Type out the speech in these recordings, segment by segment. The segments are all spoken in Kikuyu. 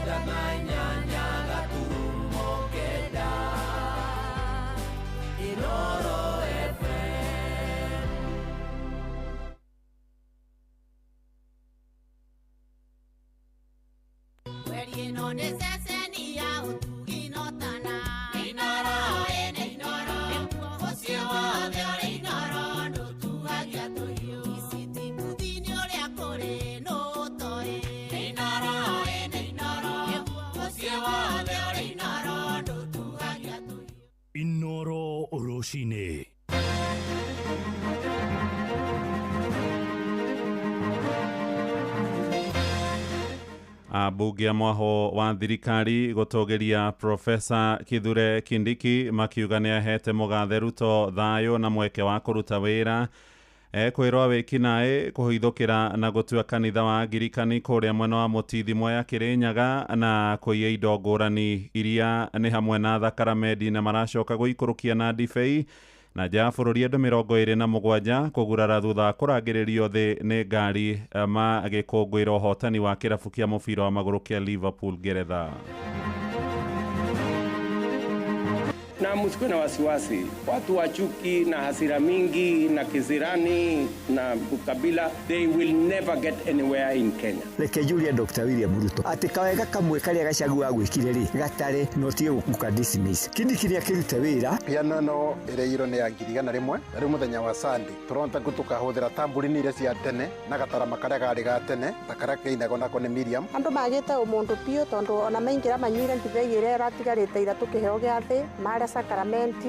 9 8.9 Inooro FM. Mweri ĩno nĩ ceceni ya ũtugi na ũtana. Inooro ĩnĩ Inooro. Mũciĩ wothe ũrĩ Inooro ndũtuagia tũhiũ. Ici mbuthi-inĩ ũrĩa kũrĩ nũ ũtoĩ. Inooro ĩnĩ Inooro. Mũciĩ wothe ũrĩ Inooro ndũtuagia tũhiũ. Inooro Rũcinĩ. Ambunge a mwaho wa thirikari gũtũgĩria Profesa Kithure Kindiki makiuga nĩ ahete mũgathe Ruto thayũ na mweke wa kũruta wĩra. Ekwĩrwo wĩkinaĩ kũhithũkĩra na gũtua kanitha wa Angirikani kũrĩa mwena wa Mũtithi Mwea Kĩrĩnyaga na kũiya indo ngũrani iria nĩ hamwe na thakaramendi na maracoka gũikũrũkia na ndibei. Na nja ya bũrũri andũ 27 kũgurara thutha wa kũrangĩrĩrio thĩ nĩ ngari magĩkũngũĩra ũhotani wa kĩrabu kĩa mũbira wa magũrũ kĩa Liverpool Ngeretha. Na msikuwe na wasiwasi, watu wa chuki na hasira mingi na kisirani na ukabila, they will never get anywhere in Kenya. Reke njurie Dr. William Ruto atĩ kawega kamwe karĩa Gachagua agwĩkire rĩ gatare na ũtige gũka dismiss. Kindiki nĩakĩrute wĩra. Piano ĩno ĩrĩirwo nĩ ya 100,000 na rĩu mũthenya wa Sunday tũrona ta tũkahũthĩra tamburini iria cia tene na gatarama karĩa karĩ ga tene ta karĩa kainagwo nako nĩ Miriam. Andũ magĩte ũmũndũ biũ tondũ ona maingĩra manyuire ndibei ĩrĩa ĩratigarĩte ira tũkĩheo gĩathĩ marĩa sakaramenti.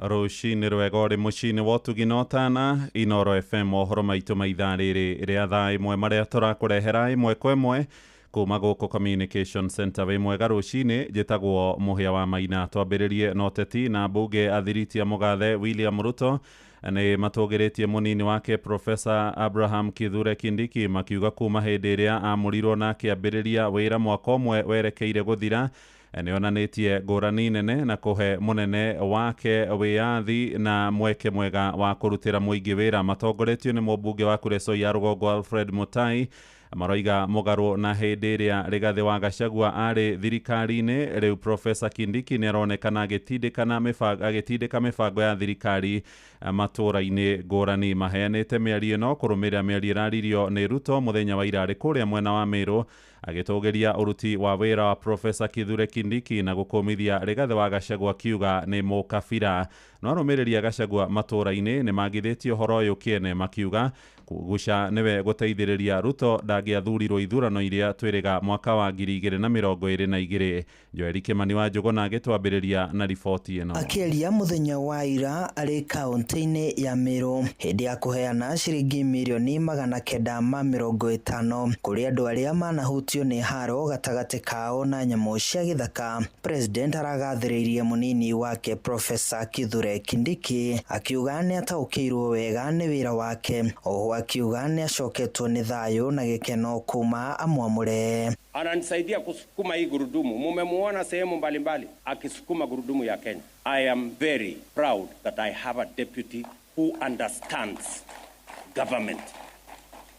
Rũcinĩ rwega ũrĩ mũciĩ-inĩ wa ũtugi na ũtana. Inooro FM mohoro maitũ ma ithaa rĩrĩ rĩa thaa 1 marĩa tũrakũrehera ĩmwe kwa ĩmwe kuma gũkũ Communication Center. Wĩ mwega rũcinĩ, njĩtagwo Mũhĩa wa Maina. Twambĩrĩrie na ũteti na mbunge athiritia mũgathe William Ruto nĩ matũgĩrĩtie mũnini wake Profesa Abraham Kithure Kindiki makiuga kuma hĩndĩ ĩrĩa amũrirwo na akĩambĩrĩria wĩra mwaka ũmwe werekeire gũthira nĩonanĩtie ngũrani nene na kũhe mũnene wake wĩyathi na mweke mwega wa kũrutĩra mũingĩ wĩra. Matongoretio nĩ mũmbunge wa Kuresoi ya rũgongo Alfred Mutai maroiga mũgarũ na hĩndĩ ĩrĩa Rigathĩ wa Gachagua arĩ thirikari-inĩ. Rĩu Profesa Kindiki nĩaronekana agĩtindĩka mĩbango ya thirikari matũũra-inĩ ngũrani. Maheanĩte mĩario ĩno kũrũmĩrĩra mĩario ĩraririo nĩ Ruto mũthenya wa ira arĩ kũrĩa mwena wa Meru agĩtũgĩria ũruti wa wĩra wa Profesa Kithure Kindiki na gũkũmithia Rigathĩ wa Gachagua akiuga nĩ mũkabira. No arũmĩrĩri a Gachagua matũũra-inĩ nĩmagithĩtie ũhoro ũyũ kĩene makiuga Guca nĩwe gũteithĩrĩria Ruto ndangĩathurirwo ithurano iria twĩrĩga mwaka wa 2022. Joeli Kimani wa Njũgũna agĩtwambĩrĩria na riboti ĩno. Akĩaria mũthenya wa ira arĩ kaunti-inĩ ya Meru hĩndĩ ya kũheana ciringi mirioni 950 kũrĩ andũ arĩa manahutio nĩ haro gatagatĩ kao na nyamũ cia gĩthaka, President aragathĩrĩirie mũnini wake Profesa Kithure Kindiki akiuga nĩataũkĩirwo wega nĩ wĩra wake, oho akiuga nĩacoketwo nĩ thayũ na gĩkeno kuma amwamũre. Ananisaidia kusukuma hii gurudumu. Mumemuona sehemu mbalimbali akisukuma gurudumu ya Kenya. I am very proud that I have a deputy who understands government,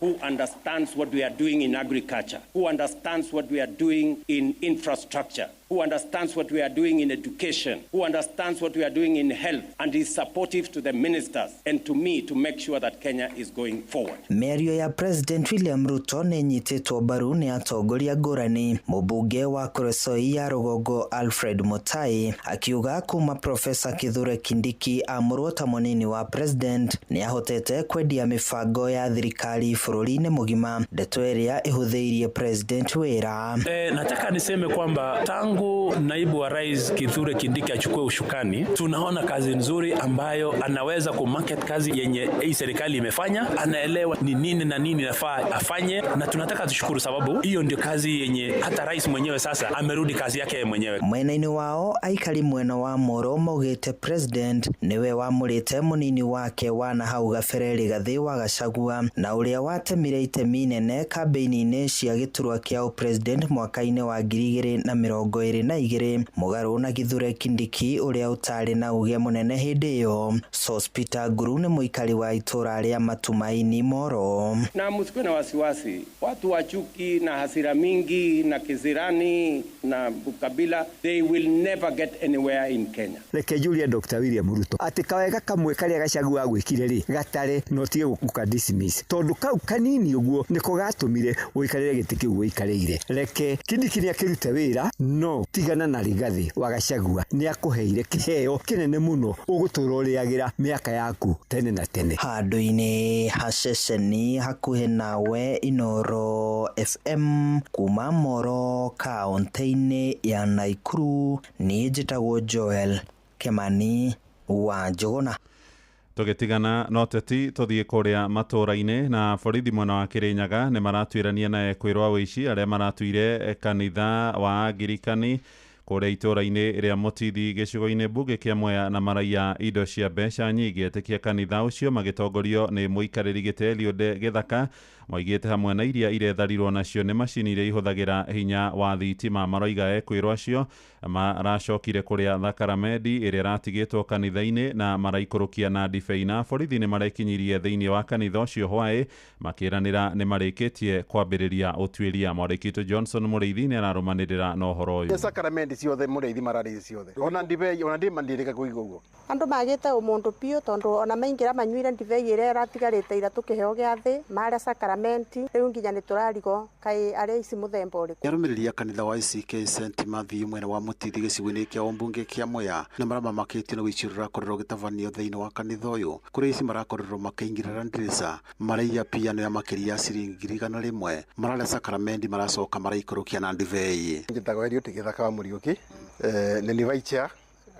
who understands what we are doing in agriculture, who understands what we are doing in infrastructure, who understands what we are doing in education, who understands what we are doing in health, and is supportive to the ministers and to me to make sure that Kenya is going forward. Mĩario ya President William Ruto nĩ ĩnyitĩtwo mbaru nĩ atongoria ngũrani. Mũmbunge wa Kuresoi ya rũgongo Alfred Mutai akiuga kuma Profesa Kithure Kindiki amũrwo ta mũnini wa President nĩahotete kwendia mĩbango ya thirikari bũrũri-inĩ mũgima, ndeto ĩrĩa ĩhũthĩirie President wĩra. Nataka niseme kwamba tangu naibu wa rais Kithure Kindiki achukue ushukani, tunaona kazi nzuri ambayo anaweza kumarket kazi yenye hii serikali imefanya. Anaelewa ni nini na nini nafaa afanye, na tunataka tushukuru sababu hiyo ndio kazi yenye hata rais mwenyewe sasa amerudi kazi yake mwenyewe. Mwena-inĩ wao aikari mwena wa Moro maugĩte President niwe wamũrĩte mũnini wake wa nahau gabere Rigathĩ wa Gachagua na ũrĩa watemire itemi inene kambĩini-inĩ cia gĩturwa kĩa ũpresident mwaka-inĩ wa 2022. 22 mũgarũ na Kithure Kindiki ũrĩa ũtarĩ na uge mũnene hĩndĩ ĩyo. Sospeter Nguru nĩ mũikari wa itũra rĩa Matumaini Moro. Na msikuwe na wasiwasi, watu wa chuki na hasira mingi na kisirani na ukabila, they will never get anywhere in Kenya. Reke njurie Dr. William Ruto atĩ kawega kamwe karĩa Gachagua agwĩkire rĩ gatare na ũtige gũka dismiss, tondũ kau kanini ũguo nĩko gatũmire ũikarĩre gĩtĩ kĩu ũikarĩire. Reke Kindiki nĩakĩrute wĩra, no tigana na Rigathĩ wa Gachagua, nĩakũheire kĩheo kĩnene mũno ũgũtũra ũrĩagĩra mĩaka yaku tene na tene. Handũ-inĩ ha ceceni hakuhĩ nawe Inooro FM kuma Moro kaũntĩ-inĩ ya Nakuru, niĩ njĩtagwo Joel Kimani wa Njũgũna. Tũgĩtigana no teti tũthiĩ kũrĩa matũũra-inĩ na borithi mwena wa Kĩrĩnyaga nĩ maratuĩrania na ekwĩrwo a ũici arĩa maratuire kanitha wa Angirikani kũrĩa itũũra-inĩ rĩa Mũtithi gĩcigo-inĩ mbunge kĩa Mwea na maraiya indo cia mbeca nyingĩ. Etĩkia kanitha ũcio magĩtongorio nĩ mũikarĩri gĩtĩ Eliud Gĩthaka moigĩte hamwe na iria iretharirwo nacio nĩ macini iria ihũthagĩra hinya wa thitima. Maroiga ekwĩrwo acio maracokire kũrĩa thakaramendi ĩrĩa ĩratigĩtwo kanitha-inĩ na maraikũrũkia na ndibei, na borithi nĩ marekinyirie thĩinĩ wa kanitha ũcio hwaĩ makĩranĩra nĩ marĩkĩtie kwambĩrĩria ũtuĩria. Mwandĩki witũ Johnson Mũrĩithi nĩ ararũmanĩrĩra na ũhoro ũyũ. Sakaramenti ciothe Mũrĩithi mararĩ ciothe, ona ndibei ona ndimandirika kũigua ũguo. Andũ magĩte ũmũndũ biũ tondũ ona maingĩra manyuire ndibei ĩrĩa ĩratigarĩte ira tũkĩheo gĩathĩ marĩa sakaramenti, rĩu nginya nĩ tũrarigwo kaĩ arĩa ici mũthemba ũrĩkũ. Arũmĩrĩri a kanitha wa ACK St Matthew mwena wa Mũtithi gĩcigo-inĩ kĩa ũmbunge kĩa Mwea nĩ maramamakĩtio nĩ ũici ũrĩa ũrakorirwo ũgĩtabanio thĩinĩ wa kanitha ũyũ, kũrĩa ici marakorirwo makĩingĩrĩra ndirica maraiya piano ya makĩria ya ciringi 100, mararĩa sakramendi maracoka maraikũrũkia na ndibei. Njĩtagwo Eliud Gĩthaka wa Mũriũki, nĩ ni vice chair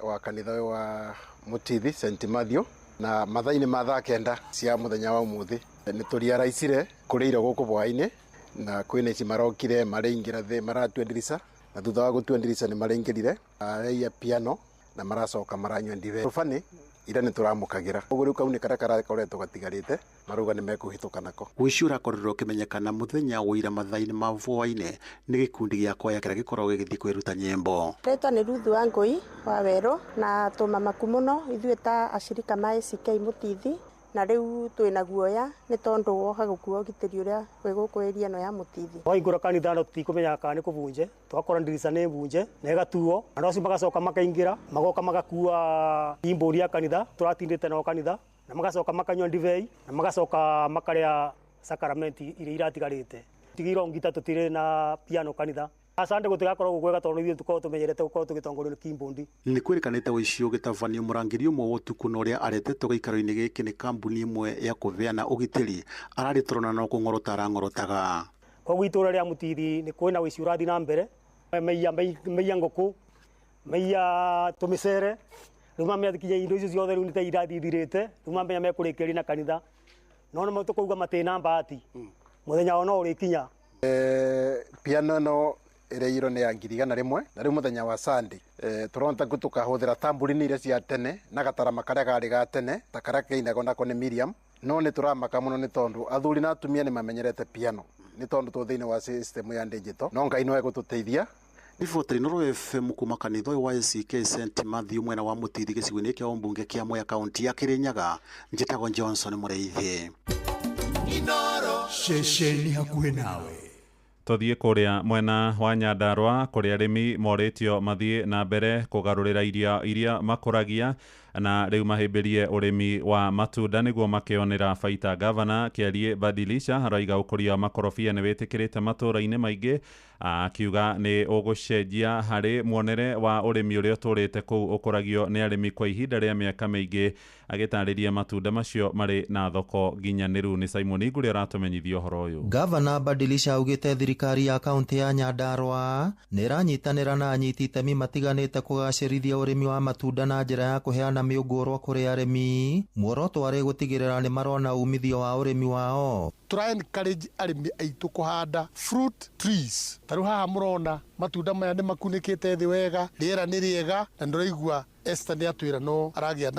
wa kanitha wa Mũtithi St Matthew, na mathaa-inĩ ma thaa 9 cia mũthenya wa ũmũthĩ nĩ tũriaraicire kũrĩ irio gũkũ bwaĩ-inĩ, na kwĩna ici marokire maraingĩra thĩ maratua ndirica, na thutha wa gũtua ndirica nĩ maraingĩrire maraiya piano na maracoka maranyua ndibei. Rũbani ira nĩ tũramũkagĩra ũguo rĩu kau nĩ karĩa karakoretwo gatigarĩte marauga nĩ mekũhĩtũka nako. Ũici ũrakorirwo ũkĩmenyekana mũthenya wa ira mathaa-inĩ ma hwaĩ-inĩ nĩ gĩkundi gĩa kwaya kĩrĩa gĩkoragwo gĩgĩthiĩ kwĩruta nyĩmbo. Rĩtwa nĩ Ruth Wangũi wa Werũ na tũmamaku mũno ithuĩ ta acirika ma ACK Mũtithi, na rĩu twĩna guoya nĩ tondũ woka gũkua ũgitĩri ũrĩa wĩ gũkũ area ĩno ya Mũtithi. Twaingũra kanitha no tũtikũmenyaga kana nĩ kũbunje, twakora ndirica nĩ bunje na ĩgatuo, andũ acio magacoka makaingĩra magoka magakua imbũri ya kanitha tũratindĩte nao kanitha, na magacoka makanyua ndibei na magacoka makarĩa sakaramenti iria iratigarĩte. Tigirwo ngita tũtirĩ na piano kanitha. Asante gũtigakorwo gwega tondũ ithuĩ tũkoragwo tũmenyerete gũkorwo tũgĩtongorio nĩ keyboard. Nĩ kwĩrĩkanĩte ũici ũgĩtabanio mũrangĩri ũmwe wa ũtukũ na ũrĩa aretetwo gĩikaro-inĩ gĩkĩ nĩ kambuni ĩmwe ya kũheana ũgitĩri ararĩ toro na no kũng'orota arang'orotaga. Koguo itũra rĩa Mũtithi nĩ kwĩna ũici ũrathiĩ na mbere, maiya ngũkũ, maiya tũmĩcere, rĩu mamenya kinya indo icio ciothe rĩu nĩ ta irathiĩ ithirĩte, rĩu mamenya mekũrĩkĩrĩria na kanitha, no nĩ tũkauga matĩna mbahati mũthenya wao no ũrĩkinya. Piano ĩno ĩrĩirwo nĩ ya 100,000, na rĩu mũthenya wa Sunday tũrona ta tũkahũthĩra tamburini iria cia tene na gatarama karĩa karĩ ga tene ta karĩa kainagwo nako nĩ Miriam, no nĩ tũramaka mũno nĩ tondũ athuri na atumia nĩ mamenyerete piano nĩ tondũ tũ thĩinĩ wa system ya digital, no Ngai no egũtũteithia. Riboti Inooro FM kuma kanitha ũyũ wa ACK St Matthew mwena wa Mũtithi gĩcigo-inĩ kĩa ũmbunge kĩa Mwea kaũntĩ ya Kĩrĩnyaga, njĩtagwo Johnson Mũrĩithi. Inooro ceceni hakuhĩ nawe. Tũthiĩ kũrĩa mwena wa Nyandarũa kũrĩa arĩmi morĩtio mathiĩ na mbere kũgarũrĩra irio iria makũragia na rĩu mahĩmbĩrie ũrĩmi wa matunda nĩguo makĩonera baita. Gavana Kĩarie Badilisha aroiga ũkũria wa makorobia nĩ wĩtĩkĩrĩte matũũra-inĩ maingĩ, akiuga nĩ ũgũcenjia harĩ muonere wa ũrĩmi ũrĩa ũtũrĩte kũu ũkũragio nĩ arĩmi kwa ihinda rĩa mĩaka mĩingĩ, agĩtarĩria matunda macio marĩ na thoko nginyanĩru. Nĩ Simon Igũrĩ aratũmenyithia ũhoro ũyũ. Gavana Badilisha augĩte thirikari ya kaunti ya Nyandarũa nĩ ĩranyitanĩra na anyiti itemi matiganĩte kũgacĩrithia ũrĩmi wa matunda na njĩra ya kũheana mĩũngũrwa kũrĩ arĩmi, muoroto warĩ gũtigĩrĩra nĩ marona umithio wa ũrĩmi wao. Tũra encourage arĩmi aitũ kũhanda fruit trees. Ta rĩu haha mũrona matunda maya nĩ makunĩkĩte thĩ wega, rĩera nĩ rĩega, na ndũraigua Esther nĩ atwĩra no aragĩa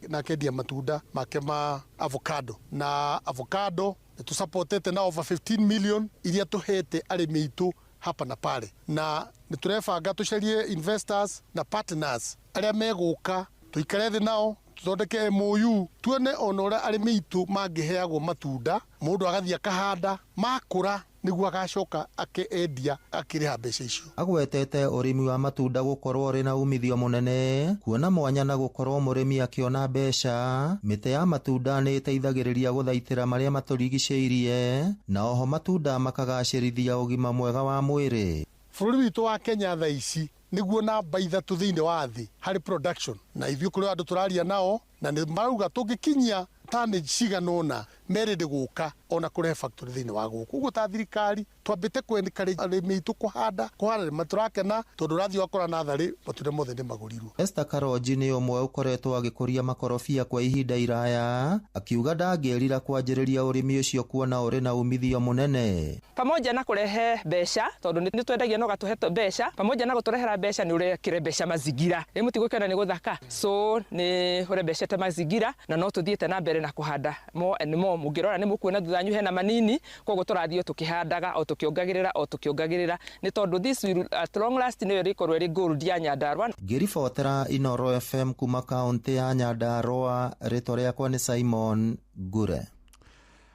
na akendia matunda make ma avocado. Na avocado nĩ tũsupportete na over 15 million iria tũhete arĩmi aitũ hapa na pale, na Nĩ tũrebanga tũcarie investors na partners arĩa megũka tũikare thĩ nao tũthondeke MOU tuone ona ũrĩa arĩmi aitũ mangĩheagwo matunda mũndũ agathiĩ akahanda makũra nĩguo agacoka akeendia akĩrĩha mbeca icio. Agwetete ũrĩmi wa matunda gũkorwo ũrĩ na umithio mũnene kuona mwanya na gũkorwo mũrĩmi akĩona mbeca. Mĩtĩ ya matunda nĩ ĩteithagĩrĩria gũthaitĩra marĩa matũrigicĩirie na oho matunda makagacĩrithia ũgima mwega wa mwĩrĩ. Bũrũri witũ wa Kenya thaa ici nĩguo namba 3 thĩinĩ wa thĩ harĩ production, na ithuĩ kũrĩ andũ tũraria nao na nĩ marauga tũngĩkinyia tani cigana ũna merĩndĩ gũka ona kũrehe factory thĩinĩ wa gũkũ. Ũguo ta thirikari twambĩte kũ-encourage arĩmi aitũ kũhanda nĩ tũrakena tondũ ũrathiĩ ũgakora natharĩ matunda mothe nĩ magũrirwo. Esther Karonji nĩ ũmwe ũkoretwo agĩkũria makorobia kwa ihinda iraya, akiuga ndangĩerira kwanjĩrĩria ũrĩmi ũcio kuona ũrĩ na umithio mũnene. Pamoja na kũrehe mbeca tondũ nĩ twendagia no gatũhe mbeca, pamoja na gũtũrehera mbeca nĩ ũrekĩre mbeca mazingira rĩ mũtigũkĩona nĩ gũthaka, so nĩ ũrembecete mazingira na no tũthiĩte na mbere na kũhanda more and more. Mũngĩrora nĩ mũkuona thutha wanyu hena manini, koguo tũrathiĩ tũkĩhandaga o tũkĩongagĩrĩra o tũkĩongagĩrĩra nĩ tondũ this will at long last nĩyo ĩrĩkorwo ĩrĩ gold ya Nyandarua. Ngĩribotera Inoro FM kuma kaunti ya Nyandarua, rĩtwa rĩakwa nĩ Simon Ngure.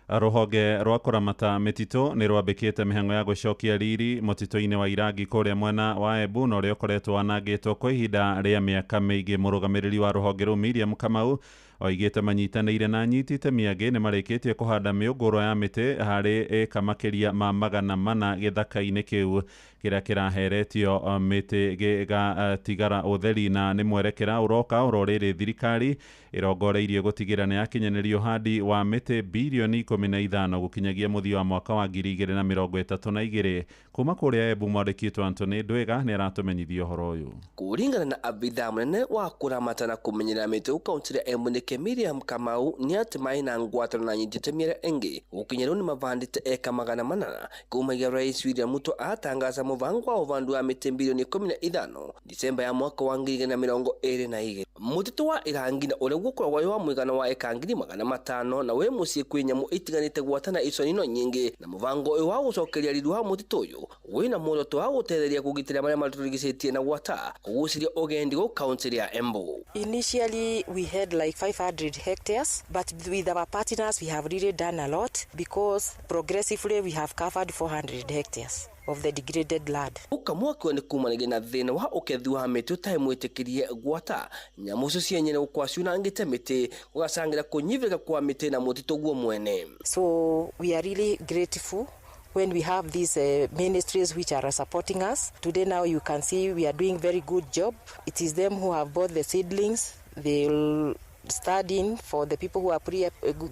Rũhonge rwa kũramata mĩtitũ nĩ rwambĩkĩte mĩhang'o ya gũcokia riri mũtitũ-inĩ wa Irangi kũrĩa mwena wa Embu na ũrĩa ũkoretwo wanangĩtwo kwa ihinda rĩa mĩaka mĩingĩ. Mũrũgamĩrĩri wa rũhonge rũu Miriam Kamau oigĩte manyitanĩire na anyiti itemi angĩ nĩ marĩkĩtie kũhanda mĩũngũrwa ya mĩtĩ harĩ ĩka makĩria ma 400 gĩthaka-inĩ kĩu kĩrĩa kĩraheretio mĩtĩ gĩgatigara ũtheri, na nĩ mwerekera ũroka ũrorĩrĩ thirikari ĩrongoreirie gũtigĩra nĩ yakinyanĩria ũhandi wa mĩtĩ birioni 15 gũkinyagia mũthia wa mwaka wa 2032. Kuma kũrĩa Embu mwandĩki witũ Anthony Ndwĩga nĩ aratũmenyithia ũhoro ũyũ. Kũringana na abithaa mũnene wa kũramata na kũmenyerera mĩtĩ kaunti ya Embu nĩke Miriam Kamau nĩ atĩ marĩ na ngwatanĩro na anyiti itemi arĩa ĩngĩ gũkinya rĩu nĩ mavandĩte eka 400 kumagia Rais William Ruto atangaza mũbango wa ũvandu wa mĩtĩ bilioni 15 Disemba ya mwaka wa 2022. Mũtitũ wa Irangi na ũrĩa gũkoragwo wĩ wa mũigana wa eka 500,000 na wĩ mũciĩ kwĩ nyamũ itiganĩte gwatana iconino nyingĩ, na mũbango ũyũ wa gũcokeria riri wa mũtitũ ũyũ wĩna muoroto wa gũtetheria kũgitĩra marĩa matũrigicĩtie na gwata kũgucĩria ũgendi gũ kaunti ya Embu. Initially we had like 500 hectares, but with our partners we have really done a lot because progressively we have covered 400 hectares of the degraded land. Ukamwa akiwa nĩ kumanĩria na thĩna wa ũkethi wa mĩtĩ ũtarĩ mwĩtĩkĩrie gwata nyamũ icio cienyewe gũkorwo ciunangĩte mĩtĩ gũgacangĩra kũnyivĩka kwa mĩtĩ na mũtitũ guo mwene. So we are really grateful when we have these ministries which are supporting us. Today now you can see we are doing very good job. It is them who have bought the seedlings. They'll stand in for the people who are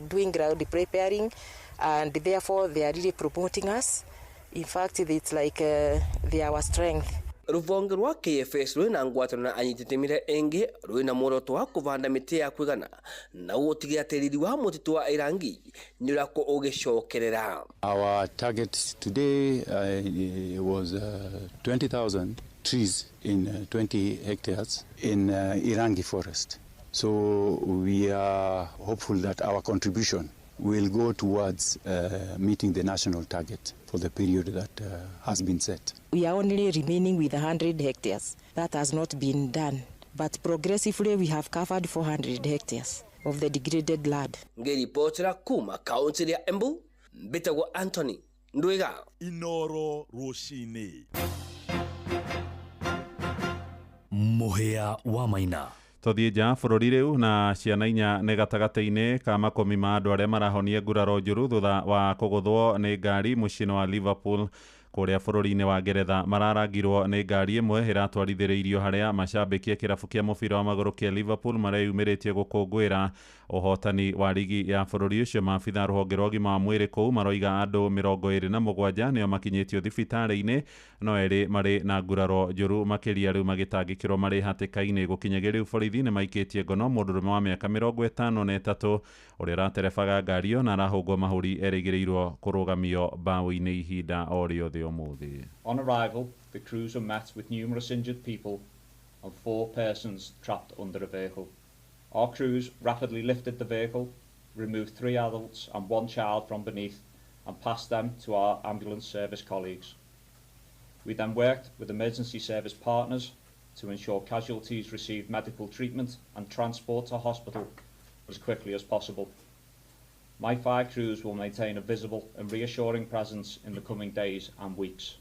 doing ground preparing, and therefore they are really promoting us. In fact, it's like they are our strength. Rũhonge rwa KFS rwĩna ngwatanĩro na anyiti itemi arĩa ĩngĩ rwĩna muoroto wa kũvanda mĩtĩ ya kũigana na gũtigĩrĩra atĩ riri wa mũtitũ wa Irangi nĩ ũrakorwo ũgĩcokerera. Our target today was 20,000 trees in 20 hectares in Irangi forest. So we are hopeful that our contribution will go towards meeting the national target for the period that has been set. We are only remaining with 100 hectares. That has not been done. But progressively we have covered 400 hectares of the degraded land. Ngĩribotera kuma kaunti ya Embu, mbĩtagwo Anthony Ndwiga. Inoro rũcinĩ. Mũhĩa wa Maina. Tũthiĩ nja bũrũri rĩu na ciana 4 nĩ gatagatĩ-inĩ ka makũmi ma andũ arĩa marahonia nguraro njũru thutha wa kũgũthwo nĩ ngari mũciĩ-inĩ wa Liverpool kũrĩa bũrũri-inĩ wa Ngeretha. Mararangirwo nĩ ngari ĩmwe ĩratwarithĩrĩirio harĩa macambĩki a kĩrabu kĩa mũbira wa magũrũ kĩa Liverpool mareyumĩrĩtie gũkũngũĩra ũhotani wa rigi ya bũrũri ũcio. Maabitha rũhonge rwa ũgima wa mwĩrĩ kũu maroiga andũ 27 nĩo makinyĩtio thibitarĩ-inĩ, no erĩ marĩ na nguraro njũru makĩria rĩu magĩtangĩkĩrwo marĩ hatĩka-inĩ. Gũkinyagia rĩu borithi nĩ maikĩtie ngono mũndũrũme wa mĩaka 53 ũrĩa ũraterebaga ngari ĩyo na arahũngwo mahũri erĩgĩrĩirwo kũrũgamio mbaũ-inĩ ihinda o rĩothe ũmũthĩ. On arrival, the crews were met with numerous injured people and 4 persons trapped under a vehicle. Our crews rapidly lifted the vehicle, removed 3 adults and 1 child from beneath, and passed them to our ambulance service colleagues. We then worked with emergency service partners to ensure casualties received medical treatment and transport to hospital as quickly as possible. My fire crews will maintain a visible and reassuring presence in the coming days and weeks.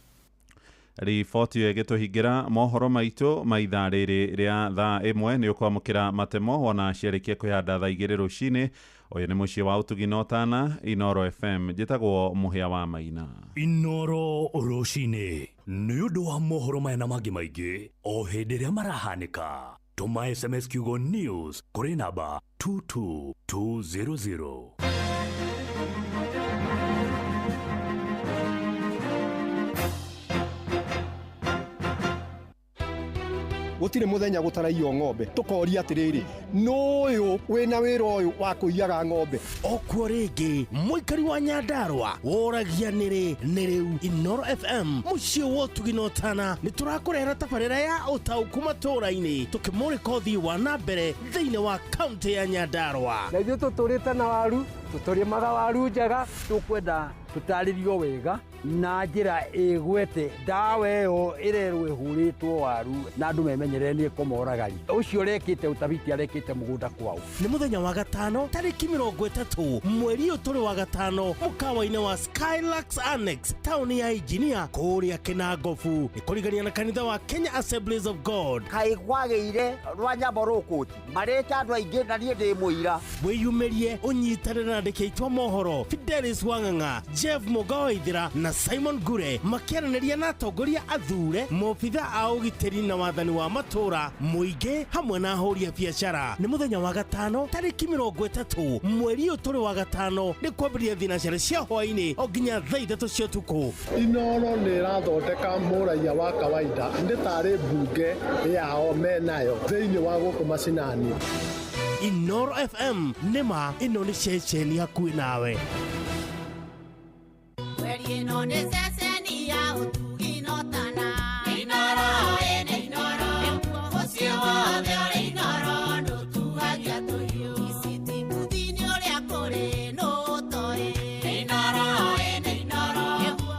Riboti ĩyo ĩgĩtũhingĩra mohoro maitũ ma ithaa rĩrĩ rĩa thaa 1 nĩ ũkwamũkĩra matemo wona ciarĩkia kwĩhanda thaa 2 rũcinĩ. Ũyũ nĩ mũciĩ wa ũtugi na ũtana, Inoro FM. Njĩtagwo Mũhĩa wa Maina. Inoro rũcinĩ nĩ ũndũ wa mohoro maya na mangĩ maingĩ o hĩndĩ ĩrĩa marahanĩka. Tũma SMS kiugo news kũrĩ namba 22200. Gũtirĩ mũthenya gũtaraiywo ng'ombe tũkoria atĩrĩrĩ nũyũ wĩna wĩra ũyũ wa kũiyaga ng'ombe. Okuo rĩngĩ mũikari wa Nyandarũa woragia nĩrĩ nĩ rĩu. Inoro FM mũciĩ wa ũtugi na ũtana nĩ tũrakũrehera tabarĩra ya ũtaũku matũũra-inĩ tũkĩmũrĩka ũthii wa na mbere thĩinĩ wa kaũntĩ ya Nyandarũa. Na ithuĩ tũtũrĩte na waru, tũtũrĩmaga waru njega, tũkwenda tũtarĩrio wega na njĩra ĩgwete ndawa ĩyo ĩrerwo ĩhũrĩtwo waru na andũ memenyerere nĩ ĩkũmoragari. Ũcio ũrekĩte ũtabiti arekĩte mũgũnda kwao. Nĩ mũthenya wa gatano tarĩki 30 mweri ũyũ tũrĩ wa gatano mũkawa-inĩ wa Skylux Annex taũni ya Engineer kũrĩa Kĩnangobu nĩ kũrigania na kanitha wa Kenya Assemblies of God. Kaĩ kwagĩire rwanyambo rũkũti marĩte andũ aingĩ na niĩ ndĩ mũira. Wĩyumĩrie ũnyitanĩre na andĩki aitũ a mohoro Fidelis Wang'ang'a, Jeff Mũgawaithĩra na Simon Gure makĩaranĩria na atongoria athure, maobitha a ũgitĩri na wathani wa matũũra, mũingĩ hamwe na ahũri a biacara. Nĩ mũthenya wa gatano tarĩki 30 mweri ũyũ tũrĩ wa gatano nĩ kwambĩrĩria thinacara cia hwaĩ-inĩ o nginya thaa 3 cia ũtukũ. Inoro nĩ ĩrathondeka mũraiya wa kawaida nĩ tarĩ mbunge yao menayo thĩinĩ wa gũkũ macinani. Inoro FM nĩma ĩno nĩ ceceni hakuhĩ nawe. Ĩno nĩ ceceni ya ũtugi na ũtana. Inoro ĩnĩ Inoro, mũciĩ wothe ũrĩ Inoro ndũtuagia tũhiũ. Ici ti ũrĩa kũrĩ nũ ũtoĩ. Inoro ĩnĩ Inoro,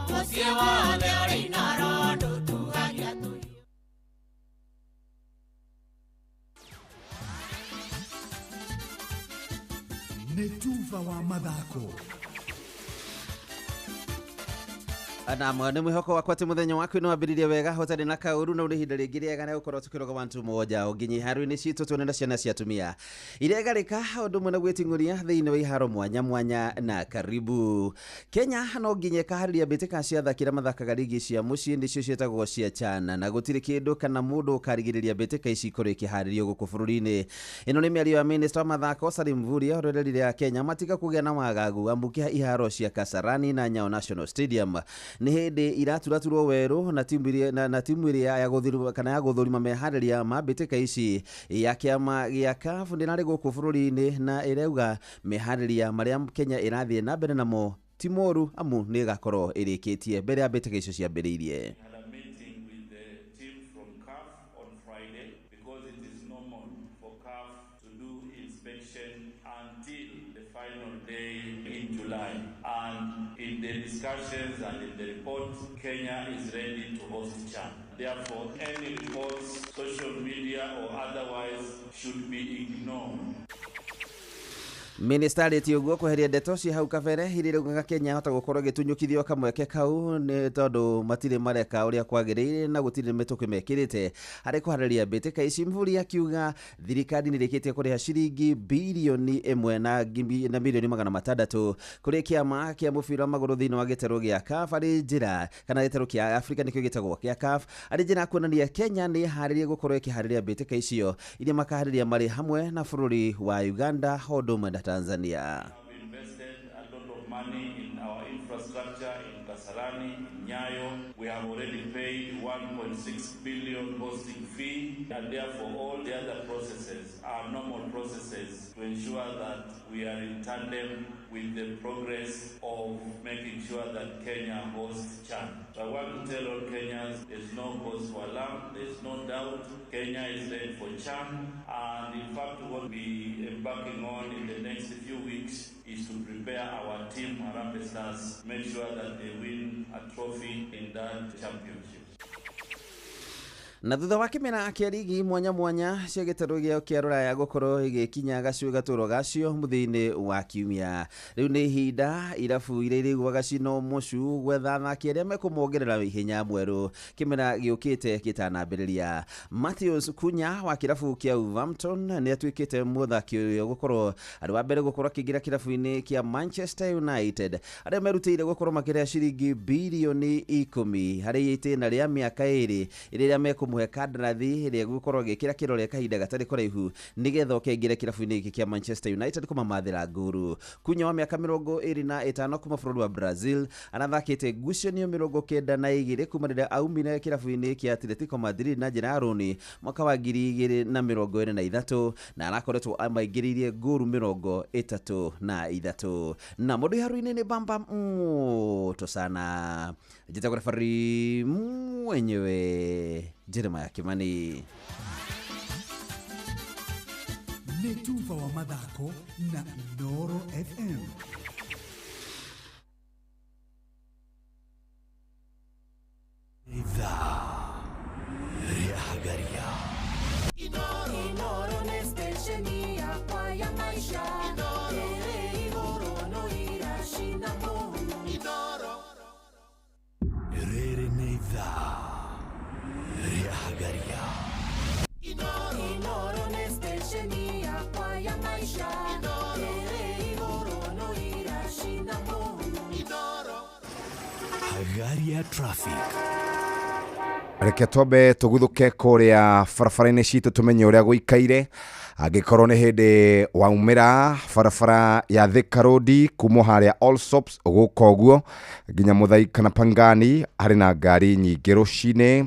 mũciĩ wothe ũrĩ Inoro ndũtuagia tũhiũ. Nĩ tuba wa mathako. Na nĩ mwĩhoko wakwa atĩ mũthenya waku nĩ wambĩrĩria wega hotarĩ na kaũru na ũrĩ ihinda rĩngĩ rĩega rĩa gũkorwo tũkĩroga wantu moja o nginya iharo-inĩ citũ tuone na ciana cia atumia iregarĩka ũndũ ũmwe na gwĩting'ũria thĩinĩ wa iharo mwanya mwanya na karibu. Kenya no nginya ĩkaharĩria mbĩtĩka cia athaki arĩa mathakaga rigi cia mũciĩ nĩcio ciĩtagwo cia CHAN na gũtirĩ kĩndũ kana mũndũ ũkarigĩrĩria mbĩtĩka ici ikorwo ikĩharĩrio gũkũ bũrũri-inĩ. Ĩno nĩ mĩario ya minista wa mathako Salim Mvurya ũrĩa ũrerire Akenya matiga kũgĩa na wagagu amu iharo cia Kasarani na Nyayo National Stadium nĩ hĩndĩ iraturaturwo werũ na timu ĩrĩa ya gũthiruma kana ya gũthũrima meharĩria ma mbĩtĩka ici ya kĩama gĩa CAF ndĩnarĩ gũkũ bũrũri-inĩ na ĩrauga meharĩria marĩa Kenya ĩrathiĩ na mbere namo ti moru amu nĩ ĩgakorwo ĩrĩkĩtie mbere ya mbĩtĩka icio ciambĩrĩirie. In the discussions and in the report, Kenya is ready to host CHAN. Therefore, any reports, social media or otherwise, should be ignored. Minista arĩtie ũguo kweheria ndeto cia hau kabere iria iraugaga Kenya yahota gũkorwo ĩgĩtunyũkithio kamweke kau nĩ tondũ matirĩ mareka ũrĩa kwagĩrĩire na gũtirĩ mĩtũkĩ mekĩrĩte harĩ kũharĩria mbĩtĩka ici. Mvurya akiuga thirikari nĩrĩkĩtie kũrĩha ciringi birioni 1 na milioni 600 kũrĩ kĩama kĩa mũbira wa magũrũ thĩinĩ wa gĩtarũ gĩa CAF arĩ njĩra kana gĩtarũ kĩa Afrika nĩkĩo gĩtagwo kĩa CAF arĩ njĩra ya kuonania Kenya nĩ ĩharĩrie gũkorwo ĩkĩharĩria mbĩtĩka icio iria makaharĩria marĩ hamwe na bũrũri wa Uganda o ũndũ ũmwe na Tanzania. We invested a lot of money in our infrastructure in Kasarani, in Nyayo. We have already paid 1.6 billion hosting fee, and therefore all the other processes are normal processes to ensure that we are in tandem with the progress of making sure that Kenya hosts CHAN. So I want to tell all Kenyans there's no cause for alarm, there's no doubt Kenya is ready for CHAN, and in fact what we embarking on in the next few weeks is to prepare our team Harambee Stars, make sure that they win a trophy in that championship. Na thutha wa kĩmera kĩa rigi mwanya mwanya cia gĩtarũ gĩao kĩa rũraya gũkorwo ĩgĩkinya gacui gatũro gacio mũthia-inĩ wa kiumia. Rĩu nĩ ihinda irabu iria irĩiguaga cino mũcu gwetha athaki arĩa mekũmongerera ihenya mwerũ kĩmera gĩũkĩte gĩtanambĩrĩria. Matheus Cunha wa kĩrabu kĩa Wolverhampton nĩ atuĩkĩte mũthaki ũyũ gũkorwo arĩ wa mbere gũkorwo akĩingĩra kĩrabu-inĩ kĩa Manchester United arĩa merutĩire gũkorwo makĩrĩha ciringi birioni 10 harĩ itĩna rĩa mĩaka 2 rĩrĩa mekũmũhe kandarathi ĩrĩa gũkorwo agĩkĩra kĩrore kahinda gatarĩ kũraihu nĩgetha oke aingĩre kĩrabu-inĩ gĩkĩ kĩa Manchester United kũmamathĩra ngũru. Cunha wa mĩaka 25 kuma bũrũri wa Brazil arathakĩte ngucanio 92 kuma rĩrĩa aumire kĩrabu-inĩ kĩa Atletico Madrid na njĩra ya rũni mwaka wa 2023 na arakoretwo amaingĩrĩirie ngũru 33. Na mũndũ iharu-inĩ nĩ bamba moto sana. Njĩtagwo referee mwenyewe Jeremiah Kimani. Nĩ tuba wa mathako na Inooro FM. Ithaa rĩa Hagaria. Inooro nĩ stesheni yakwa ya maisha. Ĩrĩ igũrũ no iracina mũhu. Rĩrĩ nĩ ithaa rĩa Hagaria. Inooro nĩ stesheni yakwa ya maisha. Ĩrĩ igũrũ no iracina mũhu. Hagaria Traffic. Reke twambe tũguthũke kũrĩa barabara-inĩ citũ tũmenye ũrĩa gũikaire. Angĩkorwo nĩ hĩndĩ waumĩra barabara ya Thika Road kuma harĩa Allsops gũka ũguo nginya Mũthai kana Pangani harĩ na ngari nyingĩ rũcinĩ.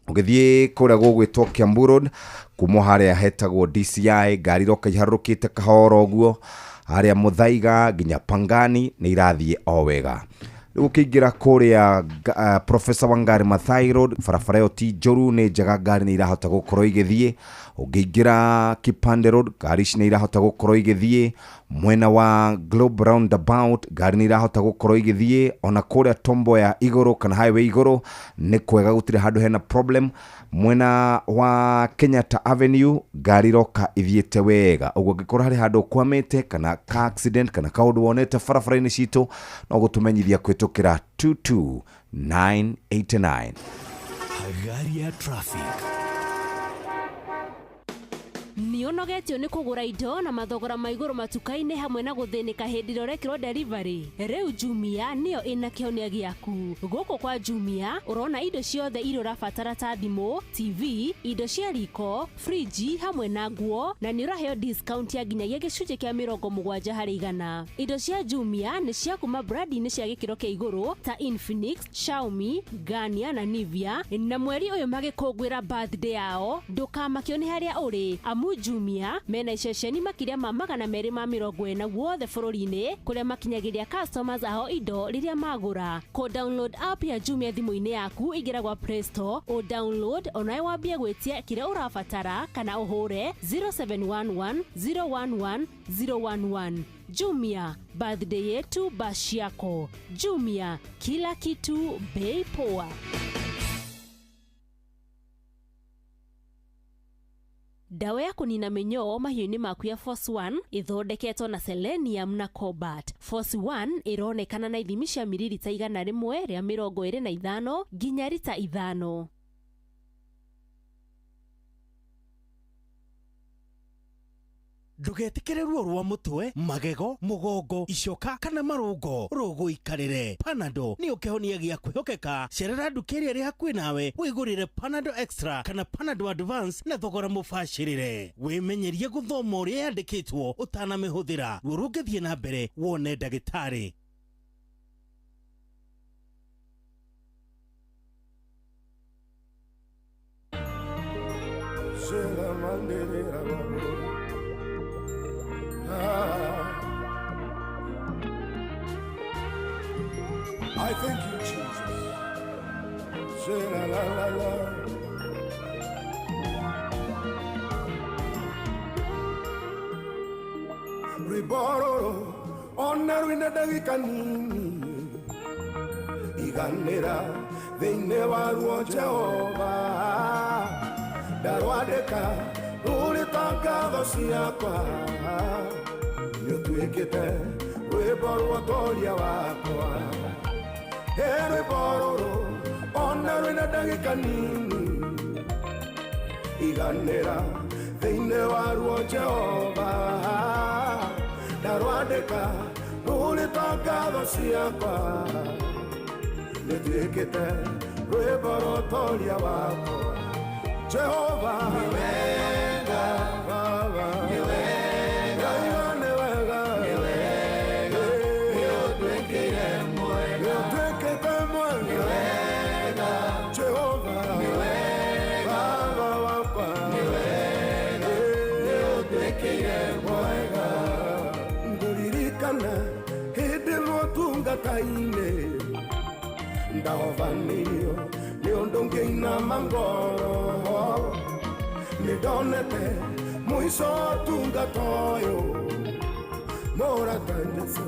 Ũgĩthiĩ kũrĩa gũgwĩtwo Kiambu Road kuma harĩa hetagwo DCI ngari iroka iharũrũkĩte kahora ũguo harĩa Mũthaiga nginya Pangani nĩ irathiĩ o wega. Rĩu ũkĩingĩra kũrĩa Professor Wangari Maathai Road barabara ĩyo ti njũru, nĩ njega, ngari nĩ irahota gũkorwo igĩthiĩ. Ũngĩingĩra Kipande Road ngari ici nĩ irahota gũkorwo igĩthiĩ. Mwena wa Globe Roundabout ngari nĩ irahota gũkorwo igĩthiĩ. Ona kũrĩa Tombo ya igũrũ kana highway igũrũ nĩ kwega, gũtirĩ handũ hena problem. Mwena wa Kenyatta Avenue ngari iroka ithiĩte wega. Ũguo angĩkorwo harĩ handũ ũkwamĩte kana ka accident kana kaũndũ wonete barabara-inĩ citũ no gũtũmenyithia kũhĩtũkĩra 22989. Hagaria Traffic. Nĩ ũnogetio nĩ kũgũra indo na mathogora ma igũrũ matuka-inĩ hamwe na gũthĩnĩka hĩndĩ ĩrĩa ũrekĩrwo delivery. Rĩu Jumia nĩyo ĩna kĩhonia gĩaku. Gũkũ kwa Jumia ũrona indo ciothe iria ũrabatara ta thimũ, TV, indo cia riko, friji hamwe na nguo, na nĩ ũraheo discount ya nginyagia gĩcunjĩ kĩa 70 harĩ igana. Indo cia Jumia nĩ cia kuma brandi-inĩ cia gĩkĩro kĩa igũrũ ta Infinix, Xiaomi, Garnier na Nivea, na mweri ũyũ magĩkũngũĩra birthday yao ndũkamakio nĩ harĩa ũrĩ amu Jumia mena iceceni makĩria ma 240 guothe bũrũri-inĩ kũrĩa makinyagĩria customers ao indo rĩrĩa magũra. Kũ download app ya Jumia thimũ-inĩ yaku ingĩra gwa Play Store o download onawe wambie gwĩtia kĩrĩa ũrabatara kana ũhũre 0711 011 011. Jumia, birthday yetu bash yako. Jumia, kila kitu bei poa. Dawa ya kũnina mĩnyoo mahiũ-inĩ maku ya Force 1 ĩthondeketwo na selenium na cobalt. Force 1 ĩronekana na ithimi cia mililita 125 nginya rita 5. Ndũgetĩkĩre ruo rwa mũtwe, magego, mũgongo, icoka kana marũngo rũgũikarĩre. Panadol nĩyo kĩhonia gĩa kwĩhokeka. Cerera nduka ĩrĩa ĩrĩ hakuhĩ nawe wĩgũrĩre Panadol Extra kana Panadol Advance na thogora mũbacĩrĩre. Wĩmenyerie gũthoma ũrĩa yandĩkĩtwo ũtanamĩhũthĩra. Ruo rũngĩthiĩ na mbere wone ndagĩtarĩ. I thank you, Jesus. Say la la la la. Rwĩmbo rũrũ ona rwĩna ndagĩka nini iganĩra thĩinĩ waruo Jehova ndarwandĩka rũrĩ ta ngatho ciakwa nĩũtuĩkĩte rwĩmbo rwa ũtoria wakwa. He rwĩmbo rũrũ ona rwĩna ndagĩka nini iganĩra thĩinĩ waruo Jehova ndarwandĩka rũrĩ ta ngatho ciakwa nĩtuĩkĩte rwĩmbo rwa ũtoria wakwa. Jehova nĩ wega, Baba nĩ wega, nĩ wega, nĩ wega, nĩũtuĩkĩire mwega, nĩũtuĩkĩte mwega, nĩ wega, Jehova nĩ wega, Baba wakwa nĩ wega, nĩũtuĩkĩire mwega. Ngũririkana hĩndĩ ĩmwe ũtungata-inĩ ndahovanĩirio nĩ ũndũ ngĩinama ngoro nĩndonete mũico ũtungata ũyũ mũrata Jesũ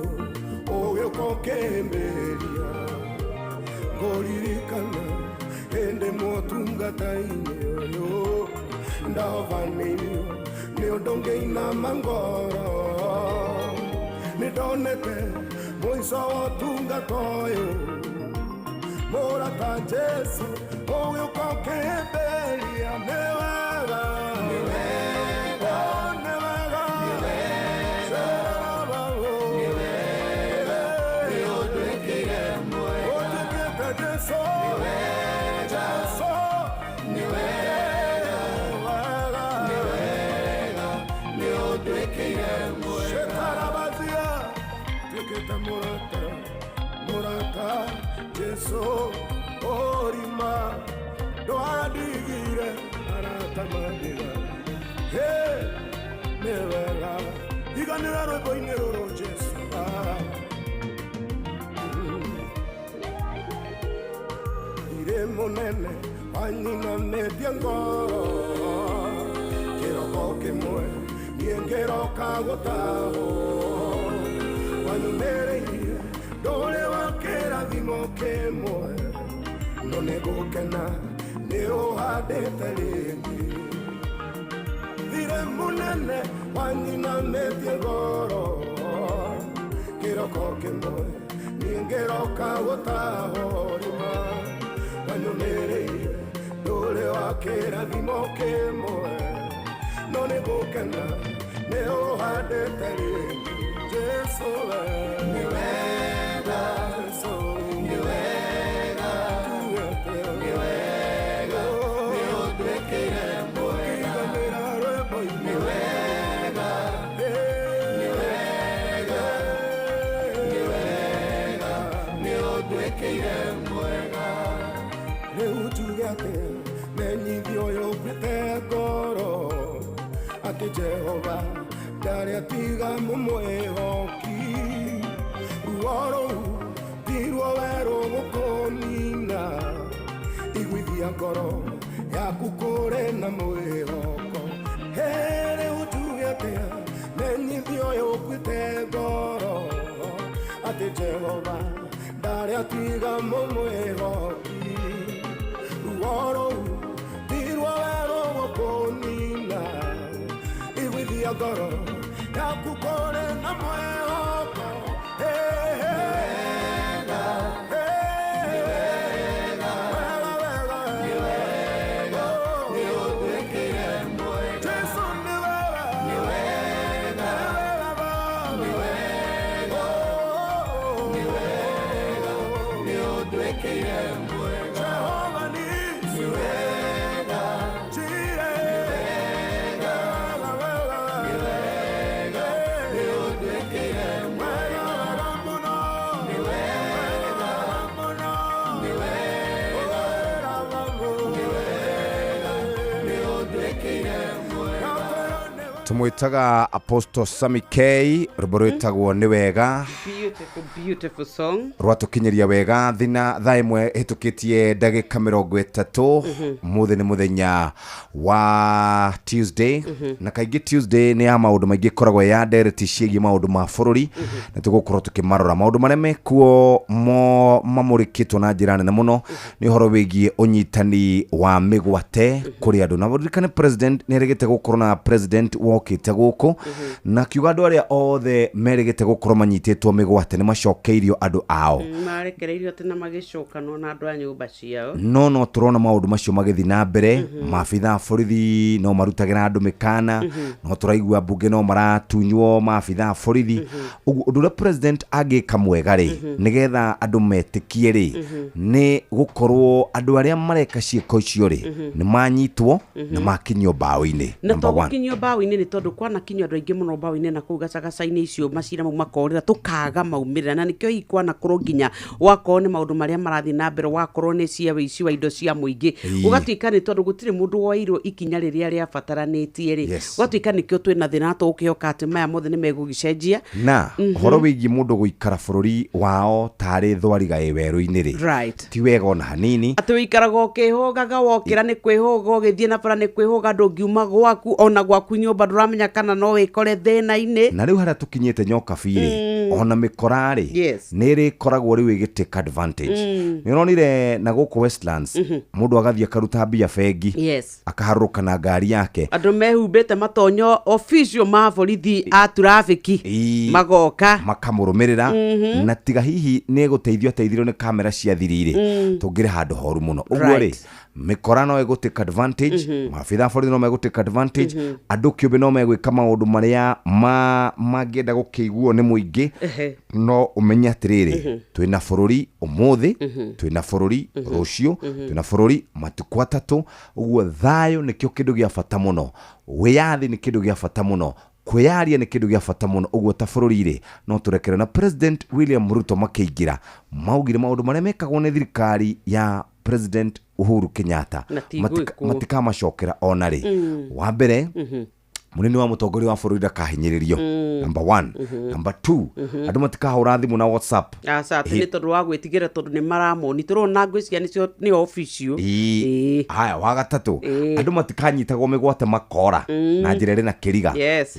ũgĩũka ũkĩhĩmbĩria. Ngũririkana hĩndĩ ĩmwe ũtungata-inĩ ũyũ ndahovanĩirio nĩ ũndũ ngĩinama ngoro nĩndonete mũico wa ũtungata ũyũ mũrata Jesũ ũgĩũka ũkĩhĩmbĩria. Nĩ wega, nĩ wega, nĩ wega, nĩ wega, nĩ wega, nĩũtuĩkĩire mwega, ũtuĩkĩte Jesũ, nĩ wega, Jesũ, nĩ wega, nĩ wega, nĩũtuĩkĩire mwega. Shekarabazia, tuĩkĩte mũrata, mũrata Jesũ orima ndwandigire arata mandiga. He nĩ wega iganĩra rwĩmbo-inĩ rũrũ Jesũ. Irĩ mũnene wanyinamĩtie ngoro kĩroko kĩmwe niĩ ngĩroka gũtahwo wanyumĩrĩirie ndũrĩ wa kĩrathimo kĩmwe no nĩngũkena nĩũhandĩte rĩngĩ. Thirĩ mũnene wanyinamĩtie ngoro kĩroko kĩmwe niĩ ngĩroka gũtahwo rĩma wanyumĩrĩirie ndũrĩ wa kĩrathimo kĩmwe no nĩngũkena nĩũhandĩte rĩngĩ. Jesũ we nĩ wega, Jesũ nĩ wega, nĩ wega, nĩũtuĩkĩire mwega, nĩ wega, nĩ wega, nĩ wega, nĩũtuĩkĩire mwega. Rĩu njuge atĩa menyithio ũyũ ũkuĩte ngoro atĩ Jehova ndarĩ atiga mũmwĩhoki. Ruo rũu ti ruo werũ gũkũnina iguithia ngoro yaku kũrĩ na mwĩhoko. He rĩu njuge atĩa menyithio ũyũ ũkuĩte ngoro atĩ Jehova ndarĩ atiga mũmwĩhoki. Ruo rũu ti ruo werũ gũkũnina iguithia ngoro yaku kũrĩ na mwĩhoko. Tũmwĩtaga Apostle Sammy K, rwĩmbo rwĩtagwo nĩ wega. Beautiful, beautiful song. Rwatũkinyĩria wega thina thaa ĩmwe ĩhĩtũkĩtie ndagĩka 30. Mũthĩ nĩ mũthenya wa Tuesday, na kaingĩ Tuesday nĩ ya maũndũ maingĩ, ĩkoragwo ya ndereti ciĩgiĩ maũndũ ma bũrũri, na tũgũkorwo tũkĩmarora maũndũ marĩa mekuo mo mamũrĩkĩtwo na njĩra nene mũno nĩ ũhoro wĩgiĩ ũnyitani wa mĩgwate kũrĩ andũ. Na ũririkane president nĩ erĩgĩte gũkorwo na president wokĩte gũkũ na akiuga andũ arĩa othe merĩgĩte gũkorwo manyitĩtwo mĩgwate nĩ macokeirio andũ ao. Marekereirio atĩ na magĩcokanwo na andũ a nyũmba ciao. No tũrona maũndũ macio magĩthiĩ na mbere. Maabitha a borithi no marutagĩra andũ mĩkana, no tũraigua mbunge no maratunywo maabitha a borithi. Ũguo ũndũ ũrĩa president angĩka mwega rĩ, nĩgetha andũ metĩkie rĩ, nĩ gũkorwo andũ arĩa mareka ciĩko icio rĩ, nĩ manyitwo na makinyio mbaũ-inĩ. Na Number to one. gũkinyio mbaũ-inĩ nĩ tondũ kwanakinyio andũ aingĩ mũno mbaũ-inĩ na kũu gacagaca-inĩ icio macira mau makorĩra tũkaga maumĩrĩra, na nĩkĩo hihi kwanakorwo nginya wakorwo nĩ maũndũ marĩa marathiĩ na mbere, wakorwo nĩ cia wĩici wa indo cia mũingĩ, ũgatuĩka nĩ tondũ gũtirĩ mũndũ woeirwo ikinya rĩrĩa rĩabataranĩtie rĩ, ũgatuĩka nĩkĩo twĩna thĩna, na tũgũkĩhoka atĩ maya mothe nĩ megũgĩcenjia. Na ũhoro wĩgiĩ mũndũ gũikara bũrũri wao tarĩ thwariga ĩ werũ-inĩ rĩ, ti wega ona hanini. Atĩ wĩikaraga ũkĩhũgaga, wokĩra nĩ kwĩhũga, ũgĩthiĩ na bara nĩ kwĩhũga, ndũngiuma gwaku, ona gwaku nyũmba ndũramenya kana no wĩkore thĩna-inĩ. Na rĩu harĩa tũkinyĩte nyoka birĩ, ona mĩkora rĩ, nĩ ĩrĩkoragwo rĩu ĩgĩtake advantage. Nĩ ũronire na gũkũ Westlands, mũndũ agathiĩ akaruta mbia bengi, akaharũrũka na ngari yake. Andũ mehumbĩte matonyo official ma borithi a trafiki magoka. Makamũrũmĩrĩra. Na tiga hihi nĩ gũteithio ateithirio nĩ kamera cia thiri rĩ, tũngĩrĩ handũ horu mũno ũguo rĩ. Mĩkora no ĩgũtake advantage, maabitha a borithi no megũtake advantage, andũ kĩũmbe no megwĩka maũndũ marĩa mangĩenda gũkĩiguo nĩ mũingĩ. No ũmenye atĩrĩrĩ, twĩna bũrũri ũmũthĩ, twĩna bũrũri rũciũ, twĩna bũrũri matukũ atatũ. Ũguo thayũ nĩkĩo kĩndũ gĩa bata mũno, wĩyathi nĩ kĩndũ gĩa bata mũno, kwĩyaria nĩ kĩndũ gĩa bata mũno. Ũguo ta bũrũri rĩ, no tũrekere na President William Ruto makĩingĩra maugire maũndũ marĩa mekagwo nĩ thirikari ya President Uhuru Kenyatta Na ti gwĩkwo. Matikamacokera ona rĩ. Wa mbere, mũnini wa mũtongoria wa bũrũri ndakahinyĩrĩrio, number one. Number two, andũ matikahũra thimũ na WhatsApp. Aca, atĩ nĩ tondũ wa gwĩtigĩra, tondũ nĩ maramoni tũrona ngwĩciria nĩcio nĩ official. Ĩĩ. Haya, wa gatatũ, andũ matikanyitagwo mĩgwate makora na njĩra ĩrĩ na kĩriga.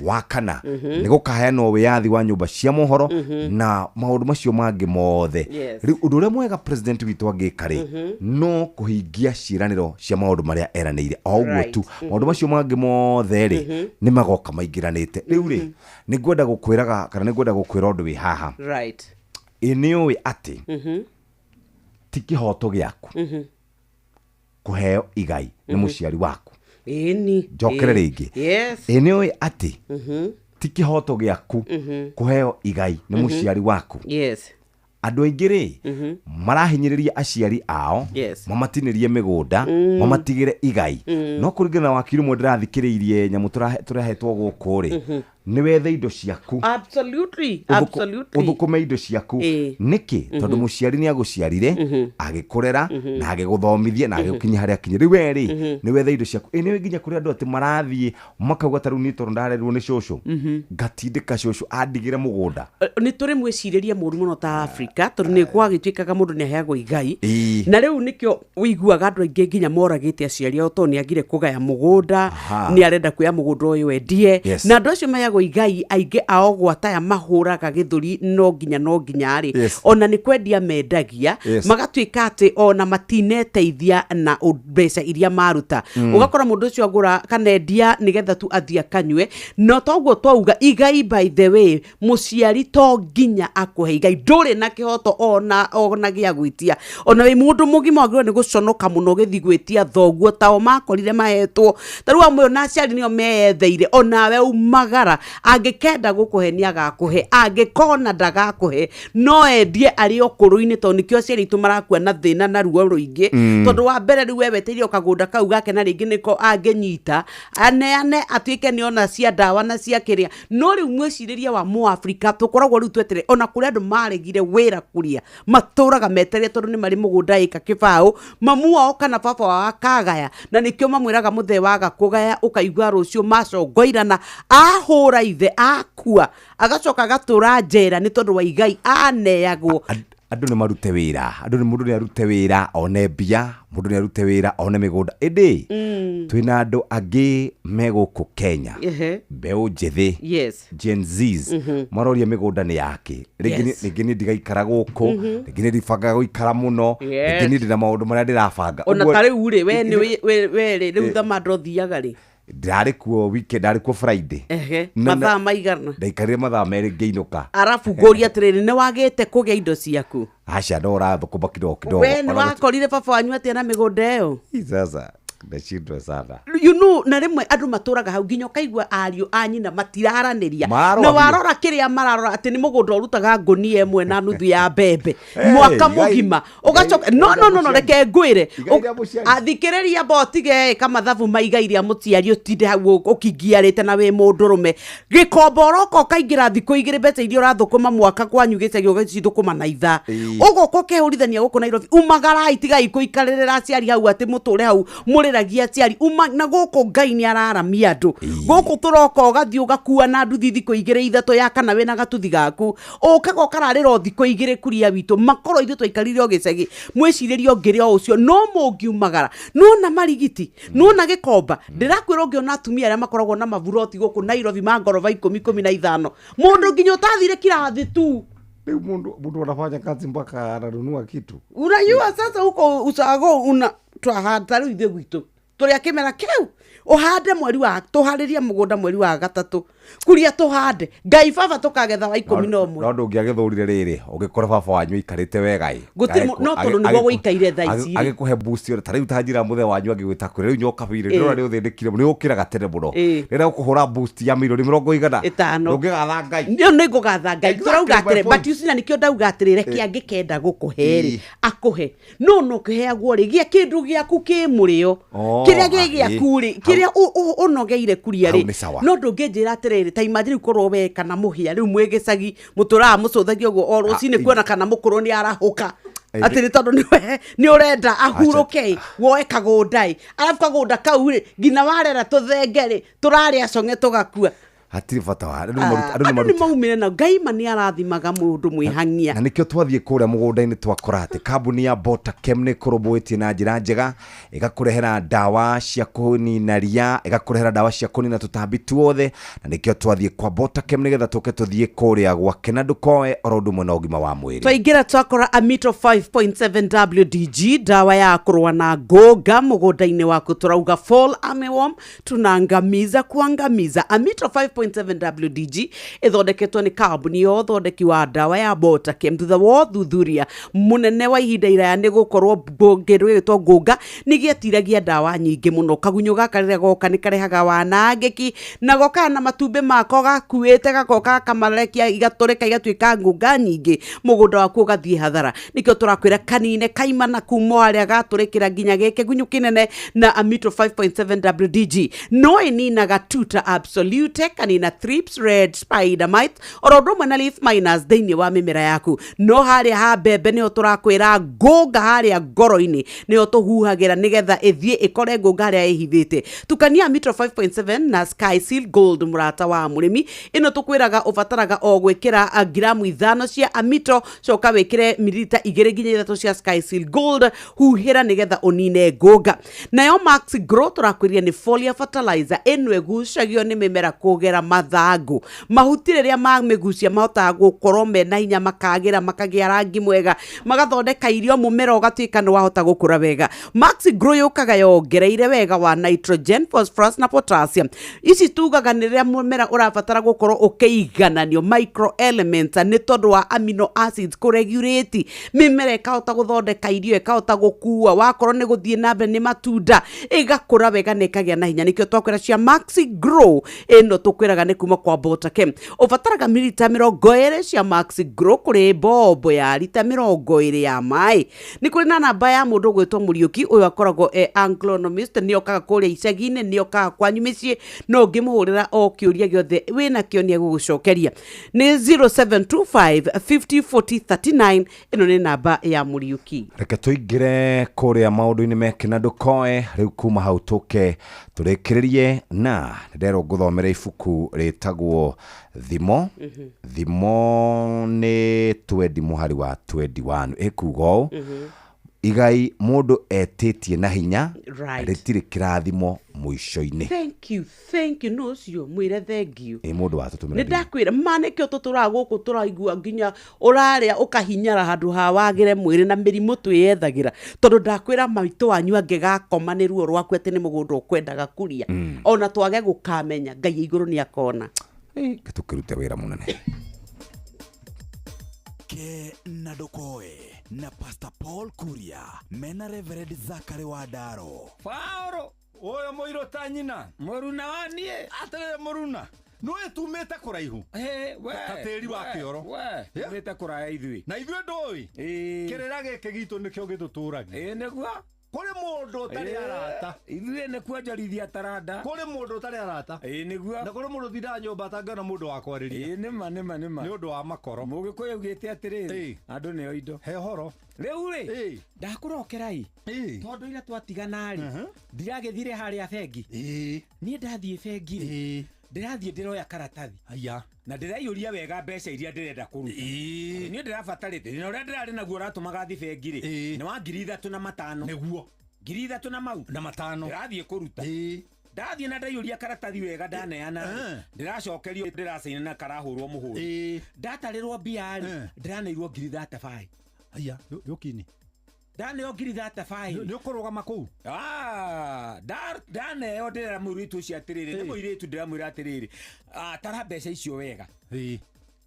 Wa kana, nĩ gũkaheanwo wĩyathi wa nyũmba cia mohoro na maũndũ macio mangĩ mothe. Rĩu ũndũ ũrĩa mwega president witũ angĩka rĩ, no kũhingia ciĩranĩro cia maũndũ marĩa eranĩire o ũguo tu. Maũndũ macio mangĩ mothe rĩ, nĩ magoka maingĩranĩte. Rĩu rĩ, nĩ ngwenda gũkwĩraga kana nĩ ngwenda gũkwĩra ũndũ wĩ haha. Ĩ nĩ ũĩ atĩ ti kĩhoto gĩaku kũheo igai nĩ mũciari waku? Ĩni. Njokere rĩngĩ. Ĩ nĩ ũĩ atĩ ti kĩhoto gĩaku kũheo igai nĩ mũciari waku? Andũ aingĩ rĩ, marahinyĩrĩria aciari ao, mamatinĩrie mĩgũnda, mamatigĩre igai. No kũringana na wakiri ũmwe ndĩrathikĩrĩirie nyamũ tũrahetwo gũkũ rĩ, nĩ wethe indo ciaku. Ũthũkũme indo ciaku. Nĩkĩ? Tondũ mũciari nĩ agũciarire, agĩkũrera na agĩgũthomithia na agĩgũkinyia harĩa akinyia rĩu. We rĩ, nĩ wethe indo ciaku. Ĩ nĩ nginya kũrĩ andũ atĩ marathiĩ makauga ta rĩu niĩ tondũ ndarerirwo nĩ cũcũ, ngatindĩka cũcũ andigĩre mũgũnda. Nĩ tũrĩ mwĩcirĩrie mũru mũno ta Afrika, tondũ nĩ gwagĩtuĩkaga mũndũ nĩ aheagwo igai. Na rĩu nĩkĩo ũiguaga andũ aingĩ nginya moragĩte aciari ao tondũ nĩ agire kũgaya mũgũnda. Nĩ arenda kuoya mũgũnda ũyũ endie. Na andũ acio maheagwo igai aingĩ ao gwataya mahũraga gĩthũri, no nginya rĩ, ona nĩ kwendia mendagia. Magatuĩka atĩ ona matineteithia na mbeca iria maruta. Ũgakora mũndũ ũcio agũra kana endia nĩgetha tu athiĩ akanyue. No toguo twauga igai, by the way, mũciari to nginya akũhe igai, ndũrĩ na kĩhoto ona gĩa gwĩtia. Ona wĩ mũndũ mũgima wagĩrĩirwo nĩ gũconoka mũno ũgĩthiĩ gwĩtia thoguo tao makorire mahetwo. Ta rĩu amwe ona aciari nĩo meyetheire, onawe umagara. Angĩkenda gũkũhe nĩ agakũhe, angĩkona ndagakũhe no endie arĩ ũkũrũ-inĩ, tondũ nĩkĩo aciari aitũ marakua na thĩna na ruo rũingĩ. Tondũ wa mbere rĩu we wetereire o kagũnda kau gake, na rĩngĩ nĩko angĩnyita aneane atuĩke nĩ ona cia ndawa na cia kĩrĩa. No rĩu mwĩcirĩrie wa mũAfrika tũkoragwo rĩu twetere, ona kũrĩ andũ maregire wĩra kũrĩa matũraga metereire, tondũ nĩ marĩ mũgũnda ĩka kĩbaũ, mamu wao kana baba wao akagaya, na nĩkĩo mamwĩraga mũthee waga kũgaya, ũkaigua rũciũ macongoirana, ahũra ithe akua, agacoka agatũra njera nĩ tondũ wa igai aneagwo. Andũ nĩ marute wĩra, andũ nĩ mũndũ nĩ arute wĩra one mbia, mũndũ nĩ arute wĩra one mĩgũnda. Ĩndĩ twĩna andũ angĩ me gũkũ Kenya, mbeũ njĩthĩ, Gen Zs, maroria mĩgũnda nĩ yake. Rĩngĩ rĩngĩ nĩ ndigaikara gũkũ, rĩngĩ nĩ ndibangaga gũikara mũno, rĩngĩ nĩ ndĩna maũndũ marĩa ndĩrabanga. Ona ta rĩu rĩ, we nĩ we rĩ, rĩu thamandũ ũthiaga rĩ? Ndarĩ kuo weekend, ndarĩ kuo Friday. Mathaa maigana? Ndaikarire mathaa 2 ngĩinũka. Arabu ngũria atĩrĩrĩ, nĩ wagĩte kũgĩa indo ciaku? Aca, no ũrathũkũma kidogo kidogo. We nĩ wakorire baba wanyu atĩa na mĩgũnda ĩyo? Sasa ndashindwa sana. You know, na rĩmwe andũ matũraga hau nginya ũkaigua ariũ a nyina matiraranĩria. Mararora Na biũ. warora kĩrĩa mararora atĩ nĩ mũgũnda ũrutaga ngũnia ĩmwe na nuthu ya mbembe Hey, mwaka igai mũgima, ũgacoka no no no no, reke ngwĩre. Igai rĩa mũciari. Athikĩrĩria mbotige ĩka mathabu ma igai rĩa mũciari, ũtinde hau ũkingiarĩte na wĩ mũndũrũme gĩkombo, ũroka ũkaingĩra thikũ 2 mbeca iria ũrathũkũma mwaka kwanyu gĩcagi ũgacithũkũma na ithaa, ũgoka ũkehũrithania gũkũ Nairobi. Umagarai, tigai kũikarĩrĩra aciari hau atĩ mũtũre hau mũrĩragia aciari. Uma na gũkũ, Ngai nĩ araramia andũ gũkũ, tũroka ũgathiĩ ũgakua na nduthi thikũ 2 3 ya kana wĩna gatuthi gaku, ũkaga ũkararĩra o thikũ 2 kuria witũ. Makorwo ithuĩ twaikarire o gĩcagi, mwĩcirĩrie ũngĩrĩ o ũcio, no mũngiumagara nona marigiti nona gĩkomba. Ndĩrakwĩra ũngĩona atumia arĩa makoragwo na maburoti gũkũ Nairobi ma ngoroba 10 15, mũndũ nginya ũtathire kirathi tu. Rĩu mũndũ anafanya kazi mpaka ananunua kitu. Unajua sasa huko usago una twahanda rĩu ithuĩ gwitũ tũrĩa kĩmera kĩu ũhande mweri wa tũharĩrie mũgũnda mweri wa gatatũ kuria tũhande Ngai baba tũkagetha wa 11. No ndũngĩagĩthũrire rĩrĩ ũngĩkora baba wanyu aikarĩte wega ĩ. Gũtirĩ no tondũ nĩguo gũikaire thaa ici rĩ. Agĩkũhe boost ĩyo, ta rĩu ta njĩra mũthee wanyu angĩgwĩta kwĩra rĩu nyoka bire, ndĩrona nĩ ũthĩnĩkire mũno, nĩ ũkĩraga tene mũno, rĩrĩa ũkũhũra boost ya mirioni 100 ĩtano, ndũngĩgatha Ngai? Nĩyo nĩ ngũgatha Ngai. Exactly Tũrauga my atĩrĩ, point. but you see, na nĩkĩo ndauga atĩrĩ, reke angĩkenda gũkũhe rĩ, akũhe, no no kĩheagwo rĩ, gĩa kĩndũ gĩaku kĩ mũrĩo, Oh, kĩrĩa gĩ gĩaku rĩ, kĩrĩa ũnogeire kuria Hau rĩ. nĩ sawa. No ndũngĩnjĩra atĩrĩrĩ, ta imagine rĩu korwo we kana mũhĩa rĩu mwĩ gĩcagi mũtũraga mũcũthagia ũguo o rũcinĩ kuona kana mũkũrũ nĩ arahũka, atĩ nĩ tondũ nĩwe nĩ ũrenda ahurũke ĩ, woe kagũnda ĩ, arabu kagũnda kau rĩ, nginya warera tũthenge rĩ, tũrarĩa cong'e tũgakua. Hatirĩ bata wa andũ nĩ andũ nĩ Andũ nĩ marute. maumire na Ngai ma nĩ arathimaga mũndũ mwĩhang'ia. Na nĩkĩo twathiĩ kũrĩa mũgũnda-inĩ twakora atĩ kambuni ya Botakem nĩ ĩkũrũmbũĩtie na njĩra njega, ĩgakũrehera ndawa cia kũnina ria, ĩgakũrehera ndawa cia kũnina tũtambi tuothe, na nĩkĩo twathiĩ kwa Botakem nĩgetha tũke tũthiĩ kũrĩa gwake na ndũkoe oro ũndũ ũmwe na ũgima wa mwĩrĩ. Twaingĩra twakora Amito 5.7 WDG, ndawa ya kũrũa na ngũnga mũgũnda-inĩ waku. Tũrauga fall armyworm tunaangamiza kuangamiza. Amito 5.7 WDG ĩthondeketwo nĩ kambuni ya ũthondeki wa ndawa ya Botakem thutha wa ũthuthuria mũnene wa ihinda iraya, nĩ gũkorwo kĩndũ gĩgĩtwo ngũnga nĩ gĩetiragia ndawa nyingĩ mũno. Kagunyũ gaka rĩrĩa goka nĩ karehaga wanangĩki, na gokaga na matumbĩ mako gakuĩte, gakoka gakamarekia, igatũrĩka igatuĩka ngũnga nyingĩ, mũgũnda waku ũgathiĩ hathara. Nĩkĩo tũrakwĩra kanine kaimana kuma harĩa gatũrĩkĩra nginya gĩkĩgunyũ kĩnene na Amito 5.7 WDG. No ĩninaga tuta absolute, kanina thrips, red spider mite, oro ũndũ ũmwe na leaf miners thĩinĩ wa mĩmera yaku. No harĩa ha mbembe nĩho tũrakwĩra ngũnga harĩa ngoro-inĩ nĩho tũhuhagĩra nĩgetha ĩthiĩ ĩkore ngũnga harĩa ĩhithĩte. Tukania Amito 5.7 na Sky Seal Gold, mũrata wa mũrĩmi. Ĩno tũkwĩraga ũbataraga o gwĩkĩra ngiramu 5 cia Amito, coka wĩkĩre mililita 2 nginya 3 cia Sky Seal Gold, huhĩra nĩgetha ũnine ngũnga. Nayo Max Grow tũrakwĩria nĩ foliar fertilizer. Ĩno ĩgucagio nĩ mĩmera kũgera mathangũ, mahuti rĩrĩa mamĩgucia mahotaga gũkorwo mena hinya, makagĩra, makagĩa rangi mwega, magathondeka irio, mũmera ũgatuĩka nĩ wahota gũkũra wega. Max Grow yũkaga yongereire wega wa nitrogen, phosphorus na potassium. Ici tugaga nĩ rĩrĩa mũmera ũrabatara gũkorwo ũkĩigananio microelements nĩ tondũ wa amino acids kũregulate mĩmera, ĩkahota gũthondeka irio, ĩkahota gũkua, wakorwo nĩ gũthiĩ na mbere nĩ matunda, ĩgakũra wega na ĩkagĩa na hinya. Nĩkĩo twakwĩra cia Maxi Grow ĩno tũkwĩraga. Ngũkwĩraga nĩ kuma kwa Botakem. Ũbataraga mililita 20 cia Max Grow kũrĩ mbombo ya rita 20 ya maĩ. Nĩ kũrĩ na namba ya mũndũ ũgwĩtwo Mũriũki, ũyũ akoragwo e agronomist, nĩ okaga kũrĩa icagi-inĩ, nĩ okaga kwanyu mĩciĩ, no ũngĩmũhũrĩra o kĩũria gĩothe wĩna kĩo nĩ egũgũcokeria. Nĩ 0725 50 40 39, ĩno nĩ namba ya Mũriũki. Reke tũingĩre kũrĩa maũndũ-inĩ meke na ndũkoe rĩu kuma hau tũke tũrĩkĩrĩrie na nĩnderwo ngũthomere ibuku rĩtagwo Thimo. Thimo nĩ 20 mũhari wa 21 ĩkuga ũũ, igai mũndũ etĩtie na hinya rĩtirĩ kĩrathimo mũico-inĩ. Thank you, thank you, no ũcio mwĩre thank you. Ĩ mũndũ watũtũmĩra. Nĩ ndakwĩra ma nĩkĩo tũtũraga gũkũ tũraigua nginya ũrarĩa ũkahinyara handũ ha wagĩre mwĩrĩ na mĩrimũ twĩyethagĩra, tondũ ndakwĩra maitũ wanyu angĩgakoma nĩ ruo rwaku atĩ nĩ mũgũnda ũkwendaga kũria, ona twage gũkamenya Ngai igũrũ nĩ akona. Tũkĩrute wĩra mũnene. Ke na ndũkoe na Pastor Paul Kuria mena Reverend Zachary Wandaro. Paolo ũyũ mũirũ ta nyina mũruna wa niĩ atĩrĩrĩ mũruna nĩũĩ tumĩte kũraihu ta tĩri wa kĩoro, tumĩte kũraya ithuĩ na ithuĩ ndũĩ kĩrĩra gĩkĩ gitũ nĩkĩo gĩtũtũragia. Ĩĩ nĩguo kũrĩ mũndũ ũtarĩ arata, ithuĩ nĩ kuonjorithia taranda, kũrĩ mũndũ ũtarĩ arata. Ĩĩ nĩguo na kũrĩ mũndũ ũtindaga nyũmba atangĩona mũndũ wa kwarĩria. Ĩĩ nĩma nĩma nĩma, nĩ ũndũ wa makoro. Mũgĩkũyũ augĩte atĩrĩrĩ, andũ nĩo indo. He ũhoro rĩu rĩ ndakũrokera ĩ tondũ ira twatigana rĩ ndiragĩthire harĩa bengi. Niĩ ndathiĩ bengi rĩ ndĩrathiĩ ndĩroya karatathi na ndĩraiyũria wega mbeca iria ndĩrenda kũruta. Niĩ ndĩrabatarĩte na ũrĩa ndĩrarĩ naguo ũratũmaga thiĩ bengi rĩ nĩ wa 3,500. Nĩguo 3,000 na mau na matano ndĩrathiĩ kũruta. Ndathiĩ na ndaiyũria karatathi wega ndaneana, ndĩracokerio ndĩracaina na karahũrwo mũhũri. Ndatarĩrwo mbia rĩ ndĩraneirwo 35,000. Aya yũkini ndaneo 35,000 nĩ ũkũrũgama kũu. Ndaneo ndĩrera mũirĩtu ũcio atĩrĩrĩ, nĩ mũirĩtu ndĩramwĩra atĩrĩrĩ, tara mbeca icio wega.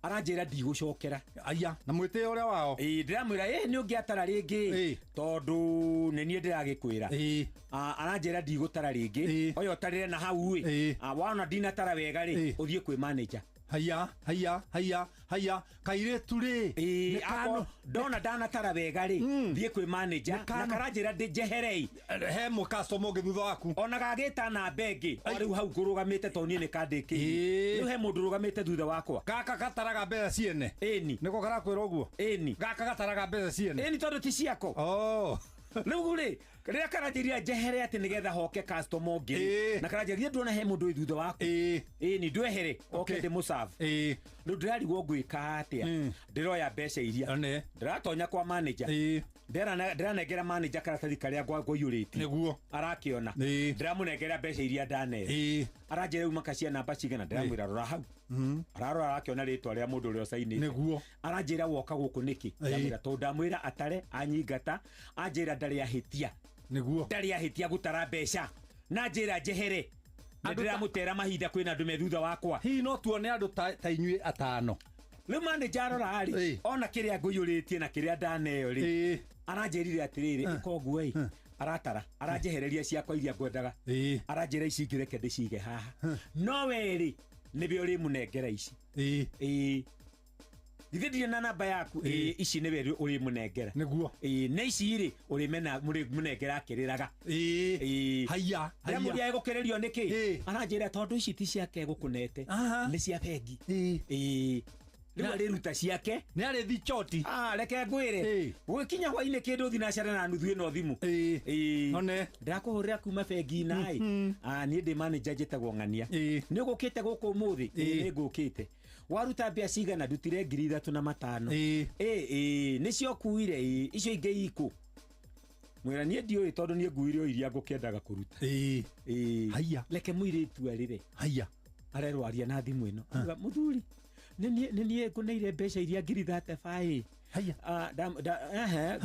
Aranjĩra ndigũcokera. Aya na mwĩtĩo ũrĩa wao. Ndĩramwĩra ĩ nĩ ũngĩatara rĩngĩ tondũ nĩ niĩ ndĩragĩkwĩra. Aranjĩra ndigũtara rĩngĩ, oya ũtarĩre na hau ĩ wona ndinatara wega rĩ ũthiĩ kwĩ manager. Haya haya haya haya kairĩtu rĩ ndona ndanatara wega rĩ thiĩ kwĩ manager na karanjĩra njeherei he mũcustomer ũngĩ thutha waku ona gagĩta namba ĩngĩ o rĩu hau ngũrũgamĩte tondũ niĩ nĩ kandĩkĩire rĩu he mũndũ ũrũgamĩte thutha wakwa. Gaka gataraga mbeca ciene. Ĩni nĩko karakwĩra ũguo. Ĩni gaka gataraga mbeca ciene. Ĩni tondũ ti ciako. Rĩu rĩ rĩrĩa karanjĩria njehere atĩ nĩgetha hoke customer ũngĩ na karanjĩria ndona he mũndũ wĩ thutha waku. Ĩni ndwehere oke ndĩmũserve. Rĩu ndĩrarigwo ngwĩka atĩa, ndĩroya mbeca iria ndĩratonya kwa manager, ndĩranengera manager karatathi karĩa ngũiyũrĩtie nĩguo arakĩona, ndĩramũnengera mbeca iria ndaneo. Aranjĩra uma kacia namba cigana, ndĩramwĩra rora hau. Ararora arakĩona rĩtwa rĩa mũndũ ũrĩa ũcainĩte nĩguo. Aranjĩra woka gũkũ nĩkĩ, ndĩramwĩra tondũ ndamwĩra atare anyingata, anjĩra ndarĩ ahĩtia nĩguo ndarĩ ahĩtia gũtara mbeca na njĩra njehere na ndĩramũtera mahinda kwĩna andũ me thutha wakwa. Hihi no tuone andũ ta inyuĩ atano. Rĩu manager arora rĩ ona kĩrĩa ngũiyũrĩtie na kĩrĩa ndaneo rĩ aranjĩrire atĩrĩrĩ ĩka ũguo ĩ aratara aranjehereria ciakwa iria ngwendaga, aranjĩra ici ingĩ reke ndĩcige haha, no we rĩ nĩwe ũrĩmũnengera ici. Ĩĩ githĩ ndirĩ na namba yaku. Ĩĩ ici nĩwe ũrĩmũnengera nĩguo. Ĩĩ na ici rĩ ũrĩmũnengera akĩrĩraga. Ĩĩ haya haya ndĩramũria egũkĩrĩrio nĩkĩ, aranjĩra tondũ ici ti ciake egũkũnete nĩ cia bengi. Ĩĩ rĩu arĩruta ciake nĩ arĩthi choti. Reke ngwĩre gũgĩkinya hwainĩ kĩndũ thinacara na nuthu ĩno thimũ. Ĩĩ ndĩrakũhũrĩra kuma bengi naĩ. Niĩ ndĩ manager njĩtagwo Ng'ania. Nĩ ũgũkĩte gũkũ ũmũthĩ? Ĩĩ nĩ ngũkĩte. Waruta mbia cigana? Ndutire 3,500. Ĩĩ nĩcio ũkuire? Ĩĩ icio ingĩ ikũ? Mwĩra niĩ ndiũĩ tondũ niĩ nguire o iria ngũkĩendaga kũruta. Ĩĩ haya reke mũirĩtu arĩre. Haya arerwo aria na thimũ ĩno. Auga mũthuri nĩ niĩ ngũneire mbeca iria 35,000. Haya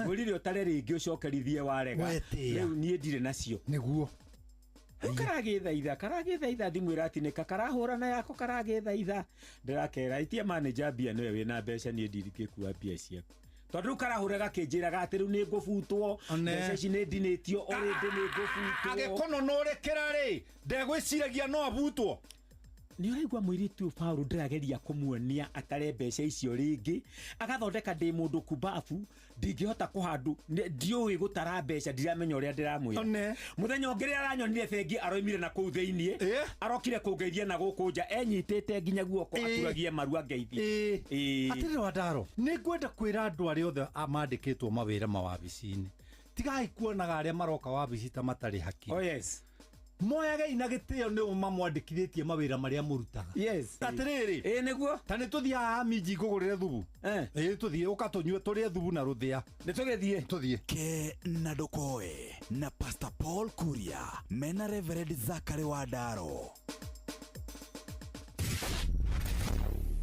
ngũrire ũtare rĩngĩ ũcokerithie warega, rĩu niĩ ndirĩ nacio nĩguo. Karagĩthaitha karagĩthaitha thimũ ĩratinĩka karahũrana yako karagĩthaitha, ndĩrakera itia manager mbia nĩwe wĩna mbeca niĩ ndirikĩkua mbia ciaku tondũ rĩu karahũra gakĩnjĩraga atĩ rĩu nĩ ngũbutwo mbeca ici nĩ ndinĩtio already nĩ ngũbutwo. Agĩkũnũnũrĩkĩra rĩ ndegwĩciragia no abutwo. Nĩ ũraigua mũirĩtu ũyũ Paul ndĩrageria kũmuonia atare mbeca icio rĩngĩ, agathondeka ndĩ mũndũ kumbabu, ndingĩhota kũhandũ, ndiũĩ gũtara mbeca, ndiramenya ũrĩa ndĩramwĩra. Mũthenya ũngĩ rĩrĩa aranyonire bengi aroimire na kũu thĩiniĩ, arokire kũngeithia na gũkũ nja enyitĩte nginya guoko aturagie maru angeithie. Atĩrĩrĩ Wandaro, nĩ ngwenda kwĩra andũ arĩa othe mandĩkĩtwo mawĩra mawabici-inĩ, tigai kuonaga arĩa maroka wabici ta matarĩ hakiri. Oh yes. Moyagei na gĩtĩo nĩ ũma mwandĩkithĩtie mawĩra marĩa mũrutaga. Yes. Atĩrĩrĩ. Ĩĩ nĩguo. Ta nĩ tũthiaga minji ngũgũrĩre thubu. Ĩĩ tũthiĩ ũka tũnyue tũrĩe thubu na rũthĩa. Nĩ tũgĩthiĩ. Tũthiĩ. Ke na Ndokoe na Pastor Paul Kuria mena Reverend Zachary Wandaro.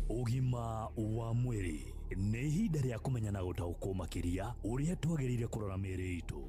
Ũgima wa mwĩrĩ nĩ ihinda rĩa kũmenya na gũtaũkwo makĩria ũrĩa twagĩrĩire kũrora mĩĩrĩ itũ.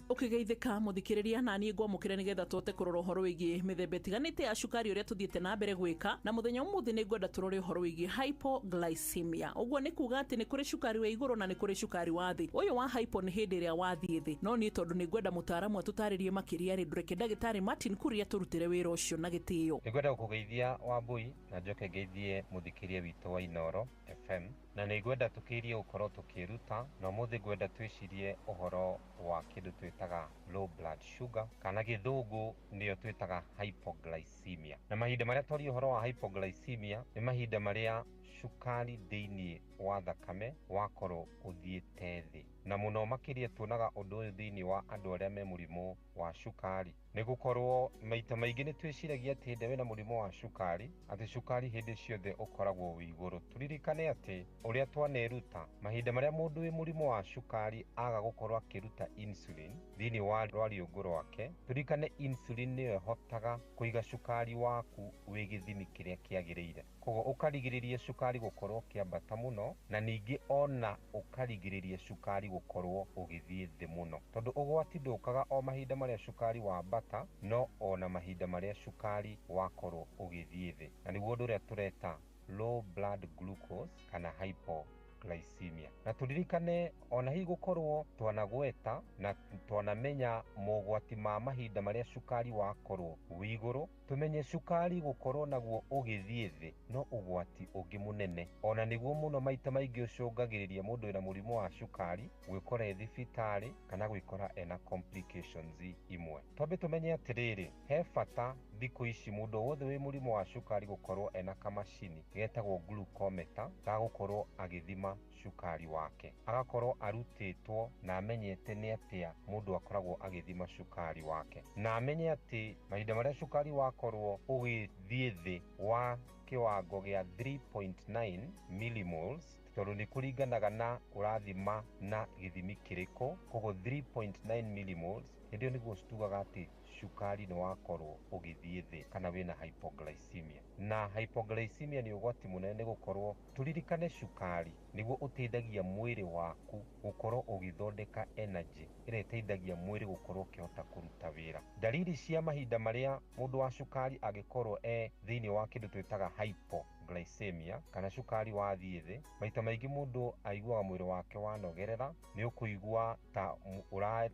Ũkĩgeithĩka mũthikĩrĩria na niĩ ngwamũkĩra nĩgetha tũhote kũrora ũhoro wĩgiĩ mĩthemba ĩtiganĩte ya cukari ũrĩa tũthiĩte na mbere gwĩka, na mũthenya ũmũthĩ nĩ ngwenda tũrore ũhoro wĩgiĩ hypoglycemia. Ũguo nĩ kuga atĩ nĩ kũrĩ cukari wa igũrũ na nĩ kũrĩ cukari wa thĩ. Ũyũ wa hypo nĩ hĩndĩ ĩrĩa wathiĩ thĩ, no niĩ tondũ nĩ ngwenda mũtaaramu atũtarĩrie makĩria rĩ, ndũreke ndagĩtarĩ Martin Kuria tũrutĩre wĩra ũcio na gĩtĩo. Nĩngwenda gũkũgeithia Wambui na njoke ngeithie mũthikĩria witũ wa Inooro FM, na nĩ ngwenda tũkĩrie gũkorwo tũkĩruta, na ũmũthĩ ngwenda twĩcirie ũhoro wa kĩndũ twĩtaga low blood sugar kana gĩthũngũ nĩyo twĩtaga hypoglycemia. Na mahinda marĩa twaria ũhoro wa hypoglycemia nĩ mahinda marĩa cukari thĩiniĩ wa thakame wakorwo ũthiĩte thĩ, na mũno makĩria tuonaga ũndũ ũyũ thĩiniĩ wa andũ arĩa me mũrimũ wa cukari. Nĩ gũkorwo maita maingĩ nĩ twĩciragia atĩ hĩndĩ wĩna mũrimũ wa cukari atĩ cukari hĩndĩ ciothe ũkoragwo wĩ igũrũ. Tũririkane atĩ ũrĩa twaneruta mahinda marĩa mũndũ wĩ mũrimũ wa cukari aga gũkorwo akĩruta insulin thĩiniĩ wa rwariũngũ rwake, tũririkane insulin nĩyo ĩhotaga kũiga cukari waku wĩ gĩthimi kĩrĩa kĩagĩrĩire, koguo ũkarigĩrĩria cukari gũkorwo ũkĩambata mũno, na ningĩ ona ũkarigĩrĩria cukari gũkorwo ũgĩthiĩ thĩ mũno, tondũ ũgwati ndũkaga o mahinda marĩa cukari wambata, no ona mahinda marĩa cukari wakorwo ũgĩthiĩ thĩ, na nĩguo ũndũ ũrĩa tũreta low blood glucose kana hypoglycemia. Na tũririkane ona hihi gũkorwo twanagweta na twanamenya mogwati ma mahinda marĩa cukari wakorwo wĩ igũrũ, tũmenye cukari gũkorwo naguo ũgĩthiĩ thĩ no ũgwati ũngĩ mũnene, ona nĩguo mũno maita maingĩ ũcũngagĩrĩria mũndũ wĩna mũrimũ wa cukari gwĩkora e thibitarĩ kana gwĩkora ena complications imwe. Twambe tũmenye atĩrĩrĩ, he bata thikũ ici mũndũ wothe wĩ mũrimũ wa cukari gũkorwo ena kamacini getagwo glucometer ga gũkorwo agĩthima cukari wake, agakorwo arutĩtwo na amenyete nĩ atĩa mũndũ akoragwo agĩthima cukari wake, na amenye atĩ mahinda marĩa cukari wakorwo ũgĩthiĩ thĩ wa kĩwango gĩa 3.9 millimoles, tondũ nĩ kũringanaga na ũrathima na gĩthimi kĩrĩkũ, koguo 3.9 millimoles hĩndĩ ĩyo nĩguo tugaga atĩ cukari nĩ wakorwo ũgĩthiĩ thĩ kana wĩna hypoglycemia. Na hypoglycemia nĩ ũgwati mũnene nĩ gũkorwo tũririkane cukari nĩguo ũteithagia mwĩrĩ waku gũkorwo ũgĩthondeka energy ĩrĩa ĩteithagia mwĩrĩ gũkorwo ũkĩhota kũruta wĩra. Ndariri cia mahinda marĩa mũndũ wa cukari angĩkorwo e thĩiniĩ wa kĩndũ twĩtaga hypoglycemia kana cukari wathiĩ thĩ, maita maingĩ mũndũ aiguaga mwĩrĩ wake wanogerera, nĩ ũkũigua ta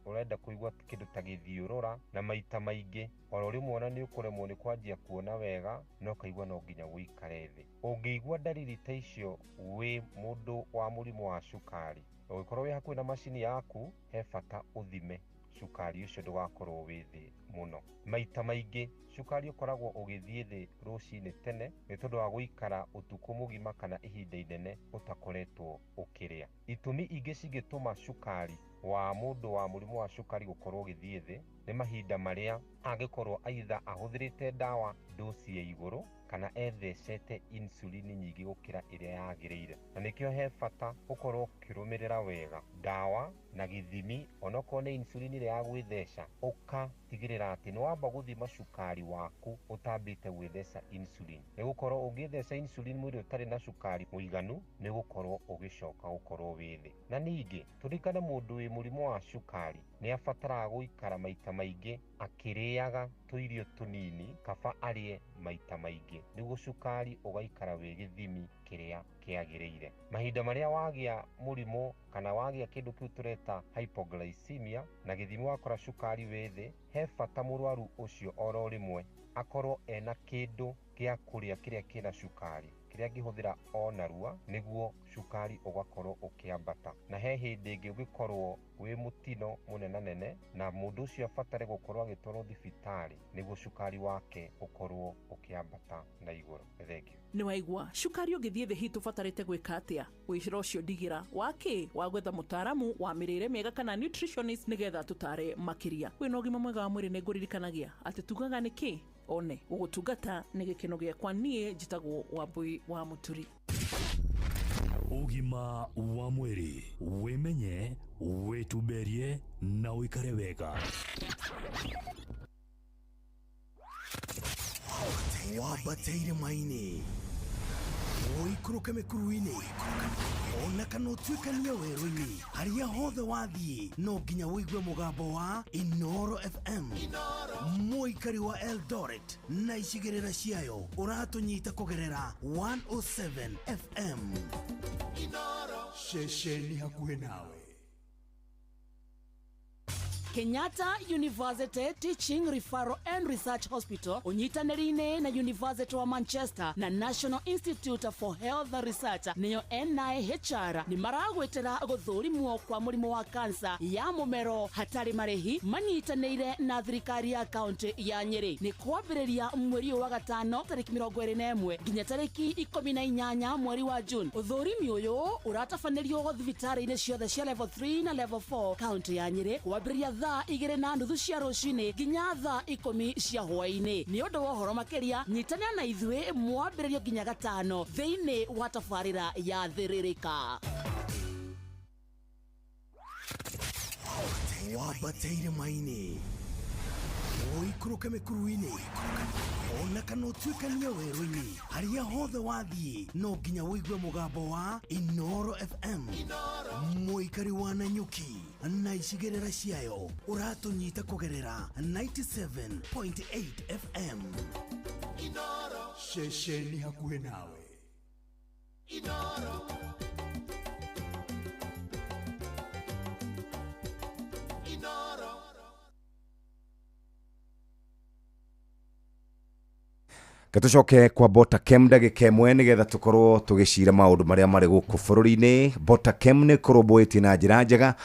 ũrenda kũigua kĩndũ ta gĩthiũrũra, na maita maingĩ oro rĩmwe ona nĩ ũkũremwo nĩ kwanjia kuona wega na ũkaigua no nginya ũikare thĩ. Ũngĩigua ndariri ta icio wĩ mũndũ wa mũrimũ wa cukari, ũngĩkorwo wĩ hakuhĩ na macini yaku, he bata ũthime cukari ũcio ndũgakorwo wĩ thĩ mũno. Maita maingĩ cukari ũkoragwo ũgĩthiĩ thĩ rũcinĩ tene nĩ tondũ wa gũikara ũtukũ mũgima kana ihinda inene ũtakoretwo ũkĩrĩa. Itũmi ingĩ cingĩtũma cukari wa mũndũ wa mũrimũ wa cukari gũkorwo ũgĩthiĩ thĩ nĩ mahinda marĩa angĩkorwo aitha ahũthĩrĩte ndawa dosi ya igũrũ kana ethecete insulin nyingĩ gũkĩra ĩrĩa yagĩrĩire, na nĩkĩo he bata ũkorwo ũkĩrũmĩrĩra wega ndawa na gĩthimi, onokorwo nĩ insulin ĩrĩa ya gwĩtheca, ũgatigĩrĩra atĩ nĩ wamba gũthima cukari waku ũtambĩte gwĩtheca insulin, nĩ gũkorwo ũngĩtheca insulin mwĩrĩ ũtarĩ na cukari mũiganu nĩ gũkorwo ũgĩcoka gũkorwo wĩ thĩ. Na ningĩ tũririkane mũndũ wĩ wĩ mũrimũ wa cukari nĩ abataraga gũikara maita maingĩ akĩrĩaga tũirio tũnini, kaba arĩe maita maingĩ nĩguo cukari ũgaikara wĩ gĩthimi kĩrĩa kĩagĩrĩire. Mahinda marĩa wagĩa mũrimũ kana wagĩa kĩndũ kĩu tũreta hypoglycemia na gĩthimi wakora cukari wĩ thĩ, he bata mũrwaru ũcio oro rĩmwe akorwo ena kĩndũ gĩa kũrĩa kĩrĩa kĩna cukari kĩrĩa angĩhũthĩra o narua nĩguo cukari ũgakorwo ũkĩambata. Na he hĩndĩ ĩngĩ ũngĩkorwo wĩ mũtino mũnenanene na mũndũ ũcio abatare gũkorwo agĩtwarwo thibitarĩ nĩguo cukari wake ũkorwo ũkĩambata na igũrũ. Thengiũ. Nĩ waigua cukari ũngĩthiĩ thĩ hihi tũbatarĩte gwĩka atĩa? Wĩra ũcio ndigĩra wa kĩ wa gwetha mũtaaramu wa mĩrĩre mĩega kana nutritionist nĩgetha tũtare makĩria. Wĩna ũgima mwega wa mwĩrĩ nĩ ngũririkanagia atĩ tugaga nĩ kĩ one gũgũtungata nĩ gĩkeno gĩakwa. Niĩ njĩtagwo Wambui wa Mũturi. Ũgima wa mwĩrĩ, wĩmenye, wĩtumberie na ũikare wega. Wambate irĩma-inĩ, ũikũrũke mĩkuru-inĩ, ona kana ũtuĩkanie werũ-inĩ, harĩa hothe wathiĩ no nginya ũigue mũgambo wa Inoro FM. Mũikari wa Eldoret na icigĩrĩra ciayo, ũratũnyita kũgerera 107 FM, ceceni hakuhĩ nawe. Kenyatta University Teaching Referral and Research Hospital ũnyitanĩri-inĩ na University wa Manchester na National Institute for Health Research, nĩyo NIHR, nĩ maragwĩtĩra gũthũrimwo kwa mũrimũ wa kansa ya mũmero hatarĩ marĩhi, manyitanĩire na thirikari ya kaunti ya Nyĩrĩ. Nĩ kwambĩrĩria mweri ũyũ wa gatano tarĩki 21 nginya tarĩki 18 mweri wa June. Ũthũrimi ũyũ ũratabanĩrio thibitarĩ-inĩ ciothe cia level 3 na level 4 kaunti ya Nyĩrĩ, kwambĩrĩria thaa 2:30 cia rũcinĩ nginya thaa 10 cia hwaĩ-inĩ. Nĩ ũndũ wa ũhoro makĩria, nyitanĩra na ithuĩ mwambĩrĩrio nginya gatano thĩinĩ wa tabarĩra ya Thĩrĩrĩka. Wambate irĩma-inĩ, ũikũrũke mĩkuru-inĩ, ona kana ũtuĩkanie werũ-inĩ, harĩa hothe wathiĩ no nginya ũigue mũgambo wa Inoro FM. Mũikari wa Nanyuki na icigĩrĩra ciayo, ũratũnyita kũgerera 97.8 FM, ceceni hakuhĩ nawe. Inoro. Gatucoke kwa Botakem ndagĩka ĩmwe nĩgetha tũkorwo tũgĩcira maũndũ marĩa marĩ gũkũ bũrũri-inĩ. Botakem nĩ kũrũmbũĩtie na njĩra njega.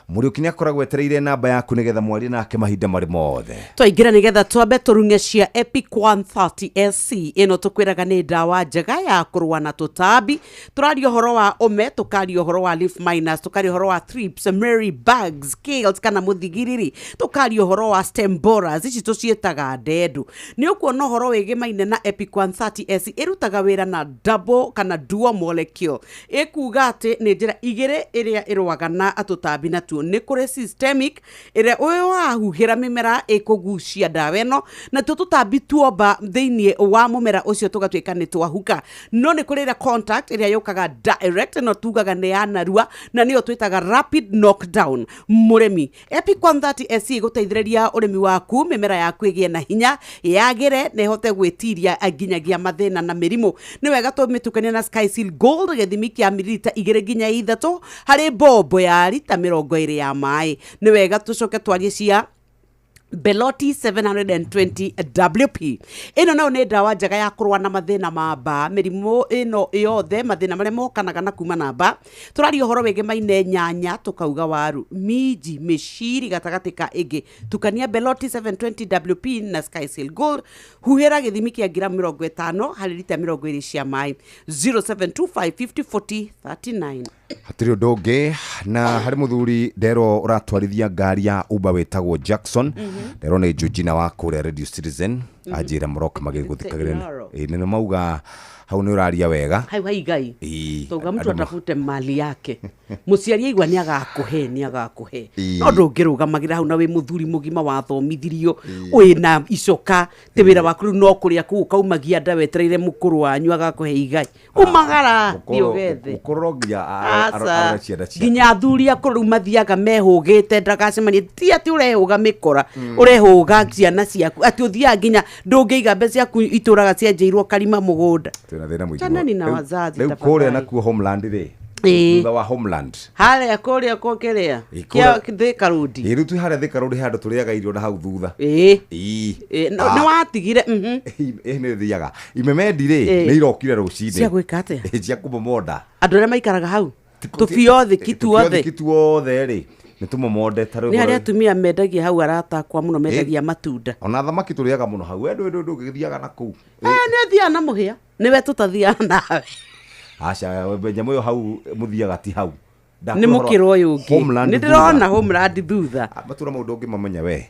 Mũriũki nĩ akoragwo etereire namba yaku nĩgetha mwarie nake mahinda marĩ mothe. Twaingĩra nĩgetha twambe tũrung'e cia Epic 130 SC. Ĩno tũkwĩraga nĩ ndawa njega ya kũrũa na tũtambi. Tũraria ũhoro wa ũme, tũkaria ũhoro wa leaf miners, tũkaria ũhoro wa thrips, mary bugs, scales kana mũthigiriri, tũkaria ũhoro wa stem borers, ici tũciĩtaga ndendu. Nĩ ũkuona ũhoro wĩgĩmaine na Epic 130 SC. Ĩrutaga wĩra na double kana dual molecule, ĩkuga atĩ nĩ njĩra igĩrĩ ĩrĩa ĩrũaga na tũtambi natuo. Nĩ kũrĩ systemic, ĩrĩa ũyũ wahuhĩra mĩmera ĩkũgucia ndawa ĩno, natuo tũtambi tuomba thĩinĩ wa mũmera ũcio tũgatuĩka nĩ twahuka. No nĩ kũrĩ ĩrĩa contact, ĩrĩa yũkaga direct, ĩno tugaga nĩ ya narua na nĩyo twĩtaga rapid knockdown. Mũrĩmi, Epic 130 SC ĩgũteithĩrĩria ũrĩmi waku, mĩmera yaku ĩgĩe na hinya, yagĩre na ĩhote gwĩtiria nginyagia mathĩna na mĩrimũ. Nĩ wega tũmĩtukanie na Skyseal Gold, gĩthimi kĩa mililita 2 nginya 3 harĩ mbombo ya rita 20 ya maĩ. Nĩ wega tũcoke twarie cia Beloti 720 WP. Ĩno nayo nĩ ndawa njega ya kũrũa na mathĩna ma mbaa, mĩrimũ ĩno yothe, mathĩna marĩa mokanaga na kuma na mbaa. Tũraria ũhoro wĩgĩmaine nyanya, tũkauga waru, minji, mĩciri, gatagatĩ ka ĩngĩ. Tukania Beloti 720 WP na Skysail Gold, huhĩra gĩthimi kĩa ngiramu 50 harĩ rita 20 cia maĩ. 0725 50 40 39. Hatirĩ ũndũ ũngĩ, na harĩ mũthuri nderwo ũratwarithia ngari ya Uber wĩtagwo Jackson. Nderwo nĩ Georgina wa kũrĩa Radio Citizen, anjĩra maroka magĩgũthikagĩrĩria. Inoro. Ĩ, nĩ mauga Hau nĩ ũraria wega. Hau haigai. Ĩĩ, Tauga mtu andũ atafute mali yake. Mũciari aigua nĩ agakũhe, nĩ agakũhe. Ĩĩ. No ndũngĩrũgamagĩra hau na wĩ mũthuri mũgima wathomithirio, wĩna icoka, tĩ wĩra waku rĩu no kũrĩa kũu ũkaumagia nda wetereire mũkũrũ wanyu agakũhe igai. Umagara, thiĩ ũgethe. Mũkũrũ no nginya Aca. arore ciana ciake. Nginya athuri akũrũ rĩu mathiaga mehũgĩte ndagacemanie, ti atĩ ũrehũga mĩkora, ũrehũga ciana ciaku, atĩ ũthiaga nginya ndũngĩiga mbeca ciaku itũraga cianjĩirwo karima mũgũnda. Twĩna thĩna mũingĩ Chanani mũno. na Rĩu- wazazi rĩu tafadhali. kũrĩa nakuo homeland rĩ, Ĩĩ. thutha wa homeland Harĩa kũrĩa kũkĩrĩa Ĩ, kũrĩa- Thika Road. Ĩ, rĩu twĩ harĩa Thika Road he handũ tũrĩaga irio na hau thutha. Ĩĩ. Ĩĩ. Ĩ, nĩ watigire Ĩ, nĩ thiaga imemendi rĩ, Ĩ. nĩ irokire rũcinĩ. Cia gwĩka atĩa? Ĩ, cia kũmomonda. Andũ arĩa maikaraga hau tũbiothi kituothe. Tũbiothi kituothe rĩ, nĩ tũmomonde ta rĩu. Nĩ harĩa atumia mendagia hau, arata akwa mũno mendagia matunda. Ona thamaki tũrĩaga mũno hau. We ndũgĩthiaga na kũu? Nĩ thiaga na mũhĩa, nĩwe tũtathiaga nawe. Aca, nyamũ ĩyo hau mũthiaga ti hau. Nĩ mũkĩra ũyũ ũngĩ. Homeland Nĩ thutha. ndĩrona homeland thutha. Matũra mau ndũngĩmamenya we.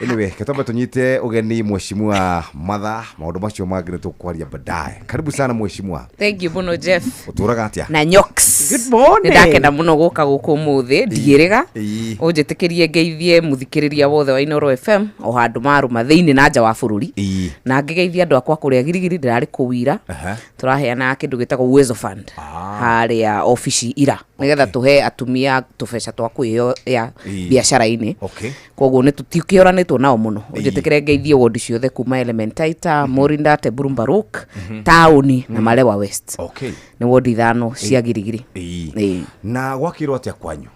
Anyway, ketwambe tũnyite ũgeni mheshimiwa Matha, maũndũ macio mangĩ nĩ tũkwaria baadaye. Karibu sana mheshimiwa. Thank you mũno, Jeff. Ũtũraga atĩa? Na Nyox. Good morning. Nĩ ndakena mũno gũka gũkũ ũmũthĩ ndiĩrĩga. Ĩĩ. Ũnjĩtĩkĩrie ngeithie mũthikĩrĩria wothe wa Inooro FM o handũ marũma thĩinĩ na nja wa bũrũri. Ĩĩ. Na ngĩgeithia andũ akwa kũrĩa Girigiri, ndĩrarĩ kũu ira. Aha. Tũraheana kĩndũ gĩtagwo Uwezo Fund harĩa obici ira nĩgetha tũhe atumia tũbeca twa kwĩyoya Ĩĩ. biacara-inĩ. Okay. Koguo nĩ tũtikĩoranĩtwo nao mũno. Ũnjĩtĩkĩre ngeithie wondi ciothe kuma Elementaita, Morinda, Teburu-Mbaruk, taũni na Malewa West. Okay. Nĩ wondi 5 cia Girigiri. Ĩĩ. Na gwakĩrwo atĩa kwanyu?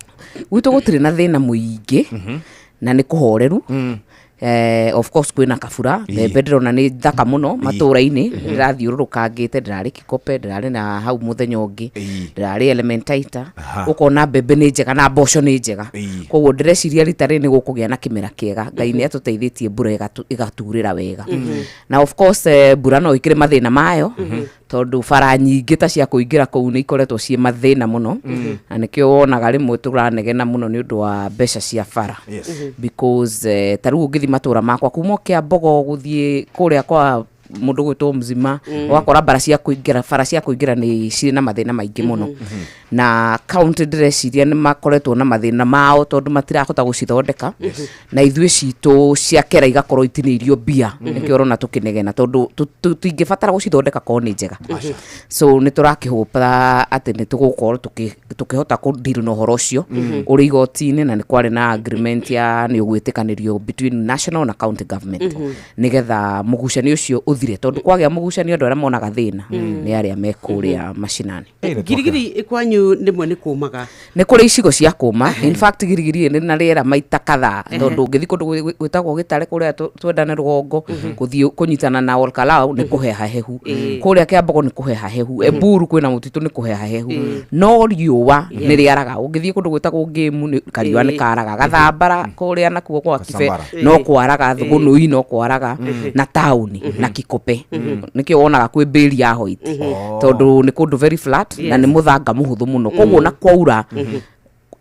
Gwitũ gũtirĩ na thĩna mũingĩ na nĩ kũhoreru. Of course kwĩna kabura. Mbembe ndĩrona nĩ thaka mũno matũra-inĩ. Ndĩrathiũrũrũkangĩte, ndĩrarĩ Kikope, ndĩrarĩ na hau mũthenya ũngĩ, ndĩrarĩ Elementaita. Ũkona mbembe nĩ njega na mboco nĩ njega, koguo ndĩreciria rita rĩrĩ nĩ gũkũgĩa na kĩmera kĩega. Ngai nĩ atũteithĩtie, mbura ĩgaturĩra wega. Na of course mbura no ĩkĩrĩ mathĩna mayo, tondũ bara nyingĩ ta cia kũingĩra kũu nĩ ikoretwo ciĩ mathĩna mũno. Na nĩkĩo wonaga rĩmwe tũranegena mũno nĩ ũndũ wa mbeca cia bara. Because ta rĩu ũngĩthiĩ matũra makwa kuma Kĩambogo gũthiĩ kũrĩa kwa mũndũ gwĩtwo Mzima, ũgakora bara cia kũingĩra, bara cia kũingĩra nĩ cirĩ na mathĩna maingĩ mũno. Na county ndĩreciria nĩ makoretwo na mathĩna mao tondũ matirahota gũcithondeka. Na ithuĩ citũ cia kera igakorwo itinĩirio mbia. Nĩkĩo ũrona tũkĩnegena tondũ tũtingĩbatara gũcithondeka korwo nĩ njega. So nĩ tũrakĩhũpa atĩ nĩ tũgũkorwo tũkĩhota kũ deal na ũhoro ũcio ũrĩ igoti-inĩ, na nĩ kwarĩ na agreement ya nĩ ũgwĩtĩkanĩrio between national na county government nĩgetha mũgucanio ũcio ũthire, tondũ kwagĩa mũgucanio andũ arĩa monaga thĩna nĩ arĩa me kũrĩa macinani. Girigiri kwanyu rĩmwe nĩ kũmaga? Nĩ kũrĩ icigo cia kũma. In fact Girigiri nĩ na rĩera maita kadhaa, tondũ ũngĩthiĩ kũndũ gwĩtagwo Gĩtare kũrĩa twendane rũgongo gũthiĩ kũnyitana na Olkalau nĩ kũheha hehu. Kũrĩa Kĩambogo nĩ kũheha hehu. Eburu kwĩna mũtitũ nĩ kũheha hehu. No riũa nĩ rĩaraga. Ũngĩthiĩ kũndũ gwĩtagwo Ngĩmu kariũa nĩ karaga. Gathambara kũrĩa nakuo gwa Kibe Gathambara. no kwaraga, Thũgũnũi no kwaraga, na taũni na Kikope nĩkĩo wonaga kwĩ mbĩri ya white, tondũ nĩ kũndũ very flat na nĩ mũthanga mũhũthũ mũno. Koguo na kwaura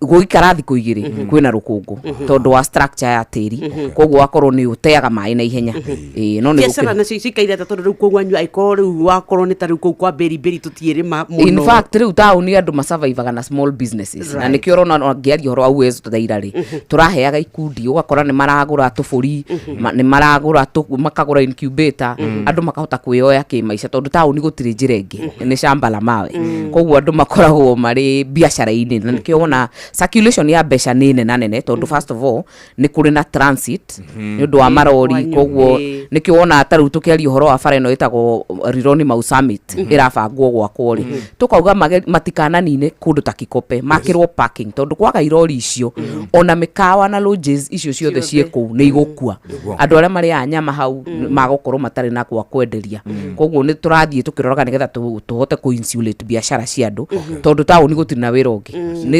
gũikara thikũ 2 kwĩna rũkũngũ tondũ wa structure ya tĩri, koguo wakorwo nĩ ũteaga maĩ na ihenya. Ĩĩ, no nĩ Biacara nacio cikaire atĩa? Tondũ rĩu kũu kwanyu angĩkorwo rĩu wakorwo nĩ ta rĩu kũu kwa mbĩri mbĩri tũtiĩrĩma mũno. In fact rĩu taũni andũ masurvivaga na small businesses. Na nĩkĩo ũrona ngĩaria ũhoro wa Uwezo thaira rĩ, tũraheaga ikundi, ũgakora nĩ maragũra tũbũri, nĩ maragũra makagũra incubator, andũ makahota kwĩyoya kĩmaica, tondũ taũni gũtirĩ njĩra ĩngĩ, nĩ shamba la mawe. Koguo andũ makoragwo marĩ biacara-inĩ, na nĩkĩo wona circulation ya mbeca nĩ nena nene, tondũ first of all nĩ kũrĩ na transit nĩ ũndũ wa marori. Kwanyu, Koguo nĩkĩo wona ta rĩu tũkĩaria ũhoro wa bara ĩno ĩtagwo Rironi Mau Summit ĩrabangwo gwakwo rĩ, tũkauga matikananine kũndũ ta Kikope makĩrwo parking, tondũ kwaga irori icio ona mĩkawa na lodges icio ciothe ciĩ kũu nĩ igũkua. Andũ arĩa marĩaga nyama hau magũkorwo matarĩ na gwa kwenderia. Koguo nĩ tũrathiĩ tũkĩroraga nĩgetha tũhote kũ-insulate biacara cia andũ, tondũ taũni gũtirĩ na wĩra ũngĩ.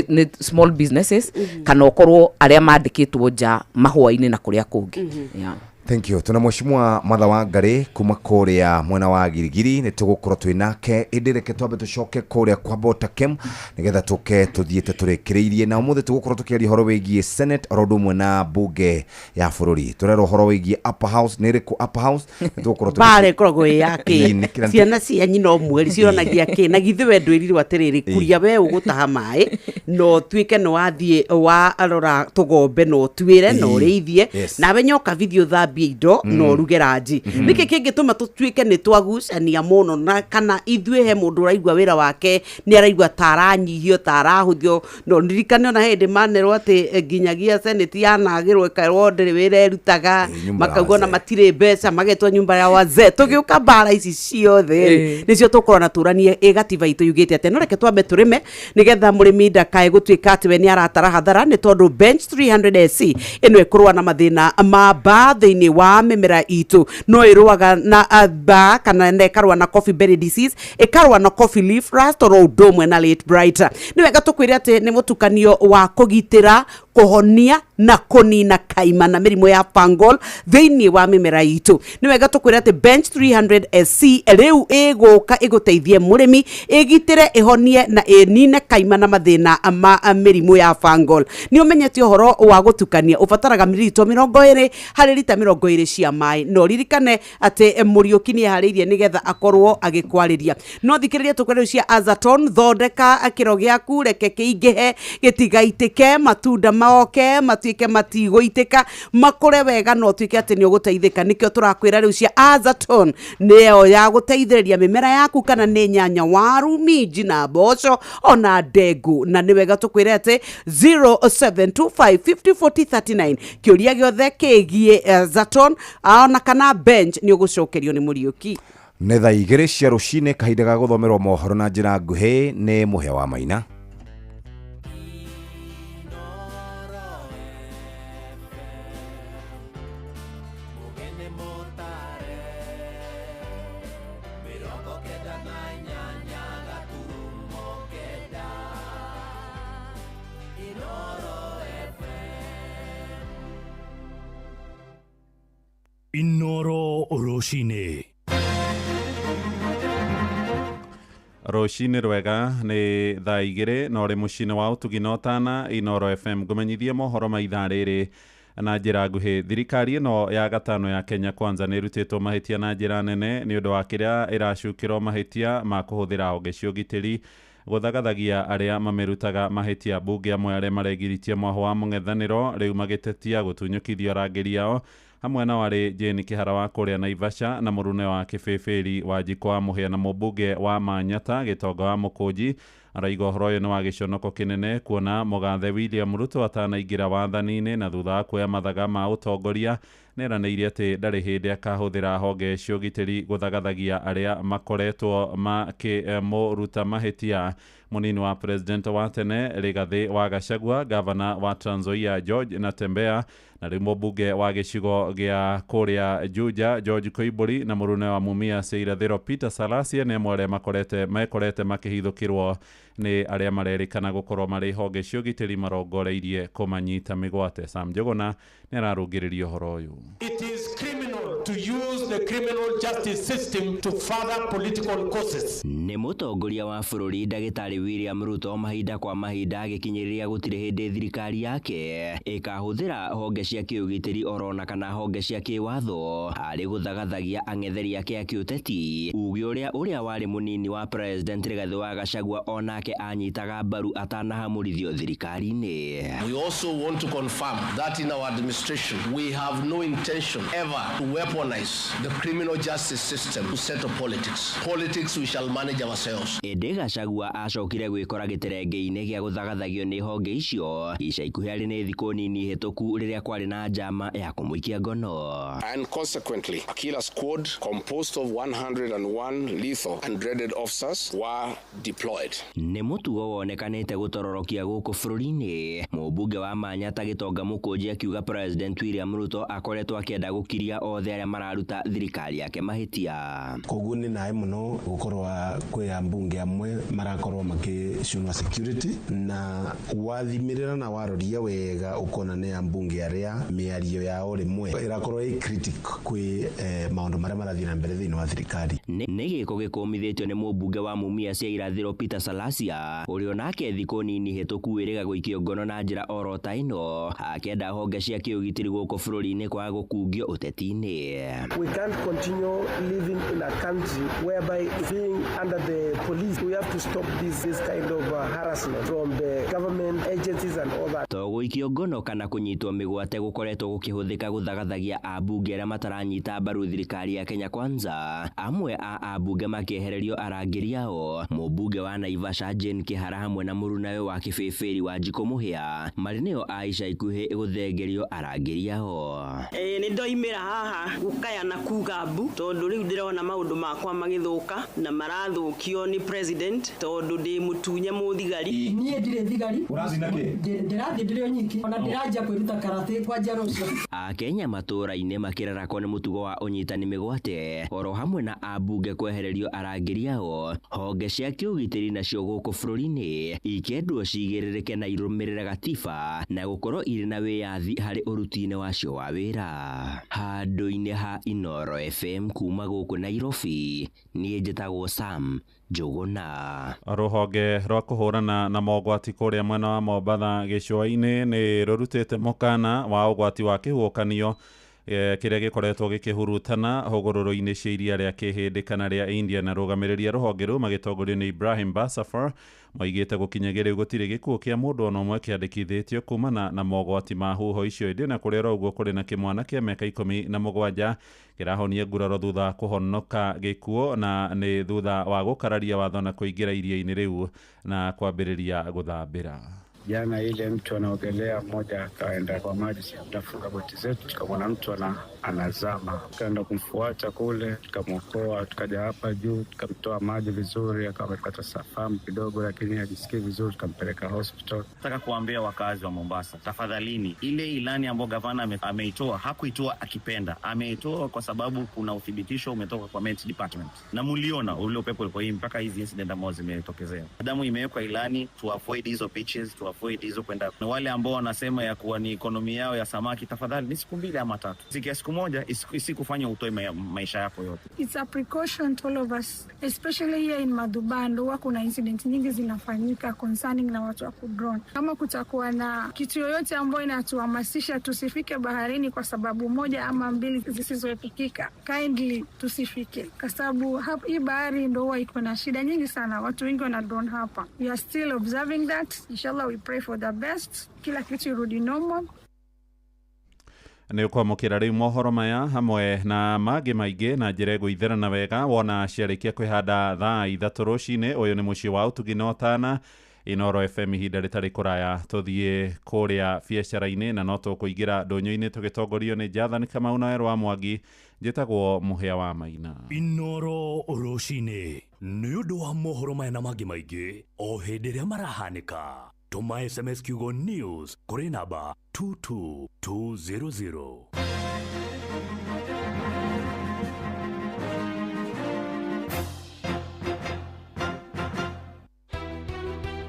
Nĩ small businesses kana ũkorwo arĩa mandĩkĩtwo nja mahũa-inĩ na kũrĩa kũngĩ. Yeah. Thank you. Tuna mheshimiwa Martha Wangari kuma kuria mwena wa Girigiri nĩ tũgũkorwo twĩ nake, ĩndĩ reke twambe tũcoke kũrĩa kwa Botakem nĩgetha tũke tũthiĩte tũrĩkĩrĩirie, na ũmũthĩ tũgũkorwo tũkĩaria ũhoro wĩgiĩ Senate oro ũndũ ũmwe na bunge ya bũrũri. Tũrerwo ũhoro wĩgiĩ upper house, nĩ ĩrĩkũ upper house? Nĩ tũgũkorwo Mbara ĩkoragwo ĩ ya Ĩĩ, kĩ nĩ kĩra- ciana cia nyina ũmwe rĩ cionanagia kĩ, na githĩ we ndwĩrirwo atĩrĩrĩ, kuria we ũgũtaha maĩ na ũtuĩke nĩ wathiĩ warora tũgombe na ũtuĩre na ũrĩithie, nawe nyoka bithio ũthambie indo na ũruge ranji. Nĩkĩ kĩngĩtũma tũtuĩke nĩ twagucania mũno, na kana ithuĩ he mũndũ ũraigua wĩra wake nĩ araigua ta aranyihio, ta arahũthio? No ndirikane ona hĩndĩ manerwo atĩ nginyagia senate yanagĩrwo ĩkerwo ndĩrĩ wĩra ĩrutaga, nyumba ya makauga ona matirĩ mbeca, magetwo nyumba ya wazee. Tũgĩũka mbara ici ciothe rĩ, nĩcio tũkũrora na tũranie ĩ gatiba itũ yugĩte atĩa. No reke twambe tũrĩme nĩgetha mũrĩmi ndakae gũtuĩka atĩ we nĩ aratara hathara, nĩ tondũ Bench 300 SC ĩno ĩkũrũa na mathĩna ma mbaa thĩinĩ wa mĩmera itũ. No ĩrũaga na mbaa kana na ĩkarũa na coffee berry disease, ĩkarũa na coffee leaf rust oro ũndũ ũmwe na late blight. Nĩ wega tũkwĩre atĩ nĩ mũtukanio wa kũgitĩra, kũhonia na kũnina kaima na mĩrimũ ya fungal thĩinĩ wa mĩmera itũ. Nĩ wega tũkwĩre atĩ Bench 300 SC rĩu ĩgũka ĩgũteithie mũrĩmi ĩgitĩre, ĩhonie na ĩnine kaima na mathĩna ma mĩrimũ ya fungal. Nĩ ũmenyete ũhoro wa gũtukania ũbataraga mililita 20 harĩ rita 20 cia maĩ, na ũririkane atĩ Mũriũki nĩ eharĩirie nĩgetha akorwo agĩkwarĩria. No thikĩrĩria tũkwĩre rĩu cia Azaton, thondeka kĩro gĩaku, reke kĩingĩhe, gĩtigaitĩke, matunda maoke matuĩke matigũitĩka, makũre wega na ũtuĩke atĩ nĩ ũgũteithĩka. Nĩkĩo tũrakwĩra rĩu cia Azaton nĩyo ya gũteithĩrĩria mĩmera yaku, kana nĩ nyanya, waru, minji na mboco ona ndengũ. Na nĩ wega tũkwĩre atĩ 0725504039 kĩũria gĩothe kĩgiĩ Azaton ona kana Bench nĩ ũgũcokerio nĩ Mũriũki. Nĩ thaa 2 cia rũcinĩ, kahinda ga gũthomerwo mohoro na njĩra nguhĩ nĩ Mũhĩa wa Maina. Inoro rũcinĩ. Rũcinĩ rwega, nĩ thaa 2 na ũrĩ mũciĩ-inĩ wa ũtugi na ũtana Inoro FM. Ngũmenyithie mohoro ma ithaa rĩrĩ na njĩra nguhĩ. Thirikari ĩno ya gatano ya Kenya Kwanza nĩ ĩrutĩtwo mahĩtia na njĩra nene nĩ ũndũ wa kĩrĩa ĩracukĩrwo mahĩtia ma kũhũthĩra honge cia ũgitĩri gũthagathagia arĩa mamĩrutaga mahĩtia. Mbunge amwe arĩa maregiritie mwahũ wa mũng'ethanĩro rĩu magĩtetia gũtunyũkithio arangĩri ao, hamwe na warĩ Jane Kĩhara wa kũrĩa Naivasha na mũrune wa Kĩbĩbĩri wa Njiko wa Mũhĩa na mũmbunge wa Manyata Gĩtonga wa Mũkũnji. Araiga ũhoro ũyũ nĩ wa gĩconoko kĩnene kuona mũgathe William Ruto atanaingĩra wathani-inĩ na thutha wa kuoya mathaga ma ũtongoria nĩeranĩire atĩ ndarĩ hĩndĩ akahũthĩra honge cia ũgitĩri gũthagathagia arĩa makoretwo makĩmũruta mahĩtia. Mũnini wa president wa tene Rigathĩ wa Gachagua, gavana wa Trans Nzoia George Natembeya, na rĩu mũmbunge wa gĩcigo gĩa kũrĩa Juja George Koimbũri na mũrune wa Mumias Irathĩro Peter Salasya nĩ amwe arĩa mekorete makĩhithũkĩrwo nĩ arĩa marerĩkana gũkorwo marĩ honge cia ũgitĩri marongoreirie kũmanyita mĩgwate. Sam Njũgũna nĩ ararũngĩrĩria ũhoro ũyũ. It is criminal to use the criminal justice system to further political causes. Nĩ mũtongoria wa bũrũri ndagĩtarĩ William Ruto mahinda kwa mahinda agĩkinyĩrĩria gũtirĩ hĩndĩ thirikari yake ĩkahũthĩra honge cia kĩũgitĩri orona kana honge cia kĩwatho harĩ gũthagathagia ang'etheri ake a kĩũteti. Uge ũrĩa warĩ mũnini wa president Rigathĩ wa Gachagua onake anyitaga mbaru atanahamũrithio thirikari-inĩ. We also want to confirm that in our administration we have no intention ever to weaponize the criminal justice system to settle politics. Politics we shall manage ourselves. Ĩndĩ Gachagua acokire gwĩkora gĩterenge-inĩ gĩa gũthagathagio nĩ honge icio ica ikuhĩ arĩ nĩ thikũ nini hĩtũku rĩrĩa kwarĩ na njama ya kũmũikia ngono. And consequently, a killer squad composed of 101 lethal and dreaded officers were deployed. Nĩ mũtugo wonekanĩte gũtororokia gũkũ bũrũri-inĩ. Mũmbunge wa Manyata Gĩtonga Mũkũnji akiuga President William Ruto akoretwo akĩenda gũkiria othe arĩa mararuta thirikari yake mahĩtia. Koguo nĩ naĩ mũno gũkorwo kwĩ ambunge amwe marakorwo makĩcunwa security, na wathimĩrĩra na waroria wega ũkona nĩ ambunge arĩa mĩario yao rĩmwe ĩrakorwo ĩ critic kwĩ maũndũ marĩa marathiĩ na mbere thĩinĩ wa thirikari. Nĩ gĩko gĩkũmithĩtio nĩ mũmbunge wa Mumias cia irathĩro Peter Salasya, ũrĩa onake thikũ nini hĩtũku wĩrĩga gũikio ngono na njĩra oro ta ĩno, akĩenda honge cia kĩũgitĩri gũkũ bũrũri-inĩ kwaga gũkungio ũteti-inĩ. We can't continue living in a country whereby being under the police, we have to stop this kind of harassment from the government agencies and all that. To gũikio ngono kana kũnyitwo mĩgwate gũkoretwo gũkĩhũthĩka gũthagathagia ambunge arĩa mataranyita mbaru thirikari ya Kenya Kwanza, amwe a ambunge makĩehererio arangĩri ao. Mũmbunge wa Naivasha Jane Kĩhara hamwe na mũrunawe wa Kĩbĩbĩri Wanjikũ Mũhĩa marĩ nĩo a ica ikuhĩ gũthengerio arangĩri ao. Nĩ ndoimĩra haha gũkaya na kuga mbu, tondũ rĩu ndĩrona maũndũ makwa magĩthũka na marathũkio nĩ president, tondũ ndĩ mũtunye mũthigari. Niĩ ndirĩ thigari. Ũrathiĩ na kĩ? Ndĩrathiĩ ndĩrĩ o nyiki, ona ndĩranjia kwĩruta karate kwanjia rũciũ. Akenya matũũra-inĩ makĩrarakwo nĩ mũtugo wa ũnyitani mĩgwate oro hamwe na ambunge kwehererio arangĩri ao. Honge cia kĩũgitĩri nacio gũkũ bũrũri-inĩ ikendwo cigĩrĩrĩke na irũmĩrĩre gatiba na gũkorwo irĩ na wĩyathi harĩ ũruti-inĩ wacio wa wĩra. Handũ-inĩ ha Inooro FM kuma gũkũ Nairobi, niĩ njĩtagwo Sam Njũgũna. Rũhonge rwa kũhũrana na mogwati kũrĩa mwena wa Mombatha gĩcũa-inĩ nĩ rũrutĩte mũkana wa ũgwati wa kĩhuhũkanio kĩrĩa gĩkoretwo gĩkĩhurutana hũgũrũrũ-inĩ cia iria rĩa Kĩhĩndĩ kana rĩa India, na rũgamĩrĩri a rũhonge rũu magĩtongorio nĩ Ibrahim Basafar moigĩte gũkinyagia rĩu gũtirĩ gĩkuũ kĩa mũndũ ona ũmwe kĩandĩkithĩtio kumana na mogwati ma huho icio, ĩndĩ na kũrĩ oro ũguo kũrĩ na kĩmwana kĩa mĩaka 17 kĩrahonia nguraro thutha wa kũhonoka gĩkuũ, na nĩ thutha wa gũkararia watho na kũingĩra iria-inĩ rĩu na kwambĩrĩria gũthambĩra. Jana ile mtu anaogelea mmoja akaenda kwa maji, tukafunga boti zetu, tukamwona mtu anazama, tukaenda kumfuata kule, tukamwokoa, tukaja hapa juu, tukamtoa maji vizuri, akawa amepata safamu kidogo, lakini hajisikii vizuri, tukampeleka hospital. Nataka kuambia wakazi wa Mombasa, tafadhalini, ile ilani ambayo gavana ameitoa, hakuitoa akipenda, ameitoa kwa sababu kuna uthibitisho umetoka kwa Met Department, na muliona ule upepo ulikuwa hii mpaka hizi incident ambazo zimetokezea. Adamu imewekwa ilani to avoid hizo beaches, to avoid hizo kwenda. Na wale ambao wanasema ya kuwa ni ekonomi yao ya samaki, tafadhali ni siku 2 ama 3. Siku ya siku moja isikufanye utoe maisha yako yote. It's a precaution to all of us, especially here in Madhubando huwa kuna incident nyingi zinafanyika concerning na watu wa kudrone. Kama kutakuwa na kitu yoyote ambayo inatuhamasisha tusifike baharini kwa sababu moja ama mbili zisizoepukika, kindly tusifike, kwa sababu hii bahari ndio huwa iko na shida nyingi sana, watu wengi wana drone hapa. We are still observing that. Inshallah we pray for the best. Kila kitu irudi normal. Nĩ ũkwamũkĩra rĩu mohoro maya hamwe na mangĩ maingĩ na njĩra ĩgũitherana wega wona ciarĩkia kwĩhanda thaa 3 rũcinĩ. Ũyũ nĩ mũciĩ wa ũtugi na ũtana Inooro FM, ihinda rĩtarĩ kũraya tũthiĩ kũrĩa biacara-inĩ na no tũkũingĩra ndũnyũ-inĩ tũgĩtongorio nĩ Jathani Kamau na Werũ wa Mwangi. Njĩtagwo Mũhĩa wa Maina. Inooro rũcinĩ nĩ ũndũ wa mohoro maya na mangĩ maingĩ o hĩndĩ ĩrĩa marahanĩka. Tũma SMS kiugo news kũrĩ namba 22200.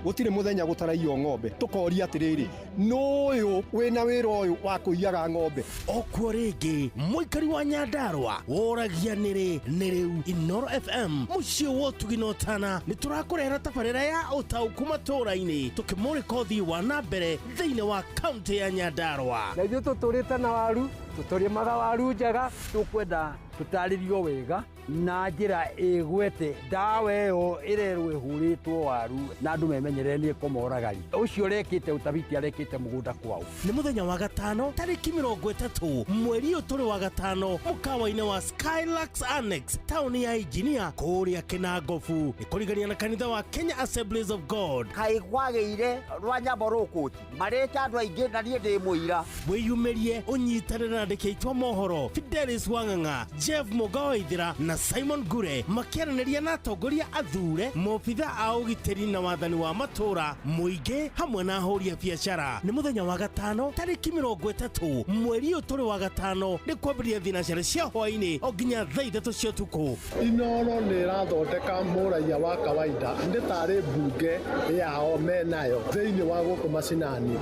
Gũtirĩ mũthenya gũtaraiywo ng'ombe, tũkoria atĩrĩrĩ, nũyũ wĩna wĩra ũyũ wa kũiyaga ng'ombe? Okuo rĩngĩ mũikari wa Nyandarũa woragia nĩrĩ nĩ rĩu. Inooro FM mũciĩ wa ũtugi na ũtana nĩ tũrakũrehera tabarĩra ya ũtaũku matũũra-inĩ, tũkĩmũrĩka ũthii wa na mbere thĩinĩ wa kaũntĩ ya Nyandarũa. Na ithuĩ tũtũrĩte na waru, tũtũrĩmaga waru njega, tũkwenda tũtarĩrio wega na njĩra ĩgwete ndawa ĩyo ĩrerwo ĩhũrĩtwo waru na andũ memenyerere nĩ ĩkũmoragari. Ũcio ũrekĩte ũtabiti arekĩte mũgũnda kwao. Nĩ mũthenya wa gatano tarĩki 30 mweri ũyũ tũrĩ wa gatano mũkawa-inĩ wa Skylux Annex taũni ya Engineer kũrĩa Kĩnangobu, nĩ kũrigania na kanitha wa Kenya Assemblies of God. Kaĩ kwagĩire rwa nyambo rũkũti marĩte andũ aingĩ na niĩ ndĩ mũira. Wĩyumĩrie ũnyitanĩre na andĩki aitũ a mohoro Fidelis Wang'ang'a, Jeff Mũga Waithĩra na Simon Ngure makĩaranĩria na atongoria athure, maobitha a ũgitĩri na wathani wa matũũra, mũingĩ hamwe na ahũri a biacara. Nĩ mũthenya wa gatano tarĩki 30 mweri ũyũ tũrĩ wa gatano, nĩ kwambĩrĩria thinacara cia hwaĩ-inĩ o nginya thaa 3 cia ũtukũ. Inoro nĩ ĩrathondeka mũraiya wa kawaida nĩ tarĩ mbunge yao menayo thĩinĩ wa gũkũ macinani.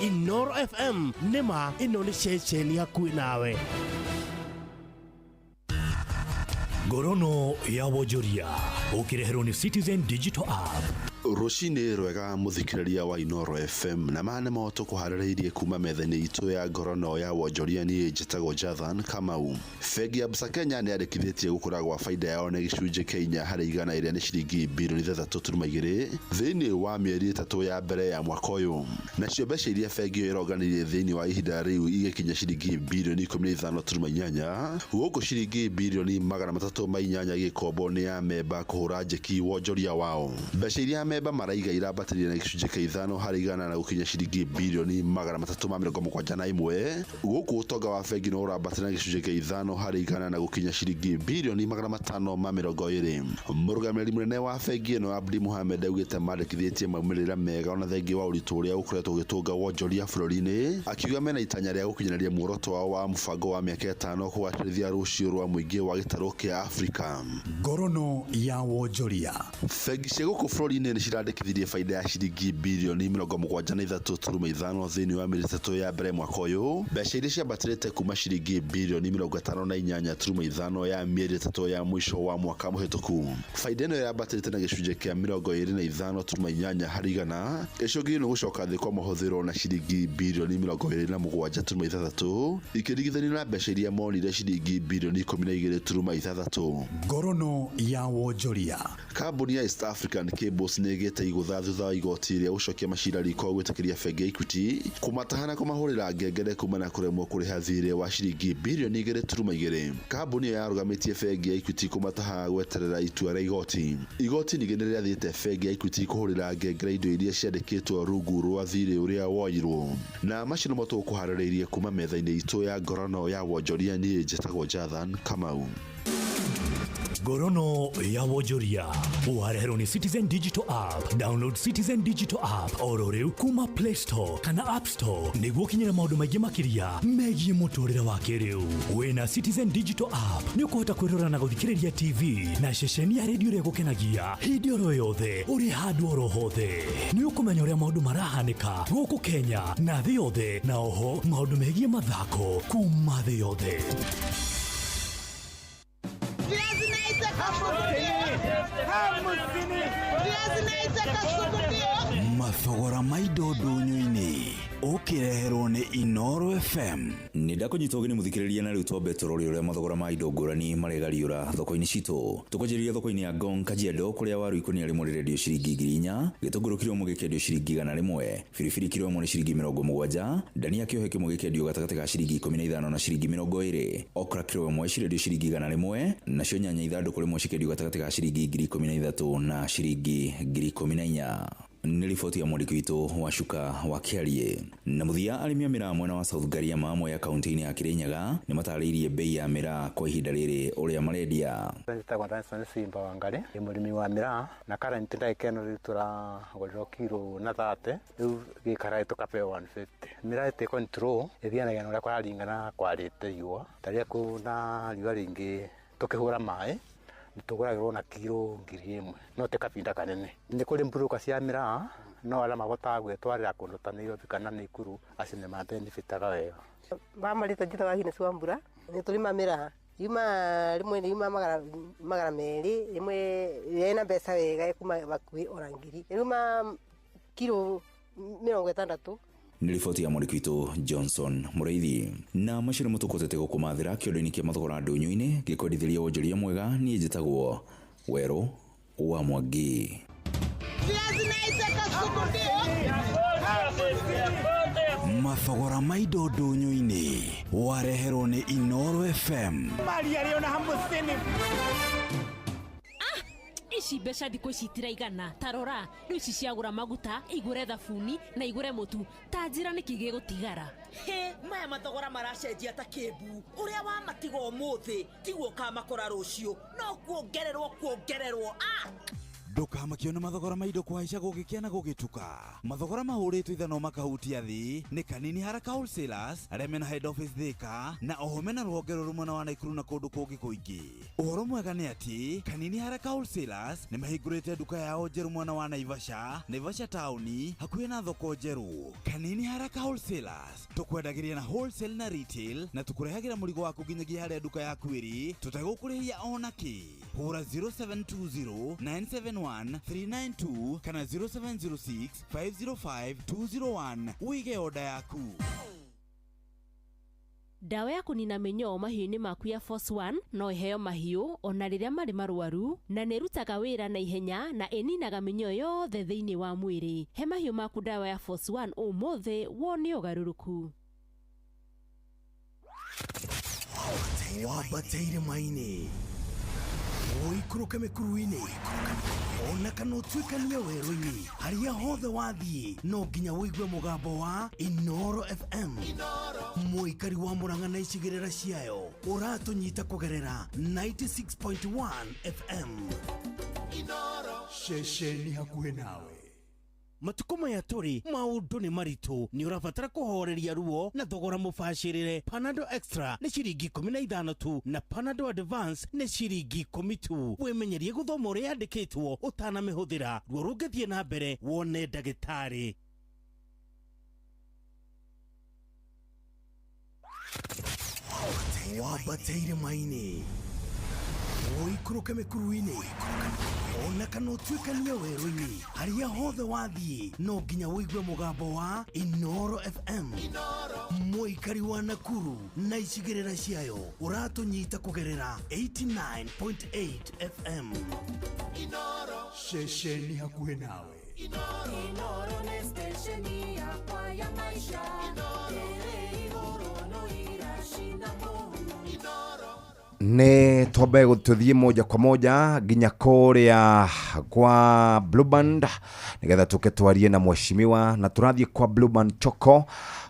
Inoro FM nĩma ĩno nĩ ceceni hakuhĩ nawe. Ngorono ya wonjoria ũkĩreherwo nĩ Citizen Digital App. Rũcinĩ rwega mũthikĩrĩria wa Inoro FM, na maya nĩmo tũkũharĩrĩirie kuma metha-inĩ itũ ya ngorono ya wonjoria. Niĩ njĩtagwo Jathan Kamau. Bengi ya Absa Kenya nĩ yandĩkithĩtie gũkũra gwa baida yao na gĩcunjĩ kĩa 4% ĩrĩa nĩ ciringi birioni 6.2 thĩinĩ wa mĩeri 3 ya mbere ya mwaka ũyũ. Nacio mbeca iria bengi ĩyo ĩronganirie thĩinĩ wa ihinda rĩu igĩkinya ciringi birioni 15.8, gũkũ ciringi birioni 308 igĩkombwo nĩ amemba kũhũra njeki wonjoria wao. Mbeca iria amemba maraiga irambatĩrie na gĩcunjĩ kĩa 5% na gũkinya ciringi birioni 371, gũkũ ũtonga wa bengi no ũrambatĩra na gĩcunjĩ kĩa 5% na gũkinya ciringi birioni 520. Mũrũgamĩrĩri mũnene wa bengi ĩno Abdi Mohamed augĩte mandĩkithĩtie maumĩrĩra mega ona thengia wa ũritũ ũrĩa ũkoretwo ũgĩtũnga wonjoria bũrũri-inĩ, akiuga mena itanya rĩa gũkinyanĩria muoroto wao wa mũbango wa mĩaka 5 kũgacĩrithia rũciũ rwa mũingĩ wa gĩtarũ kĩa Afrika. Ngorono ya wonjoria. Bengi cia gũkũ bũrũri-inĩ nĩ cirandĩkithirie baida ya ciringi birioni 73.5 thĩinĩ wa mĩeri 3 ya mbere mwaka ũyũ, mbeca iria ciambatĩrĩte kuma ciringi birioni 58.5 ya mĩeri 3 ya mũico wa mwaka mũhĩtũku. Baida ĩno yambatĩrĩte na gĩcunjĩ kĩa 25.8% ĩcũngĩrĩirio nĩ gũcoka thĩ kwa mahũthĩro na ciringi birioni 27.6 ikĩringithanio na mbeca iria monire ciringi birioni 12.6. Ngorono ya wonjoria. Kambuni ya East African Cables nĩ ĩgĩte igũtha thutha wa igoti rĩa gũcokia macira riko gwĩtĩkĩria bengi ya Equity kũmataha na kũmahũrĩra ngengere kumana na kũremwo kũrĩha thirĩ wa ciringi birioni 2.2. Kambuni ĩyo yarũgamĩtie bengi ya Equity kũmataha gweterera itua rĩa igoti. Igoti ningĩ nĩ rĩathĩte bengi ya Equity kũhũrĩra ngengere indo iria ciandĩkĩtwo rungu rwa thirĩ ũrĩa woirwo. Na macio nĩmo tũkũharĩrĩirie kuma metha-inĩ itũ ya ngorono ya wonjoria. Niĩ njĩtagwo Jathan Kamau. Ngorono ya wonjoria wareherwo nĩ Citizen Digital App. Download Citizen Digital App oro rĩu kuma Play Store kana App Store nĩguo ũkinyĩre maũndũ maingĩ makĩria megiĩ mũtũrĩre wa kĩrĩu. Wĩna Citizen Digital App nĩ ũkũhota kwĩrora na gũthikĩrĩria TV na ceceni ya redio ĩrĩa ĩgũkenagia hĩndĩ oro yothe ũrĩ handũ oro hothe. Nĩ ũkũmenya ũrĩa maũndũ marahanĩka gũkũ Kenya na thĩ yothe, na oho maũndũ megiĩ mathako kuma thĩ yothe. Mathogora ma indo ndũnyũ-inĩ ũkĩreherwo nĩ Inoro FM. Nĩ ndakũnyita ũgeni mũthikĩrĩria, na rĩu twambe tũrore ũrĩa mathogora ma indo ngũrani maregariũra thoko-inĩ citũ. Tũkwanjĩrĩria thoko-inĩ ya Ngong Kajiado, kũrĩa waru ikũnia rĩmwe rĩrendio ciringi 4,000, gĩtũngũrũ kiro ĩmwe gĩkĩendio ciringi 100, biribiri kiro ĩmwe nĩ ciringi 70, ndania kĩohe kĩmwe gĩkĩendio gatagatĩ ka ciringi 15 na ciringi 20, okra kiro ĩmwe cirendio ciringi 100, nacio nyanya ithandũkũ rĩmwe cikĩendio gatagatĩ ka ciringi 13,000 na ciringi 14,000. Nĩ riboti ya mwandĩki witũ wa Shuka wa Kĩarie. Na mũthia, arĩmi a mĩraa mwena wa South Gariama Mwea kaunti-inĩ ya Kirinyaga nĩ matarĩirie bei ya mĩraa kwa ihinda rĩrĩ ũrĩa marendia. Njĩtagwo Danson Simba Wangari, ndĩ mũrĩmi wa mĩraa na current ndagĩka ĩno rĩu tũragũrĩrwo kiro na 30, rĩu gĩkaraĩ tũkabeo 150. Mĩraa ĩtĩ control ĩthianagia na ũrĩa kũraringana kwarĩte riũa, ta rĩrĩa kwĩna riũa rĩingĩ tũkĩhũra maĩ tũgũragĩrwo na kiro 1,000, no ti kabinda kanene. Nĩ kũrĩ mburuka cia mĩraa, no arĩa mahotaga gwĩtwarĩra kũndũ ta Nairobi kana Nakuru, acio nĩ mabenefitaga wega. Bamarĩte njĩtagwo Agnes Wambura, nĩ tũrĩma mĩraa yuma rĩmwe nĩ yuma 200, rĩmwe ĩna mbeca wega ĩkuma hakuhĩ ona 1,000, yuma kiro 60. Nĩ riboti ya mwandĩki witũ Johnson Mũrĩithi. Na macio nĩmo tũkũtete gũkũmathĩra kĩondo-inĩ kĩa mathogora ndũnyũ-inĩ gĩkwendithĩria wonjoria mwega. Niĩ njĩtagwo Werũ wa Mwangi. Mathogora ma indo ndũnyũ-inĩ wareherwo nĩ Inoro FM. Ici mbeca thikũ ici itiraigana. Ta rora, rĩu ici ciagũra maguta, igũre thabuni na igũre mũtu. Ta njĩra nĩkĩ gĩgũtigara? Hĩ, maya mathogora maracenjia ta kĩmbu. Ũrĩa wamatiga ũmũthĩ tiguo ũkamakora rũciũ, no kuongererwo kuongererwo. Ah! Ndũkamakio nĩ mathogora ma indo kũhaica gũgĩkĩa na gũgĩtuka. Mathogora mahũrĩtwo ithanwa makahutia thĩ nĩ Kanini Haraka Wholesalers arĩa mena head office Thĩka na oho mena rũhonge rũrũ mwena wa Naikuru na kũndũ kũngĩ kũingĩ. Ũhoro mwega nĩ atĩ Kanini Haraka Wholesalers nĩ mahingũrĩte nduka yao njerũ mwena wa Naivasha, Naivasha taũni hakuhĩ na thoko njerũ. Kanini Haraka Wholesalers tũkwendagĩria na wholesale na retail na tũkũrehagĩra mũrigo waku nginyagia harĩa nduka yaku ĩrĩ tũtegũkũrĩhia ona kĩ. Hũra 0720 971 392 kana 0706 505 201 ũige oda yaku. Ndawa ya kũnina mĩnyoo mahiũ-inĩ maku ya Force One no ĩheo mahiũ ona rĩrĩa marĩ marwaru na nĩ ĩrutaga wĩra na ihenya na ĩninaga mĩnyoo yothe thĩinĩ wa mwĩrĩ. He mahiũ maku ndawa ya Force One ũmũthĩ wone ũgarũrũku. Wambate irĩma-inĩ, ũikũrũke mĩkuru-inĩ, ona kana ũtuĩkanie werũ-inĩ, harĩa hothe wathiĩ no nginya ũigue mũgambo wa Inoro FM. Mũikari wa Murang'a na icigĩrĩra ciayo ũratũnyita kũgerera 96.1 FM. Ceceni hakuhĩ nawe. Matukũ maya tũrĩ maũndũ nĩ maritũ, nĩ ũrabatara kũhoreria ruo na thogora mũbacĩrĩre. Panadol Extra nĩ ciringi 15 tu na Panadol Advance nĩ ciringi 10 tu. Wĩmenyerie gũthoma ũrĩa yandĩkĩtwo ũtanamĩhũthĩra. Ruo rũngĩthiĩ na mbere wone ndagĩtarĩ. Wambate irĩma-inĩ, ũikũrũke mĩkuru-inĩ, ona kana ũtuĩkanie werũ-inĩ, harĩa hothe wathiĩ no nginya ũigue mũgambo wa Inoro FM. Mũikari wa Nakuru na icigĩrĩra ciayo ũratũnyita kũgerera 89.8 FM. Ceceni hakuhĩ nawe. Inoro nĩ stesheni yakwa ya maisha. Ĩrĩ igũrũ no iracina kũu. Nĩ twambe tũthiĩ moja kwa moja nginya kũrĩa kwa Blueband nĩgetha tũke twarie na mheshimiwa, na tũrathiĩ kwa Blueband Choco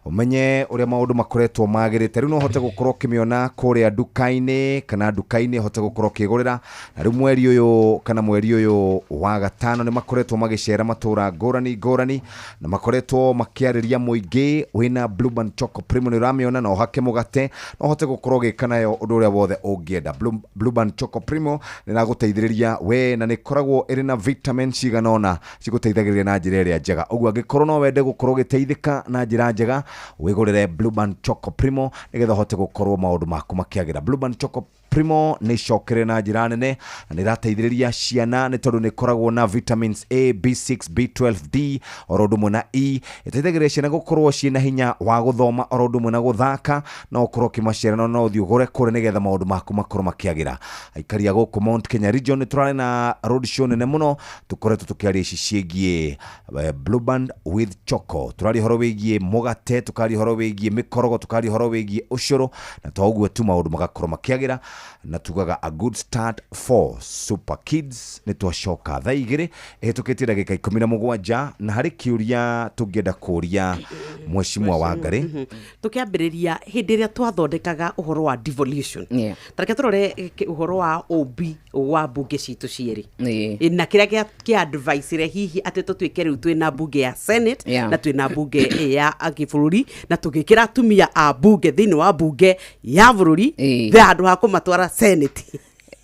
ũmenye ũrĩa maũndũ makoretwo magĩrĩte. Rĩu no ũhote gũkorwo ũkĩmĩona kũrĩa nduka-inĩ kana nduka-inĩ ũhote gũkorwo ũkĩgũrĩra. Na rĩu mweri ũyũ kana mweri ũyũ wa gatano nĩ makoretwo magĩcera matũra ngũrani ngũrani na makoretwo makĩarĩria mũingĩ wĩna Blueband Choco Primo. Nĩ ũramĩona na ũhake mũgate no ũhote gũkorwo ũgĩka nayo ũndũ ũrĩa wothe ũngĩenda. Blueband Choco Primo nĩ ĩragũteithĩrĩria we na nĩ ĩkoragwo ĩrĩ na vitamin cigana ũna cigũteithagĩrĩria na njĩra ĩrĩa njega. Ũguo angĩkorwo no wende gũkorwo ũgĩteithĩka na njĩra njega, wĩgũrĩre Blueband Choco Primo nĩgetha ũhote gũkorwo maũndũ maku makĩagĩra. Blueband Choco Primo nĩ icokere na njĩra nene na nĩ ĩrateithĩrĩria ciana nĩ tondũ nĩ ĩkoragwo na vitamins A, B6, B12, D oro ũndũ ũmwe na E. Ĩteithagĩrĩria ciana gũkorwo ciĩna hinya wa gũthoma oro ũndũ ũmwe na gũthaka. No ũkorwo ũkĩmaciara no no ũthiĩ ũgũre kũrĩa nĩgetha maũndũ maku makorwo makĩagĩra. Aikari a gũkũ Mount Kenya region nĩ tũrarĩ na road show nene mũno tũkoretwo tũkĩaria ici ciĩgiĩ Blueband with Choco. Tũraria ũhoro wĩgiĩ mũgate, tũkaria ũhoro wĩgiĩ mĩkorogo, tũkaria ũhoro wĩgiĩ ũcũrũ, na to ũguo tu maũndũ magakorwo makĩagĩra. Na tugaga a good start for super kids. Nĩ twacoka thaa igĩrĩ ĩhĩtũkĩtie ndagĩka 17 na harĩ kĩũria tũngĩenda kũria mheshimiwa Wangari. Tũkĩambĩrĩria hĩndĩ ĩrĩa twathondekaga ũhoro wa devolution, tareke tũrore ũhoro wa ũmbi wa mbunge citũ cierĩ na kĩrĩa kĩa advice hihi atĩ tũtuĩke rĩu twĩna mbunge ya Senate na twĩna mbunge ya gĩbũrũri na tũgĩkĩra atumia a mbunge thĩinĩ wa mbunge ya bũrũri handũ ha kũmatwara Senate.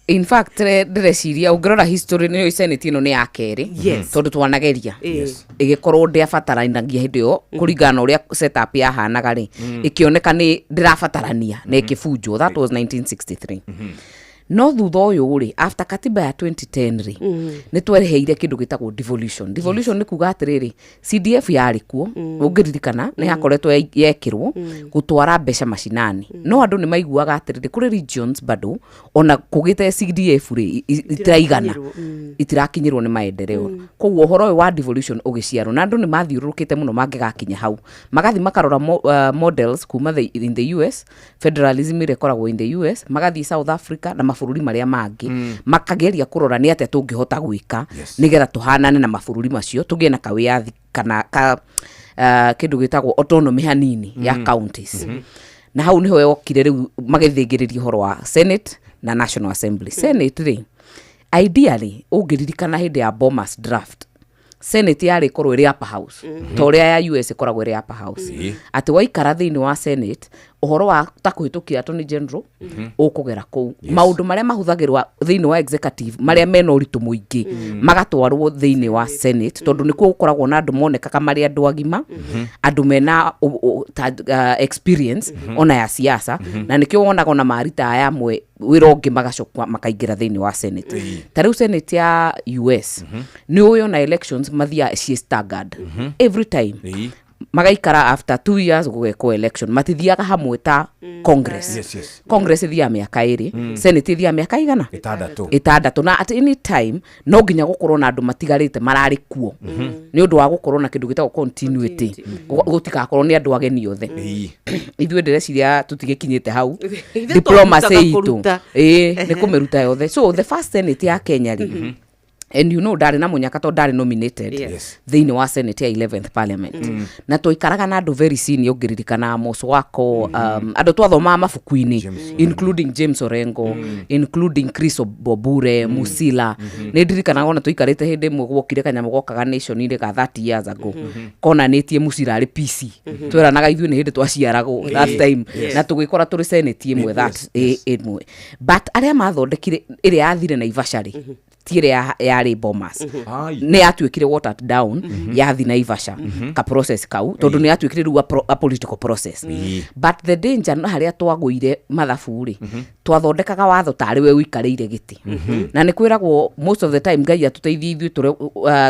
In fact, ndĩreciria ũngĩrora history nĩ Senate ĩno nĩ ya kerĩ tondũ twanageria ĩgĩkorwo ndĩabataranagia hĩndĩ ĩyo kũringana na ũrĩa setup yahanaga rĩ, ĩkĩoneka nĩ ndĩrabatarania na ĩkĩbunjwo. That was 1963. No thutha ũyũ rĩ, after katiba ya 2010 rĩ, nĩ twereheire kĩndũ gĩtagwo devolution. Devolution nĩ kuga atĩrĩrĩ, CDF yarĩ kuo ũngĩririkana nĩ yakoretwo yekĩrwo gũtwara mbeca macinani, no andũ nĩ maiguaga atĩrĩrĩ kũrĩ regions bado ona kũgĩte CDF rĩ itiraigana, itirakinyĩrwo nĩ maendeleo. Koguo ũhoro ũyũ wa devolution ũgĩciarwo na andũ nĩ mathiũrũrũkĩte mũno mangĩgakinya hau, magathiĩ makarora models kuma in the US, federalism ĩrĩa ĩkoragwo in the US, magathiĩ South Africa na mabũrũri marĩa mangĩ, makageria kũrora nĩ atĩa tũngĩhota gwĩka nĩgetha tũhanane na mabũrũri macio, tũgĩe na kawĩyathi kana ka kĩndũ gĩtagwo autonomy hanini ya counties. Na hau niho yokire rĩu magĩthĩngĩrĩria ũhoro wa Senate na National Assembly. Senate rĩ, ideally ũngĩririkana hĩndĩ ya Bomas draft, Senate yarĩ ĩkorwo ĩrĩ upper house, ta ũrĩa ya US ĩkoragwo ĩrĩ upper house, atĩ waikara thĩinĩ wa Senate, ũhoro wa ta kũhĩtũkia attorney general ũkũgera kũu, maũndũ marĩa mahũthagĩrwo thĩinĩ wa executive marĩa mena ũritũ mũingĩ magatwarwo thĩinĩ wa Senate, tondũ nĩkuo gũkoragwo na andũ monekaga marĩ andũ agima, andũ mena ta, experience ona ya siasa. Na nĩkĩo wonaga ona marita aya amwe wĩra ũngĩ magacoka makaingĩra thĩinĩ wa Senate. Ta rĩu Senate ya US, nĩ ũĩ ona elections mathiaga ciĩ staggered every time, magaikara after 2 years gũgekwo election, matithiaga hamwe ta Congress. Congress ĩthiaga mĩaka 2, Senate ĩthiaga mĩaka igana? 6. 6. Na at any time no nginya gũkorwo na andũ matigarĩte mararĩ kuo, nĩ ũndũ wa gũkorwo na kĩndũ gĩtagwo continuity, gũtigakorwo nĩ andũ ageni othe. Ithuĩ ndĩreciria tũtigĩkinyĩte hau. Ithuĩ Diplomacy twahutaga itũ kũruta. Ĩĩ, nĩ kũmĩruta yothe. So the first Senate ya Kenya rĩ, and you know ndarĩ na mũnyaka tondũ ndarĩ nominated thĩinĩ wa Senate ya 11th Parliament, na twaikaraga na andũ very senior, ũngĩririkana Amos Wako, andũ twathomaga mabuku-inĩ, including James Orengo, including Chris Obure, Musila. Nĩ ndirikanaga ona tũikarĩte hĩndĩ ĩmwe gwokire kanyamũ gokaga Nation-inĩ ga 30 years ago konanĩtie Musila arĩ PC, tweranaga ithuĩ nĩ hĩndĩ twaciaragwo that time, na tũgĩkora tũrĩ Senate ĩmwe that ĩmwe. But arĩa mathondekire ĩrĩa yathire Naivasha rĩ, ti ĩrĩa yarĩ Bomas. Ai. Nĩ yatuĩkire watered down yathi Naivasha ka process kau, tondũ nĩ yatuĩkire rĩu a political process. But the danger na harĩa twagũire mathabu rĩ, twathondekaga watho tarĩ we ũikarĩire gĩtĩ. Na nĩ kwĩragwo most of the time, Ngai atũteithie ithuĩ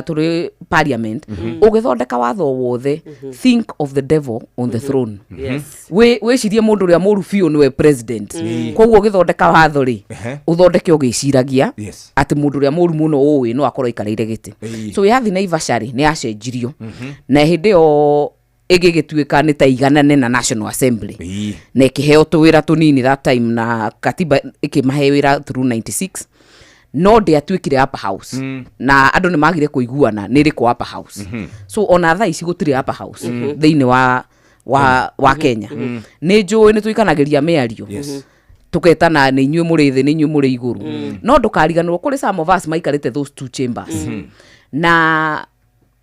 tũrĩ parliament, ũgĩthondeka watho o wothe, think of the devil on the throne. Wĩcirie mũndũ ũrĩa mũru biũ nĩwe president. Koguo ũgĩthondeka watho rĩ, ũthondeke ũgĩciragia atĩ mũndũ ũrĩa mũru mũno ũĩ no akorwo aikarĩire gĩtĩ. So yathi Naivasha rĩ, nĩ yacenjirio, na hĩndĩ ĩyo ĩgĩgĩtuĩka nĩ ta iganane na National Assembly, na ĩkĩheo tũwĩra tũnini that time, na katiba ĩkĩmahe wĩra through 96, no ndĩatuĩkire upper house. Na andũ nĩ magire kũiguana nĩ ĩrĩkũ upper house. So ona thaa ici gũtirĩ upper house thĩinĩ wa Kenya. Nĩ njũĩ nĩ tũikanagĩria mĩario, tuketana nĩ inyuĩ mũrĩ thĩ, nĩ inyuĩ mũrĩ igũrũ, no ndũkariganĩrwo kũrĩ some of us maikarĩte those two chambers. Na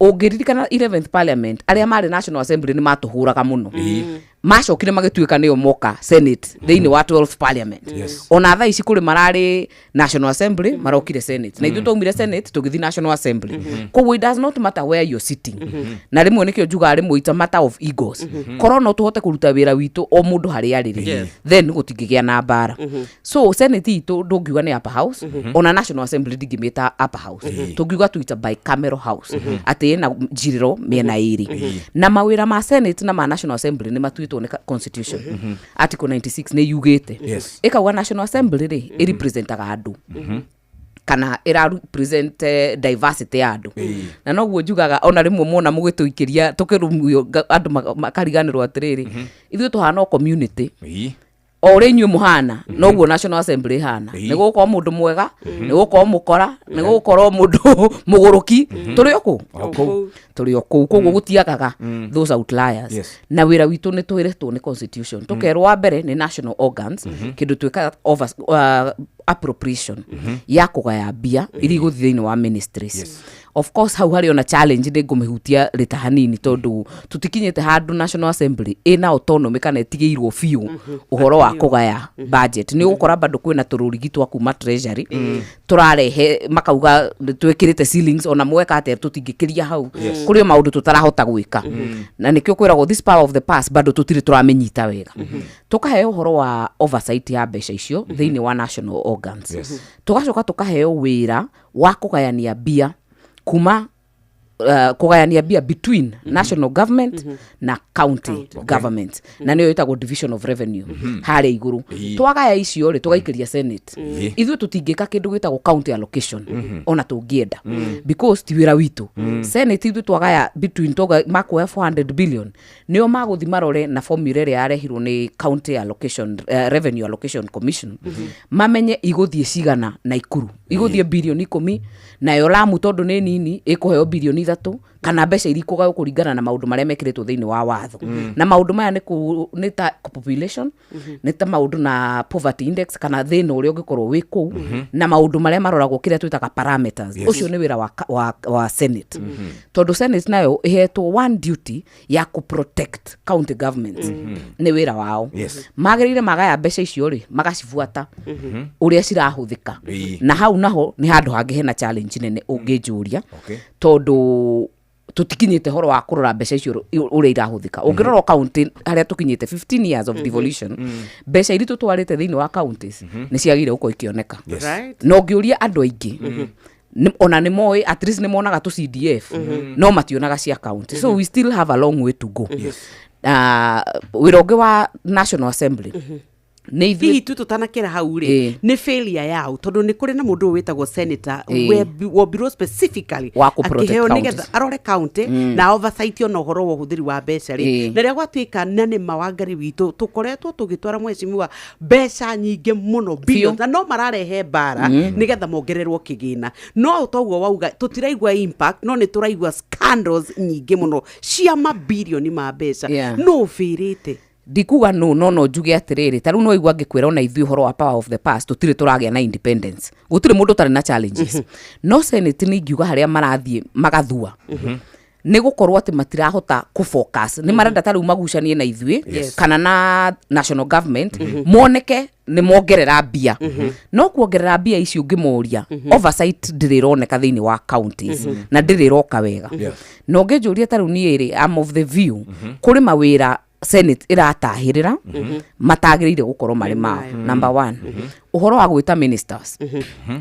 ũngĩririkana 11th Parliament, arĩa marĩ National Assembly nĩ matũhũraga mũno, macokire magĩtuĩka nĩo moka Senate thĩinĩ wa 12th Parliament. Ona thaa ici kũrĩ mararĩ National Assembly marokire Senate, na ithuĩ twaumire Senate tũgĩthiĩ National Assembly. Koguo it does not matter where you're sitting. Na rĩmwe nĩkĩo njugaga rĩmwe it's a matter of egos. Korwo no tũhote kũruta wĩra witũ o mũndũ harĩa arĩ rĩ, then gũtingĩgĩa na mbara. So Senate itũ ndũngiuga nĩ upper house, ona National Assembly ndingĩmĩta upper house. Tũngiuga tu it's a bicameral house, atĩ ĩna njirĩro mĩena ĩrĩ. Na mawĩra ma Senate na ma National Assembly nĩ matuĩtwo nĩ constitution. Article 96 nĩ yugĩte, ĩkauga National Assembly rĩ, ĩrepresentaga andũ kana ĩra represent diversity ya andũ. Na noguo njugaga ona rĩmwe mwona mũgĩtũikĩria tũkĩrumio, andũ makariganĩrwo atĩrĩrĩ, ithuĩ tũhana o community o ũrĩa inyuĩ mũhana, noguo National Assembly ĩhana. Nĩ gũgũkorwo mũndũ mwega, nĩ gũgũkorwo mũkora, nĩ gũgũkorwo mũndũ mũgũrũki, tũrĩ o kũu. O kũu. Tũrĩ o kũu. Koguo gũtiagaga those outliers. Na wĩra witũ nĩ twĩrĩtwo nĩ constitution, tũkerwo wa mbere nĩ national organs, kĩndũ twĩkaga appropriation ya kũgaya mbia iria igũthiĩ thĩinĩ wa ministries. Of course hau harĩ ona challenge, nĩ ngũmĩhutia rĩta hanini, tondũ tũtikinyĩte handũ National Assembly ĩna autonomy kana ĩtigĩirwo biũ ũhoro wa kũgaya budget. Nĩ ũgũkora bado kwĩna tũrũrigi twa kuma Treasury tũrarehe, makauga twĩkĩrĩte ceilings, ona mweka atĩa tũtingĩkĩria hau. Kũrĩ o maũndũ tũtarahota gwĩka, na nĩkĩo kwĩragwo this power of the purse bado tũtirĩ tũramĩnyita wega. Tũkaheo ũhoro wa oversight ya mbeca icio thĩinĩ wa national organs. Tũgacoka tũkaheo wĩra wa kũgayania mbia kuma Kũgayania mbia between national government na county government, na nĩyo ĩtagwo division of revenue harĩa igũrũ. Twagaya icio rĩ, tũgaikĩria Senate. Ithuĩ tũtingĩka kĩndũ gĩtagwo county allocation ona tũngĩenda, because ti wĩra witũ. Senate, ithuĩ twagaya between makuoya 400 billion, nĩo magũthi marore na formula ĩrĩa yarehirwo nĩ county allocation, revenue allocation commission, mamenye igũthiĩ cigana Naikuru, igũthiĩ birioni 10, nayo Lamu tondũ nĩ nini ĩkũheo birioni 3, kana mbeca iria ikũgaywo kũringana na maũndũ marĩa mekĩrĩtwo thĩinĩ wa watho. Na maũndũ maya nĩ ta population, nĩ ta maũndũ na poverty index kana thĩna ũrĩa ũngĩkorwo wĩ kũu, na maũndũ marĩa maroragwo, kĩrĩa twĩtaga parameters. Ũcio nĩ wĩra wa Senate, tondũ Senate nayo ĩhetwo one duty ya kũ protect county governments. Nĩ wĩra wao. Magĩrĩire magaya mbeca icio rĩ, magacibuata ũrĩa cirahũthĩka. Na hau naho nĩ handũ hangĩ hena challenge nene ũngĩnjũria, tondũ tũtikinyĩte horo wa kũrora mbeca icio ũrĩa irahũthĩka. Ũngĩrora county harĩa tũkinyĩte 15 years of devolution, mbeca iria tũtwarĩte thĩinĩ wa counties nĩ ciagĩrĩire gũkorwo ikĩoneka. Na ũngĩũria andũ aingĩ, ona nĩ moĩ, at least nĩ monaga tũ CDF, no mationaga cia county. So we still have a long way to go. Wĩra ũngĩ wa National Assembly nĩ ithuĩ Hihi tu tũtanakĩra hau rĩ, nĩ failure yao, tondũ nĩ kũrĩ na mũndũ ũyũ wĩtagwo senator wombirwo specifically Wa kũ-protect akĩheo counties. nĩgetha arore county na oversight ona ũhoro wa ũhũthĩri wa mbeca rĩ. Na rĩrĩa gwatuĩka na nĩ ma Wangari witũ, tũkoretwo tũgĩtwara mheshimiwa mbeca nyingĩ mũno, billions, na no mararehe mbara nĩgetha mongererwo kĩgĩna, no toguo wauga tũtiraigua impact, no nĩ tũraigua scandals nyingĩ mũno cia mabirioni ma mbeca. No bĩrĩte? Ndikuga no njuge atĩrĩrĩ, ta rĩu no igua ngĩkwĩra ona ithuĩ ũhoro wa power of the past, tũtirĩ tũragĩa na independence, gũtirĩ mũndũ ũtarĩ na challenges. No Senate nĩ ingiuga harĩa marathiĩ magathua nĩ gũkorwo atĩ matirahota kũ-focus. Nĩ marenda ta rĩu magucanie na ithuĩ kana na national government, moneke nĩ mongerera mbia, no kuongerera mbia icio ũngĩmoria, oversight ndĩrĩ ĩroneka thĩinĩ wa counties na ndĩrĩ ĩroka wega. Na ũngĩnjũria ta rĩu niĩ rĩ, I'm of the view kũrĩ mawĩra Senate ĩratahĩrĩra matagĩrĩire gũkorwo marĩ mao. Number one, ũhoro wa gwĩta ministers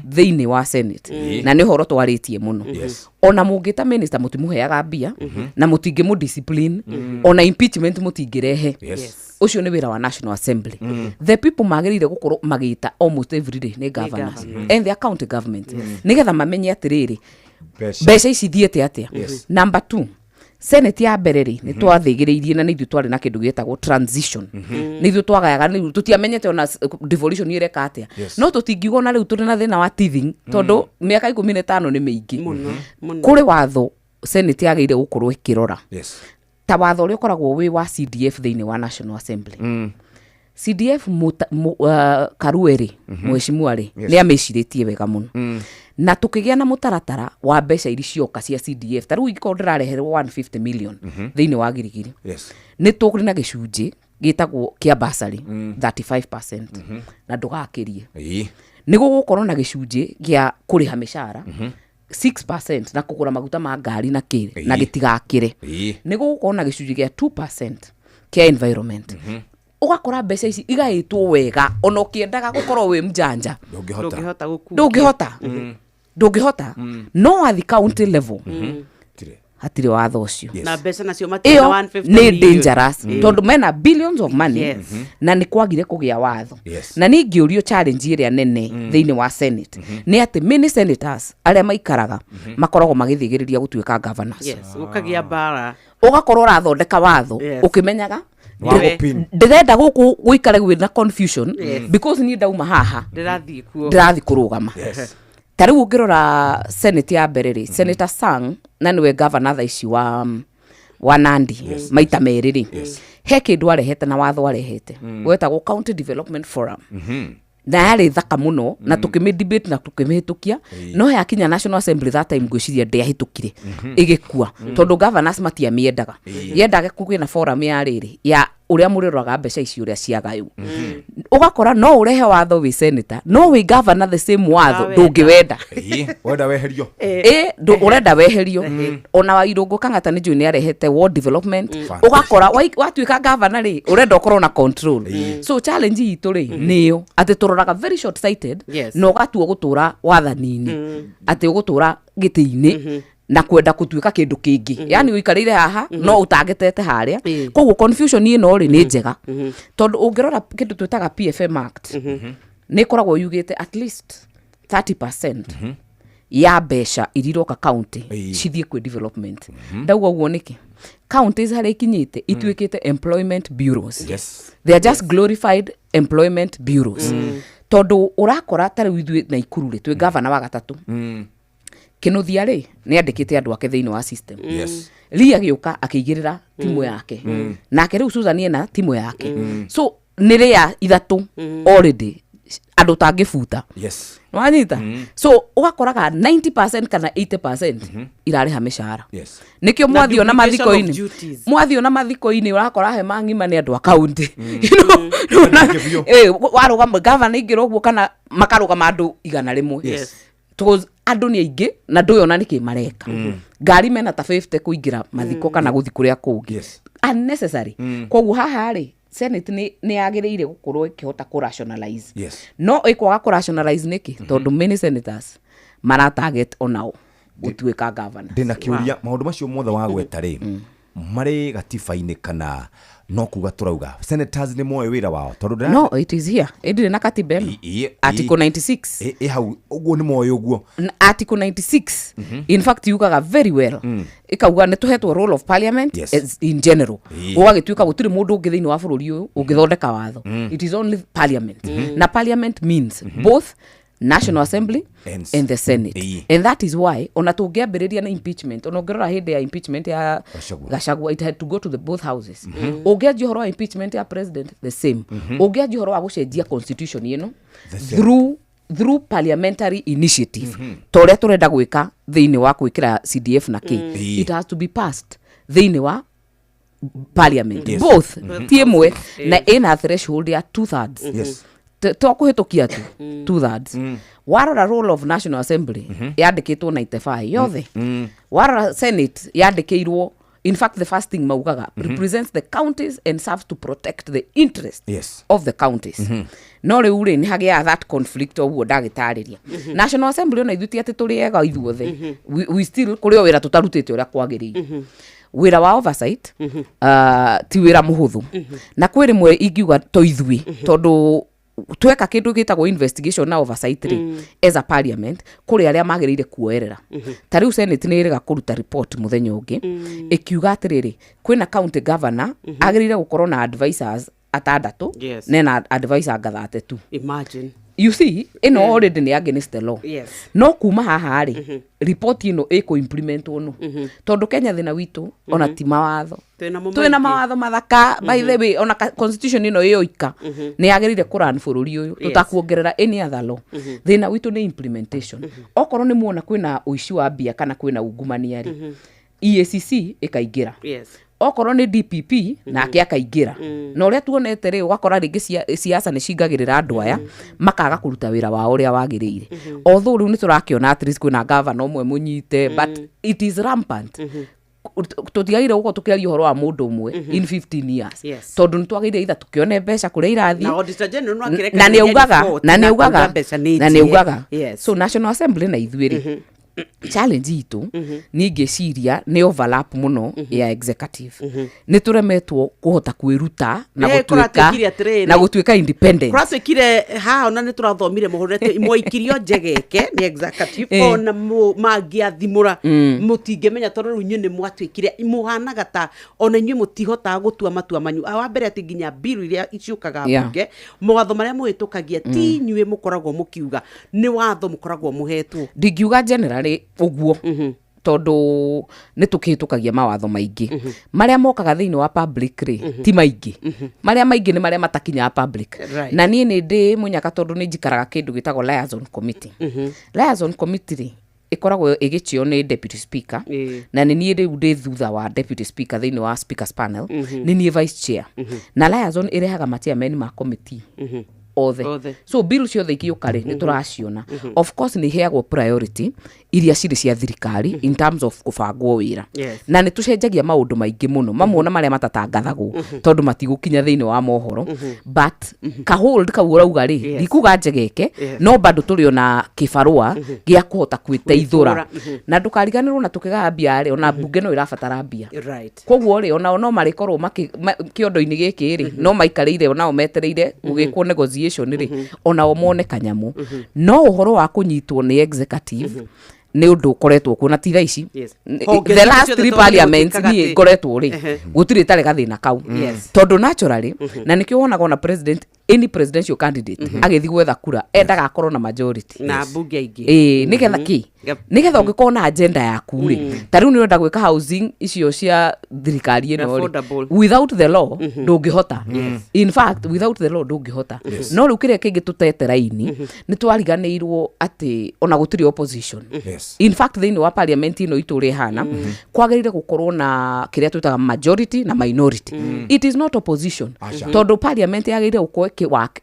thĩinĩ wa Senate, na nĩ ũhoro twarĩtie mũno. Ona mũngĩta minister, mũtimũheaga mbia na mũtingĩmũ discipline, ona impeachment mũtingĩrehe. Ũcio nĩ wĩra wa National Assembly. The people magĩrĩire gũkorwo magĩta almost every day nĩ governors and their county government, nĩgetha mamenye atĩrĩrĩ, mbeca ici thiĩte atĩa. Number two, Senate ya mbere rĩ, nĩ twathĩgĩrĩirie na nĩ ithuĩ twarĩ na kĩndũ gĩtagwo transition. Nĩ ithuĩ twagayaga, rĩu tũtiamenyete ona devolution ĩreka atĩa. No tũtingiuga ona rĩu tũrĩ na thĩna wa teething, tondũ mĩaka 15 nĩ mĩingĩ. Kũrĩ watho Senate yagĩrĩire gũkorwo ĩkĩrora, ta watho ũrĩa ũkoragwo wĩ wa CDF thĩinĩ wa National Assembly. CDF Karue rĩ, mheshimiwa rĩ, nĩ amĩcirĩtie wega mũno na tũkĩgĩa na mũtaratara wa mbeca iria cioka cia CDF. Ta rĩu ingĩkorwo ndĩrareherwo 150 million thĩinĩ wa Girigiri, nĩ tũrĩ na gĩcunjĩ gĩtagwo kĩa bursary 35%, na ndũgakĩrie. Nĩ gũgũkorwo na gĩcunjĩ gĩa kũrĩha mĩcara 6% na kũgũra maguta ma ngari na kĩ na gĩtigakĩre. Nĩ gũgũkorwo na gĩcunjĩ gĩa 2% kĩa environment. Ũgakora mbeca ici igaĩtwo wega, ona ũkĩendaga gũkorwo wĩ mjanja Ndũngĩhota. Ndũngĩhota gũkukia. Ndũngĩhota, ndũngĩhota. No wathi county level, hatirĩ watho ũcio. Na mbeca nacio matirĩ na Ĩyo 150 nĩ million. dangerous, tondũ mena billions of money na nĩ kwagire kũgĩa watho. Na nĩ ingĩũrio, challenge ĩrĩa nene thĩinĩ wa Senate nĩ atĩ many senators arĩa maikaraga makoragwo magĩthĩgĩrĩria gũtuĩka governors. Yes, gũkagĩa mbara. Ũgakorwo ũrathondeka watho ũkĩmenyaga Wa gũpin. Ndĩrenda gũkũ gũikare gwĩna confusion, because niĩ ndauma haha ndĩrathiĩ kuo. Ndĩrathiĩ kũrũgama. Ta rĩu ũngĩrora Senate ya mbere rĩ, Senator Sang, na nĩwe governor thaa ici wa Nandi maita merĩ rĩ, he kĩndũ arehete na watho arehete wetagwo County Development Forum, na yarĩ thaka mũno na tũkĩmĩ debate na tũkĩmĩhĩtũkia, no yakinya National Assembly that time ngwĩciria ndĩahĩtũkire, ĩgĩkua, tondũ governors matiamĩendaga. Yendaga kũgĩe na forum ya rĩrĩ ya ũrĩa mũrĩroraga mbeca ici ũrĩa ciagaywo. Ũgakora no ũrehe watho wĩ senator, no wĩ governor the same watho ndũngĩwenda. Wenda weherio. Ĩ ũrenda weherio. Ona wa Irũngũ Kang'ata nĩ njũĩ nĩ arehete ward development. Ũgakora watuĩka governor rĩ, ũrenda ũkorwo na control. So challenge itũ rĩ nĩyo atĩ tũroraga very short sighted, na ũgatua gũtũra wathani-inĩ, atĩ ũgũtũra gĩtĩ-inĩ. Na kwenda gũtuĩka kĩndũ kĩngĩ, yani ũikarĩire haha no ũtangetete harĩa. Koguo confusion ĩno rĩ, nĩ njega, tondũ ũngĩrora kĩndũ twĩtaga PFM Act, nĩ ĩkoragwo yugĩte at least 30% ya mbeca iria iroka county cithiĩ kwĩ development. Ndauga ũguo nĩkĩ? Counties harĩa ikinyĩte ituĩkĩte employment bureaus. They are just glorified employment bureaus, tondũ ũrakora ta rĩu ithuĩ Naikuru rĩ, twĩ gavana wa gatatũ. Kĩnuthia rĩ, nĩ andĩkĩte andũ ake thĩinĩ wa system. Ria gĩũka akĩigĩrĩra timu yake. Nake rĩu Susan ena timu yake. So nĩ rĩa ithatũ already andũ tangĩbuta. Wanyita? So ũgakoraga 90% kana 80% irarĩha mĩcara. Nĩkĩo Na mwathio na duplication of mathiko-inĩ, duties. mwathio na mathiko-inĩ, ũrakora hema ng'ima nĩ andũ a kaunti. Warũgama gavana ingĩra ũguo kana makarũgama andũ 100. Because andũ nĩ aingĩ na ndũyona nĩkĩ mareka. Ngari mena ta 50 kũingĩra mathiko kana gũthi kũrĩa kũngĩ. Unnecessary. Koguo haha rĩ, Senate nĩ yagĩrĩire gũkorwo ĩkĩhota kũ rationalize. No ĩkwaga kũ rationalize nĩkĩ? Tondũ many senators mara target onao gũtuĩka governor. Ndĩna kĩũria, maũndũ macio mothe wagweta rĩ, marĩ gatiba-inĩ kana no kuga tũrauga senators nĩ moĩ wĩra wao? Tondũ No, it is here, ĩndirĩ na katiba ĩno. Article 96. Ĩ hau ũguo, nĩ moĩ ũguo? Article 96 in fact yugaga very well, ĩkauga nĩ tũhetwo role of parliament as in general. Ũgagĩtuĩka gũtirĩ mũndũ ũngĩ thĩinĩ wa bũrũri ũyũ ũngĩthondeka watho. It is only parliament. Na parliament means both National Assembly and the Senate. And that is why ona tũngĩambĩrĩria na impeachment, ona ũngĩrora hĩndĩ ya impeachment ya Gachagua. Gachagua, it had to go to the both houses. Ũngĩanjia ũhoro wa impeachment ya president, the same. Ũngĩanjia ũhoro wa gũcenjia constitution ĩno The same. through parliamentary initiative, ta ũrĩa tũrenda gwĩka thĩinĩ wa gwĩkĩra CDF na k, it has to be passed thĩinĩ wa parliament. Both, ti ĩmwe, na ĩna threshold ya two thirds. To kũhĩtũkia tu two thirds. Warora role of National Assembly, yandĩkĩtwo 95 yothe. Warora Senate, yandĩkĩirwo, in fact the first thing maugaga, represents the counties and serves to protect the interest of the counties. No rĩu rĩ, nĩ hagĩaga that conflict ũguo ndagĩtarĩria. National Assembly, ona ithuĩ ti atĩ tũrĩ ega ithuothe. We still kũrĩ o wĩra tũtarutĩte ũrĩa kwagĩrĩire. Wĩra wa oversight ti wĩra mũhũthũ, na kwĩ rĩmwe ingiuga to ithuĩ, tondũ tweka kĩndũ gĩtagwo investigation na oversight rĩ, as a parliament kũrĩ arĩa magĩrĩire kuoerera. Ta rĩu Senate nĩ ĩrĩga kũruta report mũthenya ũngĩ ĩkiuga atĩrĩrĩ, kwĩna county governor agĩrĩire gũkorwo na advisors atandatũ, nena advisor ngathate tu. Imagine. You see, ĩno already nĩ against the law. No kuma haha rĩ, report ĩno ĩkũ implementwo no tondũ Kenya thĩna witũ ona ti mawatho. Twĩna mo Twĩna maingĩ. mawatho mathaka, by the way. Ona constitution ĩno ĩyoika nĩ yagĩrĩire kũran bũrũri ũyũ, tũtakuongerera any other law. Thĩna witũ nĩ implementation. Okorwo nĩ muona kwĩna ũici wa mbia kana kwĩna ungumania rĩ, EACC ĩkaingĩra. Okorwo nĩ DPP nake akaingĩra. Na ũrĩa tuonete rĩ, ũgakora rĩngĩ siasa nĩ cingagĩrĩra andũ aya makaga kũruta wĩra wao ũrĩa wagĩrĩire. Although rĩu nĩ tũrakĩona at least kwĩna gavana ũmwe mũnyite, but it is rampant. Tũtiagĩrĩire gũkorwo tũkĩaria ũhoro wa mũndũ ũmwe in 15 years, tondũ nĩ twagĩrĩire itha tũkĩone mbeca kũrĩa irathiĩ. Na Auditor General no akĩrekereria Na nĩ augaga report na nĩ na augaga akauga mbeca nĩ na nĩ njie. augaga. So National Assembly na ithuĩ rĩ, challenge itũ niĩ ngĩciria nĩ overlap mũno ya executive. Nĩ tũremetwo kũhota kwĩruta na Eh, gũtuĩka kũratuĩkire atĩrĩrĩ. na gũtuĩka independent. Kũratuĩkire haha ona nĩ tũrathomire mohoro atĩ mwaikirio njegeke nĩ executive. Ona mangĩathimũra, mũtingĩmenya, tondũ rĩu inyuĩ nĩ mwatuĩkire mũhanaga ta ona inyuĩ mũtihotaga gũtua matua manyu. Wa mbere atĩ nginya bill iria ciũkaga mbunge, mawatho marĩa mũhĩtũkagia, ti inyuĩ mũkoragwo mũkiuga, nĩ watho mũkoragwo mũhetwo. Ndingiuga generally ũguo, tondũ nĩ tũkĩhĩtũkagia mawatho maingĩ marĩa mokaga thĩinĩ wa public rĩ, ti maingĩ. Marĩa maingĩ nĩ marĩa matakinyaga public. Na niĩ nĩ ndĩ mũnyaka, tondũ nĩ njikaraga kĩndũ gĩtagwo liaison committee. Liaison committee rĩ, ĩkoragwo ĩgĩchio nĩ deputy speaker, na nĩ niĩ rĩu ndĩ thutha wa deputy speaker thĩinĩ wa speakers panel. Nĩ niĩ vice chair, na liaison ĩrehaga machairman ma committee. Othe. Othe. So bill ciothe ikiũka rĩ, nĩ tũraciona. Of course nĩ iheagwo priority iria cirĩ cia thirikari in terms of kũbangwo wĩra. Na nĩ tũcenjagia maũndũ maingĩ mũno, mamwe ona marĩa matatangathagwo tondũ matigũkinya thĩinĩ wa mohoro. But kahold kau ũrauga rĩ, ndikuga njegeke, no bado tũrĩ ona kĩbarũa gĩa kũhota gwĩteithũra. Gwĩtũra, Na ndũkariganĩrwo na tũkĩgaya mbia rĩ, ona mbunge no ĩrabatara mbia. Koguo rĩ, onao no marĩkorwo kĩondo-inĩ gĩkĩ rĩ, no maikarĩire onao metereire gũgĩkwo negotiation rĩ, onao mone kanyamũ. No ũhoro wa kũnyitwo nĩ executive nĩ ũndũ ũkoretwo kuo na ti thaa ici. Honge The citũ last ciothe three tondũ parliaments gũtuĩkaga niĩ atĩ- ngoretwo rĩ, gũtirĩ ĩtarĩ gathĩna kau. Tondũ naturally, na nĩkĩo wonaga ona president, any presidential candidate agĩthiĩ gwetha kura endaga akorwo na majority na mbunge aingĩ. Ĩĩ, nĩgetha kĩ? Nĩgetha ũngĩkorwo na agenda yaku rĩ, ta rĩu nĩ ũrenda gwĩka housing icio cia thirikari ĩno rĩ, Affordable. without the law ndũngĩhota. In fact, without the law ndũngĩhota. No rĩu kĩrĩa kĩngĩ tũtete raini, nĩ twariganĩirwo atĩ ona gũtirĩ opposition. In fact, thĩinĩ wa parliament ĩno itũ ũrĩa ĩhana, kwagĩrĩire gũkorwo na kĩrĩa twĩtaga majority na minority. It is not opposition. Aca. Tondũ parliament yagĩrĩire gũkorwo ĩkĩ work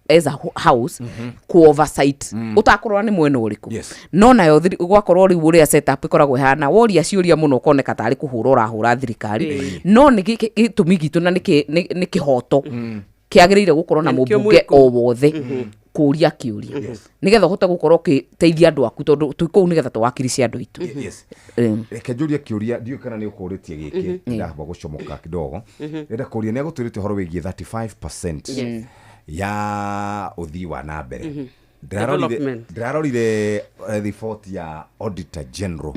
as a house ku oversight, ũtakũrora nĩ mwena ũrĩkũ. No nayo gwakorwo rĩu ũrĩa setup ĩkoragwo ĩhana, woria ciũria mũno ũkoneka tarĩ kũhũra ũrahũra thirikari. No nĩ gĩtũmi gitũ na nĩ kĩhoto kĩagĩrĩire gũkorwo na Na nĩkĩo mũmbunge mwĩ kũu. o wothe kũria kĩũria nĩgetha ũhote gũkorwo ũgĩteithia andũ aku, tondũ twĩ kũu nĩgetha tũwakirice andũ aitũ. Reke njũrie kĩũria, ndiũĩ kana nĩ ũkũrĩtie gĩkĩ, ndahamba gũcomoka kidogo. Ndĩrenda kũria, nĩ agũtwĩrĩte ũhoro wĩgiĩ 35% ya ũthii wa na mbere. Development. Ndĩrarorire report ya Auditor General,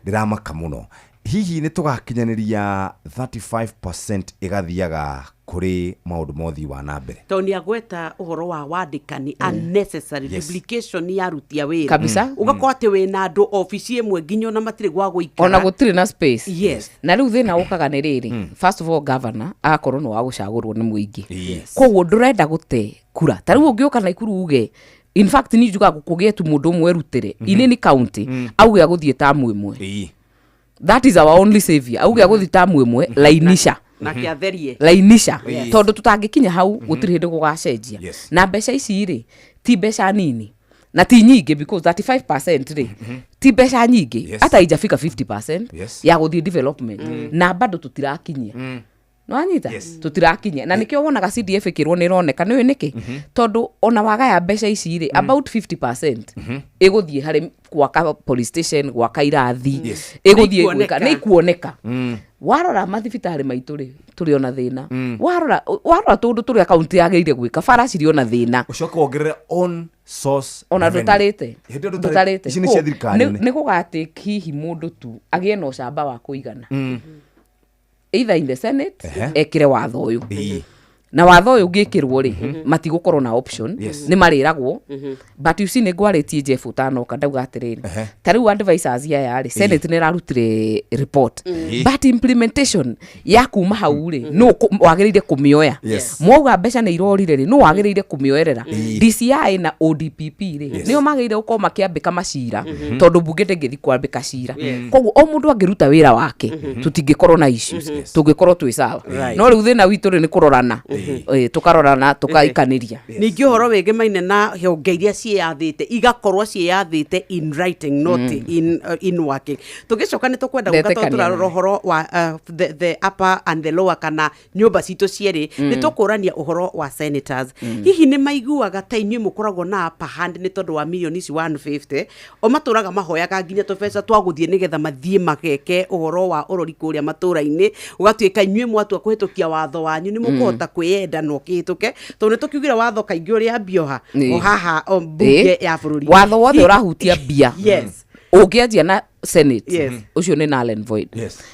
ndĩramaka mũno. Hihi nĩ tũgakinyanĩria 35% ĩgathiaga kũrĩ maũndũ ma ũthii wa na mbere? Tondũ nĩ agweta ũhoro wa wandĩkani unnecessary duplication ya aruti a wĩra. Kabisa. Ũgakorwo atĩ wĩna andũ obici ĩmwe nginya ona matirĩ gwa gũikara. Ona gũtirĩ na space. Na rĩu thĩna ũkaga nĩ rĩrĩ, first of all, governor agakorwo nĩ wa gũcagũrwo nĩ mũingĩ. Koguo ndũrenda gũte kura. Ta rĩu ũngĩũka Naikuru uge, in fact niĩ njugaga kũgĩe tu mũndũ ũmwe erutĩre inini county, auge agũthiĩ tamu ĩmwe. That is our only savior. Auge agũthiĩ tamu ĩmwe, lainisha. Nake atherie. Lainisha. Tondũ tũtangĩkinya hau, gũtirĩ hĩndĩ gũgacenjia. Na mbeca ici rĩ, ti mbeca nini na ti nyingĩ, because 35% rĩ ti mbeca nyingĩ. Hata ijafika 50% ya gũthiĩ development, na bado tũtirakinyia. Nĩwanyita? Tũtirakinyia, na nĩkĩo wonaga CDF ĩkĩrwo nĩ ĩroneka. Nĩũĩ nĩkĩ? Tondũ ona wagaya mbeca ici rĩ, about 50% ĩgũthiĩ harĩ gwaka police station, gwaka irathi. Ĩgũthiĩ gwĩka Nĩ nĩ ikuoneka. Warora mathibitarĩ maitũ rĩ, tũrĩ ona thĩna. Warora tũndũ tũrĩa kaunti yagĩrĩire gwĩka, bara cirĩ ona thĩna. Ũcoke wongerere on source Ona revenue. ndũtarĩte. Hĩndĩ ĩyo ndũtarĩte. Ici nĩ cia thirikari. Nĩ gũgatĩk hihi mũndũ tu agĩe na ũcamba wa kũigana, either in the Senate, ekĩre watho ũyũ. Na watho ũyũ ũngĩkĩrwo rĩ, matigũkorwo na option. Nĩ marĩragwo. But you see, nĩ ngwarĩtie Jeff ũtanoka, ndauga atĩrĩrĩ, ta rĩu advisors aya rĩ, Senate nĩ ĩrarutire report, but implementation ya kuma hau rĩ, nũ wagĩrĩire kũmĩoya? Mwauga mbeca nĩ irorire rĩ, nũ wagĩrĩire kũmĩoerera? DCI na ODPP rĩ, nĩo magĩrĩire gũkorwo makĩambĩka macira, tondũ mbunge ndĩngĩthiĩ kwambĩka cira. Koguo o mũndũ angĩruta wĩra wake, tũtingĩkorwo na issues, tũngĩkorwo twĩ sawa. No rĩu thĩna witũ rĩ, nĩ kũrorana. Tũkarorana tũkaikanĩria. Ningĩ ũhoro wĩgemaine na honge iria ciĩyathĩte, igakorwo ciĩyathĩte in writing, not in working. Tũgĩcoka nĩ tũkwenda gũka tondũ Ndetĩkania tũrarora nawe. ũhoro wa the upper and the lower, kana nyũmba citũ cierĩ. Nĩ tũkũrania ũhoro wa senators. Hihi nĩ maiguaga ta inyuĩ mũkoragwo na upper hand nĩ tondũ wa mirioni ici 150 o matũraga mahoyaga nginya tũbeca twa gũthiĩ nĩgetha mathiĩ mageke ũhoro wa ũrori kũrĩa matũra-inĩ, gũgatuĩka inyuĩ mwatua kũhĩtũkia watho wanyu nĩ mũkũhota kwĩyenda na ũkĩhĩtũke, tondũ nĩ tũkiugire watho kaingĩ ũrĩa mbioha o haha o mbunge ya bũrũri? Watho wothe ũrahutia mbia, ũngĩanjia na Senate, ũcio nĩ null and void.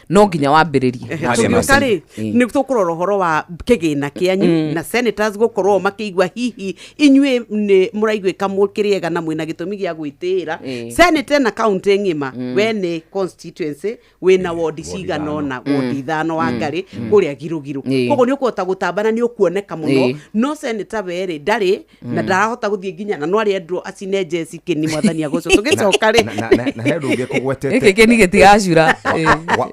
No nginya wambĩrĩrie na Tũgĩũka Senate. rĩ, nĩ tũkũrora ũhoro wa kĩgĩna kĩanyu na senators gũkorwo makĩigua hihi inyuĩ nĩ mũraiguĩka mũkĩrĩega na mwĩna gĩtũmi gĩa gwĩtĩĩra. Senate na county ng'ima, we nĩ constituency wĩna wondi cigana ũna, wondi 5 wa ngarĩ kũrĩa girũgirũ. Koguo nĩ ũkũhota gũtamba na nĩ ũkuoneka mũno. No senator we rĩ, ndarĩ na ndarahota gũthiĩ nginya na no arĩendwo acine njeci kĩni mwathani agũco. Tũgĩcoka rĩ, Na he ũndũ ũngĩ kũgweta. Ũgwetete Gĩkĩ kĩni gĩtigacura.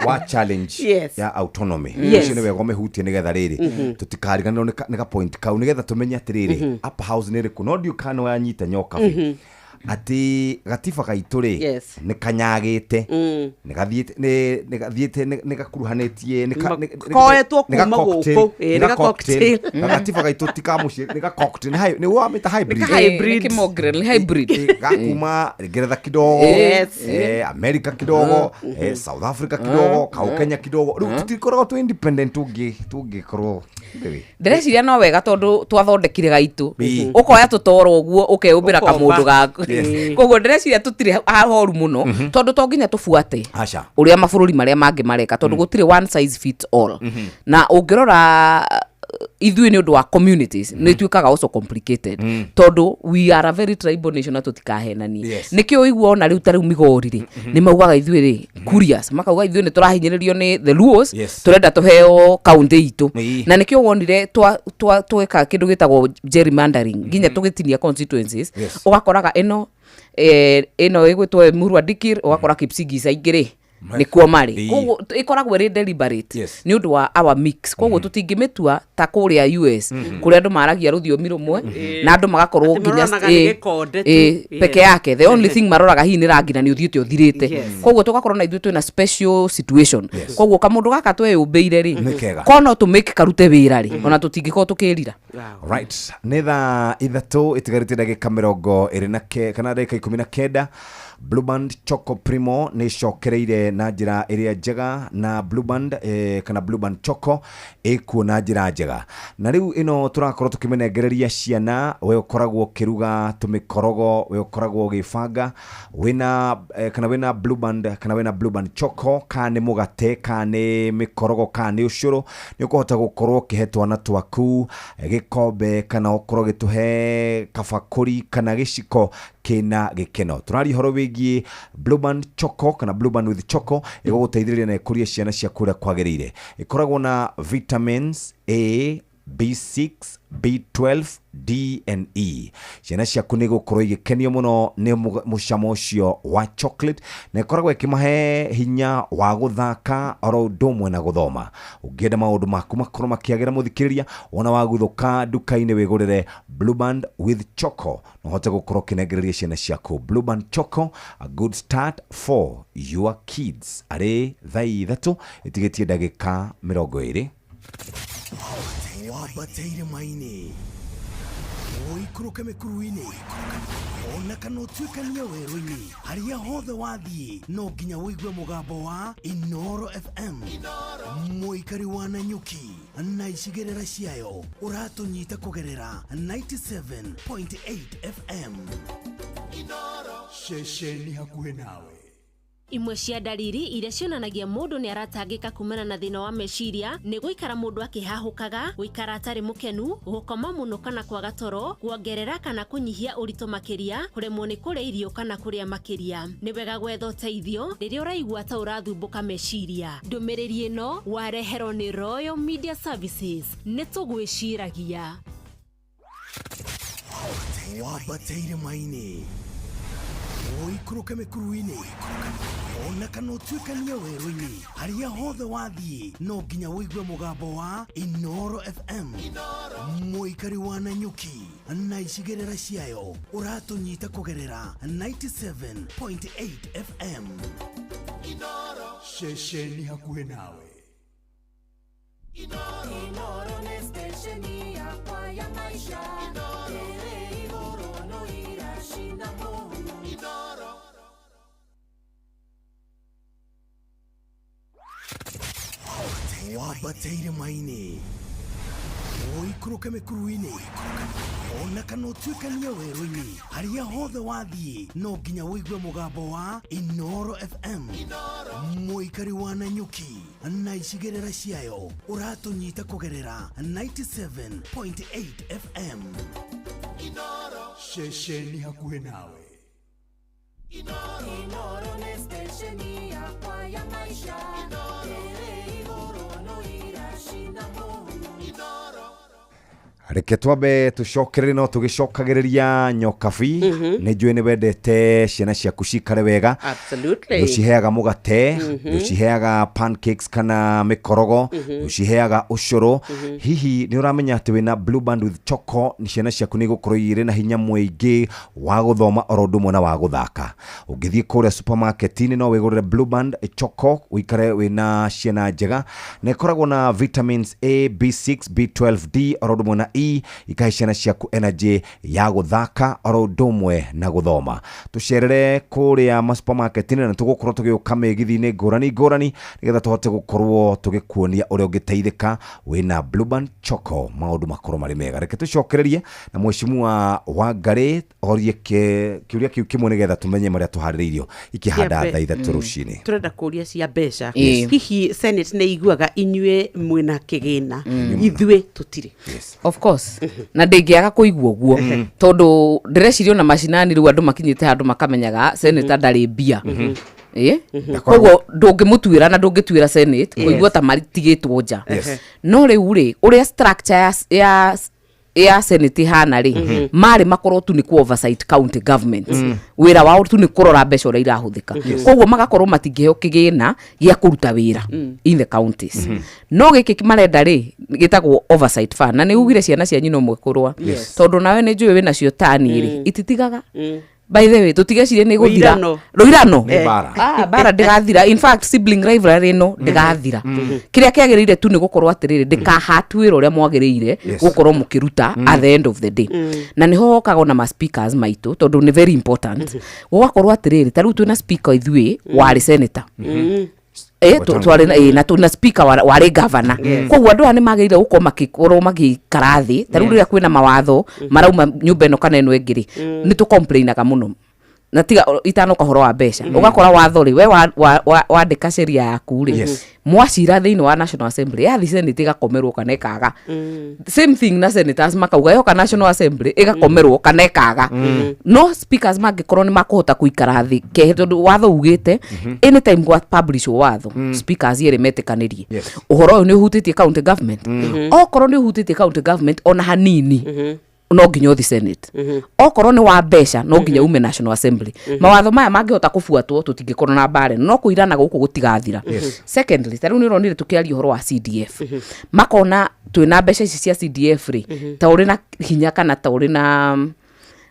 Wa challenge Yes. ya autonomy. Yes. Ũcio nĩ wega ũmĩhutie nĩgetha rĩrĩ tũtikariganĩrwo nĩ ka point kau, nĩgetha tũmenye atĩrĩrĩ, upper house nĩ ĩrĩkũ, no ndiũ kana wanyita nyoka atĩ gatiba gaitũ rĩ, nĩ kanyagĩte, nĩ gathiĩte, nĩ gathiĩte, nĩ gakuruhanĩtie, Koetwo nĩ ga kuma cocktail, gũkũ. Ĩĩ, nĩ ga nĩ ga cocktail. cocktail. Na gatiba gaitũ ti ka mũciĩ, nĩ ga cocktail, nĩ wamĩta hybrid. Nĩ ka hybrid. Nĩ kĩmongrel, nĩ hybrid. Gakuma Ngeretha kidogo, America kidogo, South Africa kidogo, kau Kenya kidogo. Rĩu tũtikoragwo twĩ independent, tũngĩkorwo rĩrĩ. Ndĩreciria no wega tondũ twathondekire gaitũ, ũkoya tũtoro ũguo ũkeyũmbĩra Ũkomba. kamũndũ gaku. Koguo ndĩreciria tũtirĩ ahoru mũno, tondũ to nginya tũbuate Aca. ũrĩa mabũrũri marĩa mangĩ mareka, tondũ gũtirĩ one size fits all. Na ũngĩrora ithuĩ, nĩ ũndũ wa communities, nĩ ituĩkaga also complicated, tondũ we are a very tribal nation, na tũtikahenanie. Nĩkĩo ũigua ona rĩu ta rĩu Migori rĩ, nĩ maugaga ithuĩ rĩ Kurias, makauga ithuĩ nĩ tũrahinyĩrĩrio nĩ the Luos, tũrenda tũheo kaunti itũ. Na nĩkĩo wonire tweka kĩndũ gĩtagwo gerrymandering, nginya tũgĩtinia constituencies. Ũgakoraga ĩno ĩno ĩgwĩtwo Emurua Dikirr, ũgakora Kipsigis aingĩ rĩ nĩkuo marĩ. Koguo ĩkoragwo ĩrĩ deliberate nĩ ũndũ wa our mix. Koguo tũtingĩmĩtua ta kũrĩa US, kũrĩa andũ maragia rũthiomi rũmwe na andũ magakorwo Atĩ nginya maroraga nĩ gĩkonde tu. Peke yake, the only thing maroraga hihi nĩ rangi na nĩ ũthiĩte ũthirĩte. Koguo tũgakorwo na ithuĩ twĩna special situation. Koguo kamũndũ gaka tweyũmbĩire rĩ, Nĩ kega. ko no tũmake karute wĩra rĩ, ona tũtingĩkorwo tũkĩrira. Right, nĩ thaa 3 itigarĩte ndagĩka 29 kana ndagĩka 19. Blueband Choco Primo nĩ ĩcokereire na njĩra ĩrĩa njega, na Blueband kana Blueband Choco ĩkuo na njĩra njega, na rĩu ĩno tũrakorwo tũkĩmĩnengereria ciana. We ũkoragwo ũkĩruga tũmĩkorogo, we ũkoragwo ũgĩbanga wĩna kana wĩna Blueband kana wĩna Blueband Choco, kana nĩ mũgate, kana nĩ mĩkorogo, kana nĩ ũcũrũ, nĩ ũkũhota gũkorwo ũkĩhe twana twaku gĩkombe, kana ũkorwo ũgĩtũhe kabakũri kana gĩciko kĩna gĩkeno. Tũraria ũhoro wĩgiĩ Blueband Choco kana Blueband with Choco, ĩgũgũteithĩrĩria na ĩkũrie ciana ciaku ũrĩa kwagĩrĩire. Ĩkoragwo na vitamins A, B6, B12, D and E. Ciana ciaku nĩ igũkorwo igĩkenio mũno nĩ mũcamo ũcio wa chocolate, na ĩkoragwo ĩkĩmahe hinya wa gũthaka oro ũndũ ũmwe na gũthoma. Ũngĩenda maũndũ maku makorwo makĩagĩra, mũthikĩrĩria, wona waguthũka nduka-inĩ wĩgũrĩre Blueband with Choco na ũhote gũkorwo ũkĩnengereria ciana ciaku Blueband Choco, a good start for your kids. Arĩ thaa 3 ĩtigĩtie ndagĩka 20. Wambate irĩma-inĩ, ũikũrũke mĩkuru-inĩ, ona kana ũtuĩkanie werũ-inĩ, harĩa hothe wathiĩ no nginya ũigue mũgambo wa Inoro FM. Mũikari wa Nanyuki na icigĩrĩra ciayo, ũratũnyita kũgerera 97.8 FM, ceceni hakuhĩ nawe. Imwe cia ndariri iria cionanagia mũndũ nĩ aratangĩka kumana na thĩna wa meciria nĩ gũikara mũndũ akĩhahũkaga, gũikara atarĩ mũkenu, gũkoma mũno kana kwaga toro, kuongerera kana kũnyihia ũritũ makĩria, kũremwo nĩ kũrĩa irio kana kũrĩa makĩria. Nĩ wega gwetha ũteithio rĩrĩa ũraigua ta ũrathumbũka meciria. Ndũmĩrĩri ĩno wareherwo nĩ Royal Media Services. Nĩ tũgwĩciragia. Wambate irĩma-inĩ, ũikũrũke mĩkuru-inĩ, ona kana ũtuĩkanie werũ-inĩ, harĩa hothe wathiĩ no nginya ũigue mũgambo wa Inoro FM. Mũikari wa Nanyuki na icigĩrĩra ciayo, ũratũnyita kũgerera 97.8 FM, ceceni hakuhĩ nawe. Inoro nĩ stesheni yakwa ya maisha, ĩrĩ igũrũ no iracina mũhu. Inoro. Wambate irĩma-inĩ, ũikũrũke mĩkuru-inĩ, ona kana ũtuĩkanie werũ-inĩ, harĩa hothe wathiĩ no nginya ũigue mũgambo wa Inoro FM. Mũikari wa Nanyuki na icigĩrĩra ciayo, ũratũnyita kũgerera 97.8 FM, ceceni hakuhĩ nawe. Inoro nĩ stesheni yakwa ya maisha, ĩrĩ igũrũ no iracina mũhu. Inoro. Reke twambe tũcokerere, no tũgĩcokagĩrĩria nyokabi. Nĩ njũĩ nĩ wendete ciana ciaku cikare wega. Absolutely. Nĩ ũciheaga mũgate, nĩ ũciheaga pancakes kana mĩkorogo, nĩ ũciheaga ũcũrũ. Hihi nĩ ũramenya atĩ wĩna Blue Band with Choco nĩ ciana ciaku nĩ igũkorwo irĩ na hinya mũingĩ wa gũthoma oro ũndũ ũmwe na wa gũthaka? Ũngĩthiĩ kũrĩa supermarket-inĩ no wĩgũrĩre Blue Band Choco ũikare wĩna ciana njega, na ĩkoragwo na vitamins A, B6, B12, D oro ũndũ ũmwe na E, ikahe ciana ciaku energy ya gũthaka oro ũndũ ũmwe na gũthoma. Tũcerere kũrĩa ma supermarket-inĩ, na tũgũkorwo tũgĩũka mĩgithi-inĩ ngũrani ngũrani nĩgetha tũhote gũkorwo tũgĩkuonia ũrĩa ũngĩteithĩka wĩna Blue Band Choco, maũndũ makorwo marĩ mega. Reke tũcokererie na mheshimiwa Wangarĩ orie kĩũria kĩu kĩmwe nĩgetha tũmenye marĩa tũharĩrĩirio ikĩhanda thaa 3 rũcinĩ. Tũrenda kũria cia mbeca. Yes. Hihi Senate nĩ iguaga inyuĩ mwĩna kĩgĩna, ithuĩ tũtirĩ? Of course, na ndĩngĩaga kũigua ũguo, tondũ ndĩreciria ona macinani rĩu andũ makinyĩte handũ makamenyaga senator ndarĩ mbia. Ĩ, koguo ndũngĩmũtuĩra na ndũngĩtuĩra Senate kũigua ta matigĩtwo nja. No rĩu rĩ, ũrĩa structure ya Senate ihana rĩ, marĩ makorwo tu nĩ ku oversight county government. Wĩra wao tu nĩ kũrora mbeca ũrĩa irahũthĩka. Koguo magakorwo matingĩheo kĩgĩna gĩa kũruta wĩra in the counties. No gĩkĩ marenda rĩ, gĩtagwo oversight fund, na nĩ ugire ciana cianyu no mwekũrũa. Tondũ nawe nĩ njũĩ wĩnacio tani rĩ, ititigaga. By the way, tũtigecirie nĩ gũthira. Rũirano. Rũirano. Nĩ mbara. Ah, mbara ndĩgathira. In fact, sibling rivalry ĩno ndĩgathira. Kĩrĩa kĩagĩrĩire tu nĩ gũkorwo atĩrĩrĩ, ndĩkahatu wĩra ũrĩa mwagĩrĩire gũkorwo mũkĩruta at the end of the day. Na nĩho hokaga ona ma speakers maitũ, tondũ nĩ very important gũgakorwo atĩrĩrĩ, ta rĩu twĩna speaker ithuĩ warĩ senator. Twarĩ na na twĩna speaker warĩ governor. Koguo andũ aya nĩ magĩrĩire gũkorwo makĩkorwo magĩikara thĩ. Ta rĩu rĩrĩa kwĩna mawatho marauma nyũmba ĩno kana ĩno ĩngĩ rĩ, nĩ tũcomplainaga mũno. Na tiga itanoka ũhoro wa mbeca, ũgakora watho rĩ, we wandĩka sheria yaku rĩ, mwacira thĩinĩ wa National Assembly, yathi Senate ĩgakomerwo kana ĩkaga. Same thing na senators, makauga yoka National Assembly ĩgakomerwo kana ĩkaga. No speakers mangĩkorwo nĩ makũhota kũikara thĩ kehe, tondũ watho ugĩte anytime gwa publish watho, speakers erĩ metĩkanĩrie ũhoro ũyũ nĩ ũhutĩtie county government. Okorwo nĩ ũhutĩtie county government ona hanini, no nginya ũthi Senate. Okorwo nĩ wa mbeca, no nginya ume National Assembly. Mawatho maya mangĩhota kũbuatwo, tũtingĩkorwo na mbara ĩno. No kũirana gũkũ gũtigathira. Secondly, ta rĩu nĩ ũronire tũkĩaria ũhoro wa CDF, makona twĩna mbeca ici cia CDF rĩ, ta ũrĩ na hinya kana ta ũrĩ na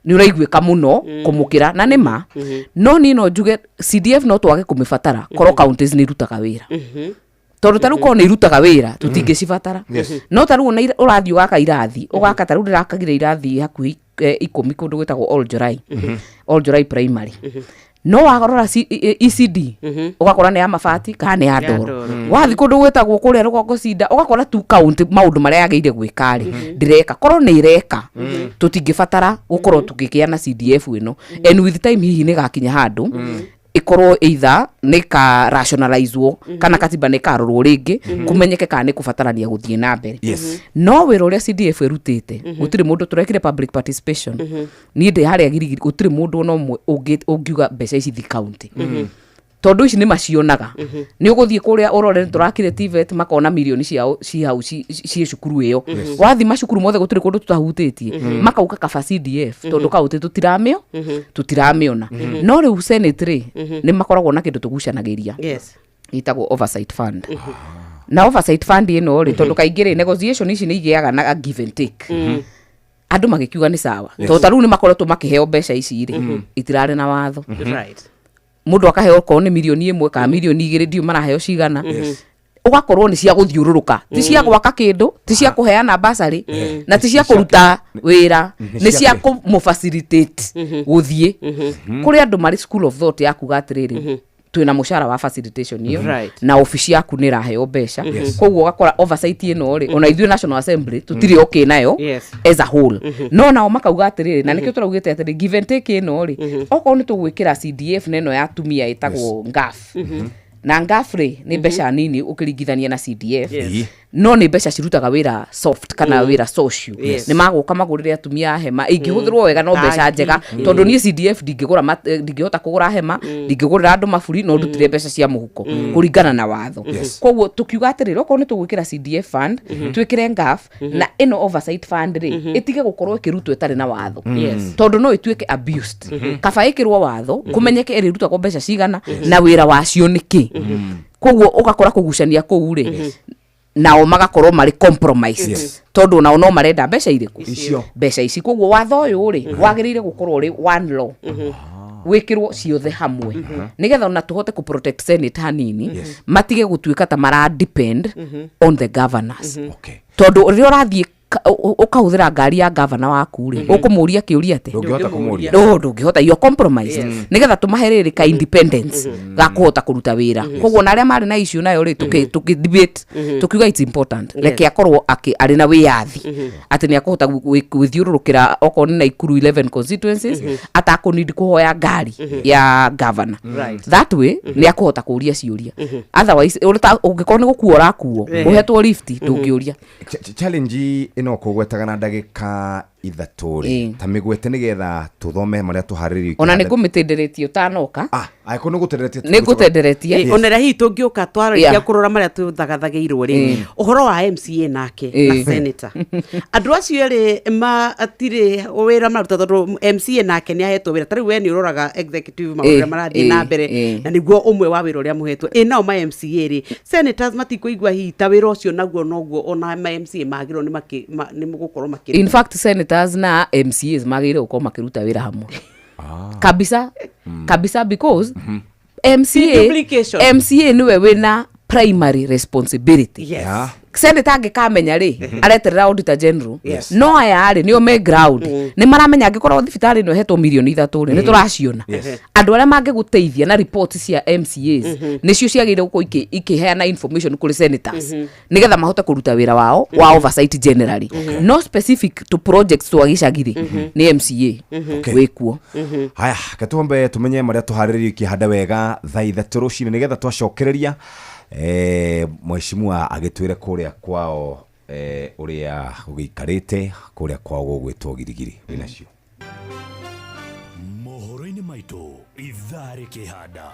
nĩ ũraiguĩka mũno kũmũkĩra, na nĩ ma. No niĩ no njuge CDF no twage kũmĩbatara korwo counties nĩ irutaga wĩra, tondũ ta rĩu korwo nĩ irutaga wĩra, tũtingĩcibatara. No ta rĩu ona ũrathiĩ ũgaka irathi, ũgaka, ta rĩu ndĩrakagire irathi hakuhĩ 10 kũndũ gwĩtagwo Oljorai, Oljorai Primary. No warora ECD, ũgakora nĩ ya mabati kana nĩ ya ndoro. Ndoro. Wathiĩ kũndũ gwĩtagwo kũrĩa rũgongo cinda, ũgakora tu county maũndũ marĩa yagĩrĩire gwĩka rĩ, ndĩreka. Korwo nĩ ĩreka, tũtingĩbatara gũkorwo tũkĩgĩa na CDF ĩno. And with time hihi nĩ gakinya handũ ĩkorwo either nĩ ka rationalizwo kana katiba nĩ karorwo rĩngĩ, kũmenyeke kana nĩ kũbatarania gũthiĩ na mbere. No wĩra ũrĩa CDF ĩrutĩte, gũtirĩ mũndũ tũrekire public participation. Niĩ ndĩ harĩa Girigiri, gũtirĩ mũndũ ona ũmwe ũngiuga mbeca ici thi county, tondũ ici nĩ macionaga. Nĩ ũgũthiĩ kũrĩa ũrore nĩ tũrakire TVET, makona mirioni ciao ci hau ciĩ cukuru ĩyo. Wathiĩ macukuru mothe, gũtirĩ kũndũ tũtahutĩtie, makauga kaba CDF, tondũ kaũntĩ tũtiramĩona. No rĩu Senate rĩ, nĩ makoragwo na kĩndũ tũgucanagĩria ĩtagwo oversight fund. Na oversight fund ĩno rĩ, tondũ kaingĩ rĩ, negotiation ici nĩ igĩaga na a give and take, andũ magĩkiuga nĩ sawa, tondũ ta rĩu nĩ makoretwo makĩheo mbeca ici rĩ, itirarĩ na watho. Mũndũ akaheo okorwo nĩ mirioni 1 kana mirioni 2, ndiũ maraheo cigana. Ũgakorwo nĩ cia gũthiũrũrũka, ti cia gwaka kĩndũ, ti cia kũheana basarĩ, na ti cia kũruta wĩra, nĩ cia kũmũ-facilitate gũthiĩ. Kũrĩ andũ marĩ school of thought ya kuga atĩrĩrĩ, twĩna mũcara wa facilitation ĩyo, na obici yaku nĩ ĩraheo mbeca. Koguo ũgakora oversight ĩno rĩ, ona ithuĩ National Assembly tũtirĩ okay nayo as a whole. No nao makauga atĩrĩrĩ, na nĩkĩo tũraugĩte atĩrĩ, give and take ĩno rĩ, okorwo nĩ tũgwĩkĩra CDF na ĩno ya atumia ĩtagwo NGAAF. Na ngaf rĩ nĩ mbeca nini ũkĩringithania na CDF. Yes. No nĩ mbeca cirutaga wĩra soft kana wĩra social. Yes. Nĩ magũka magũrĩre atumia a hema ingĩhũthĩrwo wega, no mbeca Tangi. njega, tondũ niĩ CDF ndingĩgũra ndingĩhota kũgũra hema, ndingĩgũrĩra andũ maburi, no ndutire mbeca cia mũhuko kũringana na watho. Koguo tũkiuga atĩrĩrĩ, okorwo nĩ tũgwĩkĩra CDF fund, twĩkĩre ngaf na ĩno oversight fund rĩ, ĩtige gũkorwo ĩkĩrutwo ĩtarĩ na watho, tondũ no ĩtuĩke abused. Kaba ĩkĩrwo watho, kũmenyeke ĩrĩrutagwo mbeca cigana na wĩra wacio nĩ kĩ. Koguo ũgakora kũgucania kũu rĩ, nao magakorwo marĩ compromised, tondũ nao no marenda mbeca irĩkũ? Icio. Mbeca ici. Koguo watho ũyũ rĩ, wagĩrĩire gũkorwo ũrĩ one law, wĩkĩrwo ciothe hamwe, nĩgetha ona tũhote kũ protect senate hanini, matige gũtuĩka ta mara depend on the governors, tondũ rĩrĩa ũrathiĩ ũkahũthĩra ngari ya gavana waku rĩ, ũkũmũria kĩũria atĩ? Ndũngĩhota kũmũria. No ndũngĩhota, you are compromised. Nĩgetha tũmahe rĩrĩ ka independence ga kũhota kũruta wĩra. Koguo na arĩa marĩ na issue nayo rĩ, tũkĩ debate, tũkiuga it's important, reke akorwo arĩ na wĩyathi atĩ nĩ akũhota gwĩthiũrũrũkĩra okorwo nĩ Naikuru 11 constituencies atakũnidi kũhoya ngari ya governor. That way nĩ akũhota kũria ciũria. Otherwise ũngĩkorwo nĩ gũkuo ũrakuo, ũhetwo lift, ndũngĩũria. Challenge ĩno kũgwetaga na ndagĩka 3 rĩ, ta mĩgwete nĩgetha tũthome marĩa tũharĩrĩirie. Ona nĩ ngũmĩtenderetie ũtanoka. Angĩkorwo nĩ gũtenderetie. Nĩ ngũtenderetie. Ona rĩa hihi tũngĩũka twarĩkia kũrora marĩa tũthagathagĩirwo rĩ, ũhoro wa MCA nake na senator, andũ acio erĩ matirĩ wĩra maruta, tondũ MCA nake nĩ ahetwo wĩra. Ta rĩu we nĩ ũroraga executive maũndũ ũrĩa marathiĩ na mbere, na nĩguo ũmwe wa wĩra ũrĩa mũhetwo. Ĩ nao ma MCA rĩ, senators matikũigua hihi ta wĩra ũcio naguo noguo ona ma MCA magĩrĩirwo nĩ gũkorwo makĩruta? In fact, senators na MCAs magĩrĩire gũkorwo makĩruta wĩra hamwe kabisa kabisa, because MCA Duplication. MCA niwe wĩna primary responsibility. Senator angĩkamenya rĩ, areterera auditor general. No aya rĩ, nĩo me ground, nĩ maramenya angĩkorwo thibitarĩ ĩno ĩhetwo mirioni 3 rĩ, nĩ tũraciona. Andũ arĩa mangĩgũteithia na report cia MCAs nĩcio ciagĩrĩire gũkorwo ikĩheana information kũrĩ senators, nĩgetha mahote kũruta wĩra wao wa oversight generally. No specific to projects twa gĩcagi rĩ, nĩ MCA wĩkuo. Haya, ke twambe tumenye marĩa tũharĩrĩirie ikĩhanda wega thaa 3 rũcinĩ, nĩgetha twacokereria mheshimiwa agĩtwĩre kũrĩa kwao ũrĩa gũgĩikarĩte kũrĩa kwao gũgwĩtwo Girigiri wĩnacio. Mohoro-inĩ maitũ ithaa rĩkĩhanda.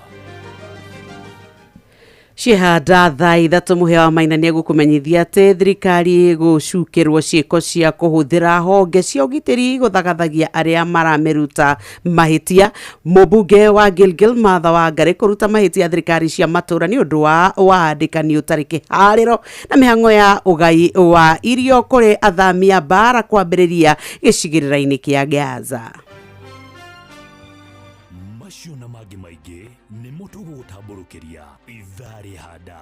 Ciehanda thaa 3, mũhĩa wa Maina nĩ egũkũmenyithia atĩ thirikari gũcukĩrwo ciĩko cia kũhũthĩra honge cia ũgitĩri gũthagathagia arĩa maramĩruta mahĩtia. Mũmbunge wa Gilgil Martha Wangari kũruta mahĩtia thirikari cia matũũra nĩ ũndũ wa wandĩkani ũtarĩ kĩharĩro, na mĩhang'o ya ũgai wa irio kũrĩ athami a mbara kwambĩrĩria gĩcigĩrĩra-inĩ kĩa Gaza. Macio na mangĩ maingĩ nĩmo tũgũgũtambũrũkĩria ithaa rĩhanda.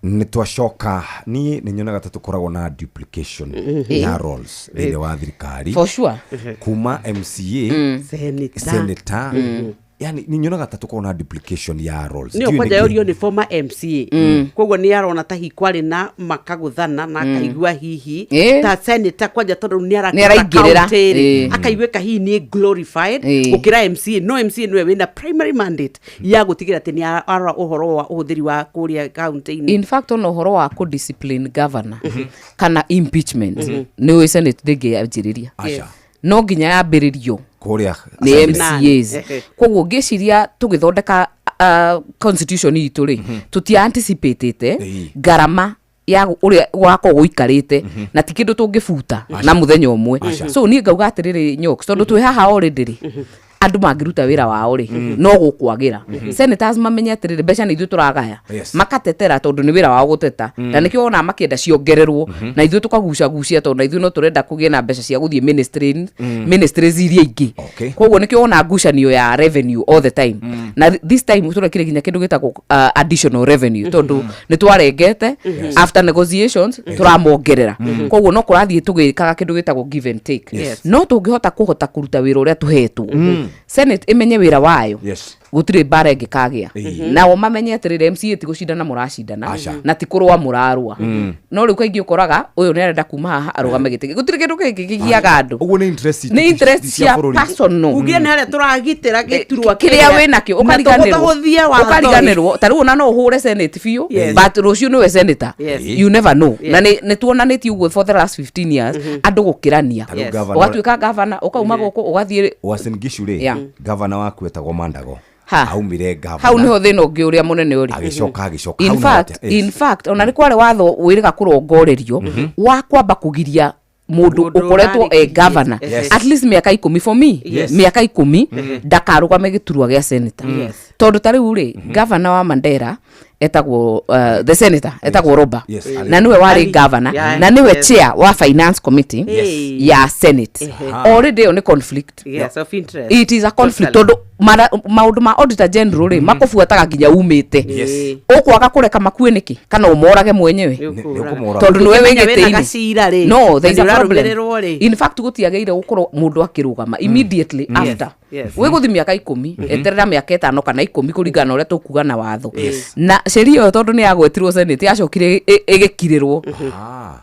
Nĩ twacoka. Niĩ nĩ nyonaga ta tũkoragwo na duplication ya roles thĩinĩ wa thirikari. For sure. Kuma MCA, Senator. senator, yani nĩ nyonaga ta tũkoragwo na duplication ya roles. Nĩyo Ndiũĩ kwanja nĩkĩ. yorio nĩ former MCA, koguo nĩ arona ta hihi kwarĩ na makagũthana na akaigua hihi ta senator kwanja tondũ nĩ Nĩ araingĩrĩra. Akaiguĩka hihi nĩ glorified gũkĩra MCA. No MCA nĩwe wĩna primary mandate ya gũtigĩra atĩ nĩ arora ũhoro wa ũhũthĩri wa kũrĩa kaunti-inĩ. In fact, ona ũhoro wa kũ discipline governor kana impeachment, nĩ ũĩ senate ndĩngĩanjĩrĩria. Aca. No nginya yambĩrĩrio kũrĩa nĩ assembly. MCAs. Koguo ngĩciria tũgĩthondeka constitution itũ rĩ, tũtia anticipatĩte ngarama ya ũrĩa gũgakorwo gũikarĩte, na ti kĩndũ tũngĩbuta na mũthenya ũmwe. So niĩ ngauga atĩrĩrĩ, Nyox, tondũ twĩ haha already rĩ, andũ mangĩruta wĩra wao rĩ, no gũkwagĩra. Senators mamenye atĩrĩrĩ, mbeca nĩ ithuĩ tũragaya. Makatetera tondũ nĩ wĩra wao gũteta, na nĩkĩo wonaga makĩenda ciongererwo, na ithuĩ tũkagucagucia tondũ na ithuĩ no tũrenda kũgĩe na mbeca cia gũthiĩ ministry, ministries iria ingĩ. Koguo nĩkĩo wona ngucanio ya revenue all the time. Na this time tũrekire nginya kĩndũ gĩtagwo additional revenue, tondũ nĩ twarengete. After negotiations tũramongerera. Koguo no kũrathiĩ tũgĩkaga kĩndũ gĩtagwo give and take. No tũngĩhota kũhota kũruta wĩra ũrĩa tũhetwo, senate ĩmenye wĩra wayo. Gũtirĩ mbara ĩngĩkagĩa. Nao mamenye atĩrĩrĩ, MCA ti gũcindana mũracindana Aca. na ti kũrũa mũrarũa. No rĩu kaingĩ ũkoraga ũyũ nĩ arenda kuma haha arũgame gĩtĩ, gũtirĩ kĩndũ kĩngĩ kĩgiaga andũ. Ũguo nĩ interest Nĩ interest cia bũrũri. personal. Ugire nĩ harĩa tũragitĩra gĩturwa Kĩrĩa wĩ nakĩo ũkariganĩrwo. Ũkariganĩrwo. Ũkariganĩrwo ta rĩu ona no ũhũre senate biũ, Yes. but rũciũ nĩwe senator. Yes. You never know. Yes. Na nĩ tuonanĩtie ũguo for the last 15 years, andũ gũkĩrania. Ta rĩu governor- Ũgatuĩka gavana, ũkauma gũkũ ũgathiĩ. Uasin Gishu rĩ, Yeah. gavana waku etagwo Mandago. Ha. Aumire gavana. Hau niho thĩna ũngĩ ũrĩa mũnene ũrĩ. Agĩcoka In hau nĩho fact, yes. in fact, ona nĩ kwarĩ watho wĩrĩga kũrongorerio wa kwamba kũgiria mũndũ ũkoretwo e gavana Yes. at least mĩaka 10, for me, Yes. mĩaka 10 ndakarũgame gĩturwa gĩa senator. Yes. Tondũ ta rĩu rĩ, gavana wa Mandera etagwo, the senator etagwo Roba, Yes, na nĩwe warĩ Ali. gavana, Yeah. na nĩwe Yes. chair wa finance committee Yes. ya senate. Already ĩyo nĩ conflict. Yes, of interest. It is a conflict, Totally. tondũ maũndũ ma auditor general rĩ, makũbuataga nginya umĩte. Yes. Ũkwaga kũreka makue nĩkĩ kana ũmorage mwenyewe? Nĩũkũmũraga. Tondũ nĩwe wĩ Ũngĩmenya wĩna gĩtĩ-inĩ. gacira rĩ, No, there is na a problem. nĩũrarũmĩrĩrwo rĩ. In fact, gũtiagĩrĩire gũkorwo mũndũ akĩrũgama immediately after. Yes. Wĩ gũthi mĩaka 10, eterera mĩaka 5 kana 10 kũringana na ũrĩa tũkuga na watho na sheria ĩyo, tondũ nĩ yagwetirwo senate, yacokire ĩgĩkirĩrwo.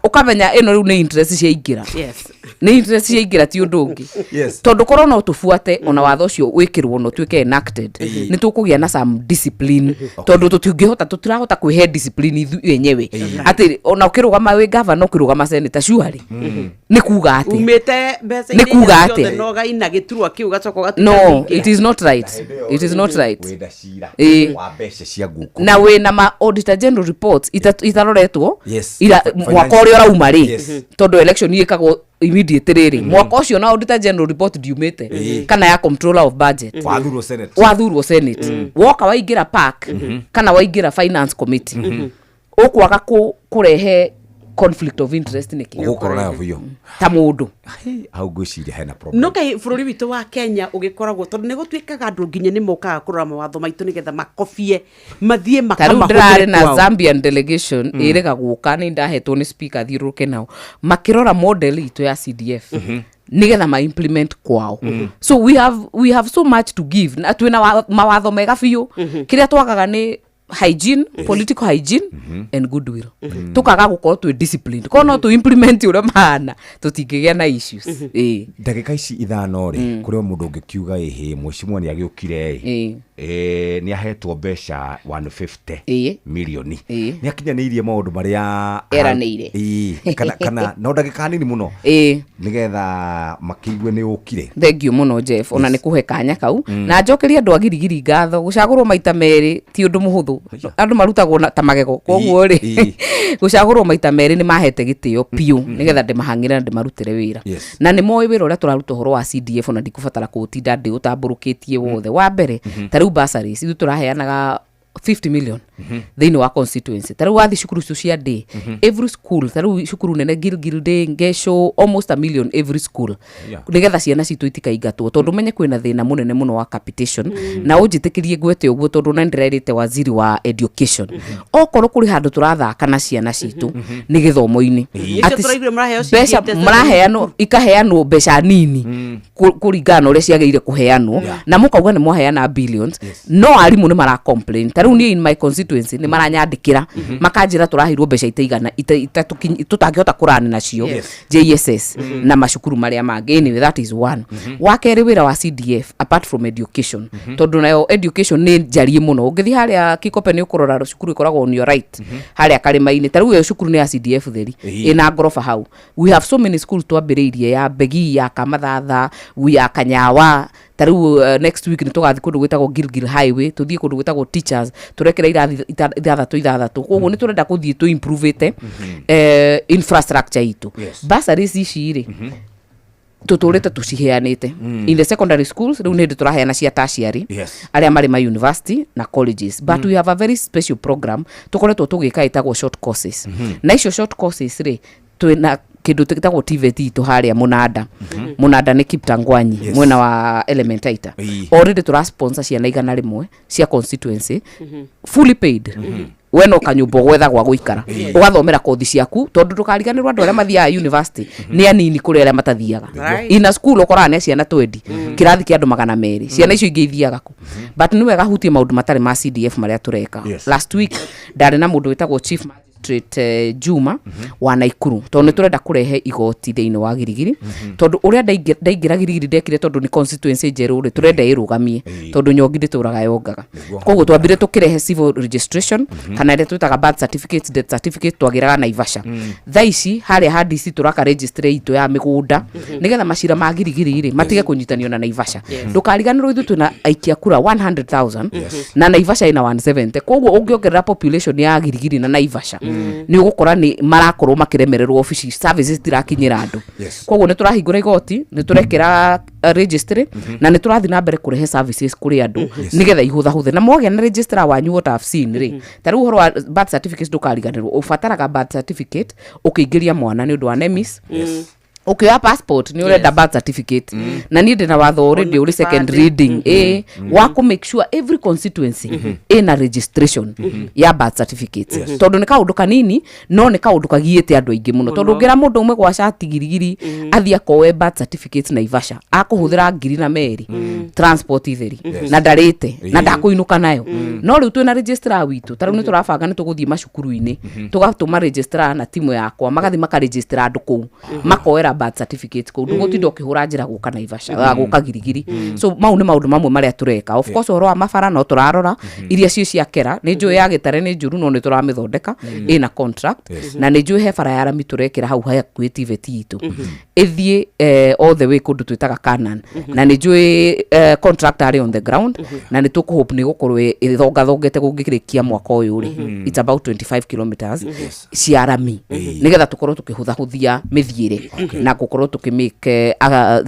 Ũkamenya ĩno rĩu nĩ interest ciaingĩra. Yes. Nĩ interest ciaingĩra, ti ũndũ ũngĩ. Yes. Tondũ korwo no tũbuate ona watho ũcio wĩkĩrwo na ũtuĩke enacted, nĩ tũkũgĩa na some discipline, tondũ tũtingĩhota, tũtirahota kwĩhe discipline ithuĩ enyewe, atĩ ona ũkĩrũgama wĩ gavana, ũkĩrũgama senator, surely nĩ kuga atĩ Umĩte mbeca Nĩ kuga ciothe atĩa? na ũgaina gĩturwa kĩu ũgacoka ũgatuĩka No, mũingĩ. it is not right, it is not right. Wĩna cira Ĩĩ. wa mbeca cia nguku. Na wĩna ma auditor general reports itaroretwo Yes. ira mwaka ũrĩa ũrauma rĩ, Yes. tondũ election ĩkagwo immediate rĩrĩ, mwaka ũcio na auditor general report ndiumĩte kana ya controller of budget. Wathurwo senate. Wathurwo senate, woka waingĩra park kana waingĩra finance committee, ũkwaga kũrehe conflict of interest nĩkĩ? Ũgũkorwo nayo biũ. Ta mũndũ. Hau ngwĩciria hena problem. No kaĩ bũrũri witũ wa Kenya ũgĩkoragwo, tondũ nĩ gũtuĩkaga andũ nginya nĩ mokaga kũrora mawatho maitũ nĩgetha makobie mathiĩ Ta rĩu ndĩrarĩ makamahũthĩre na kwao. Zambian delegation ĩrĩga gũka, nĩ ndahetwo nĩ speaker thiũrũrũke nao makĩrora model itũ ya CDF nĩgetha ma implement kwao. So we have so much to give, na twĩna mawatho mega biũ. Kĩrĩa twagaga nĩ hygiene, political hygiene and goodwill. Tukaga gũkorwo twĩ disciplined. Korwo no tũ implement ũrĩa mahana, tũtingĩgĩa na issues. Ĩĩ. Ndagĩka ici 5 rĩ, kũrĩ o mũndũ ũngĩkiuga ĩhĩ, mheshimiwa nĩ agĩũkire ĩ, nĩ ahetwo mbeca 150 milioni, nĩ akinyanĩirie maũndũ marĩa Eranĩire. Ĩĩ, kana no ndagĩka nini mũno Ĩĩ. nĩgetha makĩigue nĩ ũkire. Thengiũ mũno, Jeff, ona nĩ kũhe kanya kau. Na njokerie andũ a Girigiri ngatho. Gũcagũrwo maita merĩ ti ũndũ mũhũthũ, andũ marutagwo ta magego. Koguo rĩ, gũcagũrwo maita merĩ nĩ mahete gĩtĩo biũ nĩgetha ndĩmahang'ĩre na ndĩmarutĩre wĩra. Na nĩ moĩ wĩra ũrĩa tũraruta ũhoro wa CDF, ona ndikũbatara kũũtinda ndĩũtambũrũkĩtie wothe. Wa mbere, ta rĩu bursaries ithuĩ tũraheanaga 50 million thĩinĩ wa constituency. Ta rĩu wathiĩ cukuru icio cia day, every school, ta rĩu cukuru nene Gilgil Day, Ngesho, almost a million every school, nĩgetha ciana citũ itikaingatwo, tondũ menye kwĩna thĩna mũnene mũno wa capitation. Na ũnjĩtĩkĩrie ngwete ũguo, tondũ na nĩndĩrerĩte waziri wa education, okorwo kũrĩ handũ tũrathaka na ciana citũ nĩ gĩthomo-inĩ. Icio Atĩ tũraiguire mũraheo mbeca ciringi maraheanwo, ikaheanwo mbeca nini kũringana na ũrĩa ciagĩrĩire kũheanwo, na mũkauga nĩ mwaheana billions, no arimũ nĩ mara complain. Ta rĩu niĩ in my constituency nĩ maranyandĩkĩra makanjĩra tũraheirwo mbeca itaigana tũtangĩhota kũrani nacio. JSS na macukuru marĩa mangĩ. Anyway, that is one. Wa kerĩ, wĩra wa CDF apart from education, tondũ nayo education nĩ njarie mũno, ũngĩthiĩ harĩa Kikope nĩ ũkũrora cukuru ĩkoragwo on your right harĩa karĩma-inĩ. Ta rĩu ĩyo cukuru nĩ ya CDF theri, ĩna ngoroba hau. We have so many schools twambĩrĩirie, ya Mbegi, ya Kamathatha, ya Kanyawa. Ta rĩu next week nĩ tũgathiĩ kũndũ gwĩtagwo Gilgil Highway, tũthiĩ kũndũ gwĩtagwo Teachers, tũrekĩra irathi ithathatũ ithathatũ. Koguo nĩ tũrenda kũthiĩ tũ improve infrastructure itũ. Bursaries ici rĩ, tũtũrĩte tũciheanĩte in the secondary schools. Rĩu nĩ hĩndĩ tũraheana cia tertiary, arĩa marĩ ma university na colleges, but we have a very special program tũkoretwo tũgĩka ĩtagwo short courses. Na icio short courses rĩ, twĩna kĩndũ gĩtagwo TVET itũ harĩa Mũnanda. Mũnanda nĩ Kiptangwanyi, mwena wa Elementaita. Already tũra sponsor ciana 100 cia constituency, fully paid. We no kanyũmba ũgwetha gwa gũikara, ũgathomera kothi ciaku, tondũ ndũkariganĩrwo andũ arĩa mathiaga university nĩ anini kũrĩ arĩa matathiaga. Ina school ũkoraga nĩ ciana 20 kĩrathi kĩa andũ 200, ciana icio ingĩ ithiaga kũ? But nĩ wega hutie maũndũ matarĩ ma CDF marĩa tũreka. Last week ndarĩ na mũndũ wĩtagwo Chief Magistrate Juma wa Naikuru, tondũ nĩ tũrenda kũrehe igoti thĩinĩ wa Girigiri, tondũ ũrĩa ndaingĩra Girigiri ndekire, tondũ nĩ constituency njerũ rĩ, tũrenda ĩrũgamie, tondũ nyongi ndĩtũraga yongaga. Koguo twambire tũkĩrehe civil registration, kana ĩrĩa twĩtaga birth certificate, death certificate, twagĩraga Naivasha. Thaa ici harĩa ha DC tũraka registry itũ ya mĩgũnda, nĩgetha macira ma Girigiri rĩ matige kũnyitanio na Naivasha. Ndũkariganĩrwo ithuĩ twĩna aikia kura 100,000 na Naivasha ĩna 170. Koguo ũngĩongerera population ya Girigiri na Naivasha, nĩ ũgũkora nĩ marakorwo makĩremererwo, obici services itirakinyĩra andũ. Koguo nĩ tũrahingũra igoti, nĩ tũrekĩra registry, na nĩ tũrathiĩ na mbere kũrehe services kũrĩ andũ, nĩgetha ihũthahũthe na mwagĩa na registrar wanyu. What I've seen rĩ, ta rĩu ũhoro wa birth certificate, ndũkariganĩrwo ũbataraga birth certificate ũkĩingĩria mwana nĩ ũndũ wa NEMIS. Ũkĩoya passport nĩ ũrenda birth certificate. Na niĩ ndĩna watho already ũrĩ second kĩbandĩ. reading ĩ wa kũ make sure every constituency ĩna registration ya birth certificate, tondũ nĩ kaũndũ kanini no nĩ kaũndũ kagiĩte andũ aingĩ mũno, tondũ ũngĩra mũndũ ũmwe gwa cati Girigiri athiĩ akoe birth certificate Naivasha, akũhũthĩra ngiri na merĩ transport itheri, na ndarĩte na ndakũinũka nayo. No rĩu twĩna registrar witũ, ta rĩu nĩ tũrabanga nĩ tũgũthiĩ macukuru-inĩ, tũgatũma registrar na timu yakwa magathiĩ makaregister andũ kũu, makoera birth certificate kũu, ndũgũtinda ũkĩhũra njĩra gũka Naivasha, gũka Girigiri. So mau nĩ maũndũ mamwe marĩa tũreka. Of course ũhoro wa mabara no tũrarora iria cio cia kera, nĩ njũĩ ya Gĩtare nĩ njũru, no nĩ tũramĩthondeka, ĩna contract. Na nĩ njũĩ he bara ya rami tũrekĩra hau hakuhĩ TVET itũ, ĩthiĩ all the way kũndũ twĩtaga Canaan, na nĩ njũĩ contract arĩ on the ground, na nĩ tũkũhope nĩ gũkorwo ĩthongathongete kũngĩrĩkia mwaka ũyũ rĩ. It's about 25 kilometers cia rami, nĩgetha tũkorwo tũkĩhũthahũthia mĩthiĩre na gũkorwo tũkĩmake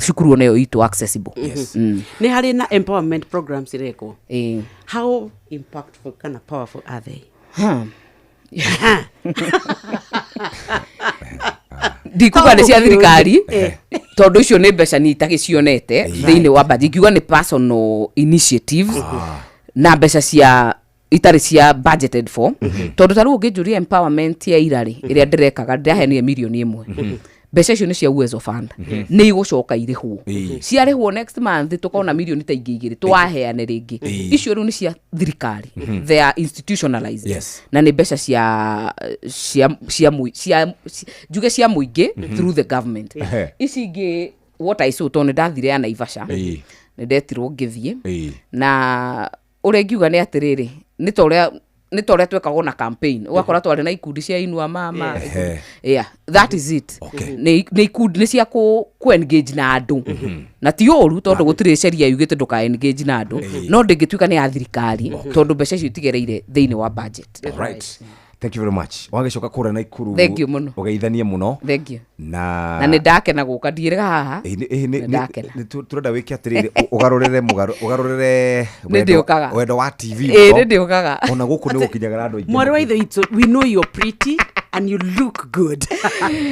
cukuru ona ĩyo itũ accessible. Nĩ harĩ na empowerment programs irekwo? Ĩĩ. How impactful kana powerful are they? Ndikuga nĩ cia thirikari, tondũ icio nĩ mbeca niĩ itagĩcionete thĩinĩ wa budget. Ingiuga nĩ personal initiatives na mbeca cia itarĩ cia budgeted for, tondũ ta rĩu ũngĩnjũria empowerment ya irarĩ ĩrĩa ndĩrekaga, ndĩraheanire 1 million, mbeca icio nĩ cia Uwezo Fund, nĩ igũcoka irĩhwo. Ciarĩhwo next month tũkona mirioni ta ingĩ igĩrĩ twaheane rĩngĩ. Icio rĩu nĩ cia thirikari, they are institutionalized, na nĩ mbeca cia njuge cia mũingĩ through the government. Ici ingĩ, what I saw, tondũ nĩ ndathire ya Naivasha, nĩ ndetirwo ngĩthiĩ, na ũrĩa ingiuga nĩ atĩrĩrĩ, nĩ ta ũrĩa twekagwo na campaign, ũgakora twarĩ na ikundi cia Inua Mama. Yeah, that is it. Nĩ ikundi nĩ cia kũ engage na andũ, na ti ũru tondũ gũtirĩ sheria yugĩte ndũka engage na andũ, no ndĩngĩtuĩka nĩ ya thirikari tondũ mbeca icio itigereire thĩinĩ wa budget. Right. Thank you very much. Wagĩcoka kũrĩa Naikuru. Thank you mũno. Ũgeithanie mũno. Thank you. Na Na nĩ ndakena gũka, ndiĩrĩga haha. Ĩ, Nĩ ndakena. Nĩ tũrenda wĩke atĩrĩrĩ, ũgarũrĩre ũgarũrĩre Nĩ ndĩũkaga. Wendo wa TV Ĩ, mũno. nĩ ndĩũkaga. Ona gũkũ nĩ gũkinyaga andũ aingĩ. Mwarĩ wa ithe witũ, we know you're pretty and you look good,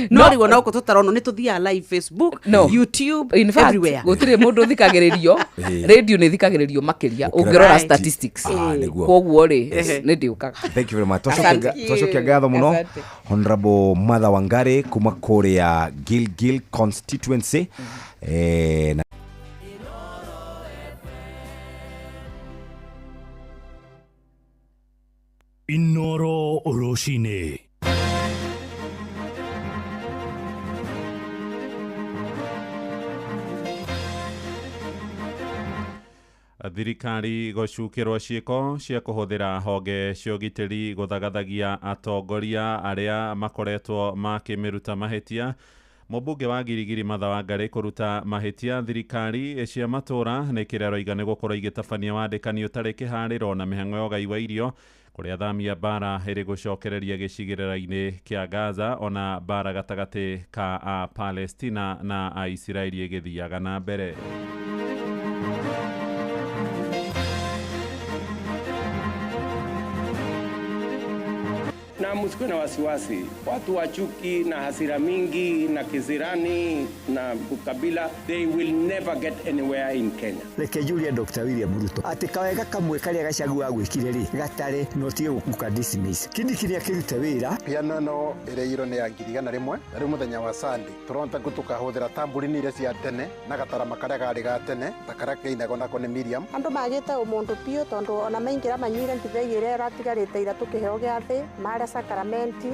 no rĩu ona gũkũ tũtaronwo nĩ tũthiaga live Facebook, No. YouTube, In fact, everywhere. Gũtirĩ mũndũ ũthikagĩrĩrio, radio nĩ ĩthikagĩrĩrio makĩria ũngĩrora statistics. Ah, nĩguo. Koguo rĩ, nĩ ndĩũkaga. Thank you very much. Asante. Twacokia ngatho mũno. Asante. Honorable Martha Wangari kuma kũrĩa Gilgil constituency. Na Inoro Rũcinĩ. Thirikari gũcukĩrwo ciĩko cia kũhũthĩra honge cia ũgitĩri gũthagathagia atongoria arĩa makoretwo makĩmĩruta mahĩtia. Mũmbunge wa Girigiri Martha Wangari kũruta mahĩtia thirikari cia matũũra nĩ kĩrĩa aroiga nĩ gũkorwo igĩtabania wandĩkani ũtarĩ kĩharĩro na mĩhang'o ya ũgai wa irio, kũrĩa thamia mbara ĩrĩ gũcokereria gĩcigĩrĩra-inĩ kĩa Gaza, ona mbara gatagatĩ ka a Palestina na Aisiraeli ĩgĩthiaga na mbere. Na Na msikuwe na wasiwasi, watu wa chuki na hasira mingi na kisirani na ukabila, they will never get anywhere in Kenya. Reke njurie Dr. William Ruto atĩ kawega kamwe karĩa Gachagua agwĩkire rĩ gatare na ũtige gũka dismiss Kindiki nĩakĩrute wĩra. Piano ĩno ĩrĩirwo nĩ ya 100,000 na rĩu mũthenya wa Sunday tũrona ta tũkahũthĩra tamburini iria cia tene na gatarama karĩa karĩ ga tene ta karĩa kainagwo nako nĩ Miriam. Andũ magĩte ũmũndũ biũ tondũ ona maingĩra manyuire ndibei ĩrĩa ĩratigarĩte ira tũkĩheo gĩathĩ marĩa sacramenti.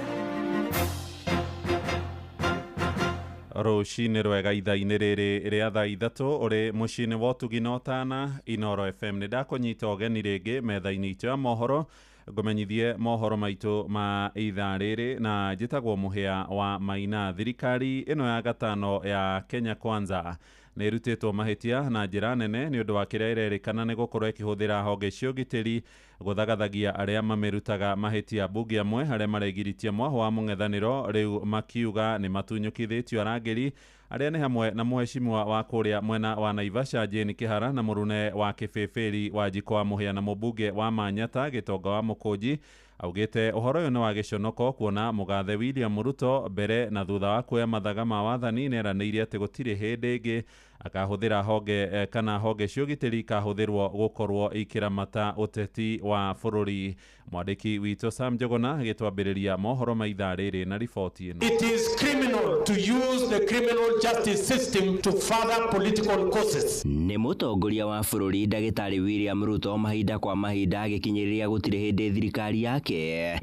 Rũcinĩ rwega ithaa-inĩ rĩrĩ rĩa thaa 3 ũrĩ mũciĩ-inĩ wa ũtugi na ũtana Inoro FM. Nĩ ndakũnyita ũgeni rĩngĩ metha-inĩ itũ ya mohoro ngũmenyithie mohoro maitũ ma ithaa rĩrĩ na njĩtagwo Mũhĩa wa Maina. Thirikari ĩno ya gatano ya Kenya Kwanza nĩ ĩrutĩtwo mahĩtia na njĩra nene nĩ ũndũ wa kĩrĩa ĩrerĩkana nĩ gũkorwo ĩkĩhũthĩra honge cia ũgitĩri gũthagathagia arĩa mamĩrutaga mahĩtia. Mbunge amwe arĩa maregiritie mwahũ wa mũng'ethanĩro rĩu makiuga nĩ matunyũkithĩtio arangĩri arĩa nĩ hamwe na mũheshimiwa wa kũrĩa mwena wa Naivasha Jane Kĩhara na mũrune wa Kĩbĩbĩri wa Njiko wa Mũhĩa na mũmbunge wa Manyata Gĩtonga wa Mũkũnji. Augĩte ũhoro ũyũ nĩ wa gĩconoko kuona mũgathe William Ruto mbere na thutha wa kuoya mathaga ma wathani nĩeranĩire atĩ gũtirĩ hĩndĩ ĩngĩ akahũthĩra honge kana honge cia ũgitĩri ikahũthĩrwo gũkorwo ikĩramata ũteti wa bũrũri. Mwandĩki witũ Sam Njuguna agĩtwambĩrĩria mohoro ma ithaa rĩrĩ na riboti ĩno. It is criminal to use the criminal justice system to further political causes. Nĩ mũtongoria wa bũrũri ndagĩtarĩ William Ruto mahinda kwa mahinda agĩkinyĩrĩria gũtirĩ hĩndĩ thirikari yake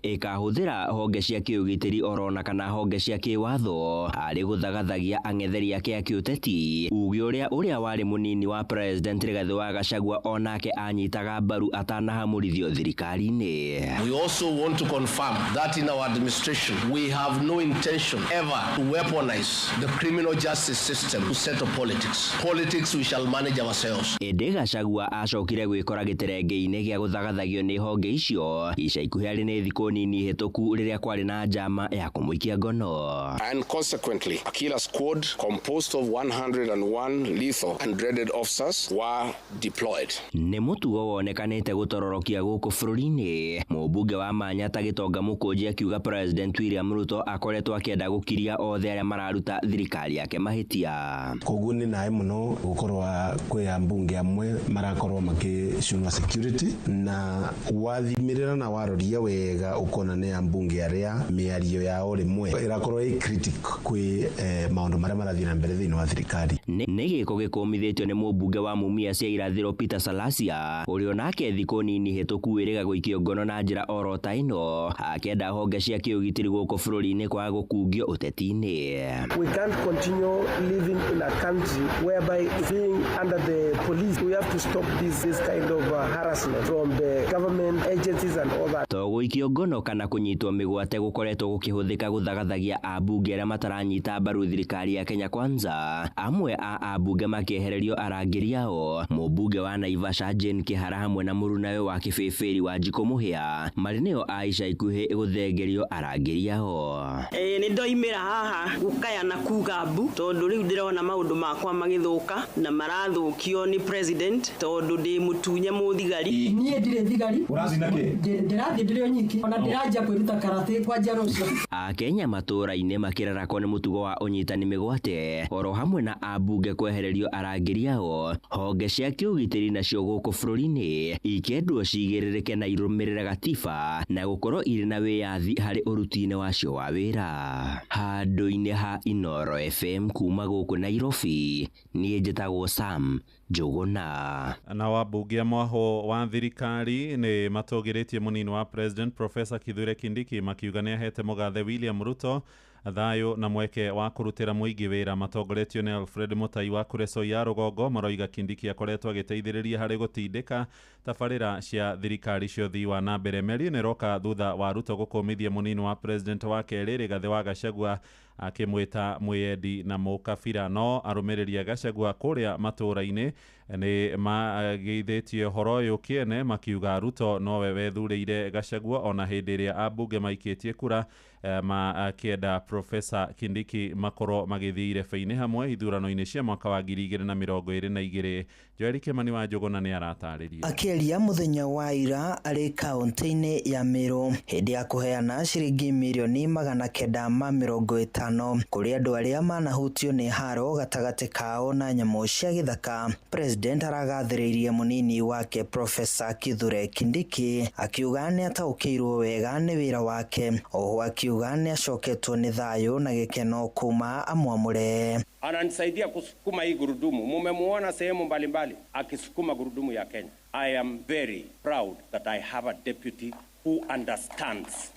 ĩkahũthĩra honge cia kĩũgitĩri orona kana honge cia kĩwatho arĩ gũthagathagia ang'etheri ake a kĩũteti. Uge ũrĩa warĩ mũnini wa president Rigathĩ wa Gachagua onake anyitaga mbaru atanahamũrithio thirikari-inĩ. We also want to confirm that in our administration we have no intention ever to weaponize the criminal justice system to settle politics. Politics we shall manage ourselves. Ĩndĩ Gachagua acokire gwĩkora gĩterenge-inĩ gĩa gũthagathagio nĩ honge icio ica ikuhĩ arĩ nĩ thikũ nini hĩtũku rĩrĩa kwarĩ na njama ya kũmũikia ngono. And consequently, a killer squad composed of 101 lethal and dreaded officers were deployed. Nĩ mũtugo wonekanĩte gũtororokia gũkũ bũrũri-inĩ. Mũmbunge wa Manyata Gĩtonga Mũkũnji akiuga President William Ruto akoretwo akĩenda gũkiria othe arĩa mararuta thirikari yake mahĩtia. Koguo nĩ naĩ mũno gũkorwo kwĩ ambunge amwe marakorwo makĩcunwa security na wathimĩrĩra na waroria wega ũkona nĩ ambunge arĩa mĩario yao rĩmwe ĩrakorwo ĩ critic kwĩ maũndũ marĩa marathiĩ na mbere thĩinĩ wa thirikari. Nĩ gĩko gĩkũmithĩtio nĩ mũmbunge wa Mumias cia Irathĩro Peter Salasya ũrĩa onake thikũ nini hĩtũku wĩrĩga gũikio ngono na njĩra oro ta ĩno akĩenda honge cia kĩũgitĩri gũkũ bũrũri-inĩ kwaga gũkungio ũteti-inĩ. We can't continue living in a country whereby being under the police, we have to stop this kind of harassment from the government agencies and all that. To gũikio ngono kana kũnyitwo mĩgwate gũkoretwo gũkĩhũthĩka gũthagathagia ambunge arĩa mataranyita mbaru thirikari ya Kenya Kwanza, amwe a ambunge makĩehererio arangĩri ao. Mũmbunge wa Naivasha Jane Kĩhara hamwe na mũrunawe wa Kĩbĩbĩri wa Njikũ Mũhĩa marĩ nĩo a ica ikuhĩ gũthengerio arangĩri ao. Nĩ ndoimĩra haha gũkaya na kuga mbu tondũ rĩu ndĩrona maũndũ makwa magĩthũka na marathũkio nĩ president tondũ ndĩ mũtunye mũthigari. Niĩ ndirĩ thigari. Ũrathiĩ na kĩ? Ndĩrathiĩ ndĩrĩ o nyiki ona ndĩranjia kwĩruta karate kwanjia rũciũ. Akenya matũũra-inĩ makĩrarakwo nĩ mũtugo wa ũnyitani mĩgwate oro hamwe na ambunge kwehererio arangĩri ao. Honge cia kĩũgitĩri nacio gũkũ bũrũri-inĩ ikendwo cigĩrĩrĩke na irũmĩrĩre gatiba na gũkorwo irĩ na wĩyathi harĩ ũruti-inĩ wacio wa wĩra. Handũ-inĩ ha Inoro FM kuma gũkũ Nairobi, niĩ njĩtagwo Sam Njuguna. Na wambunge a mwahũ wa thirikari nĩ matũgĩrĩtie mũnini wa president Professor Kithure Kindiki makiuga nĩ ahete mũgathe William Ruto thayũ na mweke wa kũrutĩra mũingĩ wĩra. Matongoretio nĩ Alfred Mutai wa Kuresoi ya rũgongo maroiga Kindiki akoretwo agĩteithĩrĩria harĩ gũtindĩka tabarĩra cia thirikari cia ũthii wa na mbere. Mĩario ĩno ĩroka thutha wa Ruto gũkũmithia mũnini wa president wa kerĩ Rigathĩ wa Gachagua Akĩmwĩta mwĩyendi na mũkabira. No arũmĩrĩri a Gachagua kũrĩa matũũra-inĩ nĩ mageithĩtie ũhoro ũyũ kĩene, makiuga Ruto nowe wethurĩire Gachagua ona hĩndĩ ĩrĩa ambunge maikĩtie kura makĩenda Profesa Kindiki makorwo magĩthiĩ irebe-inĩ hamwe ithurano-inĩ cia mwaka wa 2022. Joel Kimani wa Njũgũna nĩ aratarĩria. Akĩaria mũthenya wa ira arĩ kaunti-inĩ ya Meru hĩndĩ ya kũheana ciringi mirioni 950 kũrĩ andũ arĩa manahutio nĩ haro gatagatĩ kao na nyamũ cia gĩthaka, President aragathĩrĩirie mũnini wake Profesa Kithure Kindiki akiuga nĩ ataũkĩirwo wega nĩ wĩra wake, oho akiuga nĩ acoketwo nĩ thayũ na gĩkeno kuma amwamũre. Ananisaidia kusukuma hii gurudumu. Mumemuona sehemu mbalimbali akisukuma gurudumu ya Kenya. I am very proud that I have a deputy who understands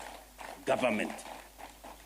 government,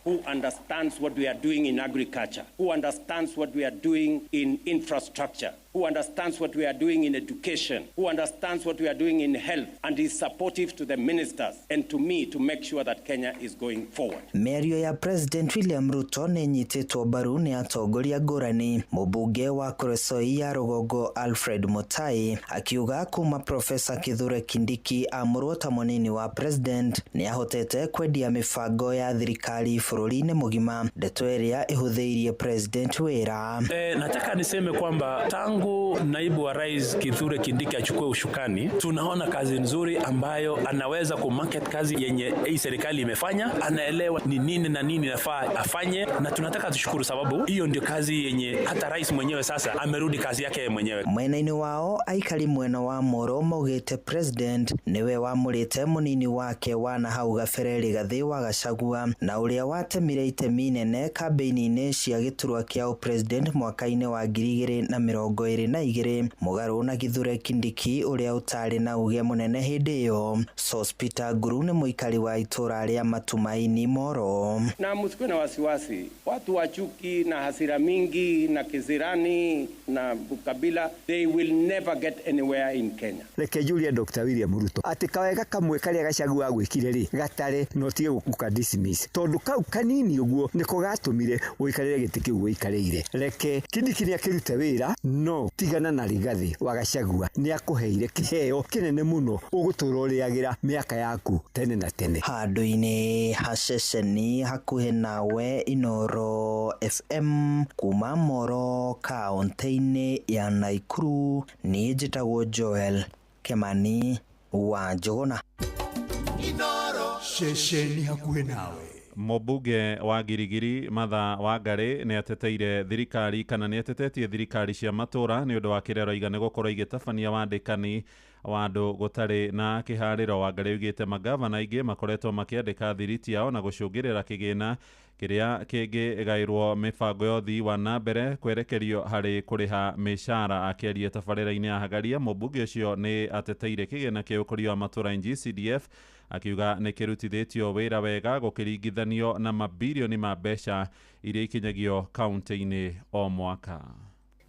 who understands what we are doing in agriculture, who understands what we are doing in infrastructure, who understands what we are doing in education, who understands what we are doing in health, and is supportive to the ministers and to me to make sure that Kenya is going forward. Mĩario ya President William Ruto nĩ ĩnyitĩtwo mbaru nĩ atongoria ngũrani. Mũmbunge wa Kuresoi ya Rũgongo Alfred Mutai akiuga kuma Profesa Kithure Kindiki amũrwo ta mũnini wa President nĩ ahotete kwendia mĩbango ya thirikari bũrũri-inĩ mũgima, ndeto ĩrĩa ĩhũthĩirie President wĩra. Nataka niseme kwamba tangu naibu wa rais Kithure Kindiki achukue ushukani, tunaona kazi nzuri ambayo anaweza kumarket kazi yenye hii serikali imefanya. Anaelewa ni nini na nini nafaa afanye, na tunataka tushukuru sababu hiyo ndio kazi yenye hata rais mwenyewe sasa amerudi kazi yake mwenyewe. Mwena-inĩ wao aikari mwena wa Moro maugĩte President niwe wamũrĩte mũnini wake wa na hau gabere Rigathĩ wa Gachagua na ũrĩa watemire itemi nene kambĩini-inĩ cia gĩturwa kĩa President mwaka-inĩ wa 2022 mũgarũ na Kithure Kindiki ũrĩa ũtarĩ na uge mũnene hĩndĩ ĩyo. Sospeter Nguru nĩ mũikari wa itũra rĩa Matumaini Moro. Na msikuwe na wasiwasi, watu wa chuki na hasira mingi na kisirani na ukabila, they will never get anywhere in Kenya. Reke njurie Dr. William Ruto atĩ kawega kamwe karĩa Gachagua agwĩkire rĩ gatare na ũtige gũka dismiss, tondũ kau kanini ũguo nĩko gatũmire ũikarĩre gĩtĩ kĩu ũikarĩire. Reke Kindiki nĩakĩrute wĩra, no tigana na Rigathĩ wa Gachagua nĩakũheire kĩheo kĩnene mũno ũgũtũra ũrĩagĩra mĩaka yaku tene na tene. Handũ-inĩ ha ceceni hakuhĩ nawe Inooro FM kuma Moro kaunti-inĩ ya Nakuru, niĩ njĩtagwo Joel Kimani wa Njũgũna. Ceceni hakuhĩ nawe. Mũmbunge wa Girigiri Martha Wangari nĩ ateteire thirikari kana nĩ atetetie thirikari cia matũra nĩ ũndũ wa kĩrĩa aroiga nĩ gũkorwo igĩtabania wandĩkani wa andũ gũtarĩ na kĩharĩro. Wangari oigĩte magavana aingĩ makoretwo makĩandĩka thiriti yao na gũcũngĩrĩra kĩgĩna kĩrĩa kĩngĩgaĩrwo mĩbango ya ũthii wa na mbere kwerekerio harĩ kũrĩha mĩcara. Akĩaria tabarĩra-inĩ ya Hagaria, mũmbunge ũcio nĩ ateteire kĩgĩna kĩa ũkũria wa matũra NGCDF akiuga nĩ kĩrutithĩtio wĩra wega gũkĩringithanio na mabirioni ma mbeca iria ikinyagio kaunti-inĩ o mwaka.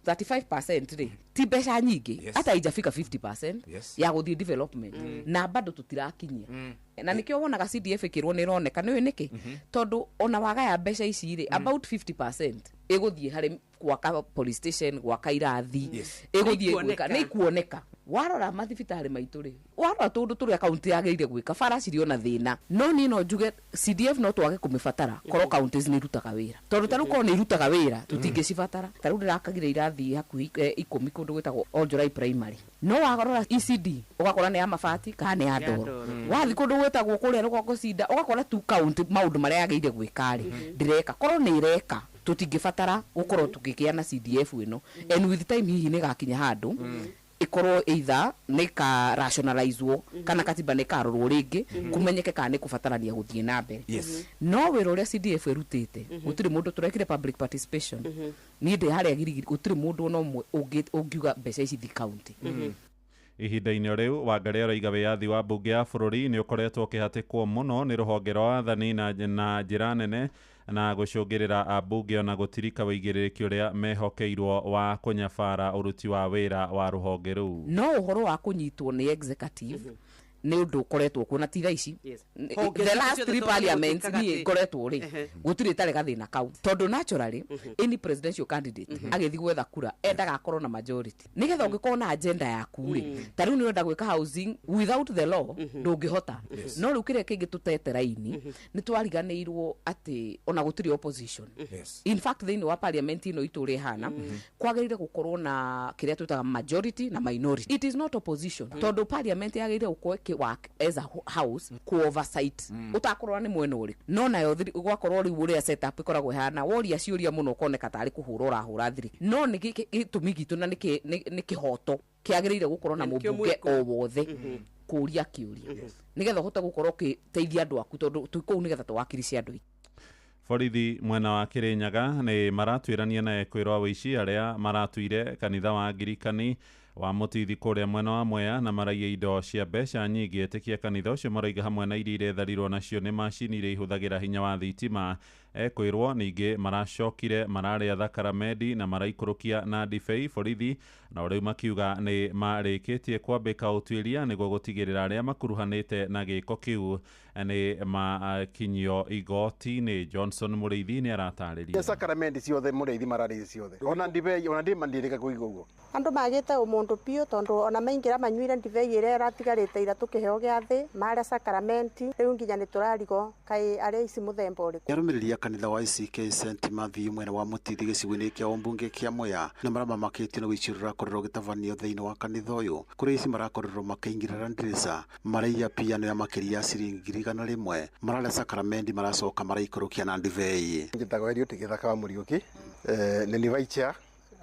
35% rĩ ti mbeca nyingĩ, hata ijafika 50% ya gũthiĩ development na bado tũtirakinyia. Na nikio wonaga CDF ĩkĩrwo nĩ ĩroneka nĩ nĩkĩ, tondũ ona wagaya mbeca ici rĩ about 50% ĩgũthiĩ harĩ gwaka police station, gwaka irathi, ĩgũthiĩ gwĩka nĩ ikuoneka. Warora mathibitarĩ maitũ rĩ, warora tũndũ tũrĩa kaunti yagĩrĩire gwĩka, bara cirĩ ona thĩna. No niĩ no njuge CDF no twage kũmĩbatara korwo counties nĩ irutaga wĩra, tondũ ta rĩu korwo nĩ irutaga wĩra tũtingĩcibatara. Ta rĩu ndĩrakagire irathi hakuhĩ 10 kũndũ gwĩtagwo Oljorai Primary, no warora ECD ũgakora nĩ ya mabati kana nĩ ya ndoro. Wathiĩ kũndũ gwĩtagwo kũrĩa rũgongo cinda ũgakora tu kaunti maũndũ marĩa yagĩrĩire gwĩka rĩ ndĩreka. Korwo nĩ ĩreka tũtingĩbatara gũkorwo tũkĩgĩa na CDF ĩno, and with time hihi nĩ ĩgakinya handũ ikorwo either nĩ ka rationalizewo kana katiba nĩ karorwo rĩngĩ kumenyeke kana nĩ kũbatarania gũthiĩ na mbere. No wĩra ũrĩa CDF ĩrutĩte gũtirĩ mũndũ tũrekire public participation, niĩ ndĩ harĩa Girigiri gũtirĩ mũndũ ona ũmwe ũngiuga mbeca ici thi county. Ihinda-inĩ rĩu Wangari aroiga wĩyathi wa mbunge ya bũrũri nĩ ũkoretwo ũkĩhatĩkwo mũno nĩ rũhonge rwa wathani na njĩra nene na gũcũngĩrĩra ambunge ona gũtirika wĩigĩrĩrĩki ũrĩa mehokeirwo wa kũnyabara ũruti wa wĩra wa rũhonge rũu. No ũhoro wa kũnyitwo nĩ executive Nĩ ũndũ ũkoretwo kuo na ti thaa ici. Yes. The last ciothe three tondũ parliaments gũtuĩkaga niĩ atĩ- ngoretwo rĩ, Ehe. gũtirĩ tarĩ gathĩna kau, tondũ naturally any presidential candidate agĩthiĩ gwetha kura endaga akorwo na majority, nĩgetha ũngĩkorwo na agenda yaku rĩ, ta rĩu nĩ ũrenda gwĩka housing, without the law ndũngĩhota. No rĩu kĩrĩa kĩngĩ tũtete raini, nĩ twariganĩirwo atĩ ona gũtirĩ opposition. In fact, thĩinĩ wa parliament ĩno itũ ũrĩa ĩhana, kwagĩrĩire gũkorwo na kĩrĩa twĩtaga majority na minority. It is not opposition, tondũ parliament yagĩrĩire gũkorwo ĩkĩ work as a house ku oversight, ũtakũrora nĩ mwena ũrĩkũ. No nayo gwakorwo rĩu ũrĩa setup ĩkoragwo ĩhana, woria ciũria mũno ũkoneka tarĩ kũhũra ũrahũra thiri. No nĩ gĩtũmi gitũ na nĩ kĩhoto kĩagĩrĩire gũkorwo na Na nĩkĩo mũmbunge mwĩkũ. o wothe kũria kĩũria, nĩgetha ũhote gũkorwo ũgĩteithia andũ aku, tondũ twĩ kũu nĩgetha tũwakirice andũ aitũ. Borithi mwena wa Kirinyaga nĩ maratuĩrania na ekwĩrwo a wĩici arĩa maratuire kanitha wa Angirikani wa Mũtithi kũrĩa mwena wa Mwea na maraiya indo cia mbeca nyingĩ. Etĩkia kanitha ũcio maroiga hamwe na iria iretharirwo nacio nĩ macini iria ihũthagĩra hinya wa thitima. Ekwĩrwo ningĩ maracokire mararĩa thakaramendi na maraikũrũkia na ndibei. Borithi na rĩu makiuga nĩ marĩkĩtie kwambĩka ũtuĩria nĩguo gũtigĩrĩra arĩa makuruhanĩte na gĩko kĩu nĩ makinyio igoti-inĩ. Johnson Mũrĩithi nĩ aratarĩria. Sakramendi ciothe, Mũrĩithi, mararĩ ciothe, ona ndibei, ona ndima ndirĩka kũigua ũguo. Andũ magĩte ũmũndũ biũ, tondũ ona maingĩra manyuire ndibei ĩrĩa ĩratigarĩte ira tũkĩheo gĩathĩ, marĩa sakaramenti. Rĩu nginya nĩ tũrarigwo kaĩ arĩa ici mũthemba ũrĩkũ. Arũmĩrĩri a kanitha wa ACK St Matthew mwena wa Mũtithi gĩcigo-inĩ kĩa ũmbunge kĩa Mwea nĩ maramamakĩtio nĩ wĩici ũrĩa ũrakorirwo ũgĩtabanio thĩinĩ wa kanitha ũyũ, kũrĩa ici marakorirwo makĩingĩra ndirica, maraiya piano ya makĩria ya ciringi 100,000, mararĩa sakramendi, maracoka maraikũrũkia na ndibei. Njĩtagwo Eliud Gĩthaka wa Mũriũki, nĩ ni vice chair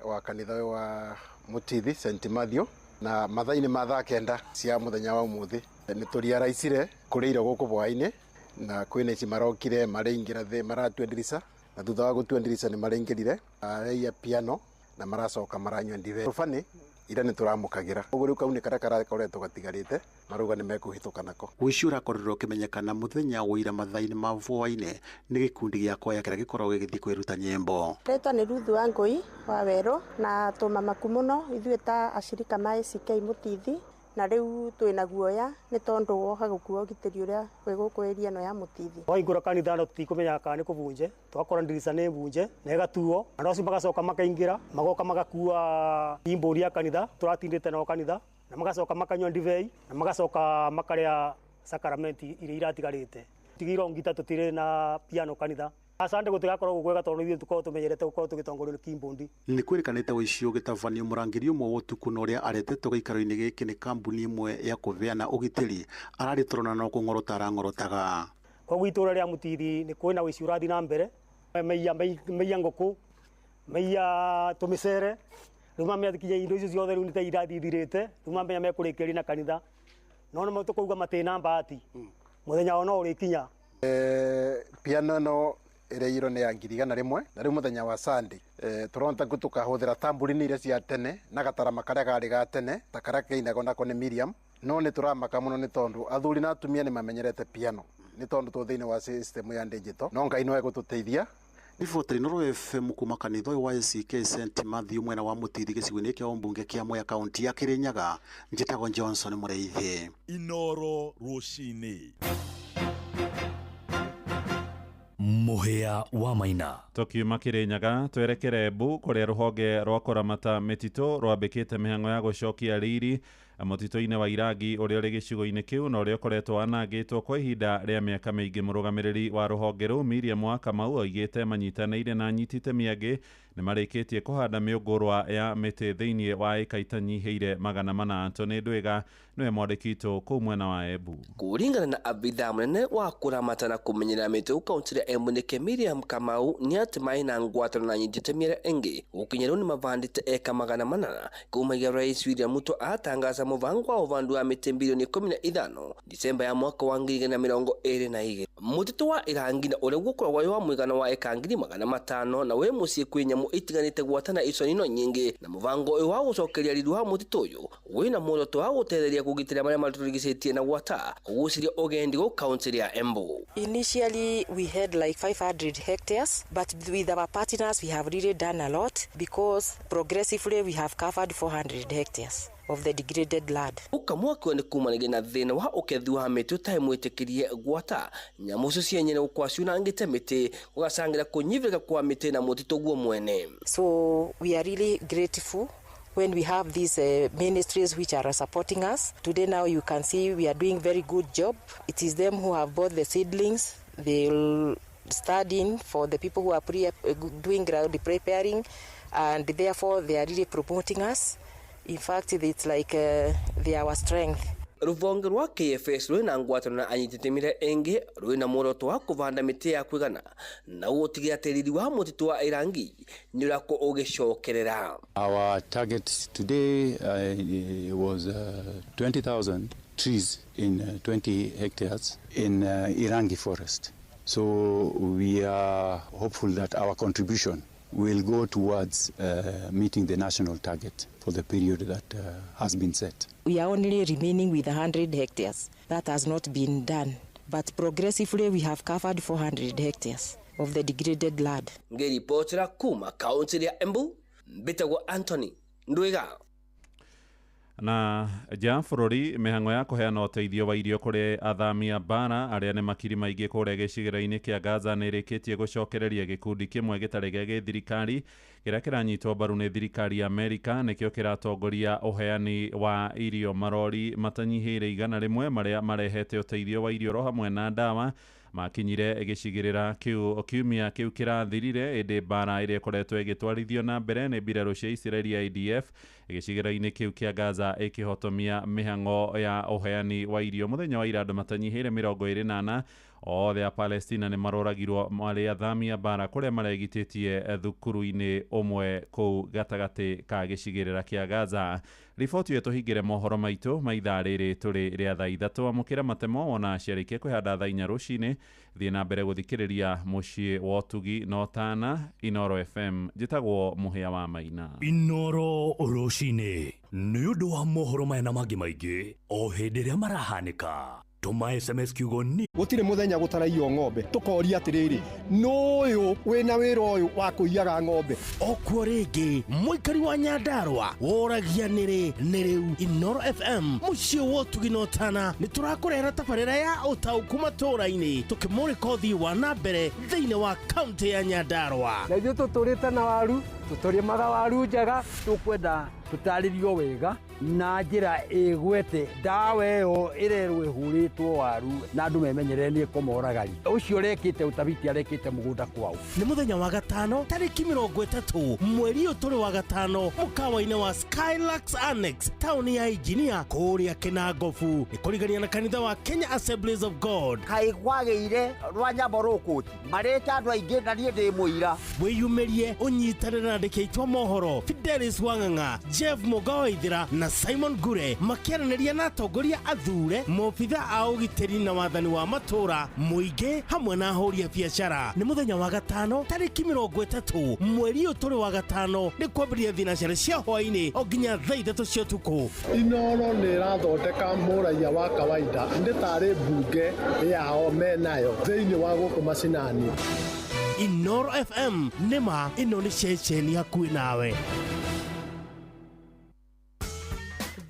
wa kanitha ũyũ wa Mũtithi St Matthew, na mathaa-inĩ ma thaa 9 cia mũthenya wa ũmũthĩ nĩ tũriaraicire kũrĩirwo gũkũ bwaĩ-inĩ, na kwĩna ici marokire maraingĩra thĩ, maratua ndirica, na thutha wa gũtua ndirica nĩ maraingĩrire maraiya piano na maracoka maranyua ndibei. Rũbani ira nĩ tũramũkagĩra ũguo, rĩu kau nĩ karĩa karakoretwo gatigarĩte, marauga nĩ mekũhĩtũka nako. Ũici ũrakorirwo ũkĩmenyekana mũthenya wa ira mathaa-inĩ ma bwaĩ-inĩ nĩ gĩkundi gĩa kwaya kĩrĩa gĩkoragwo gĩgĩthiĩ kwĩruta nyĩmbo. Rĩtwa nĩ Ruthu wa Ngũi wa Werũ, na tũmamaku mũno ithuĩ ta acirika ma ACK Mũtithi, na rĩu twĩna guoya nĩ tondũ woka gũkua ũgitĩri ũrĩa wĩ gũkũ area ĩno ya Mũtithi. Twaingũra kanitha no tũtikũmenyaga kana nĩ kũbunje, twakora ndirica nĩ mbunje na ĩgatuo, andũ acio magacoka makaingĩra, magoka magakua imbũri ya kanitha tũratindĩte nao kanitha, na magacoka makanyua ndibei na magacoka makarĩa sakaramenti iria iratigarĩte. Tigirwo ngita tũtirĩ na piano kanitha. Asante, gũtigakorwo gwega tondũ ithuĩ tũkorwo tũmenyerete gũkorwo tũgĩtongorio nĩ keyboard. Nĩ kwĩrĩkanĩte ũici ũgĩtabanio mũrangĩri ũmwe wa ũtukũ na ũrĩa aretetwo gĩikaro-inĩ gĩkĩ nĩ kambuni ĩmwe ya kũheana ũgitĩri ararĩ toro na no kũng'orota arang'orotaga. Koguo itũra rĩa Mũtithi nĩ kwĩna ũici ũrathiĩ na mbere, maiya ngũkũ, maiya tũmĩcere, rĩu mamenya kinya indo icio ciothe rĩu nĩ ta irathiĩ ithirĩte, rĩu mamenya mekũrĩkĩrĩria na kanitha, no nĩ tũkauga matĩna mbahati, mũthenya wao no ũrĩkinya. Piano ĩno ĩrĩirwo nĩ ya 100,000, na rĩu mũthenya wa Sunday tũrona tũkahũthĩra tamburini iria cia tene na gatarama karĩa karĩ ga tene ta karĩa kainagwo nako nĩ Miriam. No nĩ tũramaka mũno nĩ tondũ athuri na atumia nĩ mamenyerete piano, nĩ tondũ tũ thĩinĩ wa system ya digital, no Ngai no egũtũteithia. Riboti Inooro FM kuma kanitha ũyũ wa ACK St Matthew mwena wa Mũtithi gĩcigo-inĩ kĩa ũmbunge kĩa Mwea kaunti ya Kirinyaga. Njĩtagwo Johnson Mũrĩithi. Inooro rũcinĩ. Mũhĩa wa Maina. Tũkiuma Kirinyaga twerekere Embu kũrĩa rũhonge rwa kũramata mĩtitũ rwambĩkĩte mĩhang'o ya gũcokia riri mũtitũ-inĩ wa Irangi ũrĩa ũrĩ gĩcigo-inĩ kĩu na ũrĩa ũkoretwo wanangĩtwo kwa ihinda rĩa mĩaka mĩingĩ. Mũrũgamĩrĩri wa rũhonge rũu Miriam wa Kamau oigĩte manyitanĩire na anyiti itemi angĩ nĩ marĩkĩtie kũhanda mĩũngũrwa ya mĩtĩ thĩinĩ wa ĩka itanyihĩire 400. Anthony Ndwiga nĩwe mwandĩki witũ kũu mwena wa Embu. Kũringana na abithaa mũnene wa kũramata na kũmenyerera mĩtĩ kaunti ya Embu nĩke Miriam Kamau nĩ atĩ marĩ na ngwatanĩro na anyiti itemi arĩa angĩ gũkinya rĩu nĩ mavandĩte eka 400 kumagia Rais William Ruto atangaza mũbango wa ũvandu wa mĩtĩ bilioni 15 Disemba ya mwaka wa 2022. Mũtitũ wa Irangi na ũrĩa gũkoragwo wĩ wa mũigana wa eka 500,000 na wĩ mũciĩ kwĩ nyamũ itiganĩte gwatana iconino nyingĩ, na mũbango ũyũ wa gũcokeria riri wa mũtitũ ũyũ wĩna muoroto wa gũtetheria kũgitĩra marĩa matũrigicĩtie na gwata kũgucĩria ũgendi gũ kaunti ya Embu. Initially we had like 500 hectares, but But with our partners, we have really done a lot because progressively we have covered 400 hectares of the degraded land. Ukamwa akiwa nĩ kumanagia na thĩna wa ũkethi wa mĩtĩ ũtarĩ mwĩtĩkĩrie gwata nyamũ icio cienyewe gũkorwo ciunangĩte mĩtĩ gũgacangĩra kũnyivĩka kwa mĩtĩ na mũtitũ guo mwene. So we are really grateful when we have these ministries which are supporting us. Today now you can see we are doing very good job. It is them who have bought the seedlings. They'll stand in for the people who are doing ground preparing, and therefore they are really promoting us. In fact, it's like they are our strength. Rũhonge rwa KFS rwĩna ngwatanĩro na anyitĩtĩmĩre ĩngĩ rwĩna muoroto wa kũbanda mĩtĩ ya kũigana na gũtigĩrĩra atĩ riri wa mũtitũ wa Irangi nĩ ũrakorwo ũgĩcokerera. Our target today was 20,000 trees in 20 hectares in Irangi forest. So we are hopeful that our contribution will go towards meeting the national target for the period that has been set. We are only remaining with 100 hectares. That has not been done. But progressively we have covered 400 hectares of the degraded land. Ngĩribotera kuma kaunti ya Embu, mbĩtagwo Anthony Ndwiga. Na nja bũrũri mĩhang'o ya kũheana ũteithio wa irio kũrĩ athami a mbara arĩa nĩ makiri maingĩ kũrĩa gĩcigĩrĩra-inĩ kĩa Gaza nĩ ĩrĩkĩtie gũcokereria gĩkundi kĩmwe gĩtarĩ gĩa gĩthirikari kĩrĩa kĩranyitwo mbaru nĩ thirikari ya Amerika nĩkĩo kĩratongoria ũheani wa irio. Marori matanyihĩire 100 marĩa marehete ũteithio wa irio oro hamwe na ndawa makinyire gĩcigĩrĩra kĩu kiumia kĩu kĩrathirire, ĩndĩ mbara ĩrĩa ĩkoretwo ĩgĩtwarithio na mbere nĩ mbirarũ cia Isiraeli ya IDF gĩcigĩrĩra-inĩ kĩu kĩa Gaza ĩkĩhotomia mĩhang'o ya ũheani wa irio. Mũthenya wa ira andũ matanyihĩire 24 othe a Palestina nĩ maroragirwo marĩ athami a mbara kũrĩa maregitĩtie thukuru-inĩ ũmwe kũu gatagatĩ ka gĩcigĩrĩra kĩa Gaza. Riboti ĩyo tũhingĩre mohoro maitũ ma ithaa rĩrĩ tũrĩ rĩa thaa 3. Amũkĩra matemo wona ciarĩkia kwĩhanda thaa 4 rũcinĩ. Thiĩ na mbere gũthikĩrĩria mũciĩ wa ũtugi na ũtana Inoro FM. Njĩtagwo Mũhĩa wa Maina. Inoro rũcinĩ nĩ ũndũ wa mohoro maya na mangĩ maingĩ o hĩndĩ ĩrĩa marahanĩka. Tũma SMS kiugo ni gũtirĩ mũthenya gũtaraiyo ng'ombe tũkoria atĩrĩrĩ nũyũ wĩna wĩra ũyũ wa kũiyaga ng'ombe. Okuo rĩngĩ mũikari wa Nyandarua woragia nĩrĩ nĩ rĩu Inoro FM mũciĩ wa ũtugi na ũtana nĩ tũrakũrehera tabarĩra ya ũtaũku matũũra-inĩ tũkĩmũrĩka ũthii wa na mbere thĩinĩ wa kaunti ya Nyandarua. Na ithuĩ tũtũrĩte na waru tũtũrĩmaga waru njega tũkwenda tũtarĩrio wega na njĩra ĩgwete ndawa ĩyo ĩrerwo ĩhũrĩtwo waru na andũ memenyerere nĩ ĩkũmoragari ũcio ũrekĩte ũtabiti arekĩte mũgũnda kwao. Nĩ mũthenya wa gatano tarĩki 30 mweri ũyũ tũrĩ wa gatano mũkawa-inĩ wa Skylux Annex taũni ya Engineer kũrĩa Kĩnangobu nĩ kũrigania na kanitha wa Kenya Assemblies of God. Kaĩ kwagĩire rwa nyambo rũkũti marĩte andũ aingĩ na niĩ ndĩ mũira. Wĩyumĩrie ũnyitanĩre na andĩki aitũ a mohoro Fidelis Wang'ang'a, Jeff Mũgawaithĩra na Simon Gure makĩaranĩria na atongoria athure maobitha a ũgitĩri na wathani wa matũũra mũingĩ hamwe na ahũri a biacara. Nĩ mũthenya wa gatano tarĩki 30 mweri ũyũ tũrĩ wa gatano nĩ kwambĩrĩria thinacara cia hwaĩ-inĩ o nginya thaa 3 cia ũtukũ. Inoro nĩ ĩrathondeka mũraiya wa kawaida nĩ tarĩ mbunge yao menayo thĩinĩ wa gũkũ macinani. Inoro FM nĩma ĩno nĩ ceceni hakuhĩ nawe.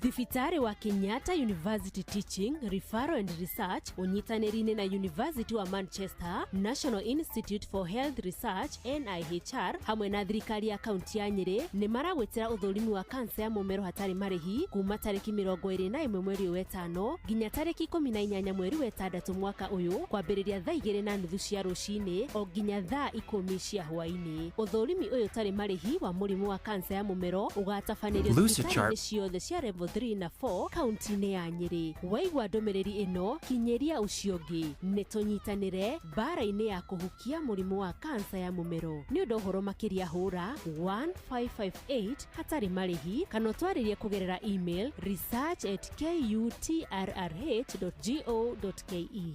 Thibitarĩ wa Kenyatta University Teaching, Referral and Research ũnyitanĩri-inĩ na University wa Manchester, National Institute for Health Research NIHR hamwe na thirikari ya kaunti ya Nyĩrĩ nĩ maragwĩtĩra ũthũrimi wa kansa ya mũmero hatarĩ marĩhi kuma tarĩki 21 mweri wa 5 nginya tarĩki 18 mweri wa 6 mwaka ũyũ kwambĩrĩria thaa 2:30 cia rũcinĩ o nginya thaa 10 cia hwaĩ-inĩ. Ũthũrimi ũyũ ũtarĩ marĩhi wa mũrimũ wa kansa ya mũmero ũgatabanĩrio thibitarĩ ciothe cia level 3 na 4 kaunti-inĩ ya Nyĩrĩ. Waigua ndũmĩrĩri ĩno kinyĩria ũcio ũngĩ. Nĩ tũnyitanĩre mbara-inĩ ya kũhukia mũrimũ wa kansa ya mũmero. Nĩ ũndũ ũhoro makĩria hũra 1558 hatarĩ marĩhi kana ũtwarĩrie kũgerera email research@kutrrh.go.ke.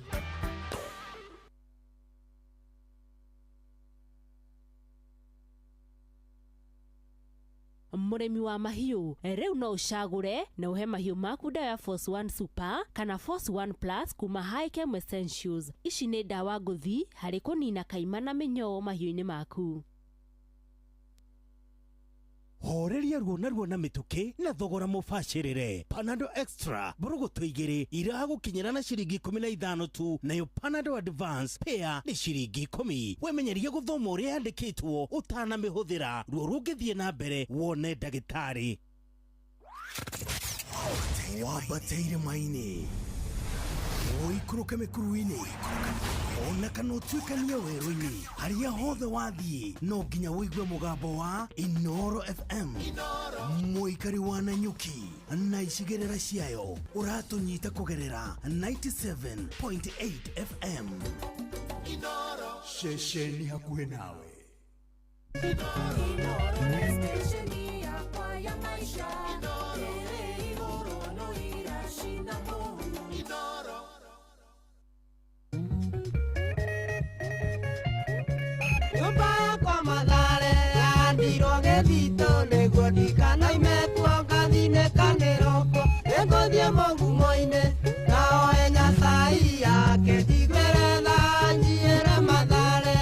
Mũrĩmi wa mahiũ rĩu no ũcagũre na ũhe mahiũ maku ndawa ya Force One Super kana Force One Plus kuma Hikem Essentials. Ici nĩ ndawa ngũthi harĩ kũnina kaima na mĩnyoo mahiũ-inĩ maku. Horeria ruo na ruo na mĩtũkĩ na thogora mũbacĩrĩre. Panadol Extra mbũrũgũtũ igĩrĩ iragũkinyĩra na ciringi 15 tu, nayo Panadol Advance pea nĩ ciringi 10. Wemenyerie gũthoma ũrĩa yandĩkĩtwo ũtanamĩhũthĩra. Ruo rũngĩthiĩ na mbere wone ndagĩtarĩ. Wambate irĩma-inĩ, ũikũrũke mĩkuru-inĩ, ona kana ũtuĩkanie werũ-inĩ, harĩa hothe wathiĩ no nginya ũigue mũgambo wa Inoro FM. Mũikari wa Nanyuki na icigĩrĩra ciayo ũratũnyita kũgerera 97.8 FM. Ceceni hakuhĩ nawe. Nyũmba yakwa Mathare yandirwo gĩthitũ nĩguo ndikanaime kuo ngathinĩka nĩ rũkũ. Nĩngũthiĩ mũgumo-inĩ naoe Nyasaye yake njiguĩre tha njiĩre Mathare.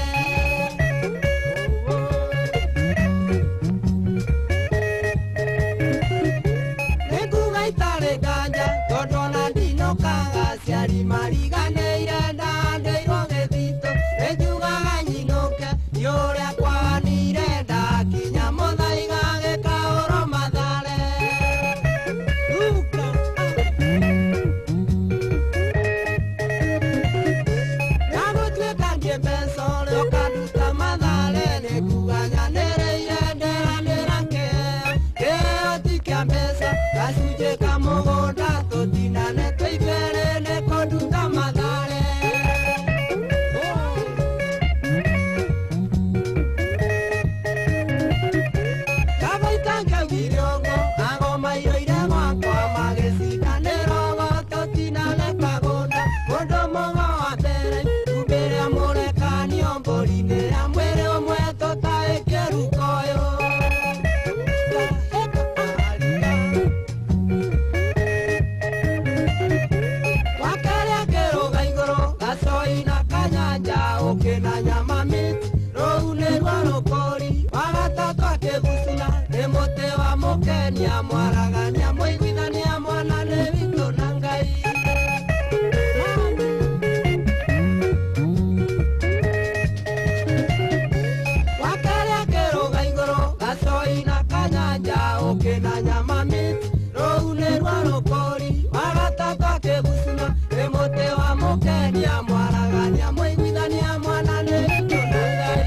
Nĩnguga itarĩ nganja tondũ ona ndinũkaga aciari mariganĩire ndandĩirwo gĩthitũ. Nĩnjugaga nyinũke nĩ ũrĩa kwanire ndakinya mũthaiga gĩkaũrwo Mathare. Ndagũtuĩka ndiĩ mbeca ũrĩa ũkanduta Mathare nĩnguga nyanĩrĩire nderanĩra kĩheo. Kĩheo ti kĩa mbeca gacunjĩ ka mũgũnda tũtinane tũiberĩ nĩkũnduta Mathare. Kabaita ngaugire ũguo agoma iroire gwakwa magĩcindanĩra ũguo tũtinane kagũnda. Mũndũ mũgo wa mbere itumbĩ rĩa mũrekanio mbũri-inĩ ya mwĩrĩ ũmwe tũtaĩ kĩruka ũyũ. Wakerĩ akĩrũga igũrũ gacoi na kanyanja ũkĩ na nyama miti rũu nĩruo rũkũri. Wa gatatũ akĩgucuna nĩ mũtĩ wa mũkenia mwaragania mũiguithania mwana nĩ witũ na Ngai. Wakerĩ akĩrũga igũrũ gacoi na kanyanja ũkĩ na nyama miti rũu nĩruo rũkũri. Wa gatatũ akĩgucuna nĩ mũtĩ wa mũkenia mwaragania mũiguithania mwana nĩ witũ na Ngai.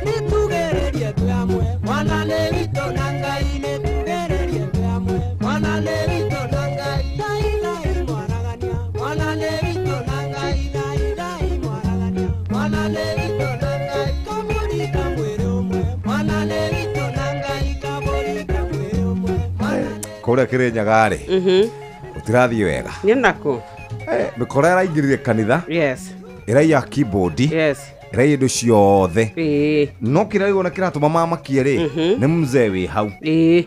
Nĩtugĩrĩrie twĩ amwe mwana nĩ witũ na Ngai. Nĩtugĩrĩrie twĩ amwe mwana nĩ witũ na Ngai. Dai dai mwaragania mwana nĩ witũ na Ngai. Dai dai mwaragania mwana nĩ witũ na Ngai. Kaburi ka mwĩrĩ ũmwe mwana nĩ witũ na Ngai. Kaburi ka mwĩrĩ ũmwe. Kũrĩa Kĩrĩnyaga rĩ gũtirathiĩ wega. Nĩ nakũ? Mĩkora ĩraingĩrire kanitha. Yes. Ĩraiya keyboard. Yes. Ĩraiya indo ciothe. Ĩĩ. No kĩrĩa rĩu ona kĩratũma mamakie rĩ nĩ mzee wĩ hau. Ĩĩ.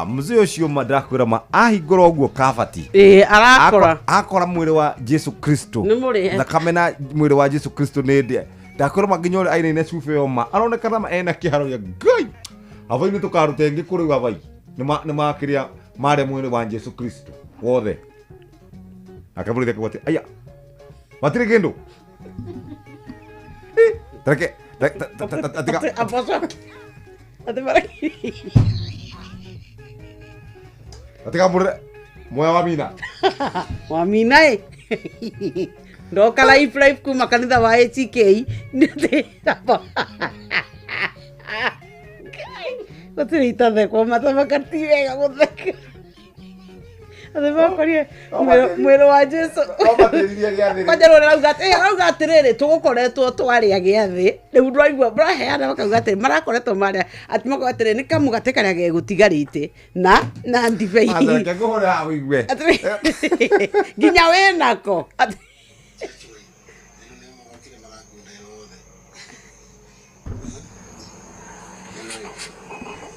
Mzee ũcio ma ndakwĩra ma ahingũra ũguo kabati. Ĩĩ arakora. Akora mwĩrĩ wa Jesu Kristo. Nĩ mũrĩhe. Thakame na mwĩrĩ wa Jesu Kristo nĩ ndĩa. Ndakwĩra ma nginya ũrĩa ainaine cuba ĩyo ma aronekana ma ena kĩharo gĩa Ngai. Abai nĩ tũkaruta ĩngĩ kũrĩ abai. Nĩ makĩrĩa marĩa mwĩrĩ wa Jesu Kristo wothe. Akabũrithia kĩgwati. Aya. Matirĩ kĩndũ. Tareke tiga. Atiga mũrĩre moya wa mina. Wa mina ĩ. Ndoka life life kuma kanitha wa ACK. Gũtirĩ itathekwo mathamaka ti wega gũtheka. Atĩ makorire mwĩrĩ wa Jesu. Kwanja rũrĩa rauga atĩ rauga atĩrĩrĩ tũgũkoretwo twarĩa gĩathĩ rĩu ndwaigua maraheana makauga atĩrĩ marakoretwo marĩa atĩ makauga atĩrĩ nĩ kamũgate karĩa gegũtigarĩte na ndibei. Reke ngũhũre haha ũigue. Nginya wĩnako.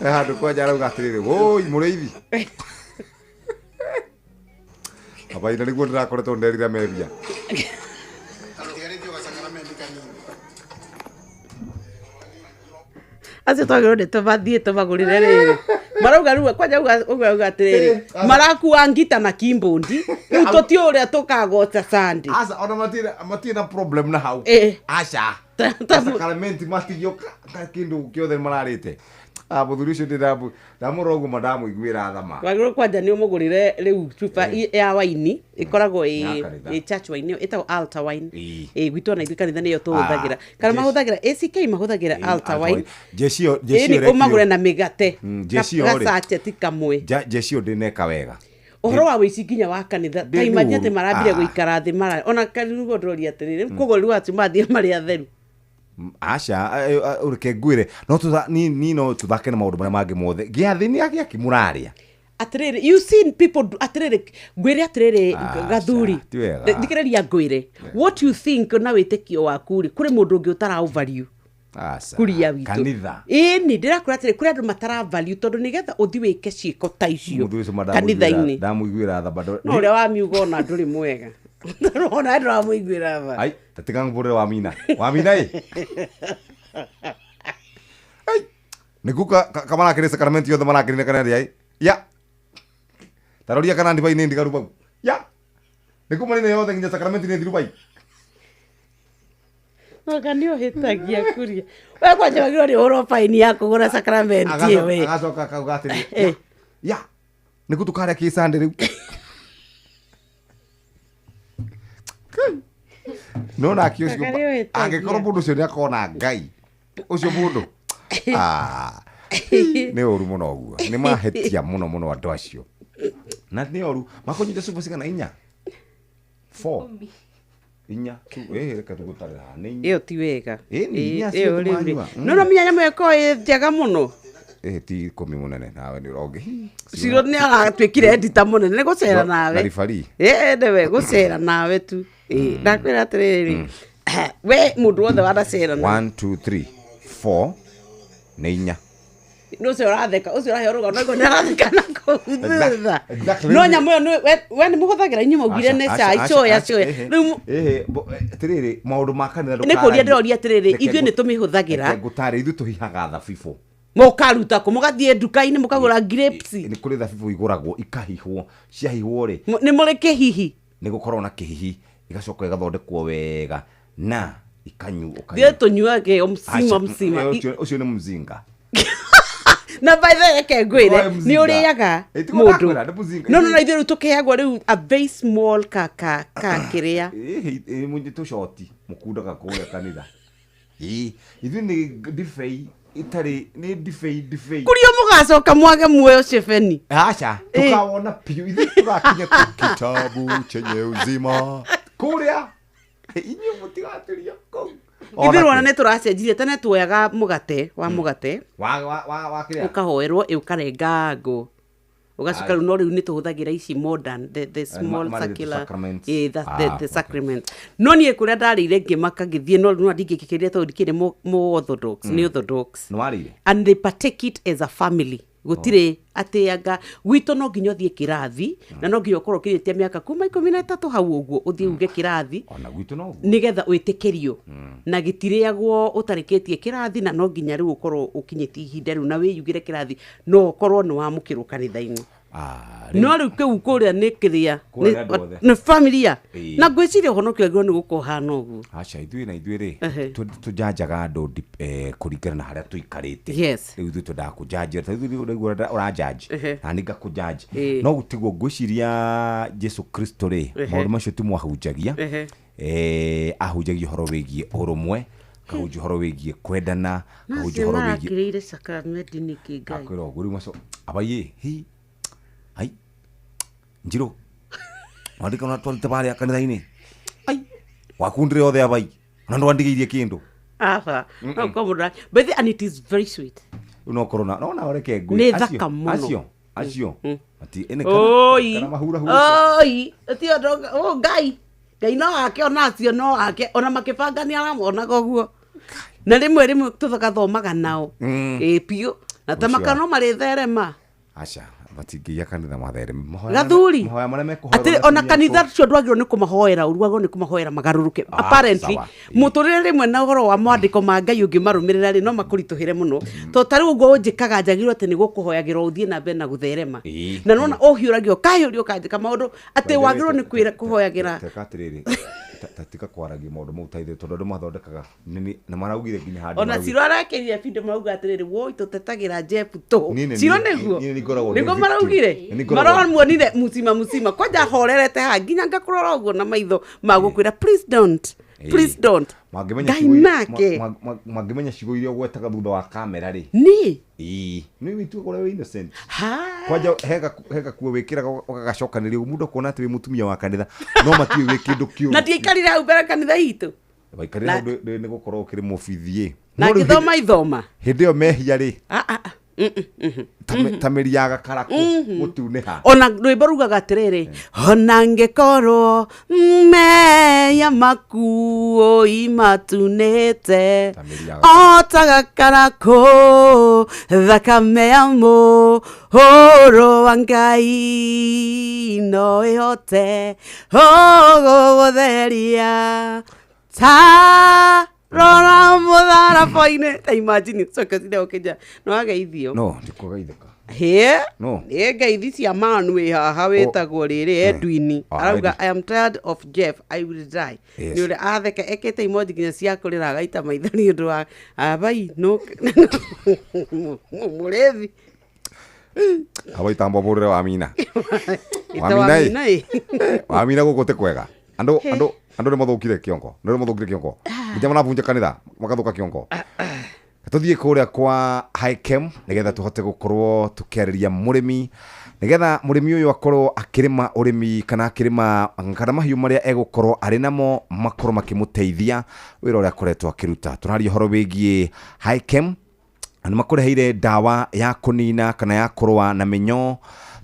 Handå kwanja arauga atä rä rä woi må rä ithi abaina nä guo ndä rakoretwo nderire mebia. Acio twagĩrĩirwo nĩ tũmathiĩ tũmagũrĩre rĩrĩ marauga rĩu kwanja uga atĩrĩrĩ marakua ngita na kimbondi rĩu tũtiũ ũrĩa tũkagoca Sunday. Aca ona matirĩ na problem na hau. Aca sacramenti matigio kĩndũ kĩothe mararĩte. Mũthuri ũcio ndamũrora ũguo ndamũiguĩra tha ma. Wagĩrĩirwo kwanja nĩ ũmũgũrĩre rĩu cuba ya waini ĩkoragwo ĩ church wine ĩtagwo altar wine. Ĩ gwitũ ona ithuĩ kanitha nĩyo tũhũthagĩra kana mahũthagĩra ACK mahũthagĩra altar wine. Jeshi ĩyo jeshi ĩyo ũmagũre na mĩgate jeshi ĩyo rĩ gacacheti kamwe. Jeshi ĩyo ndĩneka wega ũhoro wa wĩici nginya wa kanitha ta imagine atĩ marambire gũikara thĩ mara ona kanitha ndĩroria atĩrĩrĩ rĩu koguo rĩu acio mathiĩ marĩ atheru. Aca reke ngwĩre no ni no tũthake na maũndũ marĩa mangĩ mothe gĩathĩ nĩ gĩakĩ mũrarĩa atĩrĩrĩ you seen people atĩrĩrĩ ngwĩre atĩrĩrĩ gathuri thikĩrĩria ngwĩre what you think na wĩtĩkio waku rĩ kũrĩ mũndũ ũngĩ ũtara value kuria witũ kanitha ĩni ndĩrakwĩra atĩrĩ kũrĩ andũ matara value tondũ nĩgetha ũthiĩ wĩke ciĩko ta icio kanitha-inĩ ndamũiguĩra tha bado no ũrĩa wamiuga ona ndũrĩ mwega ona ndũramũiguĩra tha. Ai tatiga ngũbũrĩre wamina wamina ĩ ai nĩguo kamarakĩrĩ sacramenti yothe marakĩrĩ kana rĩa ya taroria kana ndivai nĩ ndigaru bau ya nĩguo marĩ yothe nginya sacramenti nĩ thiru bai. Noga nĩ ũhĩtagia kuria we kwanja wagĩrĩirwo nĩ ũhũrwo baini ya kũgũra sacramenti ĩyo we agacoka akauga atĩrĩ ya nĩguo tũkarĩa kĩ Sunday rĩu. No nake ũcio angĩkorwo mũndũ ũcio nĩ akona Ngai ũcio mũndũ nĩ ũru mũno ũguo nĩ mahĩtia mũno mũno andũ acio na nĩ ũru makũnyita cuba cigana inya 4 inya reke tũgũtarĩra nĩ inya ĩyo ti wega ĩyo rĩu no no menya nyamũ ĩkorwo ĩ njega mũno ti ikũmi mũnene nawe nĩ ũrongĩ Ciro nĩ aratuĩkire edita mũnene nĩ gũcera nawe na ribari nĩwe gũcera nawe tu ndakwĩra atĩrĩrĩ we mũndũ wothe wanacera 1 2 3 4 nĩ inya nĩ ũcio ũratheka ũcio ũraheo rũgano naguo nĩ aratheka na kũu thutha no nyamũ ĩyo we nĩ mũhũthagĩra inyuĩ maugire nĩ cai coya coya rĩu atĩrĩrĩ maũndũ ma kanitha nĩ kũria ndĩroria atĩrĩrĩ ithuĩ nĩ tũmĩhũthagĩra ngũtarĩ ithuĩ tũhihaga thabibũ mũkaruta kũ mũgathiĩ nduka-inĩ mũkagũra grapes nĩ kũrĩ thabibũ igũragwo ikahihwo ciahihwo rĩ nĩ mũrĩ kĩhihi nĩ gũkorwo na kĩhihi igacoka igathondekwo wega na ikanyu thiĩ tũnyuage mcima mcima ũcio nĩ mzinga na by the way reke ngwĩre nĩ ũrĩaga mũndũ no no na ithuĩ rĩu tũkĩheagwo rĩu a very small ka kĩrĩa tũcoti mũkundaga kũrĩa kanitha ithuĩ nĩ ndibei itarĩ nĩ ndibei kũrĩa mũgacoka mwage muoyo cebeni aca tũkawona piũ ithuĩ tũgakinya kitabu chenye uzima kũrĩa inyuĩ mũtigatĩria kũu ithuĩ rwana nĩ tũracenjirie tene tuoyaga mũgate wa mũgate wa kĩrĩa ũkahoerwo ũkarenga ngũ ũgacoka rĩu no rĩu nĩ tũhũthagĩra ici modern the small circular the sacrament no niĩ kũrĩa ndarĩire ngĩmaka ngĩthiĩ no rĩu ndingĩkĩkĩria tondũ ndikĩrĩ mũ orthodox nĩ orthodox and they partake it as a family gũtirĩ atĩ anga gwitũ no nginya ũthiĩ kĩrathi na no nginya ũkorwo ũkinyĩtie mĩaka kuma 13 hau ũguo ũthiĩ uge kĩrathi nĩgetha wĩtĩkĩrio na gĩtirĩagwo ũtarĩkĩtie kĩrathi na no nginya rĩu ũkorwo ũkinyĩtie ihinda rĩu na wĩyugĩre kĩrathi no ũkorwo nĩ wamũkĩrwo kanitha-inĩ no rĩu kĩu kũrĩa nĩ kĩrĩa nĩ familia na ngwĩciria ũhonokio wagĩrĩirwo nĩ gũkorwo ũhana ũguo aca ithuĩ na ithuĩ rĩ tũjanjaga andũ kũringana na harĩa tũikarĩte rĩu ithuĩ twendaga kũjanjĩra ta ithuĩ ũraigua ũranjanji na niĩ ngakũjanji no gũtiguo ngwĩciria Jesu Kristo rĩ maũndũ macio ti mwahunjagia ahunjagia ũhoro wĩgiĩ ũrũmwe kahunjia ũhoro wĩgiĩ kwendana kahunjia ũhoro wĩgiĩ marakĩrĩire sakramenti nĩkĩ Ngai akwĩra ũguo rĩu maco abaiyĩ hi ai njiro wandika na twarite baria kanitha-inĩ ai wakundire othe abai na ndwandigĩirie kĩndũ aba no komora but and it is very sweet no corona no na reke ngui nĩ thaka mũno acio acio ati ene kana mahura hura oi ti o Ngai Ngai no ake ona acio no ake ona makĩbanga nĩ aramonaga ũguo na rĩmwe rĩmwe tũgathomaga nao ĩ piũ Na ta makano marĩtherema. Aca matingĩiya kanitha mathereme. Gathuri. Mahoya marĩa mekũhoerwo Atĩ ona atumia kanitha kũu. cio ndwagĩrĩirwo nĩ kũmahoera ũru, wagĩrĩirwo nĩ kũmahoera magarũrũke. Ah, Apparently sawa. mũtũrĩre rĩmwe na ũhoro wa mwandĩko ma Ngai ũngĩmarũmĩrĩra rĩ no makũritũhĩre mũno. Tondũ ta rĩu ũguo ũnjĩkaga njagĩrĩirwo atĩ nĩ gũkũhoyagĩra ũthiĩ na mbere na gũtherema. Na nona ũhiũragio ũkahiũrio ũkanjĩka maũndũ atĩ By the way, wagĩrĩirwo nĩ kwĩra kũhoyagĩra. Teka atĩrĩrĩ, ta tiga kwaragia maũndũ mau ta ithuĩ tondũ andũ mathondekaga na maraugire nginya handũ Ona maraugire- Ciro arakĩria bindo marauga atĩrĩrĩ, woi tũtetagĩra Jeff tũhũ. Niĩ nĩ- Ciro niĩ- nĩguo niĩ nĩ ngoragwo ndĩ nĩguo victim. maraugire. Nĩ ngoragwo- Maramuonire mucima mucima kwanja horerete haha nginya ngakũrora ũguo na maitho ma gũkwĩra please don't, please don't. Mangĩmenya Ngai ciugo nake. mangĩmenya ciugo iria ũgwetaga thutha wa kamera rĩ. Niĩ? Ĩĩ. Nĩ wĩtuaga ũrĩa wĩ innocent. Ha. Kwanja he gakuo wĩkĩraga ũgagacokanĩria ũguo mũndũ akona atĩ wĩ mũtumia wa kanitha no matiũĩ wĩ kĩndũ kĩũru. Na ndiaikarire hau mbere kanitha itũ. Waikarire hau nĩ gũkorwo ũkĩrĩ mũbithiĩ. Na No rĩu ngĩthoma ithoma. Hĩndĩ ĩyo mehia rĩ Ah, ah, ah. Ta mĩri ya gakarakũ gũtunĩha. Ona rwĩmbo rugaga atĩrĩrĩ, ona ngĩkorwo meya makuo imatunĩte o ta gakarakũ, thakame ya mũhũrũ wa Ngai no ĩhote gũgũtheria ta rora mũtharaba-inĩ. Ta imagine coke cinde ũkĩnja no wageithio. No ndikũgeithĩka. Hĩ. No. Nĩ ngeithi cia manu wĩ haha wĩtagwo rĩrĩ Edwin. Ah, Arauga, Edwin. "I am tired of Jeff, I will die." Yes. Nĩ ũrĩa atheka ekĩte emoji nginya cia kũrĩra agaita maitho nĩ ũndũ wa abai no mũrĩthi. Abaitamba bũrĩre wa mina. Ĩta Wamina ĩ. Wamina ĩ. Wamina gũkũ ti kwega. Andũ He. andũ nĩ mathũkire kĩongo. Nĩ mathũkire kĩongo. Nginya marabunja kanitha magathũka kĩongo. Tũthiĩ kũrĩa kwa Hikem nĩgetha tũhote gũkorwo tũkĩarĩria mũrĩmi nĩgetha mũrĩmi ũyũ akorwo akĩrĩma ũrĩmi kana akĩrĩma kana mahiũ marĩa egũkorwo arĩ namo makorwo makĩmũteithia wĩra ũrĩa akoretwo akĩruta. Tũraria ũhoro wĩgiĩ Hikem na nĩ makũreheire ndawa ya kũnina kana ya kũrũa na mĩnyoo.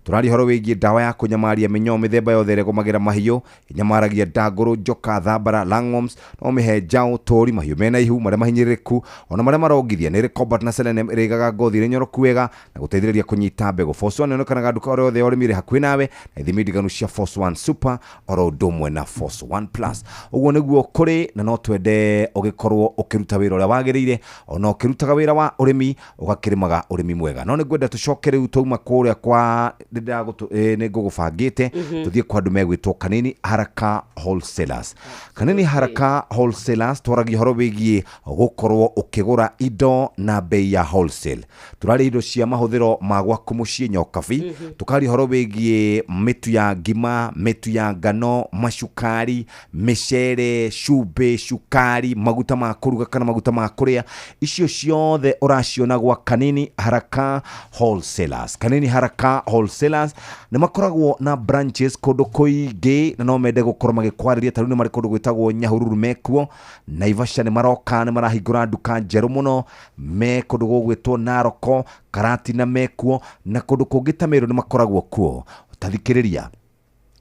Tũraria ũhoro wĩgiĩ ndawa ya kũnyamaria mĩnyoo mĩthemba yothe ĩrĩa ĩgũmagĩra mahiũ, ĩnyamaragia ndangũrũ, njoka, thambara, langworms. No mĩhe njaũ, tũri, mahiũ mena ihu, marĩa mahinyĩrĩrĩku ona marĩa marongithia. Nĩ ĩrĩ combat na selenium ĩrĩigaga ngothi ĩrĩ nyoroku wega na gũteithĩrĩria kũnyita mbegũ. Force One yonekanaga nduka oro yothe ya ũrĩmi ĩrĩ hakuhĩ nawe na ithimi ndiganu cia Force One Super oro ũndũ ũmwe na Force One Plus. Ũguo nĩguo kũrĩ na no twende ũgĩkorwo ũkĩruta wĩra ũrĩa wagĩrĩire ona ũkĩrutaga wĩra wa ũrĩmi ũgakĩrĩmaga ũrĩmi mwega. No nĩ ngwenda tũcoke rĩu twauma kũrĩa kwa nĩ ngũgũbangĩte tũthiĩ kwa andũ megwĩtwo Kanini Haraka Wholesalers. Kanini Haraka Wholesalers, twaragia ũhoro wĩgiĩ gũkorwo ũkĩgũra indo na bei ya wholesale. Tũraria indo cia mahũthĩro ma gwaku mũciĩ nyokabi. Tũkaria ũhoro wĩgiĩ mĩtu ya ngima, mĩtu ya ngano, macukari, mĩcere, cumbĩ, cukari, maguta ma kũruga kana maguta ma kũrĩa. Icio ciothe ũraciona gwa Kanini Haraka Wholesalers. Kanini Haraka Wholesalers nĩ makoragwo na branches kũndũ kũingĩ na no mende gũkorwo magĩkwarĩria. Ta rĩu nĩ marĩ kũndũ gwĩtagwo Nyahururu mekuo, Naivasha nĩ maroka, nĩ marahingũra nduka njerũ mũno me kũndũ gũgwĩtwo Naroko, Karatina mekuo, na kũndũ kũngĩ ta Meru nĩ makoragwo kuo. Tathikĩrĩria,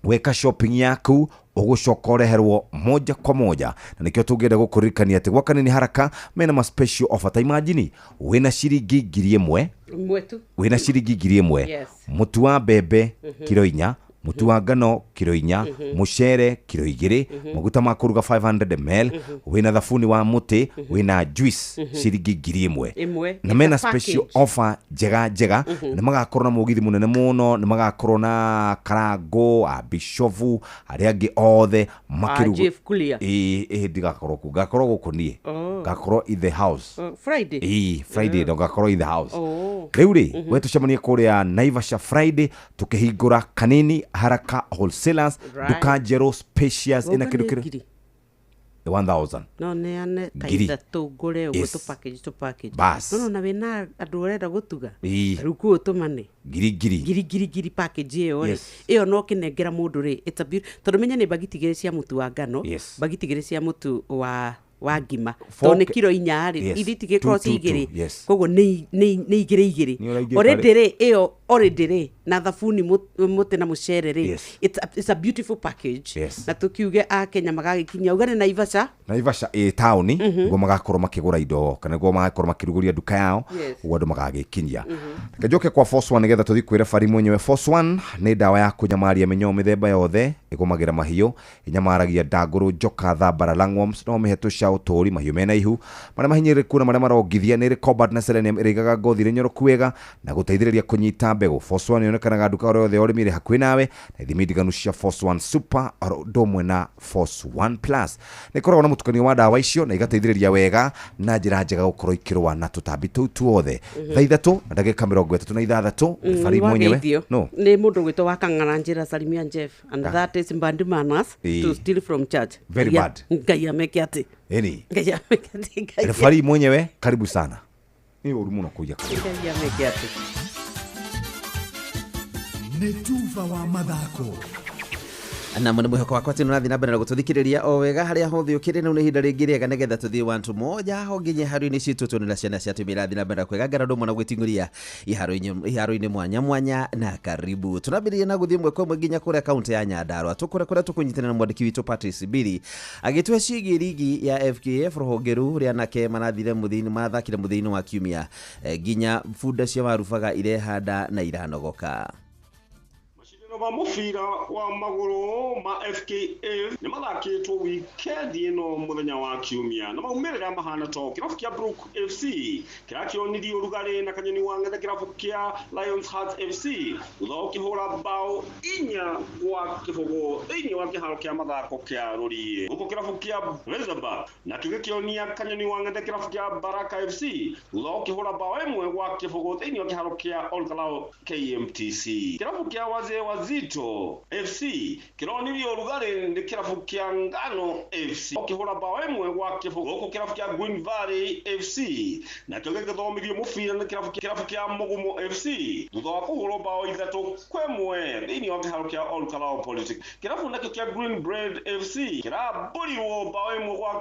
weka shopping yaku ũgũcoka ũreherwo moja kwa moja, na nĩkĩo tũngĩenda gũkũririkania atĩ gwa Kanini Haraka mena ma special offer. Ta imagine wĩna ciringi 1000. Mwetu. Wĩna ciringi 1000. Mũtu wa mbembe kiro 4, mũtu wa ngano kiro 4, mũcere kiro 2, maguta ma kũruga 500 ml, wĩna thabuni wa mũtĩ, wĩna juice, ciringi 1000. Ĩmwe. Na mena It's a special package. offer njega njega. Nĩ magakorwo na mũgithi mũnene mũno, nĩ magakorwo na Karango a Bishofu arĩa angĩ othe makĩruga. Jeff Kulia. Ĩĩ ĩĩ, ndigakorwo kuo, ngakorwo gũkũ niĩ. Oh. Ngakorwo in the house. Oh, Friday. Ĩĩ, Friday no ngakorwo in the house. Oh. Rĩu rĩ, we tũcemanie kũrĩa Naivasha Friday tũkĩhingũra Kanini Haraka Wholesalers, nduka njerũ spacious ĩna Wauga kĩndũ nĩ kĩrĩ ngiri? 1000. No neane ta Ngiri. ithatũ ngũre ũguo. Yes. Tũ package tũ package. Bas. No na wĩna andũ ũrenda gũtuga. Ĩĩ. Rĩu kuo ũtũmane. Ngiri ngiri. Ngiri ngiri ngiri package ĩyo rĩ. Yes. Ĩyo no ũkĩnengera mũndũ rĩ, it's a beauty tondũ menya nĩ mbagiti 2 cia mũtu wa ngano, mbagiti 2 cia mũtu wa ngima, tondũ nĩ kiro 4 rĩ, ithi itigĩkorwo Two, ci two, 2. two. Yes. Koguo nĩ 2 2. Nĩ ũraingĩka Already rĩ, ĩyo Already rĩ na thabuni mũtĩ na mũcere rĩ, it's a beautiful package. Na tũkiuge a Kenya magagĩkinyia uga nĩ Naivasha. Naivasha ĩ taũni, nĩguo magakorwo makĩgũra indo kana nĩguo magakorwo makĩrugũria nduka yao, ũguo andũ magagĩkinyia. Reke njoke kwa Force One nĩgetha tũthiĩ kwĩ refari mwenyewe. Force One nĩ ndawa ya kũnyamaria mĩnyoo mĩthemba yothe ĩgũmagĩra mahiũ, ĩnyamaragia ndangũrũ, njoka, thambara, lungworms, no mĩhe tũcaũ, tũri, mahiũ mena ihu, marĩa mahinyĩrĩrĩku na marĩa marongithia. Nĩ ĩrĩ cobalt na selenium, ĩrĩigaga ngothi ĩrĩ nyoroku wega na gũteithĩrĩria kũnyita mbegũ. Force One yonekanaga nduka oro yothe ya ũrĩmi ĩrĩ hakuhĩ nawe, na ithimi ndiganu cia Force One Super oro ũndũ ũmwe na Force One Plus nĩ ĩkoragwo na mũtukanio wa ndawa icio na igateithĩrĩria wega na njĩra njega gũkorwo ikĩrũa na tũtambi tũu tuothe. Thaa 3 na ndagĩka 36, refari mwenyewe. Wageithio. No. Nĩ mũndũ gwĩtwo wa Kang'ara njĩra, salimia Jeff and that is Mbandimanas to steal from church. Very bad. Ngai ameke atĩ. Ĩni. Ngai ameke atĩ. Ngai. Refari mwenyewe, karibu sana, nĩ ũru mũno kũiya. Ngai ameke atĩ. Nĩ tuba wa mathako. Na må nä mwä hoko wakwa atä nä rathiä na mbere na gå tå thikä rä ria o wega harä a hothe å kä rä. Rä u nä ihinda rä ngä rĩega nä getha tå thiä wantu moja ho nginya iharo-inä citå tuone na ciana cia tå irathiĩ na mbere na kwĩgangara ũndũ ũmwe na gwĩting'ũria iharo-inĩ mwanya mwanya. Na karibu tũrambĩrĩria na gũthiĩ ĩmwe kwa ĩmwe nginya kũrĩa kaunti ya Nyandarua, tũkũrĩa kũrĩa tũkũnyitanĩra na mwandĩki witũ Patrice Biri agĩtũhe ciĩgiĩ rigi ya FKF rũhonge rũu rĩa anake marathire mũthia-inĩ, marathakire mũthia-inĩ wa kiumia, nginya bunda cia warubaga irehanda na iranogoka. Mashindano ma mũbira wa magũrũ ma FKF nĩ mathakĩtwo wikendi ĩno mũthenya wa kiumia, na maumĩrĩra mahana to kĩrabu kĩa Brook FC kĩrakĩonirie ũrugarĩ na kanyoni wa ng'ethe kĩrabu kĩa Lions Hearts FC thutha wa ũkĩhũra bao 4-0 thĩinĩ wa kĩharo kĩa mathako kĩa Rũriĩ, gũkũ kĩrabu kĩa Reservoir nakĩo gĩkĩonia kanyoni wa ng'ethe kĩrabu kĩa Baraka FC thutha wa ũkĩhũra bao 1-0 thĩinĩ wa kĩharo kĩa Olkalou KMTC. Kĩrabu kĩa Wazee Wazito FC kĩronirie ũrugarĩ nĩ kĩrabu kĩa Ngano FC ũkĩhũra bao 1-0, gũkũ kĩrabu kĩa Green Valley FC nakĩo gĩgĩthomithio mũbira nĩ kĩrabu kĩa Mũgumo FC thutha wa kũhũrwo bao 3-1 thĩinĩ wa kĩharo kĩa Olkalou Politics. Kĩrabu nakĩo kĩa Green Bread FC kĩrambũrirwo bao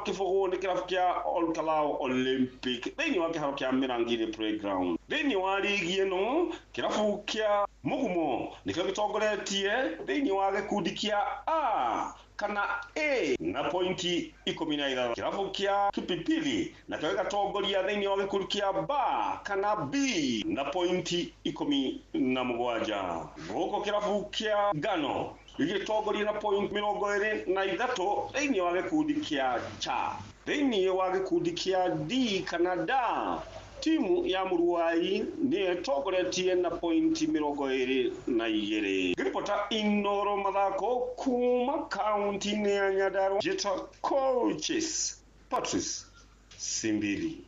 1-0 nĩ kĩrabu kĩa Olkalou Olympic thĩinĩ wa kĩharo kĩa Mĩrangiri Playground. Thĩinĩ wa rigi ĩno, kĩrabu kĩa Mũgumo nĩkĩo gĩtongoretie thĩinĩ wa gĩkundi kĩa A kana A na pointi 16. Kĩrabu kĩa Kipipiri nakĩo gĩgatongoria thĩinĩ wa gĩkundi kĩa B kana B na pointi 17, gũkũ kĩrabu kĩa Ngano gĩgĩtongoria na point 23 thĩinĩ wa gĩkundi kĩa C. Thĩinĩ wa gĩkundi kĩa D kana D, timu ya Muruai nĩ ĩtongoretie na pointi 22. Ngĩribota Inoro mathako kuma kaunti-inĩ ya Nyandarua, njĩtwa Coaches Patrice Simbili.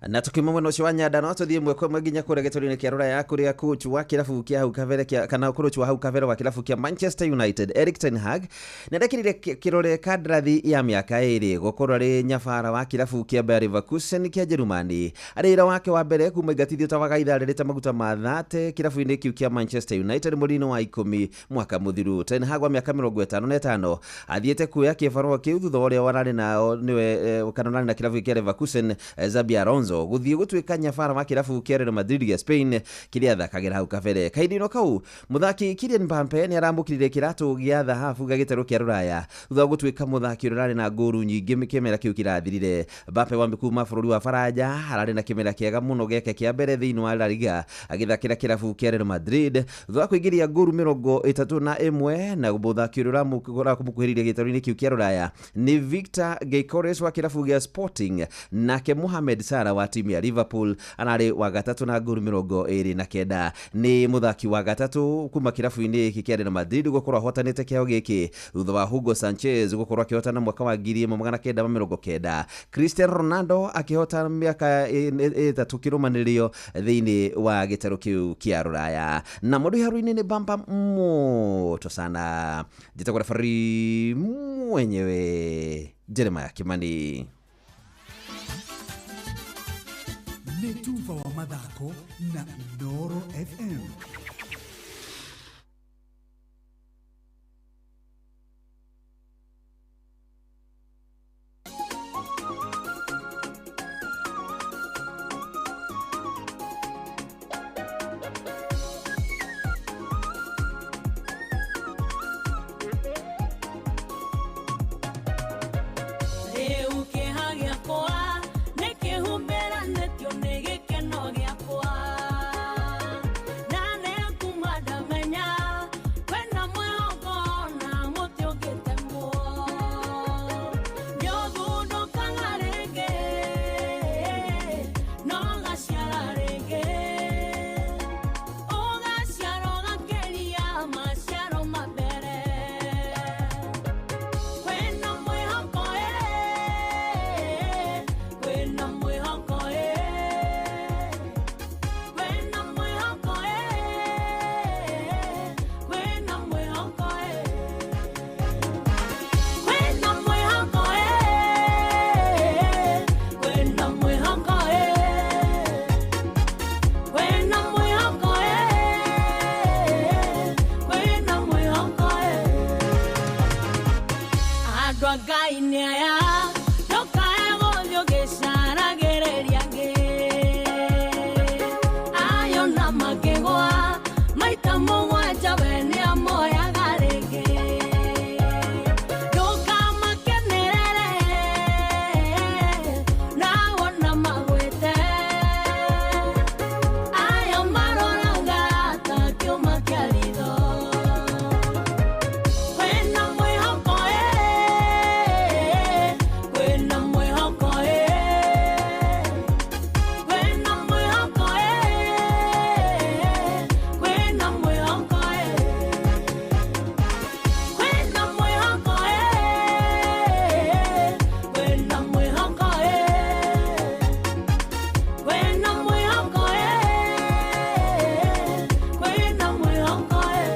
Na tukiuma mwena ũcio wa Nyandarua tũthiĩ ĩmwe kwa ĩmwe nginya kũrĩa gĩtũri-inĩ kĩa rũraya, kũrĩa coach wa kĩrabu kĩa hau kabere kĩa kana coach wa hau kabere wa kĩrabu kĩa Manchester United Erik ten Hag nĩarekĩrire kĩrore kandarathi ya mĩaka 2 gũkorwo arĩ nyabara wa kĩrabu kĩa Bayer Leverkusen kĩa Jerumani, arĩ wĩra wake wa mbere kuma ingatithio ta wagaitha arĩrĩte maguta ma thate kĩrabu-inĩ kĩu kĩa Manchester United mweri-inĩ wa 10 mwaka mũthiru. Ten Hag wa mĩaka 55 athiĩte kuoya kĩbarũa kĩu thutha wa ũrĩa wararĩ nao nĩwe kana ũrarĩ na kĩrabu kĩa Leverkusen Xabi Alonso gũthiĩ gũtuĩka nyabara wa kĩrabu kĩa Real Madrid gĩa Spain kĩrĩa athakagĩra hau kabere. Kahinda-inĩ kau, mũthaki Kylian Mbappe nĩ aramũkĩrire kĩratũ gĩa thahabu gĩa gĩtarũ kĩa rũraya thutha wa gũtuĩka mũthaki ũrĩa ũrarĩ na ngũru nyingĩ kĩmera kĩu kĩrathirire. Mbappe wa kuma bũrũri wa Faranja ararĩ na kĩmera kĩega mũno gĩake kĩa mbere thĩinĩ wa La Liga agĩthakĩra kĩrabu kĩa Real Madrid thutha wa kũingĩria ngũru 31, na mũthaki ũrĩa ũramũkuhĩrĩirie gĩtarũ-inĩ kĩu kĩa rũraya nĩ Victor Gyökeres wa kĩrabu gĩa Sporting, nake Mohamed Salah wa timu ya Liverpool ararĩ wa gatatũ na ngũru 29. Nĩ mũthaki wa gatatũ kuma kĩrabu-inĩ gĩkĩ kĩa Real Madrid gũkorwo ahotanĩte kĩheo gĩkĩ thutha wa Hugo Sanchez gũkorwo akĩhotana mwaka wa 1990, Cristiano Ronaldo akĩhota mĩaka 3 kĩrũmanĩrĩrio thĩinĩ wa gĩtarũ kĩu kĩa rũraya. Na mũndũ iharo-inĩ nĩ bamba moto sana, njĩtagwo refari mwenyewe Jeremiah Kimani. Nĩ tuba wa mathako na Inooro FM. Athani aya ndukae gũthiĩ ũgĩcaragĩrĩria angĩ ayo na makĩgwa maita mũgwanja we nĩamoyaga rĩngĩ ndũkamakenerere na wona magwĩte ayo maroraga ta kĩũma kĩa ritho kwĩna mwĩhoko ĩ kwĩna mwĩhoko ĩ kwĩna mwĩhoko ĩ kwĩna mwĩhoko ĩ kwĩna mwĩhoko ĩ kwĩna mwĩhoko ĩ kwĩna mwĩhoko ĩ kwĩna mwĩhoko ĩ.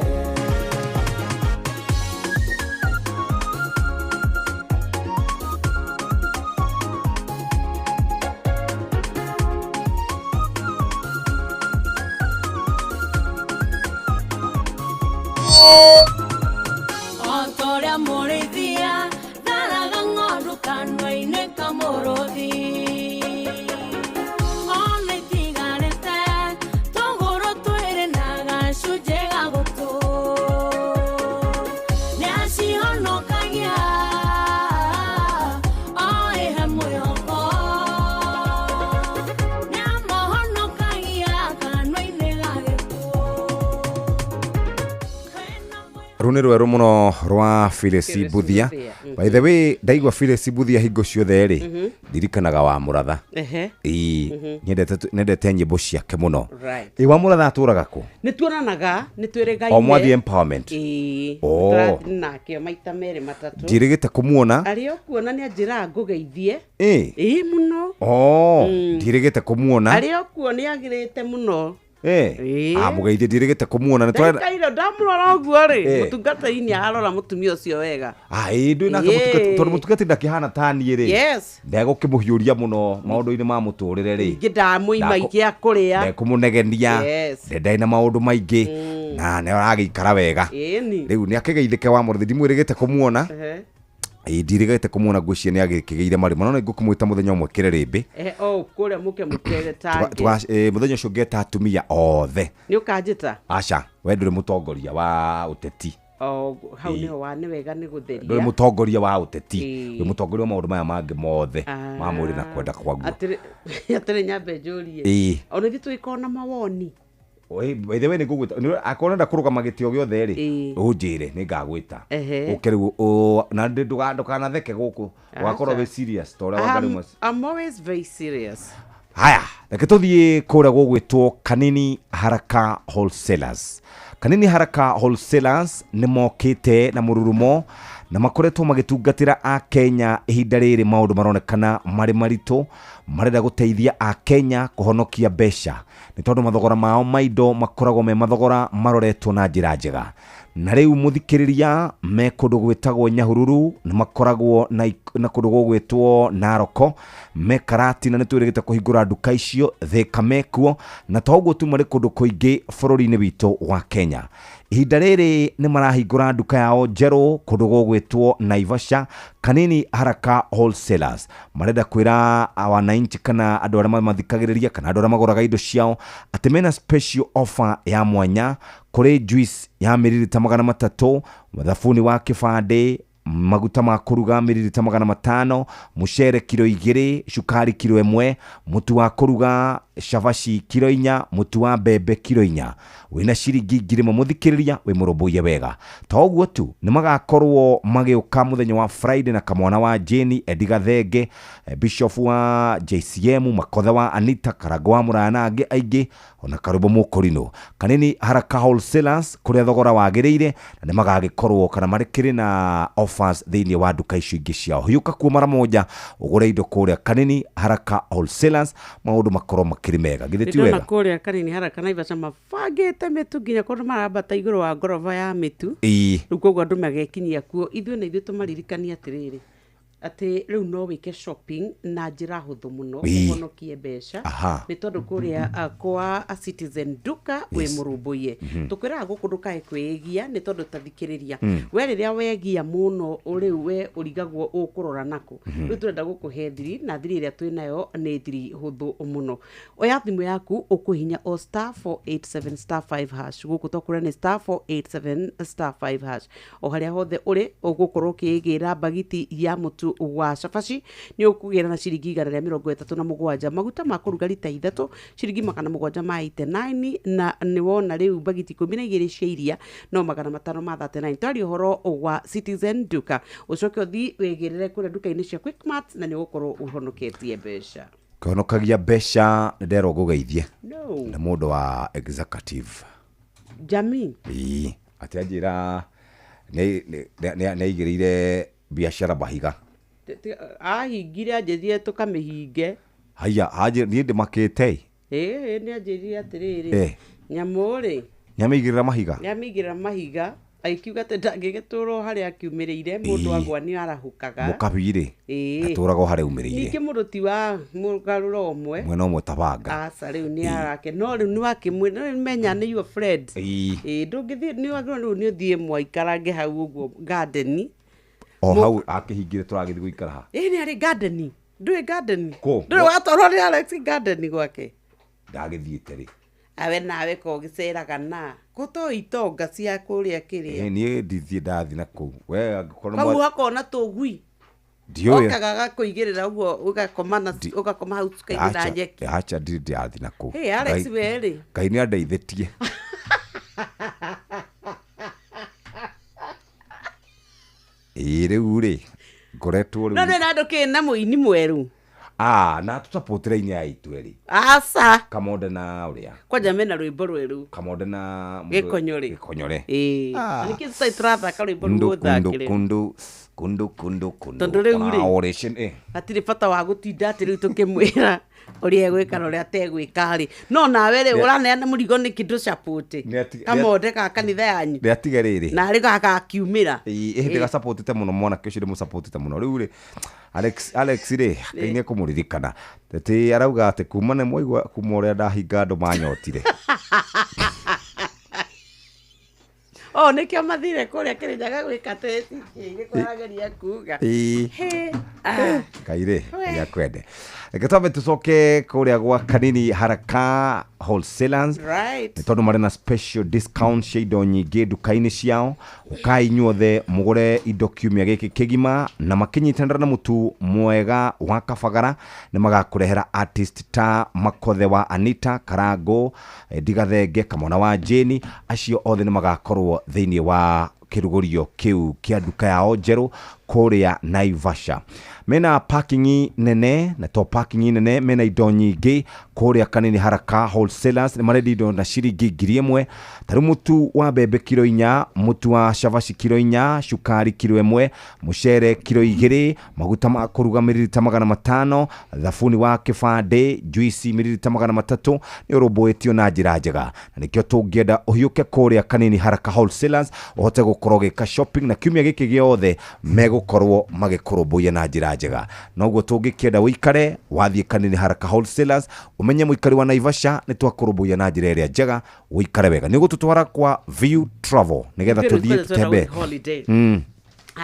O ta ũrĩa mũrĩithia tharaga ng'ondu kanua-inĩ ka mũrũthi ona itigarĩte tũgũrũ twĩrĩ na gacunjĩ ga gũtũ nĩacihonokagia o ĩhe mwĩhoko nĩamahonokagia kanua-inĩ ga gĩkuũ. Rå nä rwerå må no rwa Phyllis Phyllis Mbuthia. Mbuthia, mhm. By the way, ndaigua Phyllis Mbuthia hingo ciothe rĩ, ndirikanaga wa Mũratha. Ĩĩ, nyendete nyĩmbo ciake mũno. Ĩ wa Mũratha atũraga kũ? Nä tuonanaga nä twä rä gaine O mwathiĩ empowerment? Ĩĩ, Oh. tũrathiĩ nake maita merĩ matatũ. Ndirĩgĩte kũmuona. Arĩ o kuona nĩ anjĩraga ngũgeithie. Ĩ. Ĩĩ mũno. Oh, ndirĩgĩte kũmuona. Arĩ o kuo nĩ agĩrĩte mũno. Ĩ, amũgeithie, ndirĩgĩte kũmuona nĩ tũrenda. Ndaikaire ndamũrora ũguo rĩ, Ĩ. mũtungatĩri arora mũtumia ũcio wega. Ah, ĩ ndwĩ nake Ĩ. mũtungati, tondũ mũtungati ndakĩhana ta niĩ rĩ. Yes. Ndegũkĩmũhiũria mũno maũndũ-inĩ ma mũtũrĩre rĩ. Ningĩ ndamũima ingĩa kũrĩa. Ndekũmũnegenia. Yes. Ndendaĩ na maũndũ maingĩ na nĩ aragĩikara wega. Ĩni. Rĩu nĩ akĩgeithĩke wa Mũrathi, ndimwĩrĩgĩte kũmuona. Ĩ ndirĩgĩte kũmuona, ngwĩciria nĩ agĩkĩgĩire marĩmũ, no nĩ ngũkĩmwĩta mũthenya ũmwe kĩrĩrĩmbĩ. O kũrĩa mũke mũkere tangĩ. Mũthenya ũcio ngeta atumia othe. Nĩ ũkanjĩta? Aca, we ndũrĩ mũtongoria wa ũteti. O hau nĩho wa nĩ wega nĩ gũtheria. Ndũrĩ mũtongoria wa ũteti. Ĩ. Wĩ mũtongoria wa maũndũ maya mangĩ mothe ma mwĩrĩ na kwenda kwaguo. Atĩrĩ nyambe njũrie. Ĩ. Ona ithuĩ tũgĩkorwo na mawoni. Oi, by the way, nĩ ngũgwĩta akorwo nenda kũrũgama gĩtĩ o gĩothe rĩ, Ĩ. ũnjĩre nĩ ngagwĩta. Ehe. Ũke rĩu na ndũkanatheke gũkũ, ũgakorwo Aca. wĩ serious ta ũrĩa Wangarĩ Mwasi. I'm always very serious. Haya, reke tũthiĩ kũrĩa gũgwĩtwo Kanini Haraka Wholesalers. Kanini Haraka Wholesalers nĩ mokĩte na mũrurumo na makoretwo magĩtungatĩra Akenya ihinda rĩrĩ maũndũ maronekana marĩ maritũ. Marenda gũteithia Akenya kũhonokia mbeca nĩ tondũ mathogora mao ma indo makoragwo me mathogora maroretwo na njĩra njega. Na rĩu mũthikĩrĩria me kũndũ gwĩtagwo Nyahururu, nĩ makoragwo na kũndũ gũgwĩtwo Naroko, me Karati, na nĩ twĩrĩgĩte kũhingũra nduka icio Thika mekuo, na to ũguo tu marĩ kũndũ kũingĩ bũrũri-inĩ witũ wa Kenya. Ihinda rĩrĩ nĩ marahingũra nduka yao njerũ kũndũ gũgwĩtwo Naivasha. Kanini Haraka Wholesalers marenda kwĩra wananchi kana andũ arĩa mamathikagĩrĩria kana andũ arĩa magũraga indo ciao atĩ mena special offer ya mwanya kũrĩ juice ya miririta 300, thabuni wa kĩbandĩ, maguta ma kũruga miririta 500, mũcere kiro 2, cukari kiro 1, mũtu wa kũruga cabaci kiro 4, mũtu wa mbembe kiro 4, wĩna ciringi 1000. Mũthikĩrĩria wĩ mũrũmbũiye wega. To ũguo tu, nĩ magakorwo magĩũka mũthenya wa Friday na kamwana wa Jane, Eddie Gathenge, Bishop wa JCM, Makotha wa Anita, Karango wa Mũraya na angĩ aingĩ, ona Karũmbo Mũkũrinũ. Kanini Haraka Wholesalers kũrĩa thogora wagĩrĩire, na nĩ magagĩkorwo kana marĩkĩrĩ na offers thĩinĩ wa nduka icio ingĩ ciao. Hiũka kuo mara moja ũgũre indo kũrĩa Kanini Haraka Wholesalers, maũndũ makorwo makĩrĩ mega. Githĩ ti Nĩndona wega? kũrĩa Kanini Haraka Naivasha mabangĩte mĩtu nginya kũndũ marambata igũrũ wa ngoroba ya mĩtu. Ĩĩ. Rĩu koguo andũ magekinyia kuo, ithuĩ na ithuĩ tũmaririkanie atĩrĩrĩ, Atĩ rĩu no wĩke shopping na njĩra hũthũ mũno Ĩĩ. ũhonokie mbeca Aha. nĩ tondũ kũrĩa kwa Citizen Duka wĩ mũrũmbũiye. Tũkwĩraga gũkũ ndũkae kwĩĩgia nĩ tondũ ta thikĩrĩria we rĩrĩa wegia mũno rĩu we ũrigagwo ũkũrora nakũ. Rĩu tũrenda gũkũhe thiri na thiri ĩrĩa twĩ nayo nĩ thiri hũthũ mũno. Oya thimũ yaku ũkũhinya o star 487 star 5 hash, gũkũ twakwĩra nĩ star 487 star 5 hash. O harĩa hothe ũrĩ ũgũkorwo ũkĩgĩra bagiti ya mũtu wa cabaci nĩ ũkũgĩra na ciringi 137, maguta ma kũruga rita 3 ciringi 789, na nĩ wona rĩu bagiti 12 cia iria no 539. Twaria ũhoro wa Citizen Duka, ũcoke ũthiĩ wĩgĩrĩre kũrĩa nduka-inĩ cia Quickmart na nĩ ũgũkorwo ũhonoketie mbeca. Kũhonokagia mbeca nĩ nderwo ngũgeithie No. nĩ mũndũ wa executive Jamii. Ĩĩ, atĩ anjĩra nĩ aigĩrĩire biacara mahiga. Ahingire anjĩrire tũkamĩhinge. Haya, niĩ ndĩmakĩte. Ĩĩ, nĩ anjĩrire atĩrĩrĩ, nyamũ rĩ nĩamĩigĩrĩra mahiga, nĩamĩigĩrĩra mahiga, agĩkiuga atĩ ndangĩgĩtũra o harĩa akiumĩrĩire, mũndũ agwa nĩ arahũkaga. Mũkabi rĩ Ĩĩ. ndatũraga o harĩa umĩrĩire. Ningĩ mũndũ ti wa mũgarũro ũmwe, mwena ũmwe tabanga. Aca rĩu nĩ arake, no rĩu nĩ wakĩmwĩra, nĩ menya nĩ your friend. Ĩĩ. Ĩĩ, ndũngĩthiĩ nĩ wagĩrĩirwo rĩu nĩ ũthiĩ mwaikarange hau ũguo garden. O hau akĩhingire tũragĩthiĩ gũikara ha. Ĩĩ, nĩ arĩ garden. Ndũĩ garden? Kũ? Ndũrĩ watwarwo nĩ Alex garden gwake? Ndagĩthiĩte rĩ. Awe nawe ko ũgĩceraga na kũtoĩ itonga cia kũrĩa kĩrĩa. Ĩĩ, niĩ ndithiĩ ndathiĩ na kũu. We angĩkorwo nĩ Kau hakona tũgui. Ndiũĩ. Okaga gakũigĩrĩra ũguo ũgakoma na ũgakoma hau cuka-inĩ na nyeki. Acha ndirĩ ndĩrathiĩ na kũu. Hey, Alex we rĩ. Ngai nĩ andeithĩtie. Ĩĩ, rĩu rĩ ngoretwo No rĩu. nĩ na ndũkĩrĩ na mũini mwerũ. Ah, na tũcapotĩra inya ya itu erĩ. Aca. Kamonde na ũrĩa. Kwanja mena rwĩmbo rwerũ. Kamonde na Gĩkonyore. Gĩkonyore. Ĩĩ. Nĩkĩ tũtarĩ tũrathaka rwĩmbo Kundu rũu kundu ũthakĩre? kundu kundu kundu kundu. Tondũ rĩu rĩ. Oration Hatirĩ bata wa gũtinda atĩ rĩu tũkĩmwĩra ũrĩa egwĩka na ũrĩa ategwĩka rĩ. No nawe rĩ ũraneana mũrigo nĩkĩ ndũcapũte? Kamonde ka kanitha yanyu. Nĩatiga rĩrĩ. Na rĩ gagakiumĩra. Ĩĩ, hĩndĩ gacapotete mũno mwanake ũcio ndĩmũcapotete mũno rĩu rĩ Alex rĩ Ngai nĩ ekũmũririkana atĩ arauga atĩ kuma nĩ mwaigua kuma ũrĩa ndahinga andũ manyotire. Oh, nĩkĩo mathire kũrĩa Kĩrĩnyaga gwĩka testi nĩkũrageria kuga. Ĩĩ. He, Ngai rĩ Ngai akwende. Reke twambe tũcoke kũrĩa gwa Kanini Haraka Wholesalers. Right. Nĩ tondũ marĩ na special discount cia indo nyingĩ nduka-inĩ ciao. Ũkai inyuothe mũgũre indo kiumia gĩkĩ kĩgima na makĩnyitanĩra na mũtu mwega wa Kabagara nĩ magakũrehera artist ta Makothe wa Anita Karango, Ndigathenge, Kamwana wa Jane, acio othe nĩ magakorwo thĩinĩ wa kĩrugũrio kĩu kĩa nduka yao njerũ kũrĩa Naivasha. Mena parking nene na to parking nene, mena indo nyingĩ kũrĩa Kanini Haraka Wholesalers. Nĩ marendia indo na ciringi 1,000, tarĩu mũtu wa mbembe kiro 4, mũtu wa cabaci kiro 4, cukari kiro 1, mũcere kiro 2, maguta ma kũruga miririta 500, thabuni wa kĩbandĩ, juici miririta 300. Nĩ ũrũmbũĩtio na njĩra njega na nĩkĩo tũngĩenda ũhiũke kũrĩa Kanini Haraka Wholesalers ũhote gũkorwo ũgĩka shopping na kiumia gĩkĩ gĩothe megũkorwo magĩkũrũmbũiya na njĩra njega. Noguo tũngĩkĩenda ũikare wathiĩ Kanini Haraka Wholesalers ũmenye mũikari wa Naivasha nĩ twakũrũmbũiya na njĩra ĩrĩa njega ũikare wega. Nĩ ũgũtũtwara kwa View Travel nĩgetha tũthiĩ tũtembe. Holiday.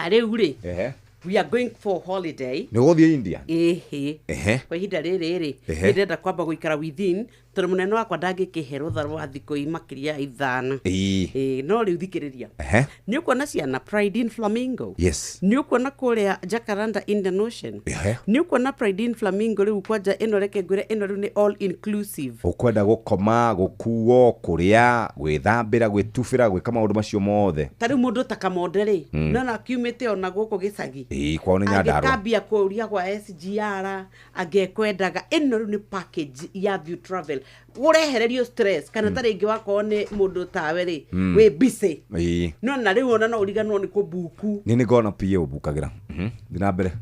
Rĩu rĩ we are going for holiday. Nĩ ũgũthiĩ India? Ĩhĩ. Ehe. Kwa ihinda rĩrĩ rĩ Ehe. ndĩrenda kwamba gũikara within tondũ mũnene wakwa ndangĩkĩhe rũtha rwa thikũ makĩria ya 5. Ĩĩ. Ĩĩ, no rĩu thikĩrĩria. Ehe. Nĩ ũkuona ciana Pride in Flamingo. Yes. Nĩ ũkuona kũrĩa Jacaranda Indian Ocean. Ehe. Nĩ ũkuona Pride in Flamingo rĩu kwanja ĩno reke ngwĩre ĩno rĩu nĩ all inclusive. Ũkwenda gũkoma, gũkuo, kũrĩa, gwĩthambĩra, gwĩtubĩra, gwĩka maũndũ macio mothe. Ta rĩu mũndũ ta Kamonde rĩ, nona akiumĩte ona gũkũ gĩcagi. Ĩĩ, kwao nĩ Nyandarũa. Angĩkambia kũria gwa SGR angĩkwendaga ĩno rĩu nĩ package ya View Travel ũrehererio stress kana ta rĩngĩ wakorwo nĩ mũndũ tawe rĩ wĩ busy. Ĩĩ. No na rĩu ona no ũriganĩrwo nĩ kũbuku. Nĩ nĩ ngona PA ũmbukagĩra. Thiĩ na mbere.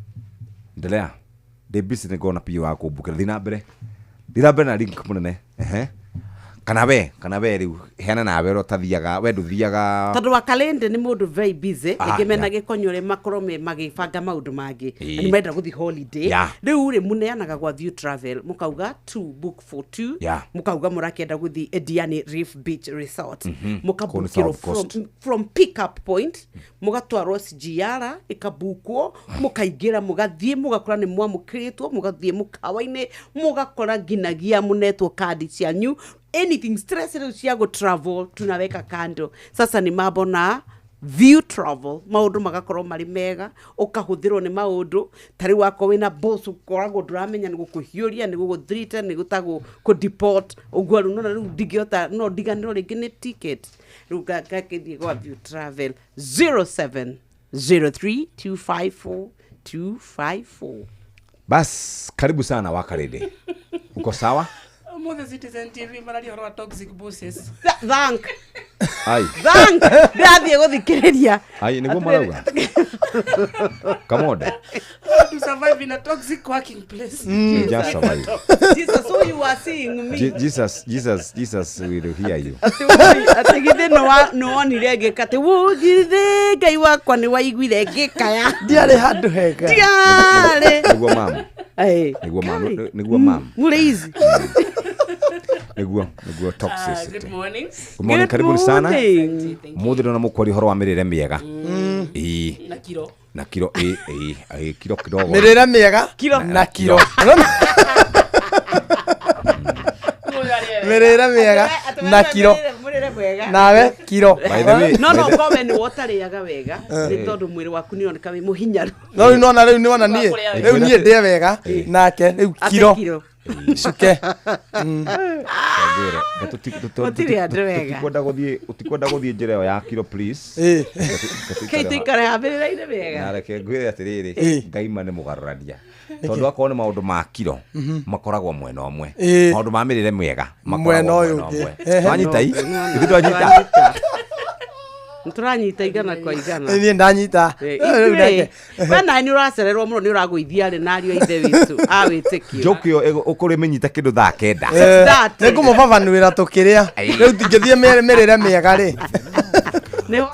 Endelea. Ndĩ busy nĩ ngona PA wa kũmbukĩra. Thiĩ na mbere. Thiĩ na mbere na link mũnene. Ehe. Kana we rĩu heana nawe ũrĩa ũtathiaga, we ndũthiaga. Tondũ wa kalende nĩ mũndũ very busy, Ah, rĩngĩ mena yeah. gĩkonyore makorwo me magĩbanga maũndũ mangĩ. Ĩĩ. Na nĩ marenda gũthiĩ holiday. Yeah. Rĩu rĩ mũneanaga gwa View Travel, mũkauga two book for two, Yeah. mũkauga mũrakĩenda gũthiĩ Diani Reef Beach Resort. Kũu nĩ Mũkabukĩrwo South Coast. from pick up point, mũgatwarwo SGR, ĩkabukwo, mũkaingĩra, mũgathiĩ, mũgakora nĩ mwamũkĩrĩtwo, mũgathiĩ mũkawa-inĩ, mũgakora nginagia mũnetwo kandi cianyu. Anything stress rĩu cia gũ travel tunaweka kando. Sasa ni mambo na View Travel, maũndũ magakorwo marĩ mega, ũkahũthĩrwo nĩ maũndũ. Ta rĩu wakorwo wĩna boss ũkoragwo ndũramenya nĩ gũkũhiũria, nĩ gũgũthreaten, nĩ gũtagũ kũ-deport. Ũguo rĩu nona rĩu ndingĩhota, no ndiganĩrwo rĩngĩ nĩ ticket. Rĩu ngakĩthiĩ gwa View Travel 0703254254. Bas, karibu sana Wakarede. Uko sawa? Ũmũthĩ Citizen TV mararia ũhoro wa toxic bosses. Thank. Ai. Thank. Ndĩrathiĩ gũthikĩrĩria. Ai, nĩguo marauga. Come on. How to survive in a toxic working place. You just survive. Jesus, so you are seeing me. Jesus will hear you. Atĩ githĩ nĩwonire ngĩka atĩ wũ githĩ Ngai wakwa nĩwaiguire ngĩkaya. Ndiarĩ handũ hega. Ndiarĩ. Nĩguo mam. Ĩĩ. Nĩguo mam. Nĩguo mam. Mũrĩizi. Nĩguo toxicity. Good morning. Good morning, karibuni sana. morning. Mũthĩ ndona mũkwaria ũhoro wa mĩrĩre mĩega. Ĩĩ. Na kiro. Na kiro ĩĩ ĩĩ ĩĩ kiro kidogo. Mĩrĩre mĩega Kiro. na kiro. Mĩrĩre mĩega na kiro. Mũrĩre mwega. Nawe kiro. By the way, No no by the- korwo we nĩwe ũtarĩaga wega nĩ tondũ mwĩrĩ waku nĩ ũroneka wĩ mũhinyaru. No rĩu nona rĩu nĩwona niĩ. Rĩu niĩ ndĩe wega nake rĩu Ate kiro. kiro. Cuke. Ngwĩre, Gũtirĩ andũ wega. Ũtikwenda gũthiĩ njĩra ĩyo ya kiro please. Ĩĩ. Kei tũikare hambĩrĩra-inĩ wega. Na reke ngwĩre atĩrĩrĩ, Ngai ma nĩ mũgarũrania. Tondũ akorwo nĩ maũndũ ma kiro makoragwo mwena ũmwe. Ĩĩ. Maũndũ ma mĩrĩre mĩega Mwena makoragwo ũyũ mwena ũngĩ. ũmwe. Ehe. Twanyita i? Ithuĩ twanyita. Nĩtũranyita igana kwa igana. Niĩ ndanyita. Rĩu nake. We nawe nĩ ũracererwo mũno nĩ ũragũithia arĩ na ariũ a ithe witũ a wĩtĩkio. Njoku ĩyo ũkũrĩmĩnyita kĩndũ thaa kenda. Nĩ ngũmũbabanũĩra tũkĩrĩa. Rĩu tingĩthiĩ mĩrĩre mĩega rĩ. Nĩ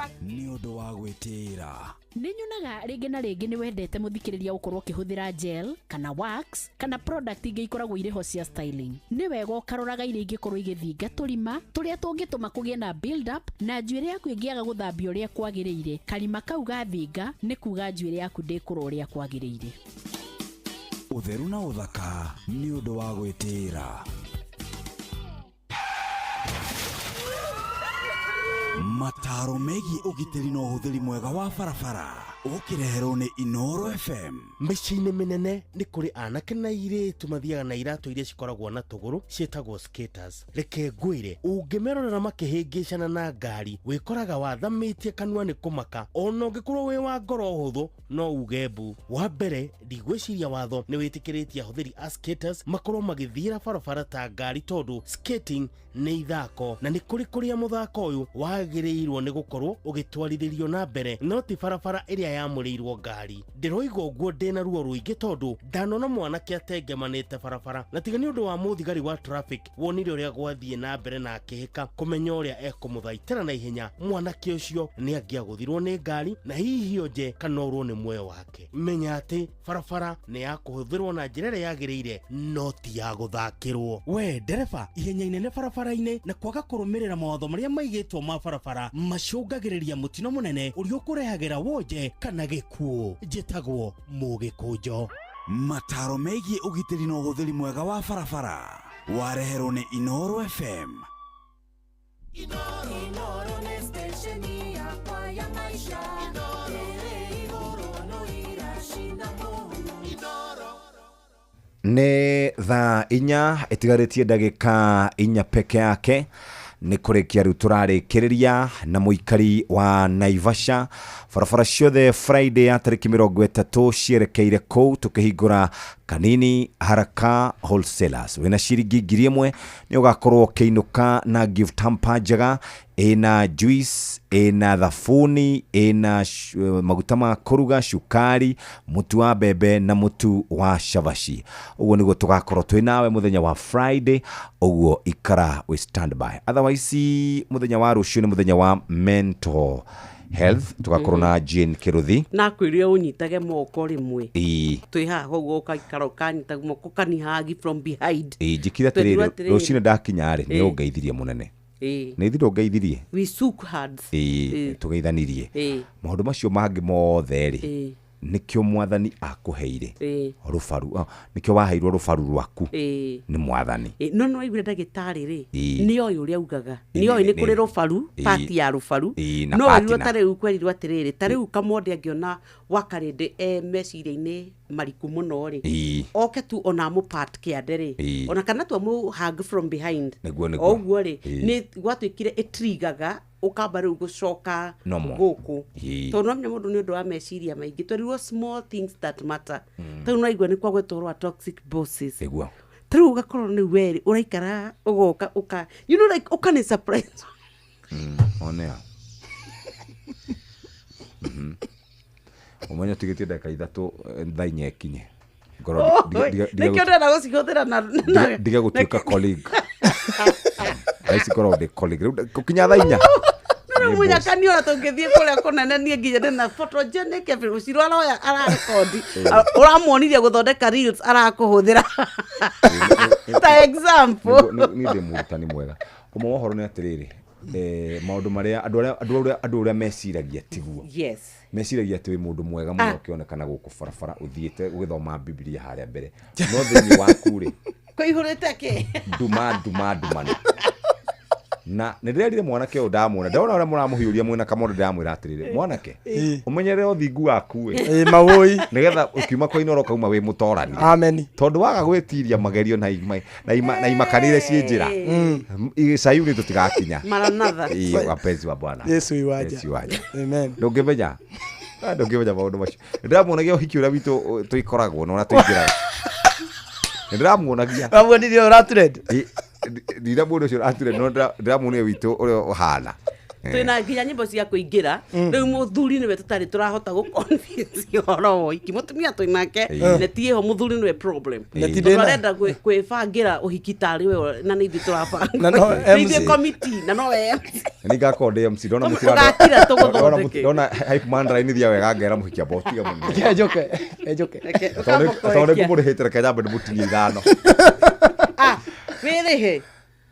Nĩ nyonaga rĩngĩ na rĩngĩ nĩ wendete mũthikĩrĩria gũkorwo ũkĩhũthĩra gel kana wax kana product ingĩ ikoragwo irĩ ho cia styling. Nĩ wega ũkaroraga iria ingĩkorwo igĩthinga tũrima tũrĩa tũngĩtũma kũgĩe na build up na njuĩrĩ yaku ĩngĩaga gũthambio ũrĩa kwagĩrĩire. Karima kau gathinga nĩ kuga njuĩrĩ yaku ndĩkũra ũrĩa kwagĩrĩire. Ũtheru na ũthaka nĩ ũndũ wa gwĩtĩĩra. Mataro megiĩ ũgitĩri na ũhũthĩri mwega wa barabara ũkĩreherwo nĩ Inooro FM. Mĩciĩ-inĩ mĩnene nĩ kũrĩ anake na airĩtu mathiaga na iratũ iria cikoragwo na tũgũrũ ciĩtagwo skaters. Reke ngwĩre, ũngĩmerorera makĩhĩngĩcana na ngari wĩkoraga wathamĩtie kanua nĩ kũmaka, ona ũngĩkorwo wĩ wa ngoro hũthũ no uge mbu. Wa mbere, ndigwĩciria watho nĩ wĩtĩkĩrĩtie ahũthĩri a skaters makorwo magĩthiĩra barabara ta ngari tondũ skating nĩ ithako na nĩ kũrĩ kũrĩa mũthako ũyũ wagĩrĩirwo nĩ gũkorwo ũgĩtwarithĩrio na mbere no ti barabara ĩrĩa yamũrĩirwo ngari. Ndĩroiga ũguo ndĩna ruo rũingĩ tondũ ndanona mwanake atengemanĩte barabara na tiga nĩ ũndũ wa mũthigari wa traffic wonire ũrĩa gwathiĩ na mbere na akĩhĩka kũmenya ũrĩa ekũmũthaitĩra na ihenya, mwanake ũcio nĩ angĩagũthirwo nĩ ngari na hihi onje kana orwo nĩ muoyo wake. Menya atĩ barabara nĩ ya kũhũthĩrwo na njĩra ĩrĩa yagĩrĩire no ti ya gũthakĩrwo. We ndereba, ihenya inene barabara-inĩ na kwaga kũrũmĩrĩra mawatho marĩa maigĩtwo ma barabara macũngagĩrĩria mũtino mũnene ũrĩa ũkũrehagĩra wonje kana gĩkuũ. Njĩtagwo Mũgĩkũnjo. Mataro megiĩ ũgitĩri na ũhũthĩri mwega wa barabara wareherwo nĩ Inooro FM. Inooro nĩ station yakwa ya maisha. Ĩrĩ igũrũ no iracinda mũhu. Nĩ thaa inya ĩtigarĩtie ndagĩka inya peke yake nĩ kũrĩkia rĩu tũrarĩkĩrĩria na mũikari wa Naivasha. Barabara ciothe Friday ya tarĩki 30 cierekeire kũu tũkĩhingũra Kanini Haraka Wholesalers. Wĩna ciringi 1000 nĩ ũgakorwo ũkĩinũka na gift hamper njega ĩna juice, ĩna thabuni, ĩna maguta ma kũruga, cukari, mũtu wa mbembe na mũtu wa cabaci. Ũguo nĩguo tũgakorwo twĩ nawe mũthenya wa Friday, ũguo ikara wĩ standby. Otherwise mũthenya wa rũciũ nĩ mũthenya wa mental health, tũgakorwo na Jane Kĩrũthi. Na kwĩrire ũnyitage moko rĩmwe. Ĩĩ. Twĩ haha ũguo ũgaikara ũkanyita moko ũkanihagi from behind. Ĩĩ, njĩkire Twerirwo atĩrĩrĩ, atĩrĩrĩ. rũcinĩ ndakinya rĩ, nĩ Ĩĩ. ũngeithirie mũnene. Ĩĩ. Nĩ ithuĩ ndũngeithirie? We shook hands. Ĩĩ, Ĩĩ. tũgeithanirie. Ĩĩ. Maũndũ macio mangĩ mothe rĩ, Ĩĩ. nĩkĩo mwathani akũheire Ĩĩ. rũbaru, nĩkĩo waheirwo rũbaru rwaku Ĩĩ. nĩ mwathani. Ĩĩ, no nĩ waiguire ndagĩtarĩ rĩ, Ĩĩ. nĩ oĩ ũrĩa augaga, Ĩĩ, nĩ oĩ nĩ nĩ- kũrĩ rũbaru, Ĩĩ. pati ya rũbaru. Ĩĩ, na No waiguire partner. ta rĩu kwerirwo atĩrĩrĩ, ta rĩu Kamonde angĩona Wakarĩndĩ e meciria-inĩ mariku mũno rĩ, Ĩĩ. oke tu ona amũ-pat kĩande rĩ, Ĩĩ. ona kana tu amũ-hug from behind. Nĩguo, nĩguo. O ũguo rĩ, Ĩĩ. nĩ gwatuĩkire ĩtrigaga ũkamba rĩu gũcoka Normal. gũkũ. Ĩĩ. Tondũ no menya mũndũ nĩ ũndũ wa meciria maingĩ, twerirwo small things that matter. Ta rĩu no waigua nĩ kwagwetwo ũhoro wa toxic bosses. Nĩguo. Ta rĩu ũgakorwo nĩ werĩ ũraikara ũgoka ũka you know like ũkani surprise. Onea. Ũmenye ũtigĩtie ndagĩka 3 thaa 4 ĩkinye. Ngorwo Nĩkĩo ndĩrenda gũcihũthĩra na ndige gũtuĩka colleague. Thaa ici ngorwo ndĩ colleague. Rĩu gũkinya thaa 4. Rĩu mũnyakani ona tũngĩthiĩ kũrĩa kũnene niĩ nginya ndĩna photogenic every ũcirwo aroya ararekondi, ũramuonirie gũthondeka reels arakũhũthĩra ta example. Niĩ ndĩ mũrutani mwega. Ũmwe wa ũhoro nĩ atĩrĩrĩ, maũndũ marĩa andũ arĩa meciragia tiguo. Yes. Meciragia atĩ wĩ mũndũ mwega mũno ũkĩonekana gũkũ barabara ũthiĩte ũgĩthoma Bibilia harĩa mbere, no thĩinĩ waku rĩ kũihũrĩte kĩ? Nduma nduma ndumanu. Na nĩ ndĩrerire mwanake ũyũ ndamwona, ndona ũrĩa mũramũhiũria mwĩna Kamonde, ndĩramwĩra atĩrĩrĩ, mwanake ũmenyerere ũthingu waku ĩ. Ĩĩ, mawũi. Nĩgetha ũkiuma kwa Inooro ũkauma wĩ mũtorani. Amen. Tondũ waga gwĩtiria magerio na imakanire ciĩ njĩra, Sayuni tũtigakinya. Maranatha. Ĩĩ, wapenzi wa Bwana. Yesu iwaja. Yesu iwaja. Amen. Ndũngĩmenya. Ndũngĩmenya maũndũ macio. Ndĩramuonagia ũhiki ũrĩa witũ tũikoragwo na ũrĩa tũingĩraga. Ndĩramuonagia. Wamuonirie ũratrend? Ndiramuonia ũcio ũratrend, no ndĩramuonia witũ ũrĩa ũhana. Twĩna nginya nyĩmbo cia kũingĩra. Rĩu mũthuri nĩwe tũtarĩ tũrahota gũ-convince ũhoro wa ũhiki. Mũtumia twĩnake, neti ĩho mũthuri nĩwe problem. Neti Tondũ ndĩna. arenda kwĩbangĩra ũhiki tarĩ we na nĩ ithuĩ tũrabanga. Na no Nĩ ithuĩ MC. committee, na no we MC. Nĩ ngakorwo ndĩ MC, ndona Ũgakira tũgũthondeke. ndona hype man ndarainithia wega ngera mũhiki amba ũtige mũno. Enjoke, enjoke. Tondũ nĩ ngũmũrĩhĩte, reke nyambe ndĩmũtinie 5. Wĩrĩhe.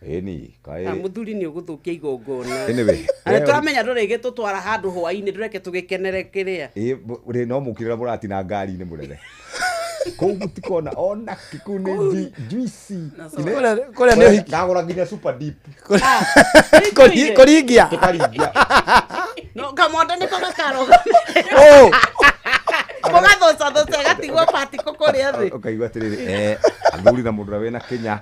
Ĩni, kaĩ. Mũthuri nĩ ũgũthũkia igongona. Anyway, Na nĩ tũramenya ndũrĩgĩtũtwara handũ hwainĩ, ndũreke tũgĩkenere kĩrĩa. Ĩĩ, rĩ no mũkĩrĩra mũratina ngari-inĩ mũnene. Kũu mũtikona ona kĩ, kũu nĩ juice. Kũrĩa nĩ ũhiki. Ndagũra nginya super deep. Kũringia. Tũkaringia. No, Kamonde nĩko gakarũgama. Oh. Gũgathũcathuca gatigwo patiko kũrĩa thĩ. Ũkaigua atĩrĩrĩ, athuri na mũndũ ũrĩa wĩna kĩnya.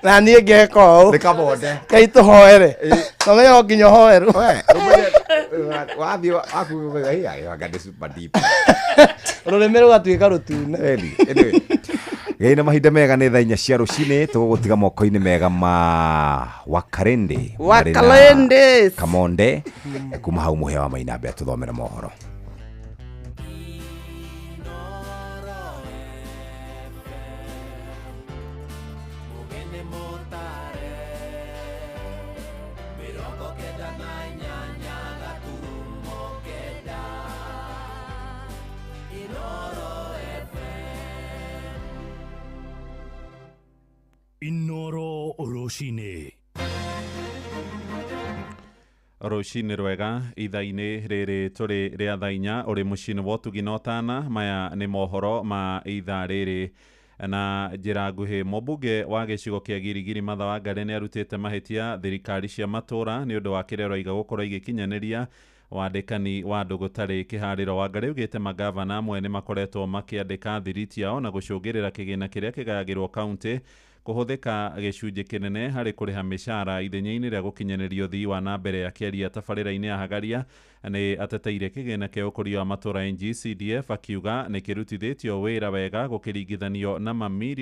Na niĩ ngeka ũũ. Nĩ Kamonde. Ngai tũhoere. No menye no nginya ũhoerwo. Wathiĩ waku anga nĩ super deep. Rũrĩmĩ rũgatuĩka rũtune. Anyway. Gĩai na mahinda mega, nĩ thaa 4 cia rũcinĩ, tũgũgũtiga moko-inĩ mega ma Wakarende. Wakarende. Kamonde kuma hau mũhĩa wa Mainambe atũthomere mohoro. Inooro rũcinĩ. Rũcinĩ rwega ithaa-inĩ rĩrĩ tũrĩ rĩa thaa 4 ũrĩ mũciĩ-inĩ wa ũtugi na ũtana. Maya nĩ mohoro ma ithaa rĩrĩ na njĩra nguhĩ. Mũmbunge wa gĩcigo kĩa Girigiri Martha Wangari nĩ arutĩte mahĩtia thirikari cia matũũra nĩ ũndũ wa kĩrĩa aroiga gũkorwo igĩkinyanĩria Wandĩkani wa andũ gũtarĩ kĩharĩro. Wangarĩ augĩte magavana amwe nĩ makoretwo makĩandĩka thiriti yao na gũcũngĩrĩra kĩgĩna kĩrĩa kĩgayagĩrwo kaunti kũhũthĩka gĩcunjĩ kĩnene harĩ kũrĩha mĩcara ithenya-inĩ rĩa gũkinyanĩria ũthii wa na mbere. Akĩaria tabarĩra-inĩ ya Hagaria nĩ ateteire kĩgĩna kĩa ũkũria wa matũũra NGCDF akiuga nĩ kĩrutithĩtio wĩra wega gũkĩringithanio na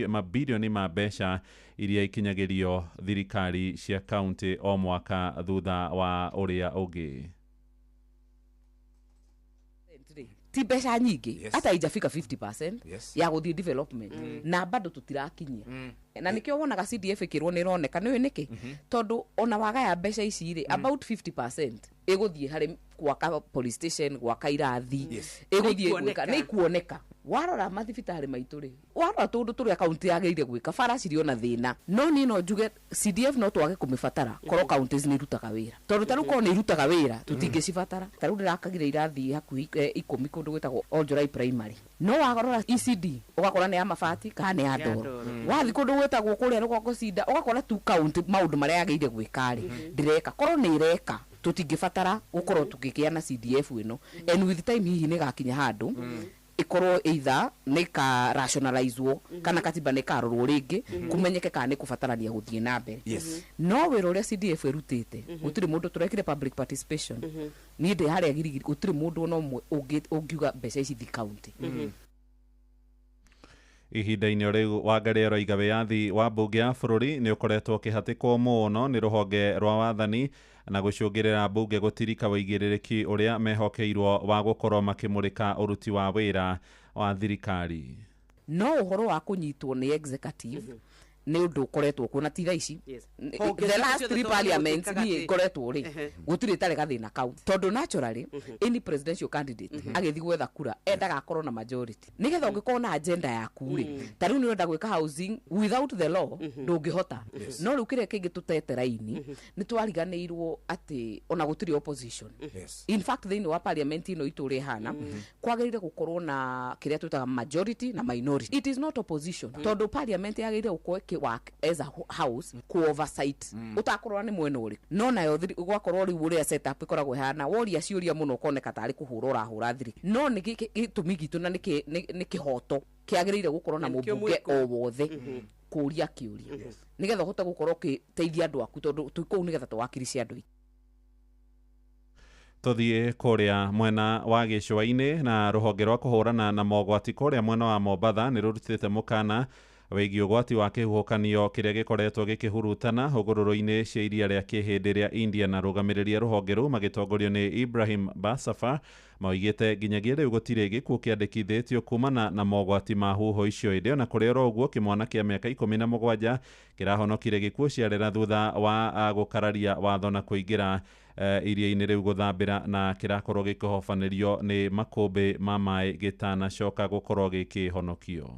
mabirioni ma mbeca iria ikinyagĩrio thirikari cia kaunti o mwaka thutha wa ũrĩa ũngĩ. Ti mbeca nyingĩ hata ijafika 50% ya gũthiĩ development na bado tũtirakinyia na nikio wonaga CDF ikirwo nĩ ĩroneka nĩ nĩkĩ tondũ ona wagaya mbeca ici rĩ about 50% ĩgũthiĩ harĩ gwaka police station, gwaka irathi, ĩgũthiĩ gwĩka nĩ ikuoneka. Warora mathibitarĩ maitũ rĩ, warora tũndũ tũrĩa kaunti yagĩrĩire gwĩka, bara cirĩ ona thĩna. No niĩ no njuge CDF no twage kũmĩbatara korwo counties nĩ irutaga wĩra, tondũ ta rĩu korwo nĩ irutaga wĩra tũtingĩcibatara. Ta rĩu ndĩrakagire irathi hakuhĩ 10 kũndũ gwĩtagwo Oljorai Primary, no warora ECD ũgakora nĩ ya mabati kana nĩ ya ndoro. Wathiĩ kũndũ gwĩtagwo kũrĩa rũgongo cinda ũgakora tu kaunti maũndũ marĩa yagĩrĩire gwĩka rĩ ndĩreka. Korwo nĩ ĩreka tũtingĩbatara gũkorwo tũkĩgĩa na CDF ĩno, and with time hihi nĩ ĩgakinya handũ ikorwo either nĩ ka rationalizewo kana katiba nĩ karorwo rĩngĩ kumenyeke kana nĩ kũbatarania gũthiĩ na mbere. No wĩra ũrĩa CDF ĩrutĩte gũtirĩ mũndũ tũrekire public participation, niĩ ndĩ harĩa Girigiri gũtirĩ mũndũ ona ũmwe ũngiuga mbeca ici thi county. Ihinda-inĩ rĩu Wangarĩ aroiga wĩyathi wa mbunge ya bũrũri nĩ ũkoretwo ũkĩhatĩkwo mũno nĩ rũhonge rwa wathani na gũcũngĩrĩra mbunge gũtirika wĩigĩrĩrĩki ũrĩa mehokeirwo wa gũkorwo makĩmũrĩka ũruti wa wĩra wa thirikari. No ũhoro wa kũnyitwo nĩ executive nĩ ũndũ ũkoretwo kuo na ti thaa ici. The last 3 parliaments niĩ ngoretwo rĩ gũtirĩ tarĩ gathĩna kau, tondũ naturally any presidential candidate agĩthiĩ gwetha kura endaga akorwo na majority nĩgetha ũngĩkorwo na agenda yaku rĩ, ta rĩu nĩ ũrenda gwĩka housing without the law ndũngĩhota. No rĩu kĩrĩa kĩngĩ tũtete raini nĩ twariganĩirwo atĩ ona gũtirĩ opposition. In fact thĩinĩ wa parliament ĩno itũ ũrĩa ĩhana kwagĩrĩire gũkorwo na kĩrĩa twĩtaga majority na minority. It is not opposition, tondũ parliament yagĩrĩire gũkorwo work as a house ku oversight utakorwo ni mwena uri no nayo gwakorwo riu uria setup ikoragwo ihana woria ciuria muno ukoneka tari kuhura urahura thiri. No ni gitumi gitu na ni kihoto kiagiriire gukorwo na mubunge o wothe kuria kiuria nigetha uhote gukorwo ukiteithia andu aku, tondu twi kuu nigetha twawakilishe andu. Tuthie kuria mwena wa gĩcũa-inĩ na rũhonge rwa kũhũrana na mogwati kũrĩa mwena wa Mombatha nĩ rũrutĩte mũkana wĩgiĩ ũgwati wa kĩhuhũkanio kĩrĩa gĩkoretwo gĩkĩhurutana hũgũrũrũ-inĩ cia iria rĩa Kĩhĩndĩ rĩa India. Na arũgamĩrĩri a rũhonge rũu magĩtongorio nĩ Ibrahim Basafa maoigĩte nginyagia rĩu gũtirĩ gĩkuũ kĩandĩkithĩtio kumana na mogwati ma huho icio. Ĩndĩ ona kũrĩ oro ũguo, kĩmwana kĩa mĩaka 17 kĩrahonokire gĩkuũ ciarera thutha wa gũkararia watho na kũingĩra iria-inĩ rĩu gũthambĩra, na kĩrakorwo gĩkĩhobanĩrio nĩ makũmbĩ ma maĩ gĩtanacoka gũkorwo gĩkĩhonokio.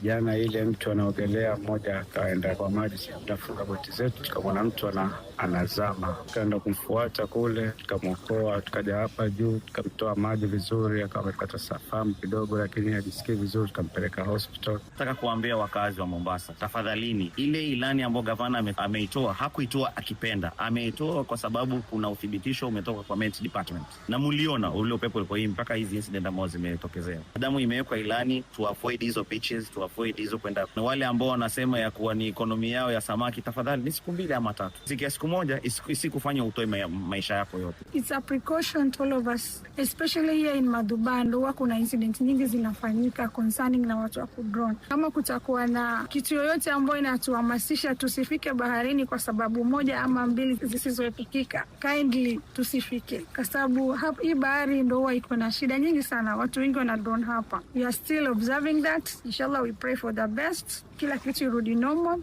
Jana ile mtu anaogelea mmoja akaenda kwa maji, tunafunga boti zetu tukamwona mtu anazama, tukaenda kumfuata kule tukamwokoa, tukaja hapa juu tukamtoa maji vizuri, akawa amepata safamu kidogo lakini hajisikii vizuri, tukampeleka hospital. Nataka kuambia wakazi wa Mombasa, tafadhalini, ile ilani ambayo gavana ameitoa hakuitoa akipenda, ameitoa kwa sababu kuna uthibitisho umetoka kwa Met Department, na muliona ule upepo ulikuwa hii mpaka hizi incident ambazo zimetokezea. Adamu imewekwa ilani to avoid hizo beaches, to avoid hizo kwenda. Na wale ambao wanasema ya kuwa ni ekonomi yao ya samaki, tafadhali ni siku 2 ama 3. Sikia siku moja isikufanye utoe maisha yako yote. It's a precaution to all of us, especially here in Madhubando huwa kuna incident nyingi zinafanyika concerning na watu wa kudrone. Kama kutakuwa na kitu yoyote ambayo inatuhamasisha tusifike baharini kwa sababu moja ama mbili zisizoepukika, kindly tusifike, kwa sababu hii bahari ndio huwa iko na shida nyingi sana, watu wengi wana drone hapa. We are still observing that. Inshallah we pray for the best. Kila kitu irudi normal.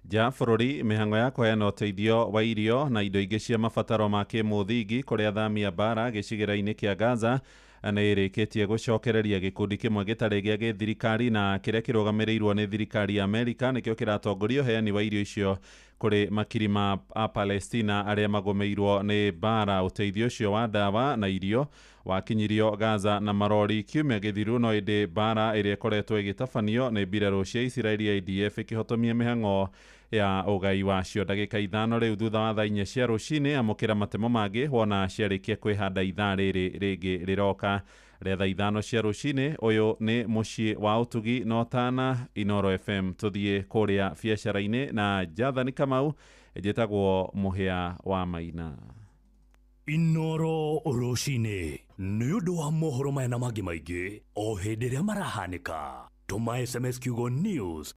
Ja bũrũri mĩhang'o ya kũheana ũteithio wa irio na indo ingĩ cia mabataro ma kĩmũthingi kũrĩ athami a mbara gĩcigĩrĩra-inĩ kĩa Gaza nĩ ĩrĩkĩtie gũcokereria gĩkundi kĩmwe gĩtarĩ gĩa gĩthirikari na kĩrĩa kĩrũgamĩrĩirwo nĩ thirikari ya Amerika nĩkĩo kĩratongoria ũheani wa irio icio kũrĩ makiri ma a Palestina arĩa magũmĩirwo nĩ mbara. Ũteithio ũcio wa ndawa na irio Wakinyirio Gaza na marori kiumia gĩthiru, no ĩndĩ mbara ĩrĩa ĩkoretwo ĩgĩtabanio nĩ mbirarũ cia Isiraeli IDF ĩkĩhotomia mĩhang'o ya ũgai wacio. Ndagĩka 5 rĩu thutha wa thaa 4 cia rũcinĩ, amũkĩra matemo mangĩ wona ciarĩkia kwĩhanda ithaa rĩrĩ rĩngĩ rĩroka rĩa thaa 5 cia rũcinĩ. Ũyũ nĩ mũciĩ wa ũtugi na ũtana, Inoro FM. Tũthiĩ kũrĩa biacara-inĩ na Jathani Kamau. Njĩtagwo Mũhĩa wa Maina. Inoro rũcinĩ nĩ ũndũ wa mohoro maya na mangĩ maingĩ o hĩndĩ ĩrĩa marahanĩka, tũma SMS kiugo news.